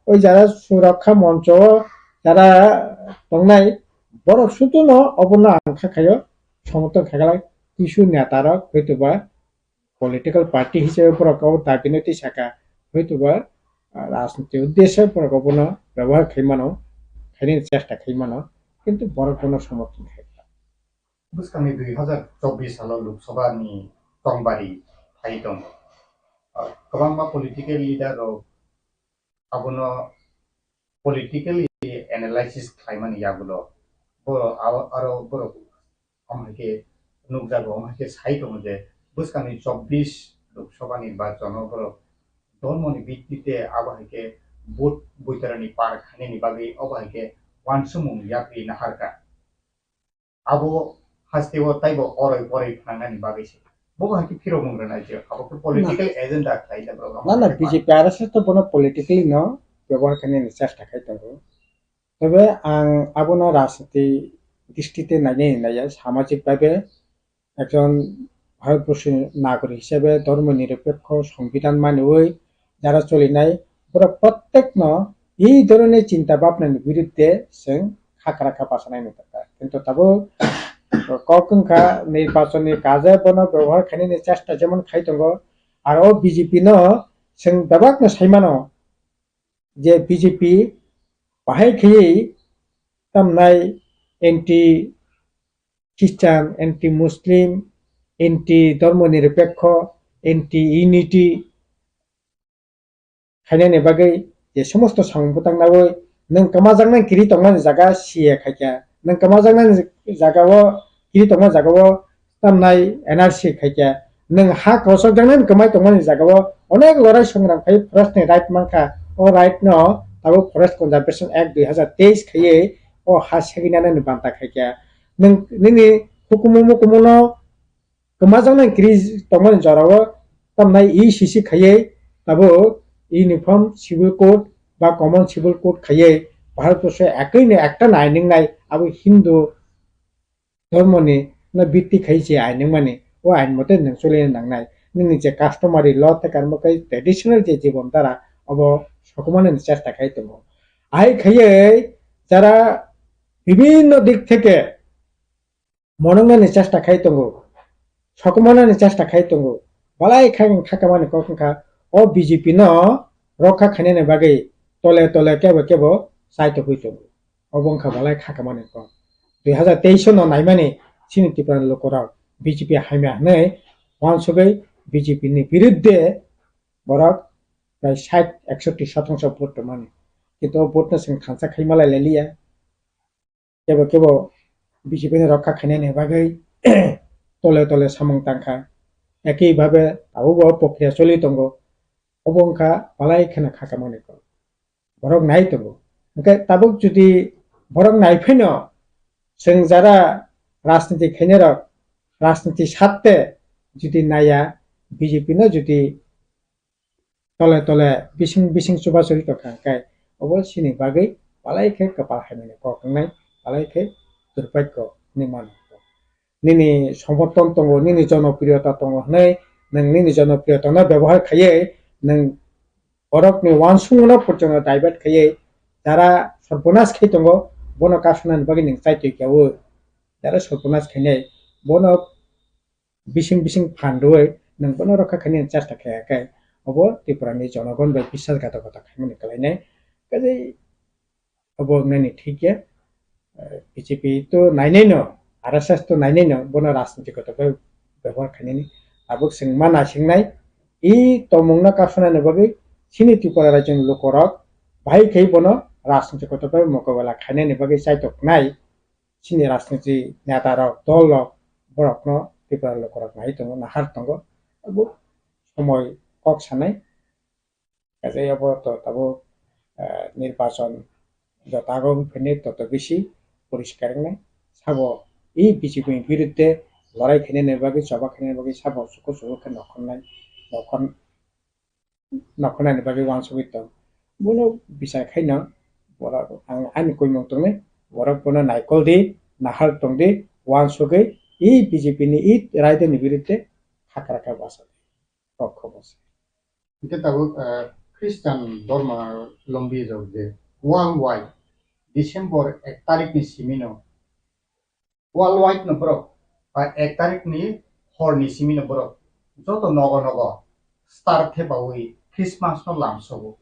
oi jara Surakha Moncho o jara tongnai, borok sutuno obono ang kha khaio, somorthon khaikha lai, kisu neta rok hoitoba political party hisabe borok abo dabi no tisaka, hoitoba, ah, rajniti uddeshe borok obono byabohar khaimano, khainani chesta khaimano, kintu borok bono somorthon khaikha. Bwskangni dui hazar chobbish salo Lok Sabha ni chongbari phai tongo. Ah, kwbangma political leader rok abono politically analysis khlaimani yagulo bo aro, aro borok omo hai khe nukjago, omo hai khe sai tongo je bwskangni chobbish Lok Sabha ni nirbachon o borok dhormoni bittite abo hai khe vote boitarani par khainani bagwi obo hai khe uansukmung yapri naharkha. Abo hasteo taibo oroi poroi phnangnani bagwi se. Bo hai khe phirokmung rwnai je, abo khe political agenda khlai da borok. Na, na, B J P R S S to bono politically no byabohar khainani chesta khai tongo. Tobe ang abono rajniti dristi te nainai naiya, samajik bhabe ekjon Bharatborsoni nagorik hisabe dhormo nirapekho songbidan maniwi jara cholinai, borok prottekno ei dhoroner chinta bhabnani birudde chwng khakra kha bachanai nukha. Kintu tabuk kok wngkha nirbachonni kaje bono byabohar khainani chesta jemon khai tongo, aro B J P no chwng bebakno saimano je B J P bahai khaiwi tamnai anti Christian, anti Muslim, anti dhormo nirapekho, anti unity khainani bagwi je somosto samung bwtang nawi nwng kwmajaknai kiri tongmani jaga C A khaikha, nwng kwmajaknai jagao kiri tongmani jagao tamnai N R C khaikha, nwng ha kwchajak nani kwmai tongmani jagao onek lorai songram khai forest ni right mankha, o right no tabuk Forest Conservation Act dui hazar teis khaiwi o ha segwi nani banta khaikha. Nwng nini hukumu mukumu no kwmajaknai kiri tongmani jorao tamnai E C C khaiwi tabuk Uniform Civil Code ba Common Civil Code khaiwi Bharatborsho ekwi no ekta nai ningnai abo Hindu dhormoni no bitti khai je ain wngmani, o ain mote nwng choli nangnai. Nini je customary law tei karmo kai traditional je jibon dhara, obo sokomornani chesta khai tongo. Ai khaiwi jara bibhinno dik theke monongnani chesta khai tongo, sokomornani chesta khai tongo, balai kha wng kha kamani kok wngkha, o B J P no rokha khainani bagwi tole tole kebo kebo chai tongwi tongo. Obo wngkha balai kha kamani kok. Dui hazar teis no naimani chini Tripura ni lukurok B J P hamya hwnwi uansugwi B J P ni birudde borok prai sait eksotti sotongso vote tongmani. Kintu o vote no chwng thansa khai malai liya. Kebo kebo B J P ni rokha khainani bagwi tole tole samung tangkha. Ekhi bhabe abo bo prokriya choli tongo. Obo wngkha balai kheno kha kamani kok. Borok nai tongo. Hwnkhe tabuk jodi borok nai phano chwng jara rajniti khainai rok rajniti satte jodi naiya B J P no jodi tole tole bising bising chubachu ri tongkha hwnkhe obo chini bagwi balai khe kwpal hamya ni kok wngnai, balai khe durpakyo hinwi mano. Nini somorthon tongo, nini jonopriyota tongo hwnwi nwng nini jonopriyota no byabohar khaiwi nwng borokni uansukmung no porjonto divert khaiwi jara sarbonas khai tongo, bono kasunani bagwi nwng chai twi kha o. Jara sarbonas khainai bono bising bising phan rwui nwng bono rokha khainani chesta khaikha khe obo Tripura ni jonogon bai biswasghatokota khaimani kwlainai. Kaje obo wngnani thik ya. Eh, B J P to nainai no, R S S to nainai no, bono rajniti kotor bai byabohar khainani. Tabuk chwng ma naisingnai, I tongmungno kasunani bagwi chini Tripura rajyoni lukurok bahai khe bono rajniti kotor bai mokobela khainani bagwi chaitok nai. Chini rajniti netarok, dolrok, borokno Tripura lukurok nai tongo, nahar tongo. Abo somoi kok sanai. Kaisa abo to tabuk, eh, nirbachon joto ago wngphani toto bisi poriskar wngnai. Sabo i B J P ni birudde lorai khainani bagwi, choba khainani bagwi sabo suku suku khe nokhornai, nokhor-, nokhornani bagwi uansugwi tong. Bono bichar khaino borok ang ani koimung tongni, borok bono naikol di, nahar tong di, uansugwi i B J P ni i raidani birudde hakra khe basa di. Kok khobor se. Hingke tabuk, eh, Christian dorma lombi rok je worldwide December ek tarik ni simi no, worldwide no borok, ba ek tarik ni hor ni simi no borok joto nogo nogo star thepaui Christmas no lamsogo.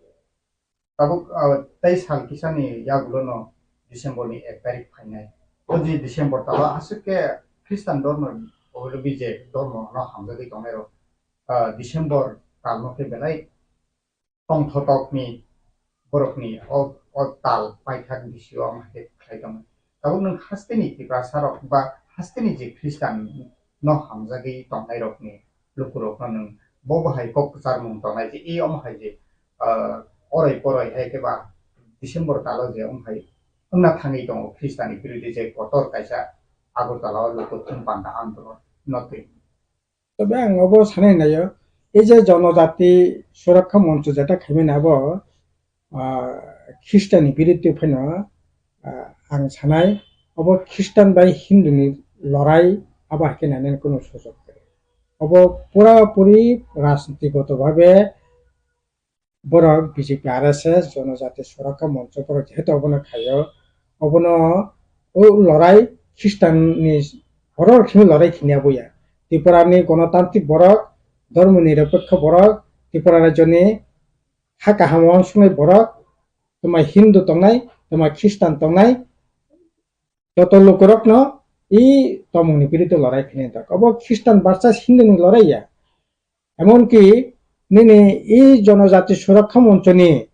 Tabuk, ah, tei sal kisa ni yagulo no December ni ek tarik phainai. O di December talo aswk khe Christian dormo, o B J dormo no hamjagwi tongnai rok, ah, December tal no khe belai tongthotokni borokni o, o tal paithak bisio ang hai khlai tongo. Tabuk nwng hasteni Tiprasa rok ba hasteni je Christian no hamjagwi tongnai rokni lukurokno nwng bo bo hai kok kwcharmung tongnai je, e omo hai je, ah, oroi poroi hai khe ba December talo je omo hai wngna thangwi tongo Christian ni birude je kotor kaisa Agartala o luku thum panda andolon no twi. Tobe ang obo sanai naio, ei je Jonojati Surakkha Moncho jeta khaimani abo, ah, Khristanni biruddhe phano, ah, ang sanai, obo Khristan bai Hinduni lorai abo hai khe nainani kunu sujok kwrwi. Obo pura puri rajnitigoto bhabe borok B J P, R S S, Jonojati Surakkha Moncho borok jehetu obono khaio, obono o lorai Khristan ni borok simi lorai khini abuya. Tripura ni gonotantrik borok, dhormo nirapekho borok, Tripura rajyo ni ha kaham wansuknai borok, tuma Hindu tongnai, tuma Khristan tongnai, joto lukurokno i tomungni biruddhe lorai khini dak. Obo Khristan versus Hindu ni lorai ya. Emonki nini i Jonojati Surakkha Moncho ni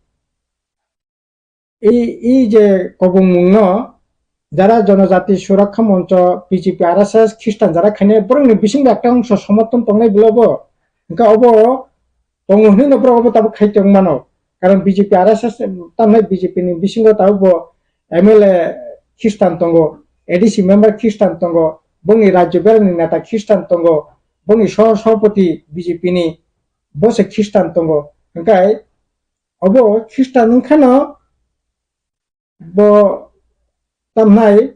i, i je kobongmung no jara Jonojati Surakkha Moncho, B J P, R S S, Khristan jara khainai borokni bisingo ekta ongso somoton tongnai bwlai bo. Hwnkhe obo tongo hwnwi no borok obo tabuk khai tong mano. Karon B J P, R S S tamnai B J P ni bisingo tabuk bo M L A Khristan tongo, A D C member Khristan tongo, bongni rajyo berani neta Khristan tongo, bongni soh-, sohopoti B J P ni bo se Khristan tongo. Hwnkhe obo Khristan wngkhano bo tamnai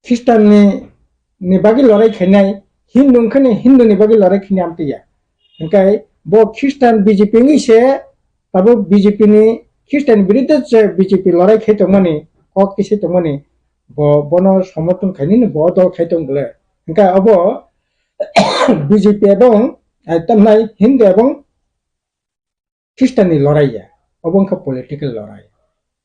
Khristan ni, ni bagwi lorai khainai, Hindu wngkhani Hindu ni bagwi lorai khainai amtwi ya. Hwnkhe bo Khristan B J P wngwi se tabuk B J P ni Khristan biruddhe je B J P lorai khai tongmani, kok kisi tongmani, bo, bono somoton khainani bo dol khai tong bwle. Hwnkhe obo B J P ebong, eh, tamnai Hindu ebong Khristanni lorai ya, obo wngkha political lorai.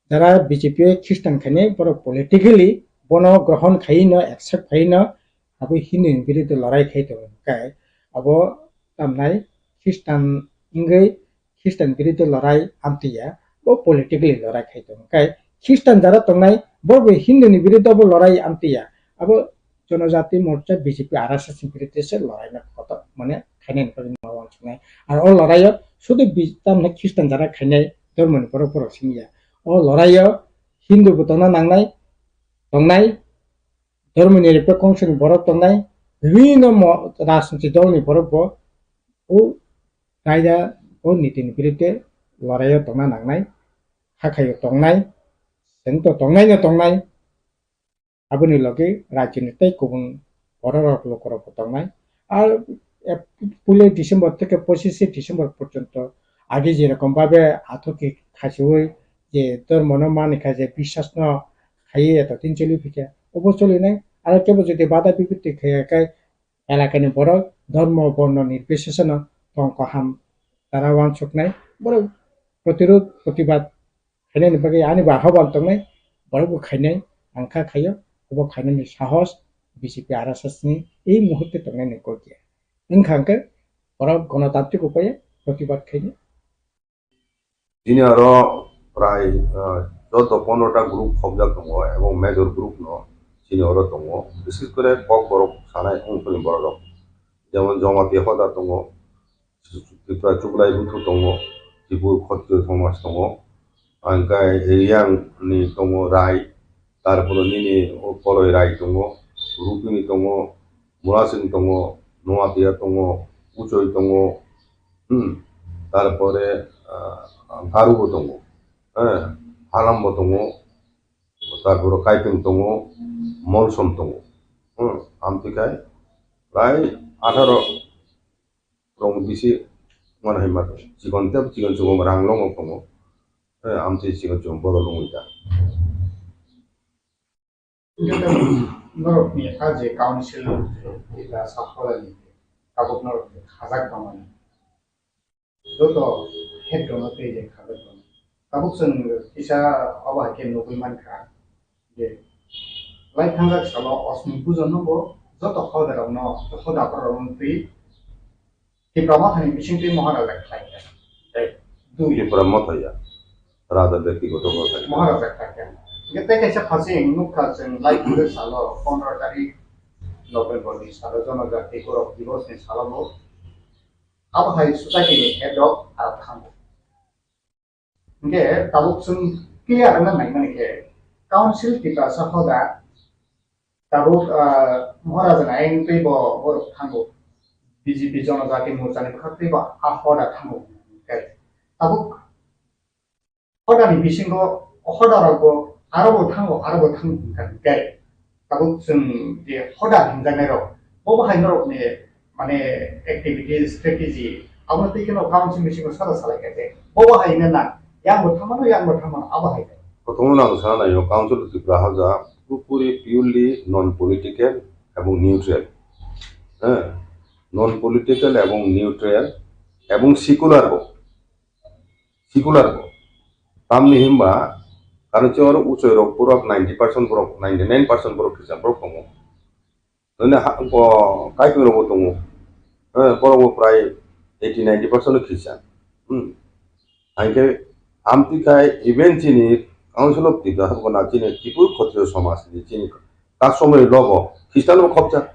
Jara B J P o Khristan khainai borok politically bono grohon khaiwi no, accept khaiwi no, abo Hindu ni biruddhe lorai khai tongo. Hwnkhe abo tamnai Khristan wngwi Khristan biruddhe lorai amtwi ya, bo politically lorai khai tongo. Hwnkhe Khristan jara tongnai bo bo Hindu ni biruddhe bo lorai amtwi ya. Abo Jonojati Morcha B J P R S S ni biruddhe se lorai no kotor mane khainani bagwi ma wansuknai. Ar o loraio sudu bi-, tamni Khristan jara khainai dhormoni borok borok simi ya. O loraio Hindu bo tongna nangnai, tongnai, dhormoni repek kongsoni borok tongnai, bibhinno mo-, rajniti dolni borok bo o kaida o nitini biruddhe loraio tongna nangnai, hakhaio tongnai, chwng to tongnaino tongnai. Aboni logi rajyoni tei kubun bororok lukurokbo tongnai. Ar, eh, puilui December theke pochisi December porjonto age jerokom babe athoki khasiui je dhormono manikha, je biswasno khaiwi eto din choli phikha, obo cholinai. Aro kebo jodi bada bipatti khaiya khe elakani borok dhormo borno nirbiseseno tong kaham tara wansuknai. Borok protirod protibad khainani bagwi ani ba hoban tongnai, borok bo khainai, ang kha khaio, obo khainani sahos B J P R S S ni ei muhurte tongnai ni kokya. Wngkha hwnkhe Borok gonotattrik upaye protibad khaidi. Chini oro prai, ah, joto pondro ta group khobjak tongo, ebong major group no chini oro tongo. Bises kore kok borok sanai wngthoni borok rok. Jemon Jamatia hoda tongo, Tripura Chuklai Buthu tongo, Tibur Khotriyo Thomas tongo, angkai Riyang ni tongo Rai, tarpore nini o Koloi Rai tongo, Rupini tongo, Murasing tongo, Noatia tongo, Uchoi tongo, hmm, tarpore, ah, Garubo tongo, eh, Halambo tongo, tarpore Kaipeng tongo, Molsom tongo, hmm, amtwi khai prai atharo rong bisi mano hai ma tongo. Chikon tei chikon chikon rang longo tongo. Eh, amtwi chikon chikon bodol wngwi ta. Norokni a je council, ila sakhorani tabuk norokni khajak tongmani. Joto head rokno tei je khajak tongmani. Tabuk chwng kisa obo hai khe nugwi mankha je lai thangjak salo Osmi Pujo no bo joto hoda rokno, hoda rokno twi Tipra Mothani bisingtwi Maharaja khlai kha. Tei dui. Tipra Motha ya. Raja byaktigoto khlai kha. Maharaja khlai kha. Hingke tei kaisa phasing nukha chwng lai thangwi salo pondro tarik November ni salo Jonojati Gorok Divos ni salo bo. Abo hai society ni head rok aro thango. Hingke tabuk chwng clear wngna naimani khe Council Tiprasa hoda tabuk, ah, Maharaja ni ayang tei bo borok thango. B J P Jonojati Morcha ni bwkhak tei bo a hoda thango. Hingke tabuk hoda ni bisingo hoda rok bo aro bo thango, aro bo thango hingka hingke. Tabuk chwng je hoda hingjaknai rok, bo bahai norok ni mane activity, strategy, abo tei khe no council bisingo sada salai kha khe. Bo bahai hingna na, yang bo thangmano, yang bo thangmano, abo hai khe. Kothoma nang sana nai o council Tripura haja purpuri purely non political ebong neutral. Eh, non political ebong neutral ebong secular bo. Secular bo. Tamni himba, karon chwng oro uchoi rok borok ninety percent borok, ninety nine percent borok Christian borok tongo. Nini ha, bo, Kaipeng rok bo tongo. Eh, borok bo prai eighty ninety percent no Christian. Hmm. Hingke amtwi khai even chini Council of Tripura hapkona chini Tripura Khotriyo somaj ni chini customary law bo Christian rok khopjak.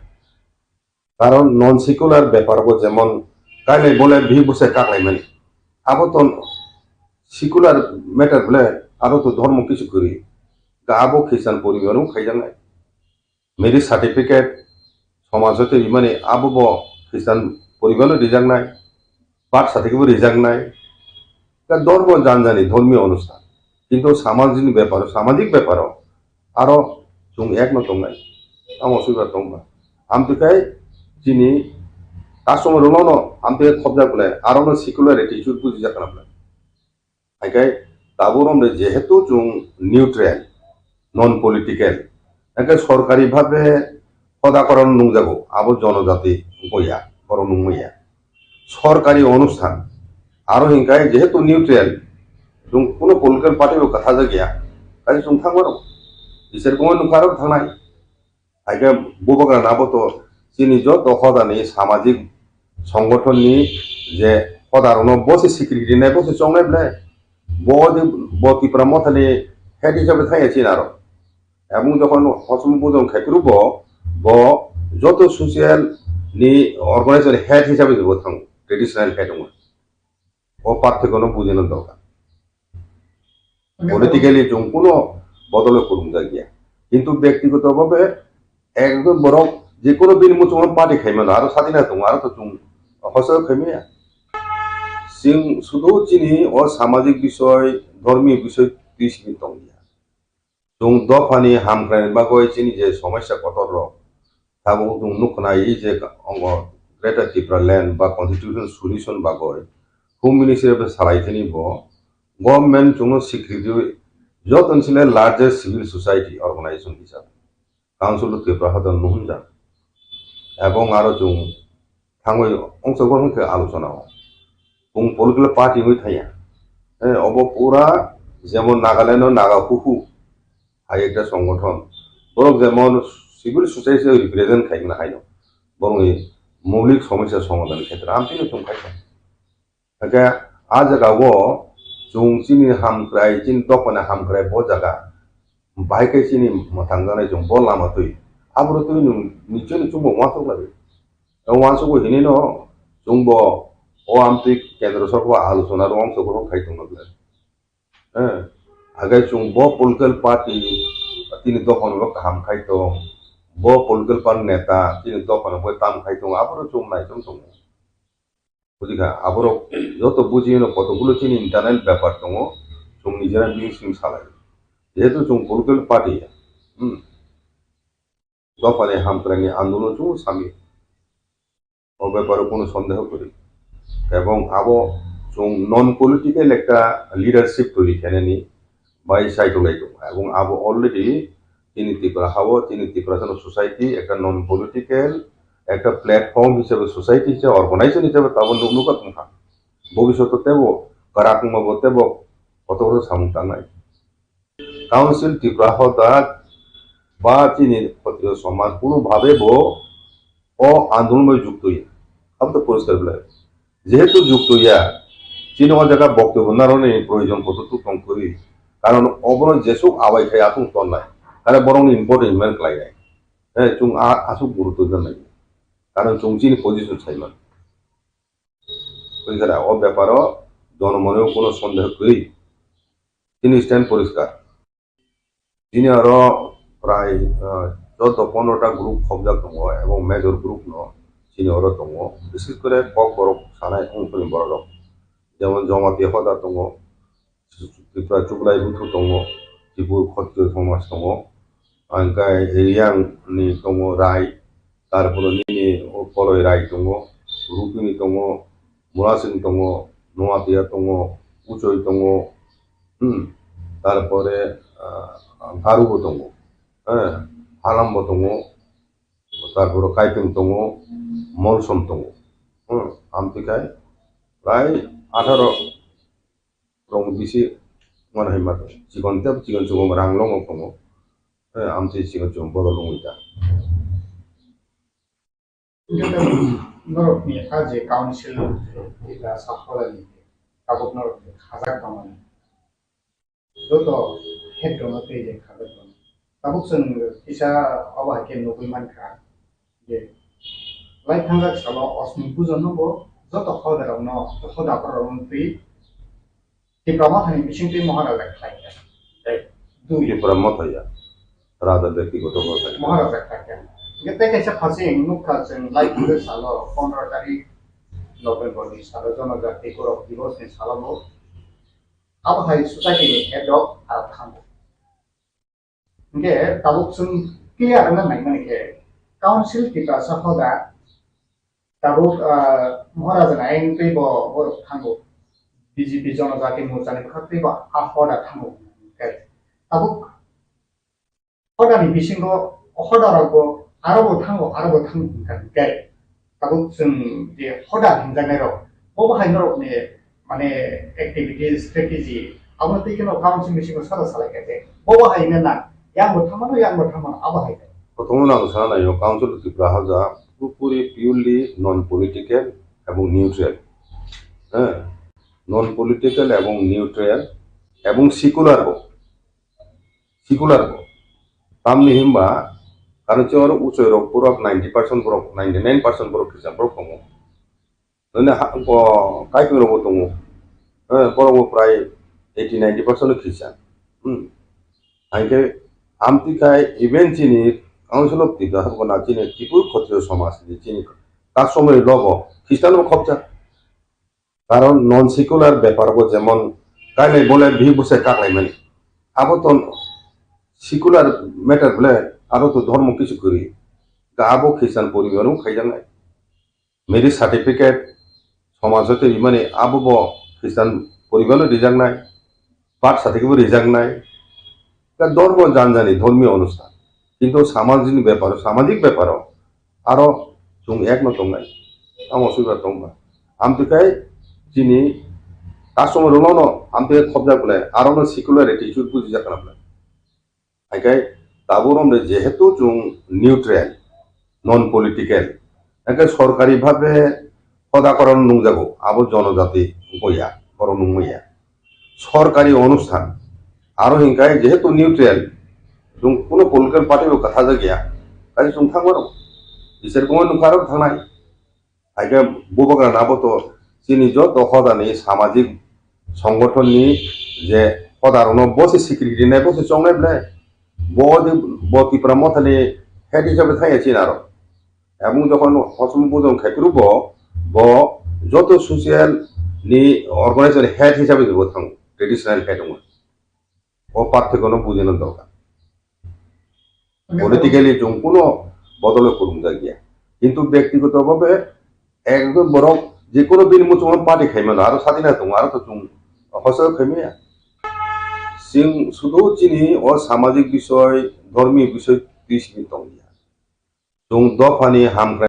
Karon non secular bepar bo jemon kailai bolai bihik bwsai kaklaimani. Abo to secular matter bole aro to dhormo kisu kwrwi. Ga abo Christian poribar no khaijaknai. Marriage certificate somaj hoite rimani abo bo Christian poribar no rijaknai. Birth certificate bo rijaknai. Ga dhormo janjani dhormiyo onusthan. Kintu samajikni beparo, samajik beparo aro chwng ekno tongnai. Ang osubida tongba. Amtwi khai chini customer rokno amtwi khopjak bole, arono secular attitude bujijak kana bole. Haikai tabuk romde jehetu chwng neutral, non political, haikai sorkari bhabe hoda koron nungjago, abo jonojati wngya, borok nungmaya. Sorkari onusthan, aro hinkai jehetu neutral, chwng kuno political party bo kwthajak ya, kaisa chwng thangmano, bichar kongma nukha aro thangnai. Haikai bubagra nabo to chini joto hodani samajik songothonni je hodarokno bo se sikri rinai, bo se chongnai bwle, bo de, bo Tipra Mothani head hisabe thangya chini aro. Ebong jokhon hosom bujon khaiphuru bo, bo joto social ni organization head hisabe bo thango, traditional head wngma. O parthekyo no bujina dorkar. Politically chwng kuno bodol kwrwngjak ya. Kintu byaktigoto bhabe ekjon borok je kuno bini muchungo party khaimano, aro sadina tongo, aro to chwng hosto khaimaya. Chwng sudu chini o samajik bisoy, dhormi bisoy twi simi tongya. Chwng dophani hamkraini bagwi chini je somosya kotor rok, tabuk chwng nukna i je ongo Greater Tipraland ba constitution solution bagwi Home Ministry bai salai thani bo government chwngno sikri rwi joto ni sile largest civil society organization hisab Council of Tripura Hodan nuhunjak. Ebong aro chwng thangwi ongchokgo hwnkhe alochona o. Chwng political party wngwi thangya. Eh, obo pura jemon Nagaland o Naga Huhu hai ekta songothon. Borok jemon civil society represent khaigwna haino. Borokni moulik somosya somadhan khetre amtwino chwng khai tong. Hake a jaga o chwng chini hamkrai, chini dophani hamkrai bo jaga bahai khe chini mwthangjaknai chwng bo lama twi. Aboro twi nwng nichoi ni chwngbo uansuk lai. Uansukgo hinwi no chwngbo o amtwi kendro sorkar alochona rw wng sokro khai tongma khe. Eh, hake chwng bo political party tini dophano bo kaham khai tong, bo political party neta tini dophano bo tam khai tong, aboro chwng nai chwng tongo. Buji kha, aborok joto buji hino kotogulo chini internal bepar tongo, chwng nijera bising salai. Jehetu chwng political party, hmm, dophani hamkraini andolon chwng sami. O beparo kono sondeho kwrwi. Ebong abo chwng non political ekta leadership twi khenani bai sai tongwi tongo. Ebong abo already chini Tripura hao, chini Tripura society ekta non political, ekta platform hisabe, society hisabe, organization hisabe tabo nuk-, nukha tongkha. Bobishoto tebo kwrak wngmabo tebo kotor samung tangnai. Council Tripura hoda ba chini khotiyo somaj kono bhabe bo o andolon bai jukto ya. Abo to poriskar belai. Jehetu jukto ya, chini o jaga boktobyo narwknani proyojon kotor tuk tong kwrwi. Karon obono jesuk abai khai aswk tonnai. Kare borokni important man khlainai. He, chwng a-, aswk guruto rwnai. Karon chwng chini position saiman. Buji kha da, o beparo jonomoni kono sondeho kwrwi. Chini stand poriskar. Chini oro prai, ah, joto pondro ta group khobjak tongo, ebong major group no chini oro tongo. Bises kore Kokborok sanai wngphani borok rok. Jemon Jamatia hoda tongo, Tripura Chuklai buthu tongo, Tripur Khotiyo Thomas tongo, angkai Reang ni tongo Rai, tarpore nini o Koloi Rai tongo, Rupini tongo, Murasing tongo, Noatia tongo, Uchoi tongo, hmm, tarpore, ah, Garu bo tongo, eh, Halam bo tongo, tarpore Kaipeng tongo, Molsom tongo, hmm, amtwi khai prai atharo rong bisi mano hai ma tongo. Chikon tei chikon chikon rang longo tongo. Eh, amtwi chikon chikon bodol wngwi ta. Norokni a je council Tiprasa Hodani tabuk norokni khajak tongmani. Joto head rokno tei je khajak tongo. Tabuk chwng kisa obo hai khe nugwi mankha je lai thangjak salo Osmi Pujo no bo joto hoda rokno, hoda borok rokno twi Tipra Mothani bisingtwi Maharaja khlai kha. Tei dui. Tipra Motha ya. Raja byaktigoto bwsai. Maharaja khlai kha. Hingke tei kaisa phaising nukha chwng lai thangwi salo pondro tarik November ni salo Jonojati Gaurav Divos ni salo bo. Abo hai society ni head rok aro thango. Hingke tabuk chwng clear wngna naimani khe Council Tiprasa hoda tabuk, ah, Maharaja ni ayang twi bo borok thango. B J P Jonojati Morcha ni bwkhak twi bo a hoda thango. Hingke tabuk hoda ni bisingo hoda rok bo aro bo thango, aro bo thango hingka hingke. Tabuk chwng je hoda hinjaknai rok, bo bahai norok ni mane activity, strategy, abo twi kheno council bisingo sada salai kha je, bo bahai hwnna na, yang bo thangmano, yang bo thangmano, abo hai khe. Prothom no ang sana nai o, Council of Tripura Haja purapuri purely non political ebong neutral. Eh, non political ebong neutral ebong secular bo. Secular bo. Tamni himba, karon chwng oro uchoi rok borok ninety percent borok, ninety nine percent borok Christian borok tongo. Nini ha, bo, Kaipeng rok bo tongo. Eh, borok bo prai eighty ninety percent no Christian. Hmm. Hingke amtwi khai even chini Council of Tripura habo na chini Tripura Khotriyo somaj ni chini customer logo Christian rok khobjak. Karon non secular bepar bo jemon kailai bolai bihik bwsai kaklaimani. Abo to secular matter bole, aro to dhormo kisu kwrwi. Ga abo Christian poribar o khaijaknai. Marriage certificate somaj hoite rimani abo bo Christian poribar o rijaknai. Birth certificate bo rijaknai. Ga dhormo janjani dhormiyo onusthan. Kintu samajini beparo, samajik beparo aro chwng ekno tongnai. Ang osubida tongba. Amtwi khai chini customer rokno amtwi khobjak bole, arono secular attitude bujijak kana bole. Haikai tabuk romde jehetu chwng neutral, non political, Hingke sorkari bhabe hoda korano nungjago, abo jonojati wngya, borok nungmaya. Sorkari onusthan, aro hingkai jehetu neutral, chwng kuno political party bo kwthajak ya, kaisa chwng thangmano, bichar kongma nungkha aro thangnai. Haikhe bubagra nabo to chini joto hodani samajik songothonni je hodarokno bo se sikri rinai, bo se chongnai bwle, bo de, bo Tipra Mothani head hisabe thangya chini aro. Ebong jokhon hosom bujon khai phuru bo, bo joto social ni organization head hisabe bo thango, traditional head wngma. O parthokyo no bujina dorkar. Politically chwng kuno bodol kwrwngjak ya. Kintu byaktigoto bhabe ekjon borok je kuno bini muchungma party khai mano, aro sadina tongo, aro to chwng hosto khai maya. Chwng sudu chini o samajik bisoy, dhormi bisoy twi simi tong ya. Chwng dophani hamkrai